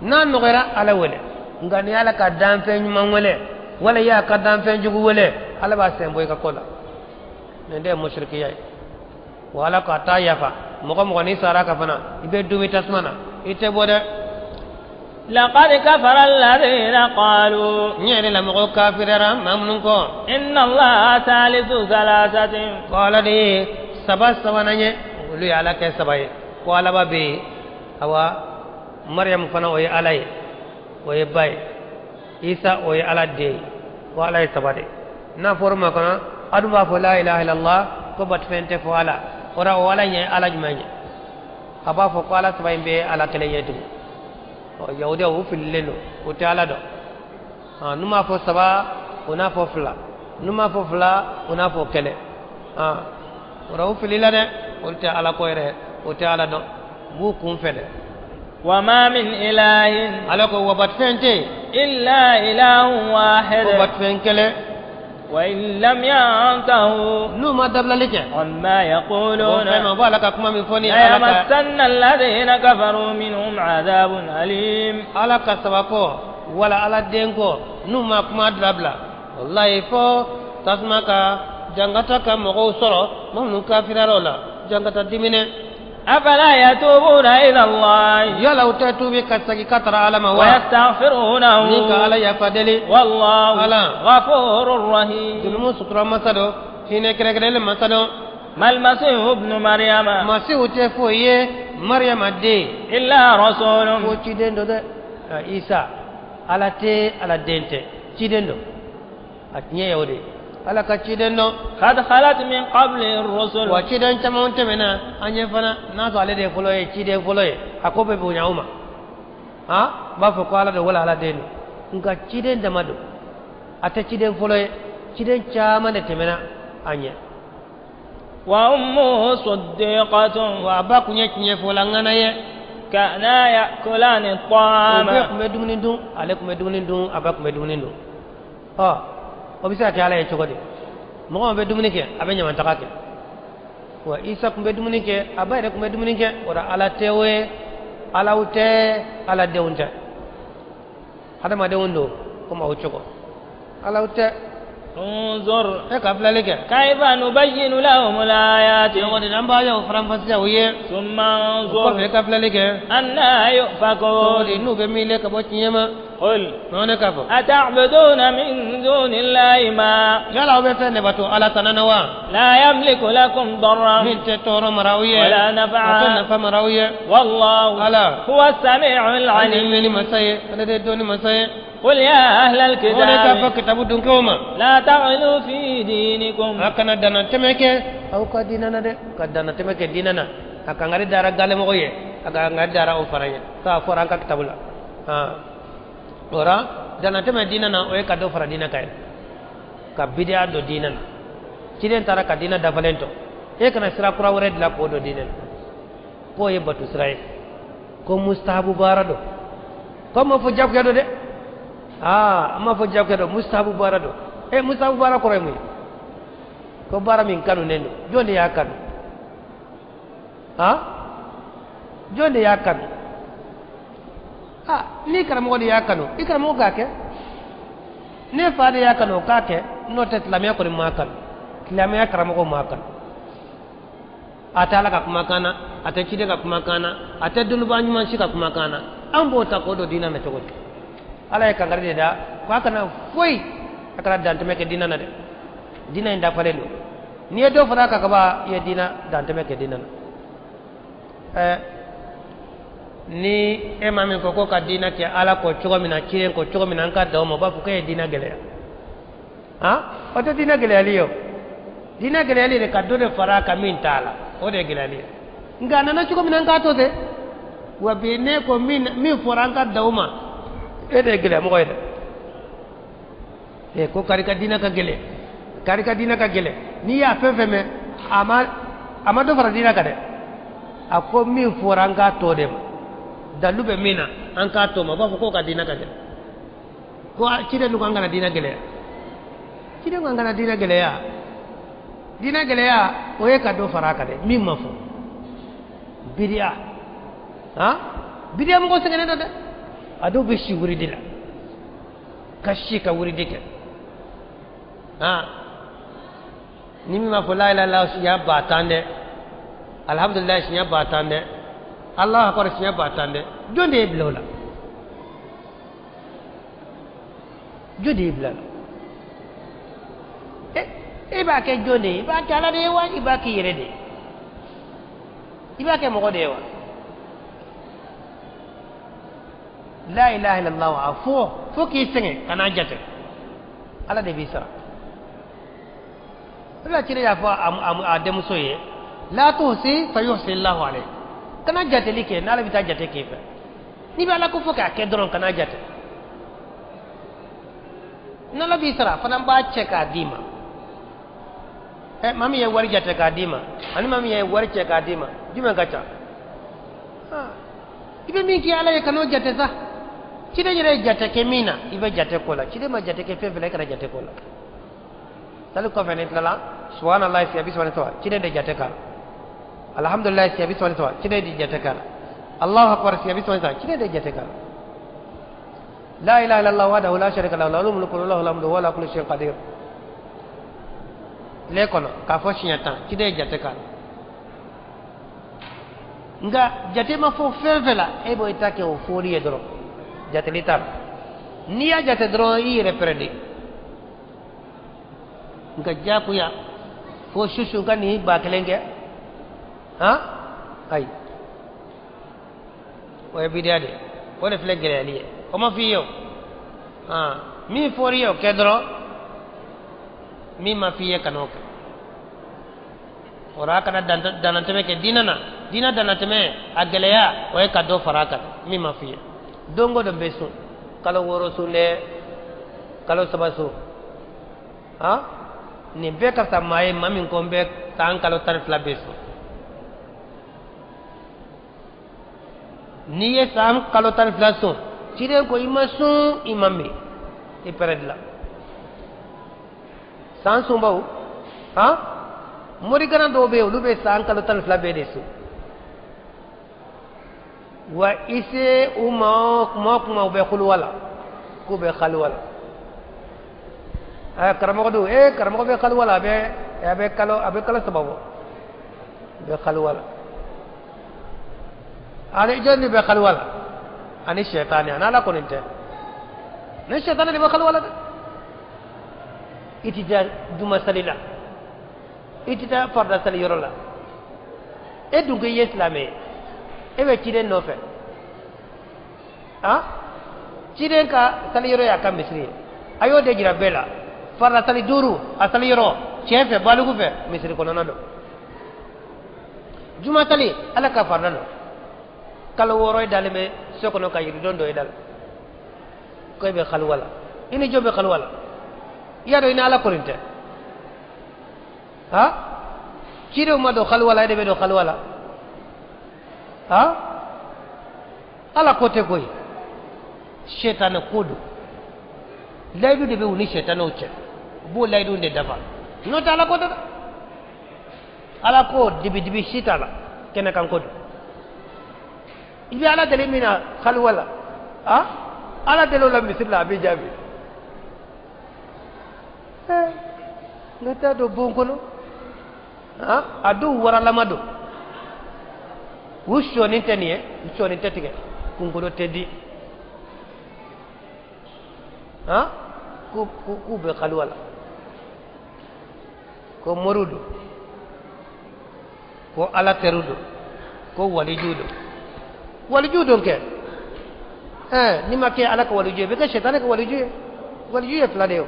n'a nɔgɔyara ala wele. Nka ni ala ka danfɛn ɲuman wele wala i y'a ka danfɛn jugu wele, ala b'a sen bɔ i ka ko la. Nin de ye musirikiya ye. Wa ala ko a t'a yafa mɔgɔ mɔgɔ n'i sara ka fana i bɛ dumi tasuma na, i tɛ bɔ dɛ. لقد كفر الذين قالوا n yɛrɛ la mɔgɔw kafiriyara maa minnu kɔ إن الله ثالث ثلاثة ko ala de ye saba sabanan ye, olu ye ala kɛ saba ye. Ko alaba bɛ yen, awa mariyamu fana o ye ala ye, o ye ba ye, isa o ye ala den ye, ko ala ye saba de. N'a fɔra o ma fana a dun b'a fɔ la ilaha illallah ko batofɛn tɛ fɔ ala o la, o ala ɲɛ ala jumɛn ye? A b'a fɔ ko ala saba in bɛɛ ye ala kelen ye tugun. Ɔ yahudiyaw u fililen don, u tɛ ala dɔn. N'u m'a fɔ saba u n'a fɔ fila, n'u m'a fɔ fila u n'a fɔ kelen. O la u filila dɛ, olu tɛ ala ko yɛrɛ, o tɛ ala dɔn, u b'u kun fɛ dɛ. وما من إله ala ko wa batofɛn tɛ yen إلا إله ko واحد batofɛn kelen. وإن لم ينتهوا n'u ma dabilali kɛ عما o fɛn يقولون ma bɔ ala ka kuma min fɔ ni ala ka ليمسن الذين كفروا منهم عذاب أليم ala ka saba kɔ wala ala den kɔ n'u ma kuma dabila walayi fo tasuma ka jangata ka mɔgɔw sɔrɔ maa minnu kafiriyara o la jangata diminɛ. أفلا يتوبون إلى الله yala u tɛ tuubi ka segin ka taara ala ma wa ni ka ويستغفرونه ala yafa deli والله ala غفور رحيم jurumu sutura masa dɔ hinɛ kɛrɛnkɛrɛnlen masa dɔ. ما المسيح ابن مريم masiw tɛ foyi ye mariyama den إلا رسول ko ciden dɔ dɛ. Isa ala tɛ ala den tɛ ciden dɔ, a tiɲɛ ye o de ye, ala ka ciden dɔ. قد خلت من قبله الرسل wa ciden caman tɛmɛna an ɲɛ fana n'a sɔrɔ ale de ye fɔlɔ ye ciden fɔlɔ ye, a ko bɛ bonya o ma. Ha b'a fɔ ko ala don wala ala den don nka ciden dama don a tɛ ciden fɔlɔ ye ciden caman de tɛmɛna a ɲɛ wa ummuhu siddiqatun wa a ba kun ye tiɲɛ fɔla ŋana ye kana ya'kulani o bɛɛ tun bɛ dumuni dun ale tun bɛ dumuni dun a ba tun bɛ dumuni dun ɔ o bɛ se ka kɛ ala ye cogo di mɔgɔ min bɛ dumuni kɛ a bɛ ɲamantaga kɛ wa isa tun bɛ dumuni kɛ a ba yɛrɛ tun bɛ dumuni kɛ o la ala tɛ o ye alaw tɛ ala denw tɛ hadamadenw don komi aw cogo alaw tɛ انظر e ka filɛli kɛ كيف نبين لهم الآيات cogo di an b'a y'o faranfasiya u ye ثم o kɔfɛ انظر e ka filɛli kɛ أنا cogo يؤفكون di n'u bɛ miile ka bɔ tiɲɛ ma قل nɔ ne k'a fɔ أتعبدون من دون الله ما yala aw bɛ fɛn de bato ala tana na wa لا يملك لكم ضرا min tɛ tɔɔrɔ mara aw ye ولا a tɛ نفعا nafa mara aw ye والله ala هو السميع ale العليم mɛnni masa ye ale de ye dɔnni masa ye قل يا أهل o de k'a fɔ الكتاب kitabu dunkew ma لا تغلوا في دينكم a kana dannatɛmɛ kɛ aw ka diinɛ na dɛ ka dannatɛmɛ kɛ diinɛ na a kangari dara galemɔgɔ ye a kangari dara o fana ye k'a fɔra an ka kitabu la o la dannatɛmɛ diinɛ na o ye ka dɔ fara diinɛ kan ye ka bidiya don diinɛ na ciden taara ka diinɛ dafalen to e kana sira kura wɛrɛ dilan k'o don diinɛ na k'o ye batu sira ye ko mustahabu baara don ko ma fɔ jagoya don dɛ aa an m'a fɔ jagoya don mustahabu baara don e mustahabu baara kɔrɔ ye mun ye ko baara min kanunen don jɔn de y'a kanu ha jɔn de y'a kanu ah ni karamɔgɔ de y'a kanu i karamɔgɔ k'a kɛ ne fa de y'a kanu o k'a kɛ n'o tɛ silamɛya kɔni m'a kanu silamɛya karamɔgɔ m'a kanu a tɛ ala ka kumakan na a tɛ ciden ka kumakan na a tɛ dɔnnibaa ɲuman si ka kumakan na an b'o ta k'o don diinɛ na cogo di ala ye kankari de da ko a kana foyi a kana dantɛmɛ kɛ diinɛ na dɛ diinɛ in dafalen don n'i ye dɔ fara a kan kaban i ye diinɛ dantɛmɛ kɛ diinɛ na ɛɛ ni e maa min ko ko ka diinɛ kɛ ala ko cogo min na ciden ko cogo min na an ka da o ma o b'a fɔ k'e ye diinɛ gɛlɛya han o tɛ diinɛ gɛlɛyali ye o diinɛ gɛlɛyali de ka dɔ de fara a kan min t'a la o de ye gɛlɛyali ye nka a nana cogo min na an k'a to ten wa bi ne ko min fɔra an ka da o ma e de ye gɛlɛyamɔgɔ ye dɛ e ko kari ka diinɛ ka gɛlɛn kari ka diinɛ ka gɛlɛn n'i y'a fɛn fɛn mɛn a ma dɔ fara diinɛ kan dɛ a ko min fɔra an k'a to de ma dalu bɛ min na an k'a to ma o b'a fɔ k'o ka diinɛ ka gɛlɛn ko ciden dun ko an kana diinɛ gɛlɛya ciden ko an kana diinɛ gɛlɛya diinɛ gɛlɛya o ye ka dɔ fara a kan dɛ min ma fɔ bidiya han bidiya mɔgɔ sɛgɛnnen don dɛ a dɔw bɛ si wuridi la ka si ka wuridi kɛ han ni min b'a fɔ la ilaha illallah siɲɛ 10,000 dɛ alhamdulilayi siɲɛ 10,000 dɛ alahu akbar siɲɛ 10,000 dɛ jɔn de ye bila o la jɔn de ye bila o la e b'a kɛ jɔn de ye i b'a kɛ ala de ye wa i b'a k'i yɛrɛ de ye i b'a kɛ mɔgɔ de ye wa la ilaha illallah a fɔ fo k'i sɛgɛn ka n'a jate ala de b'i sara o de la ciden y'a fɔ a denmuso ye la tuhsi fa yuhsi Allahu alayk kana jateli kɛ n'ala bɛ taa jate k'i fɛ n'i bɛ ala ko fɔ k'a kɛ dɔrɔn kana jate n'ala b'i sara fana b'a cɛ k'a d'i ma ɛ maa min ye wari jate k'a d'i ma ani maa min ye wari cɛ k'a d'i ma jumɛn ka ca i bɛ min kɛ ala ye kan'o jate sa ciden yɛrɛ ye jate kɛ min na i bɛ jate ko la ciden ma jate kɛ fɛn fɛn la i kana jate ko la sali kɔfɛ ni tilala subhanallahi siɲɛ 33 ciden de jate k'a la alhamdulilayi siɲɛ 33 ciden de jate k'a la allahu akbar siɲɛ 33 ciden de jate k'a la la ilaha illallah wahdahu la sharika lahu lahul mulku wa lahul hamdu wa huwa ala kulli shay'in qadir tile kɔnɔ k'a fɔ siɲɛ 10 ciden ye jate k'a la nka jate ma fɔ fɛn fɛn la e b'o ta kɛ o fɔli ye dɔrɔn jateli t'a la n'i y'a jate dɔrɔn i yɛrɛ pɛrɛdi nka diyagoya fo susu ka nin 1000 kɛ han ayi o ye bidiya de ye o de filɛ gɛlɛyali ye o ma f'i ye o han min fɔr'i ye o kɛ dɔrɔn min ma f'i ye kan'o kɛ o la a kana dannatɛmɛ kɛ diinɛ na diinɛ dannatɛmɛ a gɛlɛya o ye ka dɔ fara a kan min ma f'i ye. Don o don n bɛ sun, kalo 6 sun dɛ, kalo 3 sun. Han, nin bɛɛ ka fisa maa ye maa min ko n bɛ san kalo 12 bɛɛ sun. N'i ye san kalo 12 sun, ciden ko i ma sun, i ma min, i pɛrɛdi la. San sunbaw, han, morigana dɔw bɛ yen, olu bɛ san kalo 12 bɛɛ de sun. Wa i se u ma kuma o kuma, u bɛ kuluwa la, k'u bɛ xaluwa la. Karamɔgɔ don, karamɔgɔ bɛ xaluwa la, a bɛ kalo 3 bɔ, a bɛ xaluwa la. Ani jɔn de bɛ xaluwa la? Ani sɛtani, ani Ala kɔni tɛ. Ni sɛtani de bɛ xaluwa la dɛ. I ti taa juma sali la, i ti taa farida sali yɔrɔ la. E dun ko i ye silamɛ ye, e bɛ ciden nɔfɛ. Han, ciden ka sali yɔrɔ y'a ka misiri ye, a y'o de jira bɛɛ la. Farida sali 5, a sali yɔrɔ cɛ fɛ, baliku fɛ, misiri kɔnɔna don. Juma sali Ala ka farida don. Kalo 6 e dalen bɛ so kɔnɔ ka yiridon dɔ e da la, ko e bɛ xaluwa la. I ni jɔn bɛ xaluwa la? I y'a dɔn i ni Ala kɔni tɛ. Han, cidenw ma don xaluwa la, e de bɛ don xaluwa la. Han, Ala ko tɛ koyi, sɛtanɛ ko don. Layidu de bɛ u ni sɛtanɛw cɛ, u b'o layidu de dafa. N'o tɛ Ala ko tɛ dɛ. Ala ko dibi dibi si t'a la, kɛnɛ kan ko don. I bɛ Ala deli min na xaluwa la, han, Ala deli o la misiri la, a b'i jaabi. N ka taa don bon kɔnɔ, han, a dɔw waralama don, u sɔɔni tɛ nin ye, u sɔɔni tɛ tigɛ, kunkolo tɛ di. Han, k'u bɛ xaluwa la, ko moriw don, ko Ala teriw don, ko waliju don. Waliju don kɛ, n'i ma kɛ Ala ka waliju ye, i bɛ kɛ sɛtanɛ ka waliju ye. Waliju ye fila de ye o,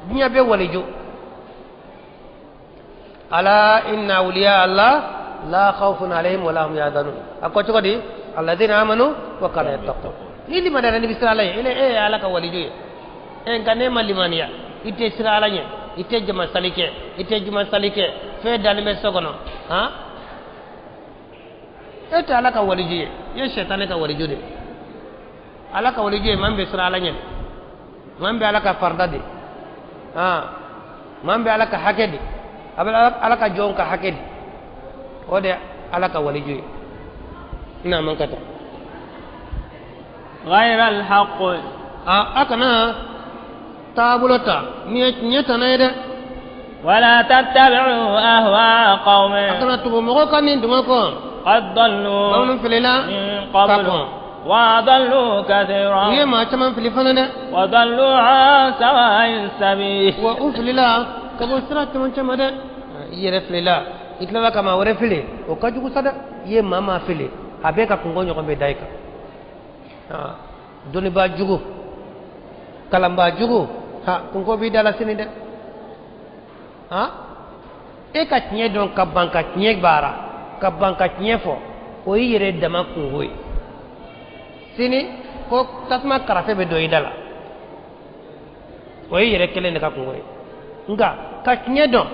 diɲɛ bɛɛ waliju. Ala inna awliya Allah la khawfun alayhim wa la hum yahzanun. A ko cogo di? Alladhina amanu wa kanu yattaqun. Ni limaniyara, ni bɛ siran Ala ɲɛ, e ye Ala ka waliju ye. Nka n'e ma limaniya, i tɛ siran Ala ɲɛ, i tɛ jama sali kɛ, i tɛ juma sali kɛ, fɛn dalen bɛ so kɔnɔ, han, e tɛ Ala ka waliju ye, i ye sɛtanɛ ka waliju de ye. Ala ka waliju ye maa min bɛ siran Ala ɲɛ, maa min bɛ Ala ka farida di, han, maa min bɛ Ala ka hakɛ di, a bɛ Ala ka jɔnw ka hakɛ di, o de ye Ala ka waliju ye. N'a man ka taa. غير الحق. A kana taabolo ta min ye tiɲɛ tana ye dɛ. ولا تتبعوا أهواء قوم. A kana tugu mɔgɔ ka nin dungɔ kɔ. قد ضلوا minnu filila من قبل ka kɔn. وأضلوا كثيرا. U ye maa caman fili fana dɛ. وضلوا عن سواء السبيل. Wa u filila ka bɔ sira camancɛ ma dɛ. I yɛrɛ filila, i tilala ka maa wɛrɛ fili, o ka jugu sa dɛ. I ye maa maa fili, a bɛɛ ka kungo ɲɔgɔn bɛ da i kan. Dɔnnibaa jugu, kalanbaa jugu, ha, kungo b'i da la sini dɛ. Han, e ka tiɲɛ dɔn ka ban ka tiɲɛ baara, ka ban ka tiɲɛ fɔ, o y'i yɛrɛ dama kungo ye. Sini ko tasuma karafe bɛ don i da la, o y'i yɛrɛ kelen de ka kungo ye. Nka ka tiɲɛ dɔn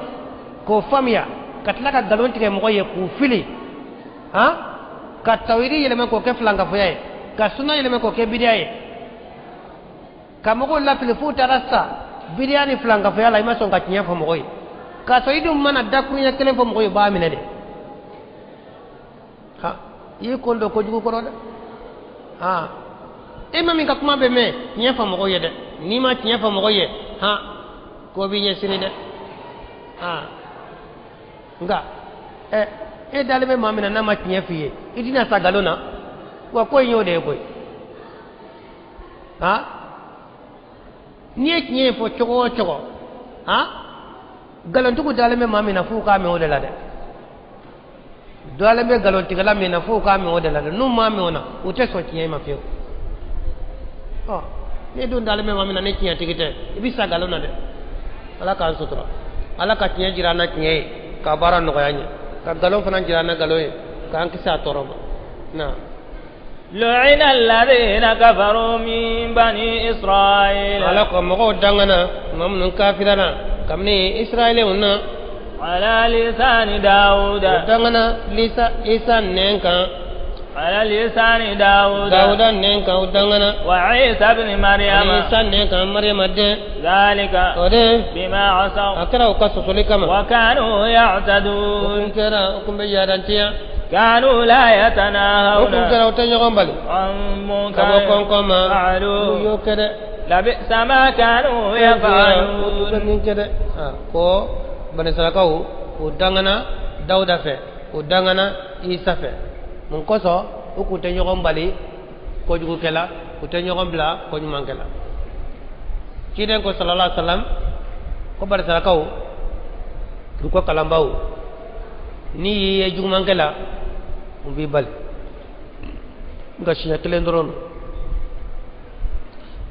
k'o faamuya, ka tila ka nkalon tigɛ mɔgɔ ye k'u fili, han, ka tawhidi yɛlɛma k'o kɛ filankafoya ye, ka suna yɛlɛma k'o kɛ bidiya ye, ka mɔgɔw lafili f'u taara sa bidiya ni filankafoya la, i ma sɔn ka tiɲɛ fɔ mɔgɔ ye, k'a sɔrɔ i dun mana dakuruɲɛ kelen fɔ mɔgɔ ye, u b'a minɛ de. Ha, i y'i kun don kojugu kɔrɔ dɛ. Ha, e ma min ka kuma bɛ mɛn, tiɲɛ fɔ mɔgɔw ye dɛ. N'i ma tiɲɛ fɔ mɔgɔw ye, ha, ko b'i ɲɛ sini dɛ. Ha, nka e dalen bɛ maa min na, n'a ma tiɲɛ f'i ye, i tɛna sa nkalon na wa? Ko in y'o de ye koyi. Ha, n'i ye tiɲɛ fɔ cogo o cogo, ha, nkalontigiw dalen bɛ maa min na, f'u k'a mɛn o de la dɛ. Dalen bɛ nkalontigɛla min na, f'u k'a mɛn o de la dɛ. N'u m'a mɛn o na, u tɛ sɔn tiɲɛ ma fiyewu. Ɔ, n'i dun dalen bɛ maa min na, ni tiɲɛtigi tɛ, i bɛ sa nkalon na dɛ. Ala k'an sutura. Ala ka tiɲɛ jira an na tiɲɛ ye, ka baara nɔgɔya an ye, ka nkalon fana jira an na nkalon ye, k'an kisi a tɔɔrɔ ma. Na. لعن الذين كفروا من بني إسرائيل. على قوم دعنا ممن كافرنا كمني إسرائيل هنا على لسان داود. دعنا لسا إيسا نينكا على لسان داود. داود نينكا ودعنا وعيسى ابن مريم. عيسى نينكا مريم ذلك بما عصوا أكره قصص لكما وكانوا يعتدون. كانوا لا يتناهون عن منكر فعلوه لبئس ما كانوا يفعلون. Ko bani sarakaw u dangana Dawuda fɛ, u dangana Isa fɛ. Mun kosɔn u kun tɛ ɲɔgɔn bali kojugukɛla, u tɛ ɲɔgɔn bila koɲumankɛla. Ciden ko sallallahu alaihi wasallam ko bani sarakaw u ko kalanbaw n'i y'i ye jugumankɛla u b'i bali, nka siɲɛ kelen dɔrɔn don.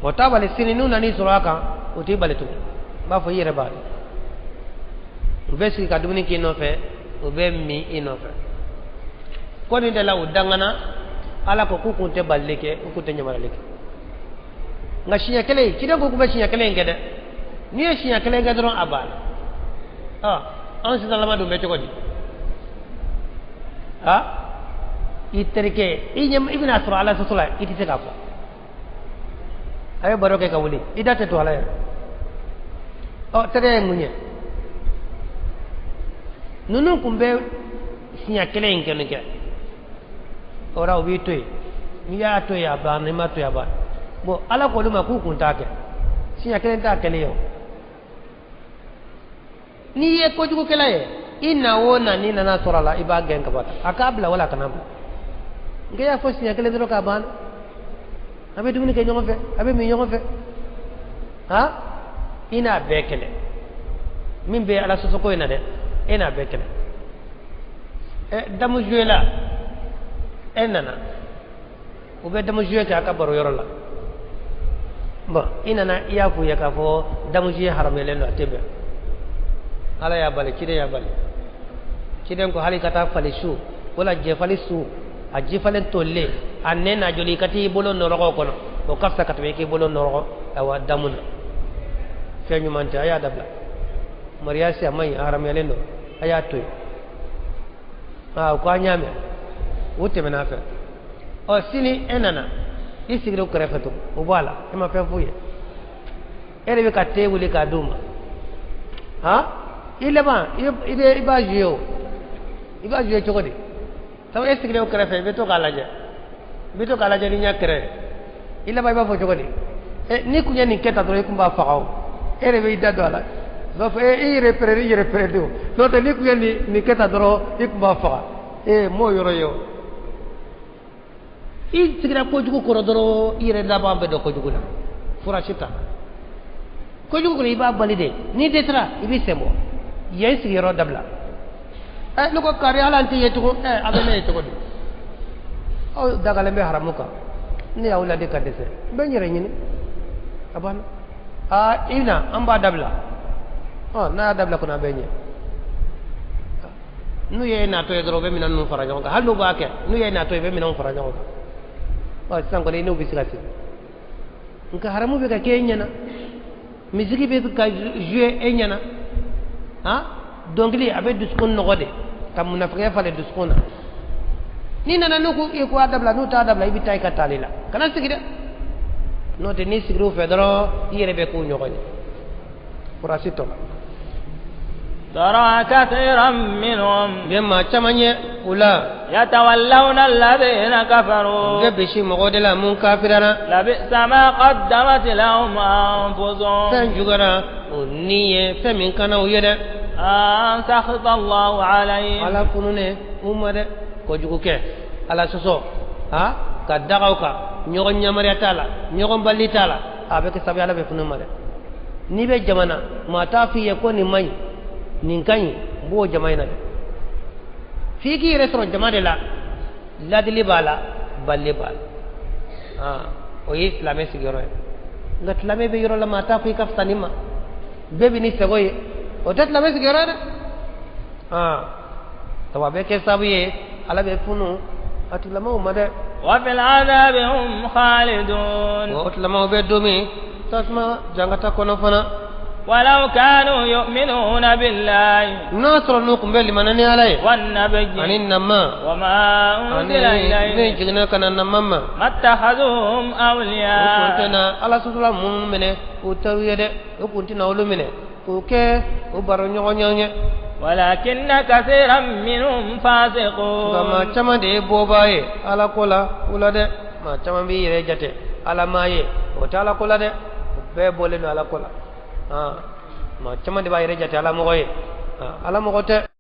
O t'a bali sini n'u nan'i sɔrɔ a kan u t'i bali tugun, n b'a fɔ i yɛrɛ b'a dɔn. U bɛ sigi ka dumuni k'i nɔfɛ, u bɛ min i nɔfɛ. Ko nin de la u dangana Ala ko k'u kun tɛ balili kɛ, u kun tɛ ɲamarali kɛ. Nka siɲɛ kelen, ciden ko k'u bɛ siɲɛ kelen kɛ dɛ. N'i ye siɲɛ kelen kɛ dɔrɔn a banna. Anw sisanlama dun bɛ cogo di? I terikɛ i ɲɛ i bɛna sɔrɔ Ala sɔsɔ la, i tɛ se k'a fɔ. A ye baro kɛ ka wuli, i da tɛ to Ala yɛrɛ. Teriya ye mun ye? Ninnu kun bɛ siɲɛ kelen in kɛ nin kɛ. O la u b'i to yen, n'i y'a to yen a banna, n'i m'a to yen a banna. Bon, Ala k'olu ma k'u kun t'a kɛ. Siɲɛ kelen t'a kɛlen ye o. N'i ye kojugukɛla ye, i na o na n'i nana sɔrɔ a la, i b'a gɛn ka bɔ a la. A k'a bila wala a kana bila. Nka i y'a fɔ siɲɛ kelen dɔrɔn k'a ban. A bɛ dumuni kɛ ɲɔgɔn fɛ, a bɛ min ɲɔgɔn fɛ. I n'a bɛɛ kɛlɛ. Min bɛ Ala sɔsɔ ko in na dɛ, e n'a bɛɛ kɛlɛ. Damu joué la, e nana, u bɛ damu joué kɛ a ka baro yɔrɔ la. Bon, i nana i y'a f'u ye k'a fɔ damu joué haramuyalen don, a tɛ bɛn. Ala y'a bali, ciden y'a bali. Ciden ko hali ka taa fali su wala jɛfali su, a jifalen tolilen a nɛn n'a joli, i ka t'i bolo nɔrɔgɔ o kɔnɔ, o ka fisa ka tɛmɛ i k'i bolo nɔrɔgɔ awa damu na. Fɛn ɲuman tɛ, a y'a dabila. Mariya si a man ɲi, a haramuyalen don, a y'a to yen. U ko an y'a mɛn, u tɛmɛna a fɛ. Sini e nana, i sigira u kɛrɛfɛ tugun, u b'a la, e ma fɛn f'u ye. E de bɛ ka te wuli k'a d'u ma. I laban i b'a joué o, i b'a joué cogo di? Sabu e sigilen o kɛrɛfɛ, i bɛ to k'a lajɛ, i bɛ to k'a lajɛ ni ɲɛ kɛrɛ. I laban i b'a fɔ cogo di? N'i kun ye nin kɛ tan dɔrɔn, i kun b'a faga o. E de bɛ i da don a la. I b'a fɔ i yɛrɛ pɛrɛ, i yɛrɛ pɛrɛ don. N'o tɛ n'i kun ye nin kɛ tan dɔrɔn, i kun b'a faga. M'o yɔrɔ ye o. I sigira kojugu kɔrɔ dɔrɔn, i yɛrɛ laban bɛ don kojugu la. Fura si t'a la. Kojugu kɔrɔ i b'a bali de. N'i dɛsɛra, i b'i sen bɔ. Yen sigiyɔrɔ dabila. Ne ko kari ala n tɛ ye tugun. A bɛ ne ye cogo di? Aw dagalen bɛ haramu kan. Ne y'aw ladi ka dɛsɛ. N bɛ n yɛrɛ ɲini. A banna. I na an b'a dabila. N'a y'a dabila kɔni a bɛ ɲɛ. N'u ye natɔ ye dɔrɔn, u bɛ minɛn ninnu fara ɲɔgɔn kan. Hali n'u b'a kɛ, n'u ye natɔ ye, u bɛ minɛnw fara ɲɔgɔn kan. Sisan kɔni i n'u bɛ se ka sigi. Nka haramu bɛ ka kɛ e ɲɛna. Misiki bɛ ka jouer e ɲɛna. Dɔnkili a bɛ dusukun nɔgɔ de, ka munafigiya falen dusukun na. N'i nana n'u ko i ko a dabila, n'u t'a dabila, i bɛ taa i ka taali la. Kana sigi dɛ. N'o tɛ n'i sigir'u fɛ dɔrɔn, i yɛrɛ bɛ k'u ɲɔgɔn ye. Furasi tɔ la. ترى كثيرا منهم بما تمني ولا يتولون الذين كفروا بشي مغودلا من كافرنا لبئس ما قدمت لهم أنفسهم فنجغرا ونية فمن كانوا يدا أن سخط الله عليهم على كنونه عمر كوجوك على سوسو ها كدغوكا ñogon ñamariya t'a la ñogon balli t'a la a bɛ kɛ sabu ala bɛ funu ma dɛ n'i bɛ jamana maa t'a f'i ye ko nin man ɲi nin ka ɲi n b'o jama in na dɛ f'i k'i yɛrɛ sɔrɔ jama de la ladili b'a la balli b'a la o ye silamɛ sigiyɔrɔ ye nka silamɛ bɛ yɔrɔ la maa t'a fɔ i ka fisa nin ma bɛɛ bɛ ni sago ye o tɛ silamɛ sigiyɔrɔ ye dɛ sabu a bɛ kɛ sababu ye ala bɛ funu a tigilamɔgɔw ma dɛ. وفي العذاب هم خالدون o tilamaw bɛ don min tasuma jangata kɔnɔ fana ولو كانوا يؤمنون بالله n'a sɔrɔ n'u tun bɛ limana ni ala ye والنبي ani nama وما ani أنزل min إليه jiginna ka na nama ma ما اتخذوهم u kun أولياء tɛna ala sosola minnu minɛ k'u teriw ye dɛ u kun tɛna olu minɛ k'u kɛ u baro ɲɔgɔn ye ولكن كثيرا منهم nka maa فاسقون caman de ye bɔbaa ye ala ko la u la dɛ maa caman b'i yɛrɛ jate ala maa ye o tɛ ala ko la dɛ o bɛɛ bɔlen don ala ko la maa caman de b'a yɛrɛ jate ala mɔgɔ ye ala mɔgɔ tɛ.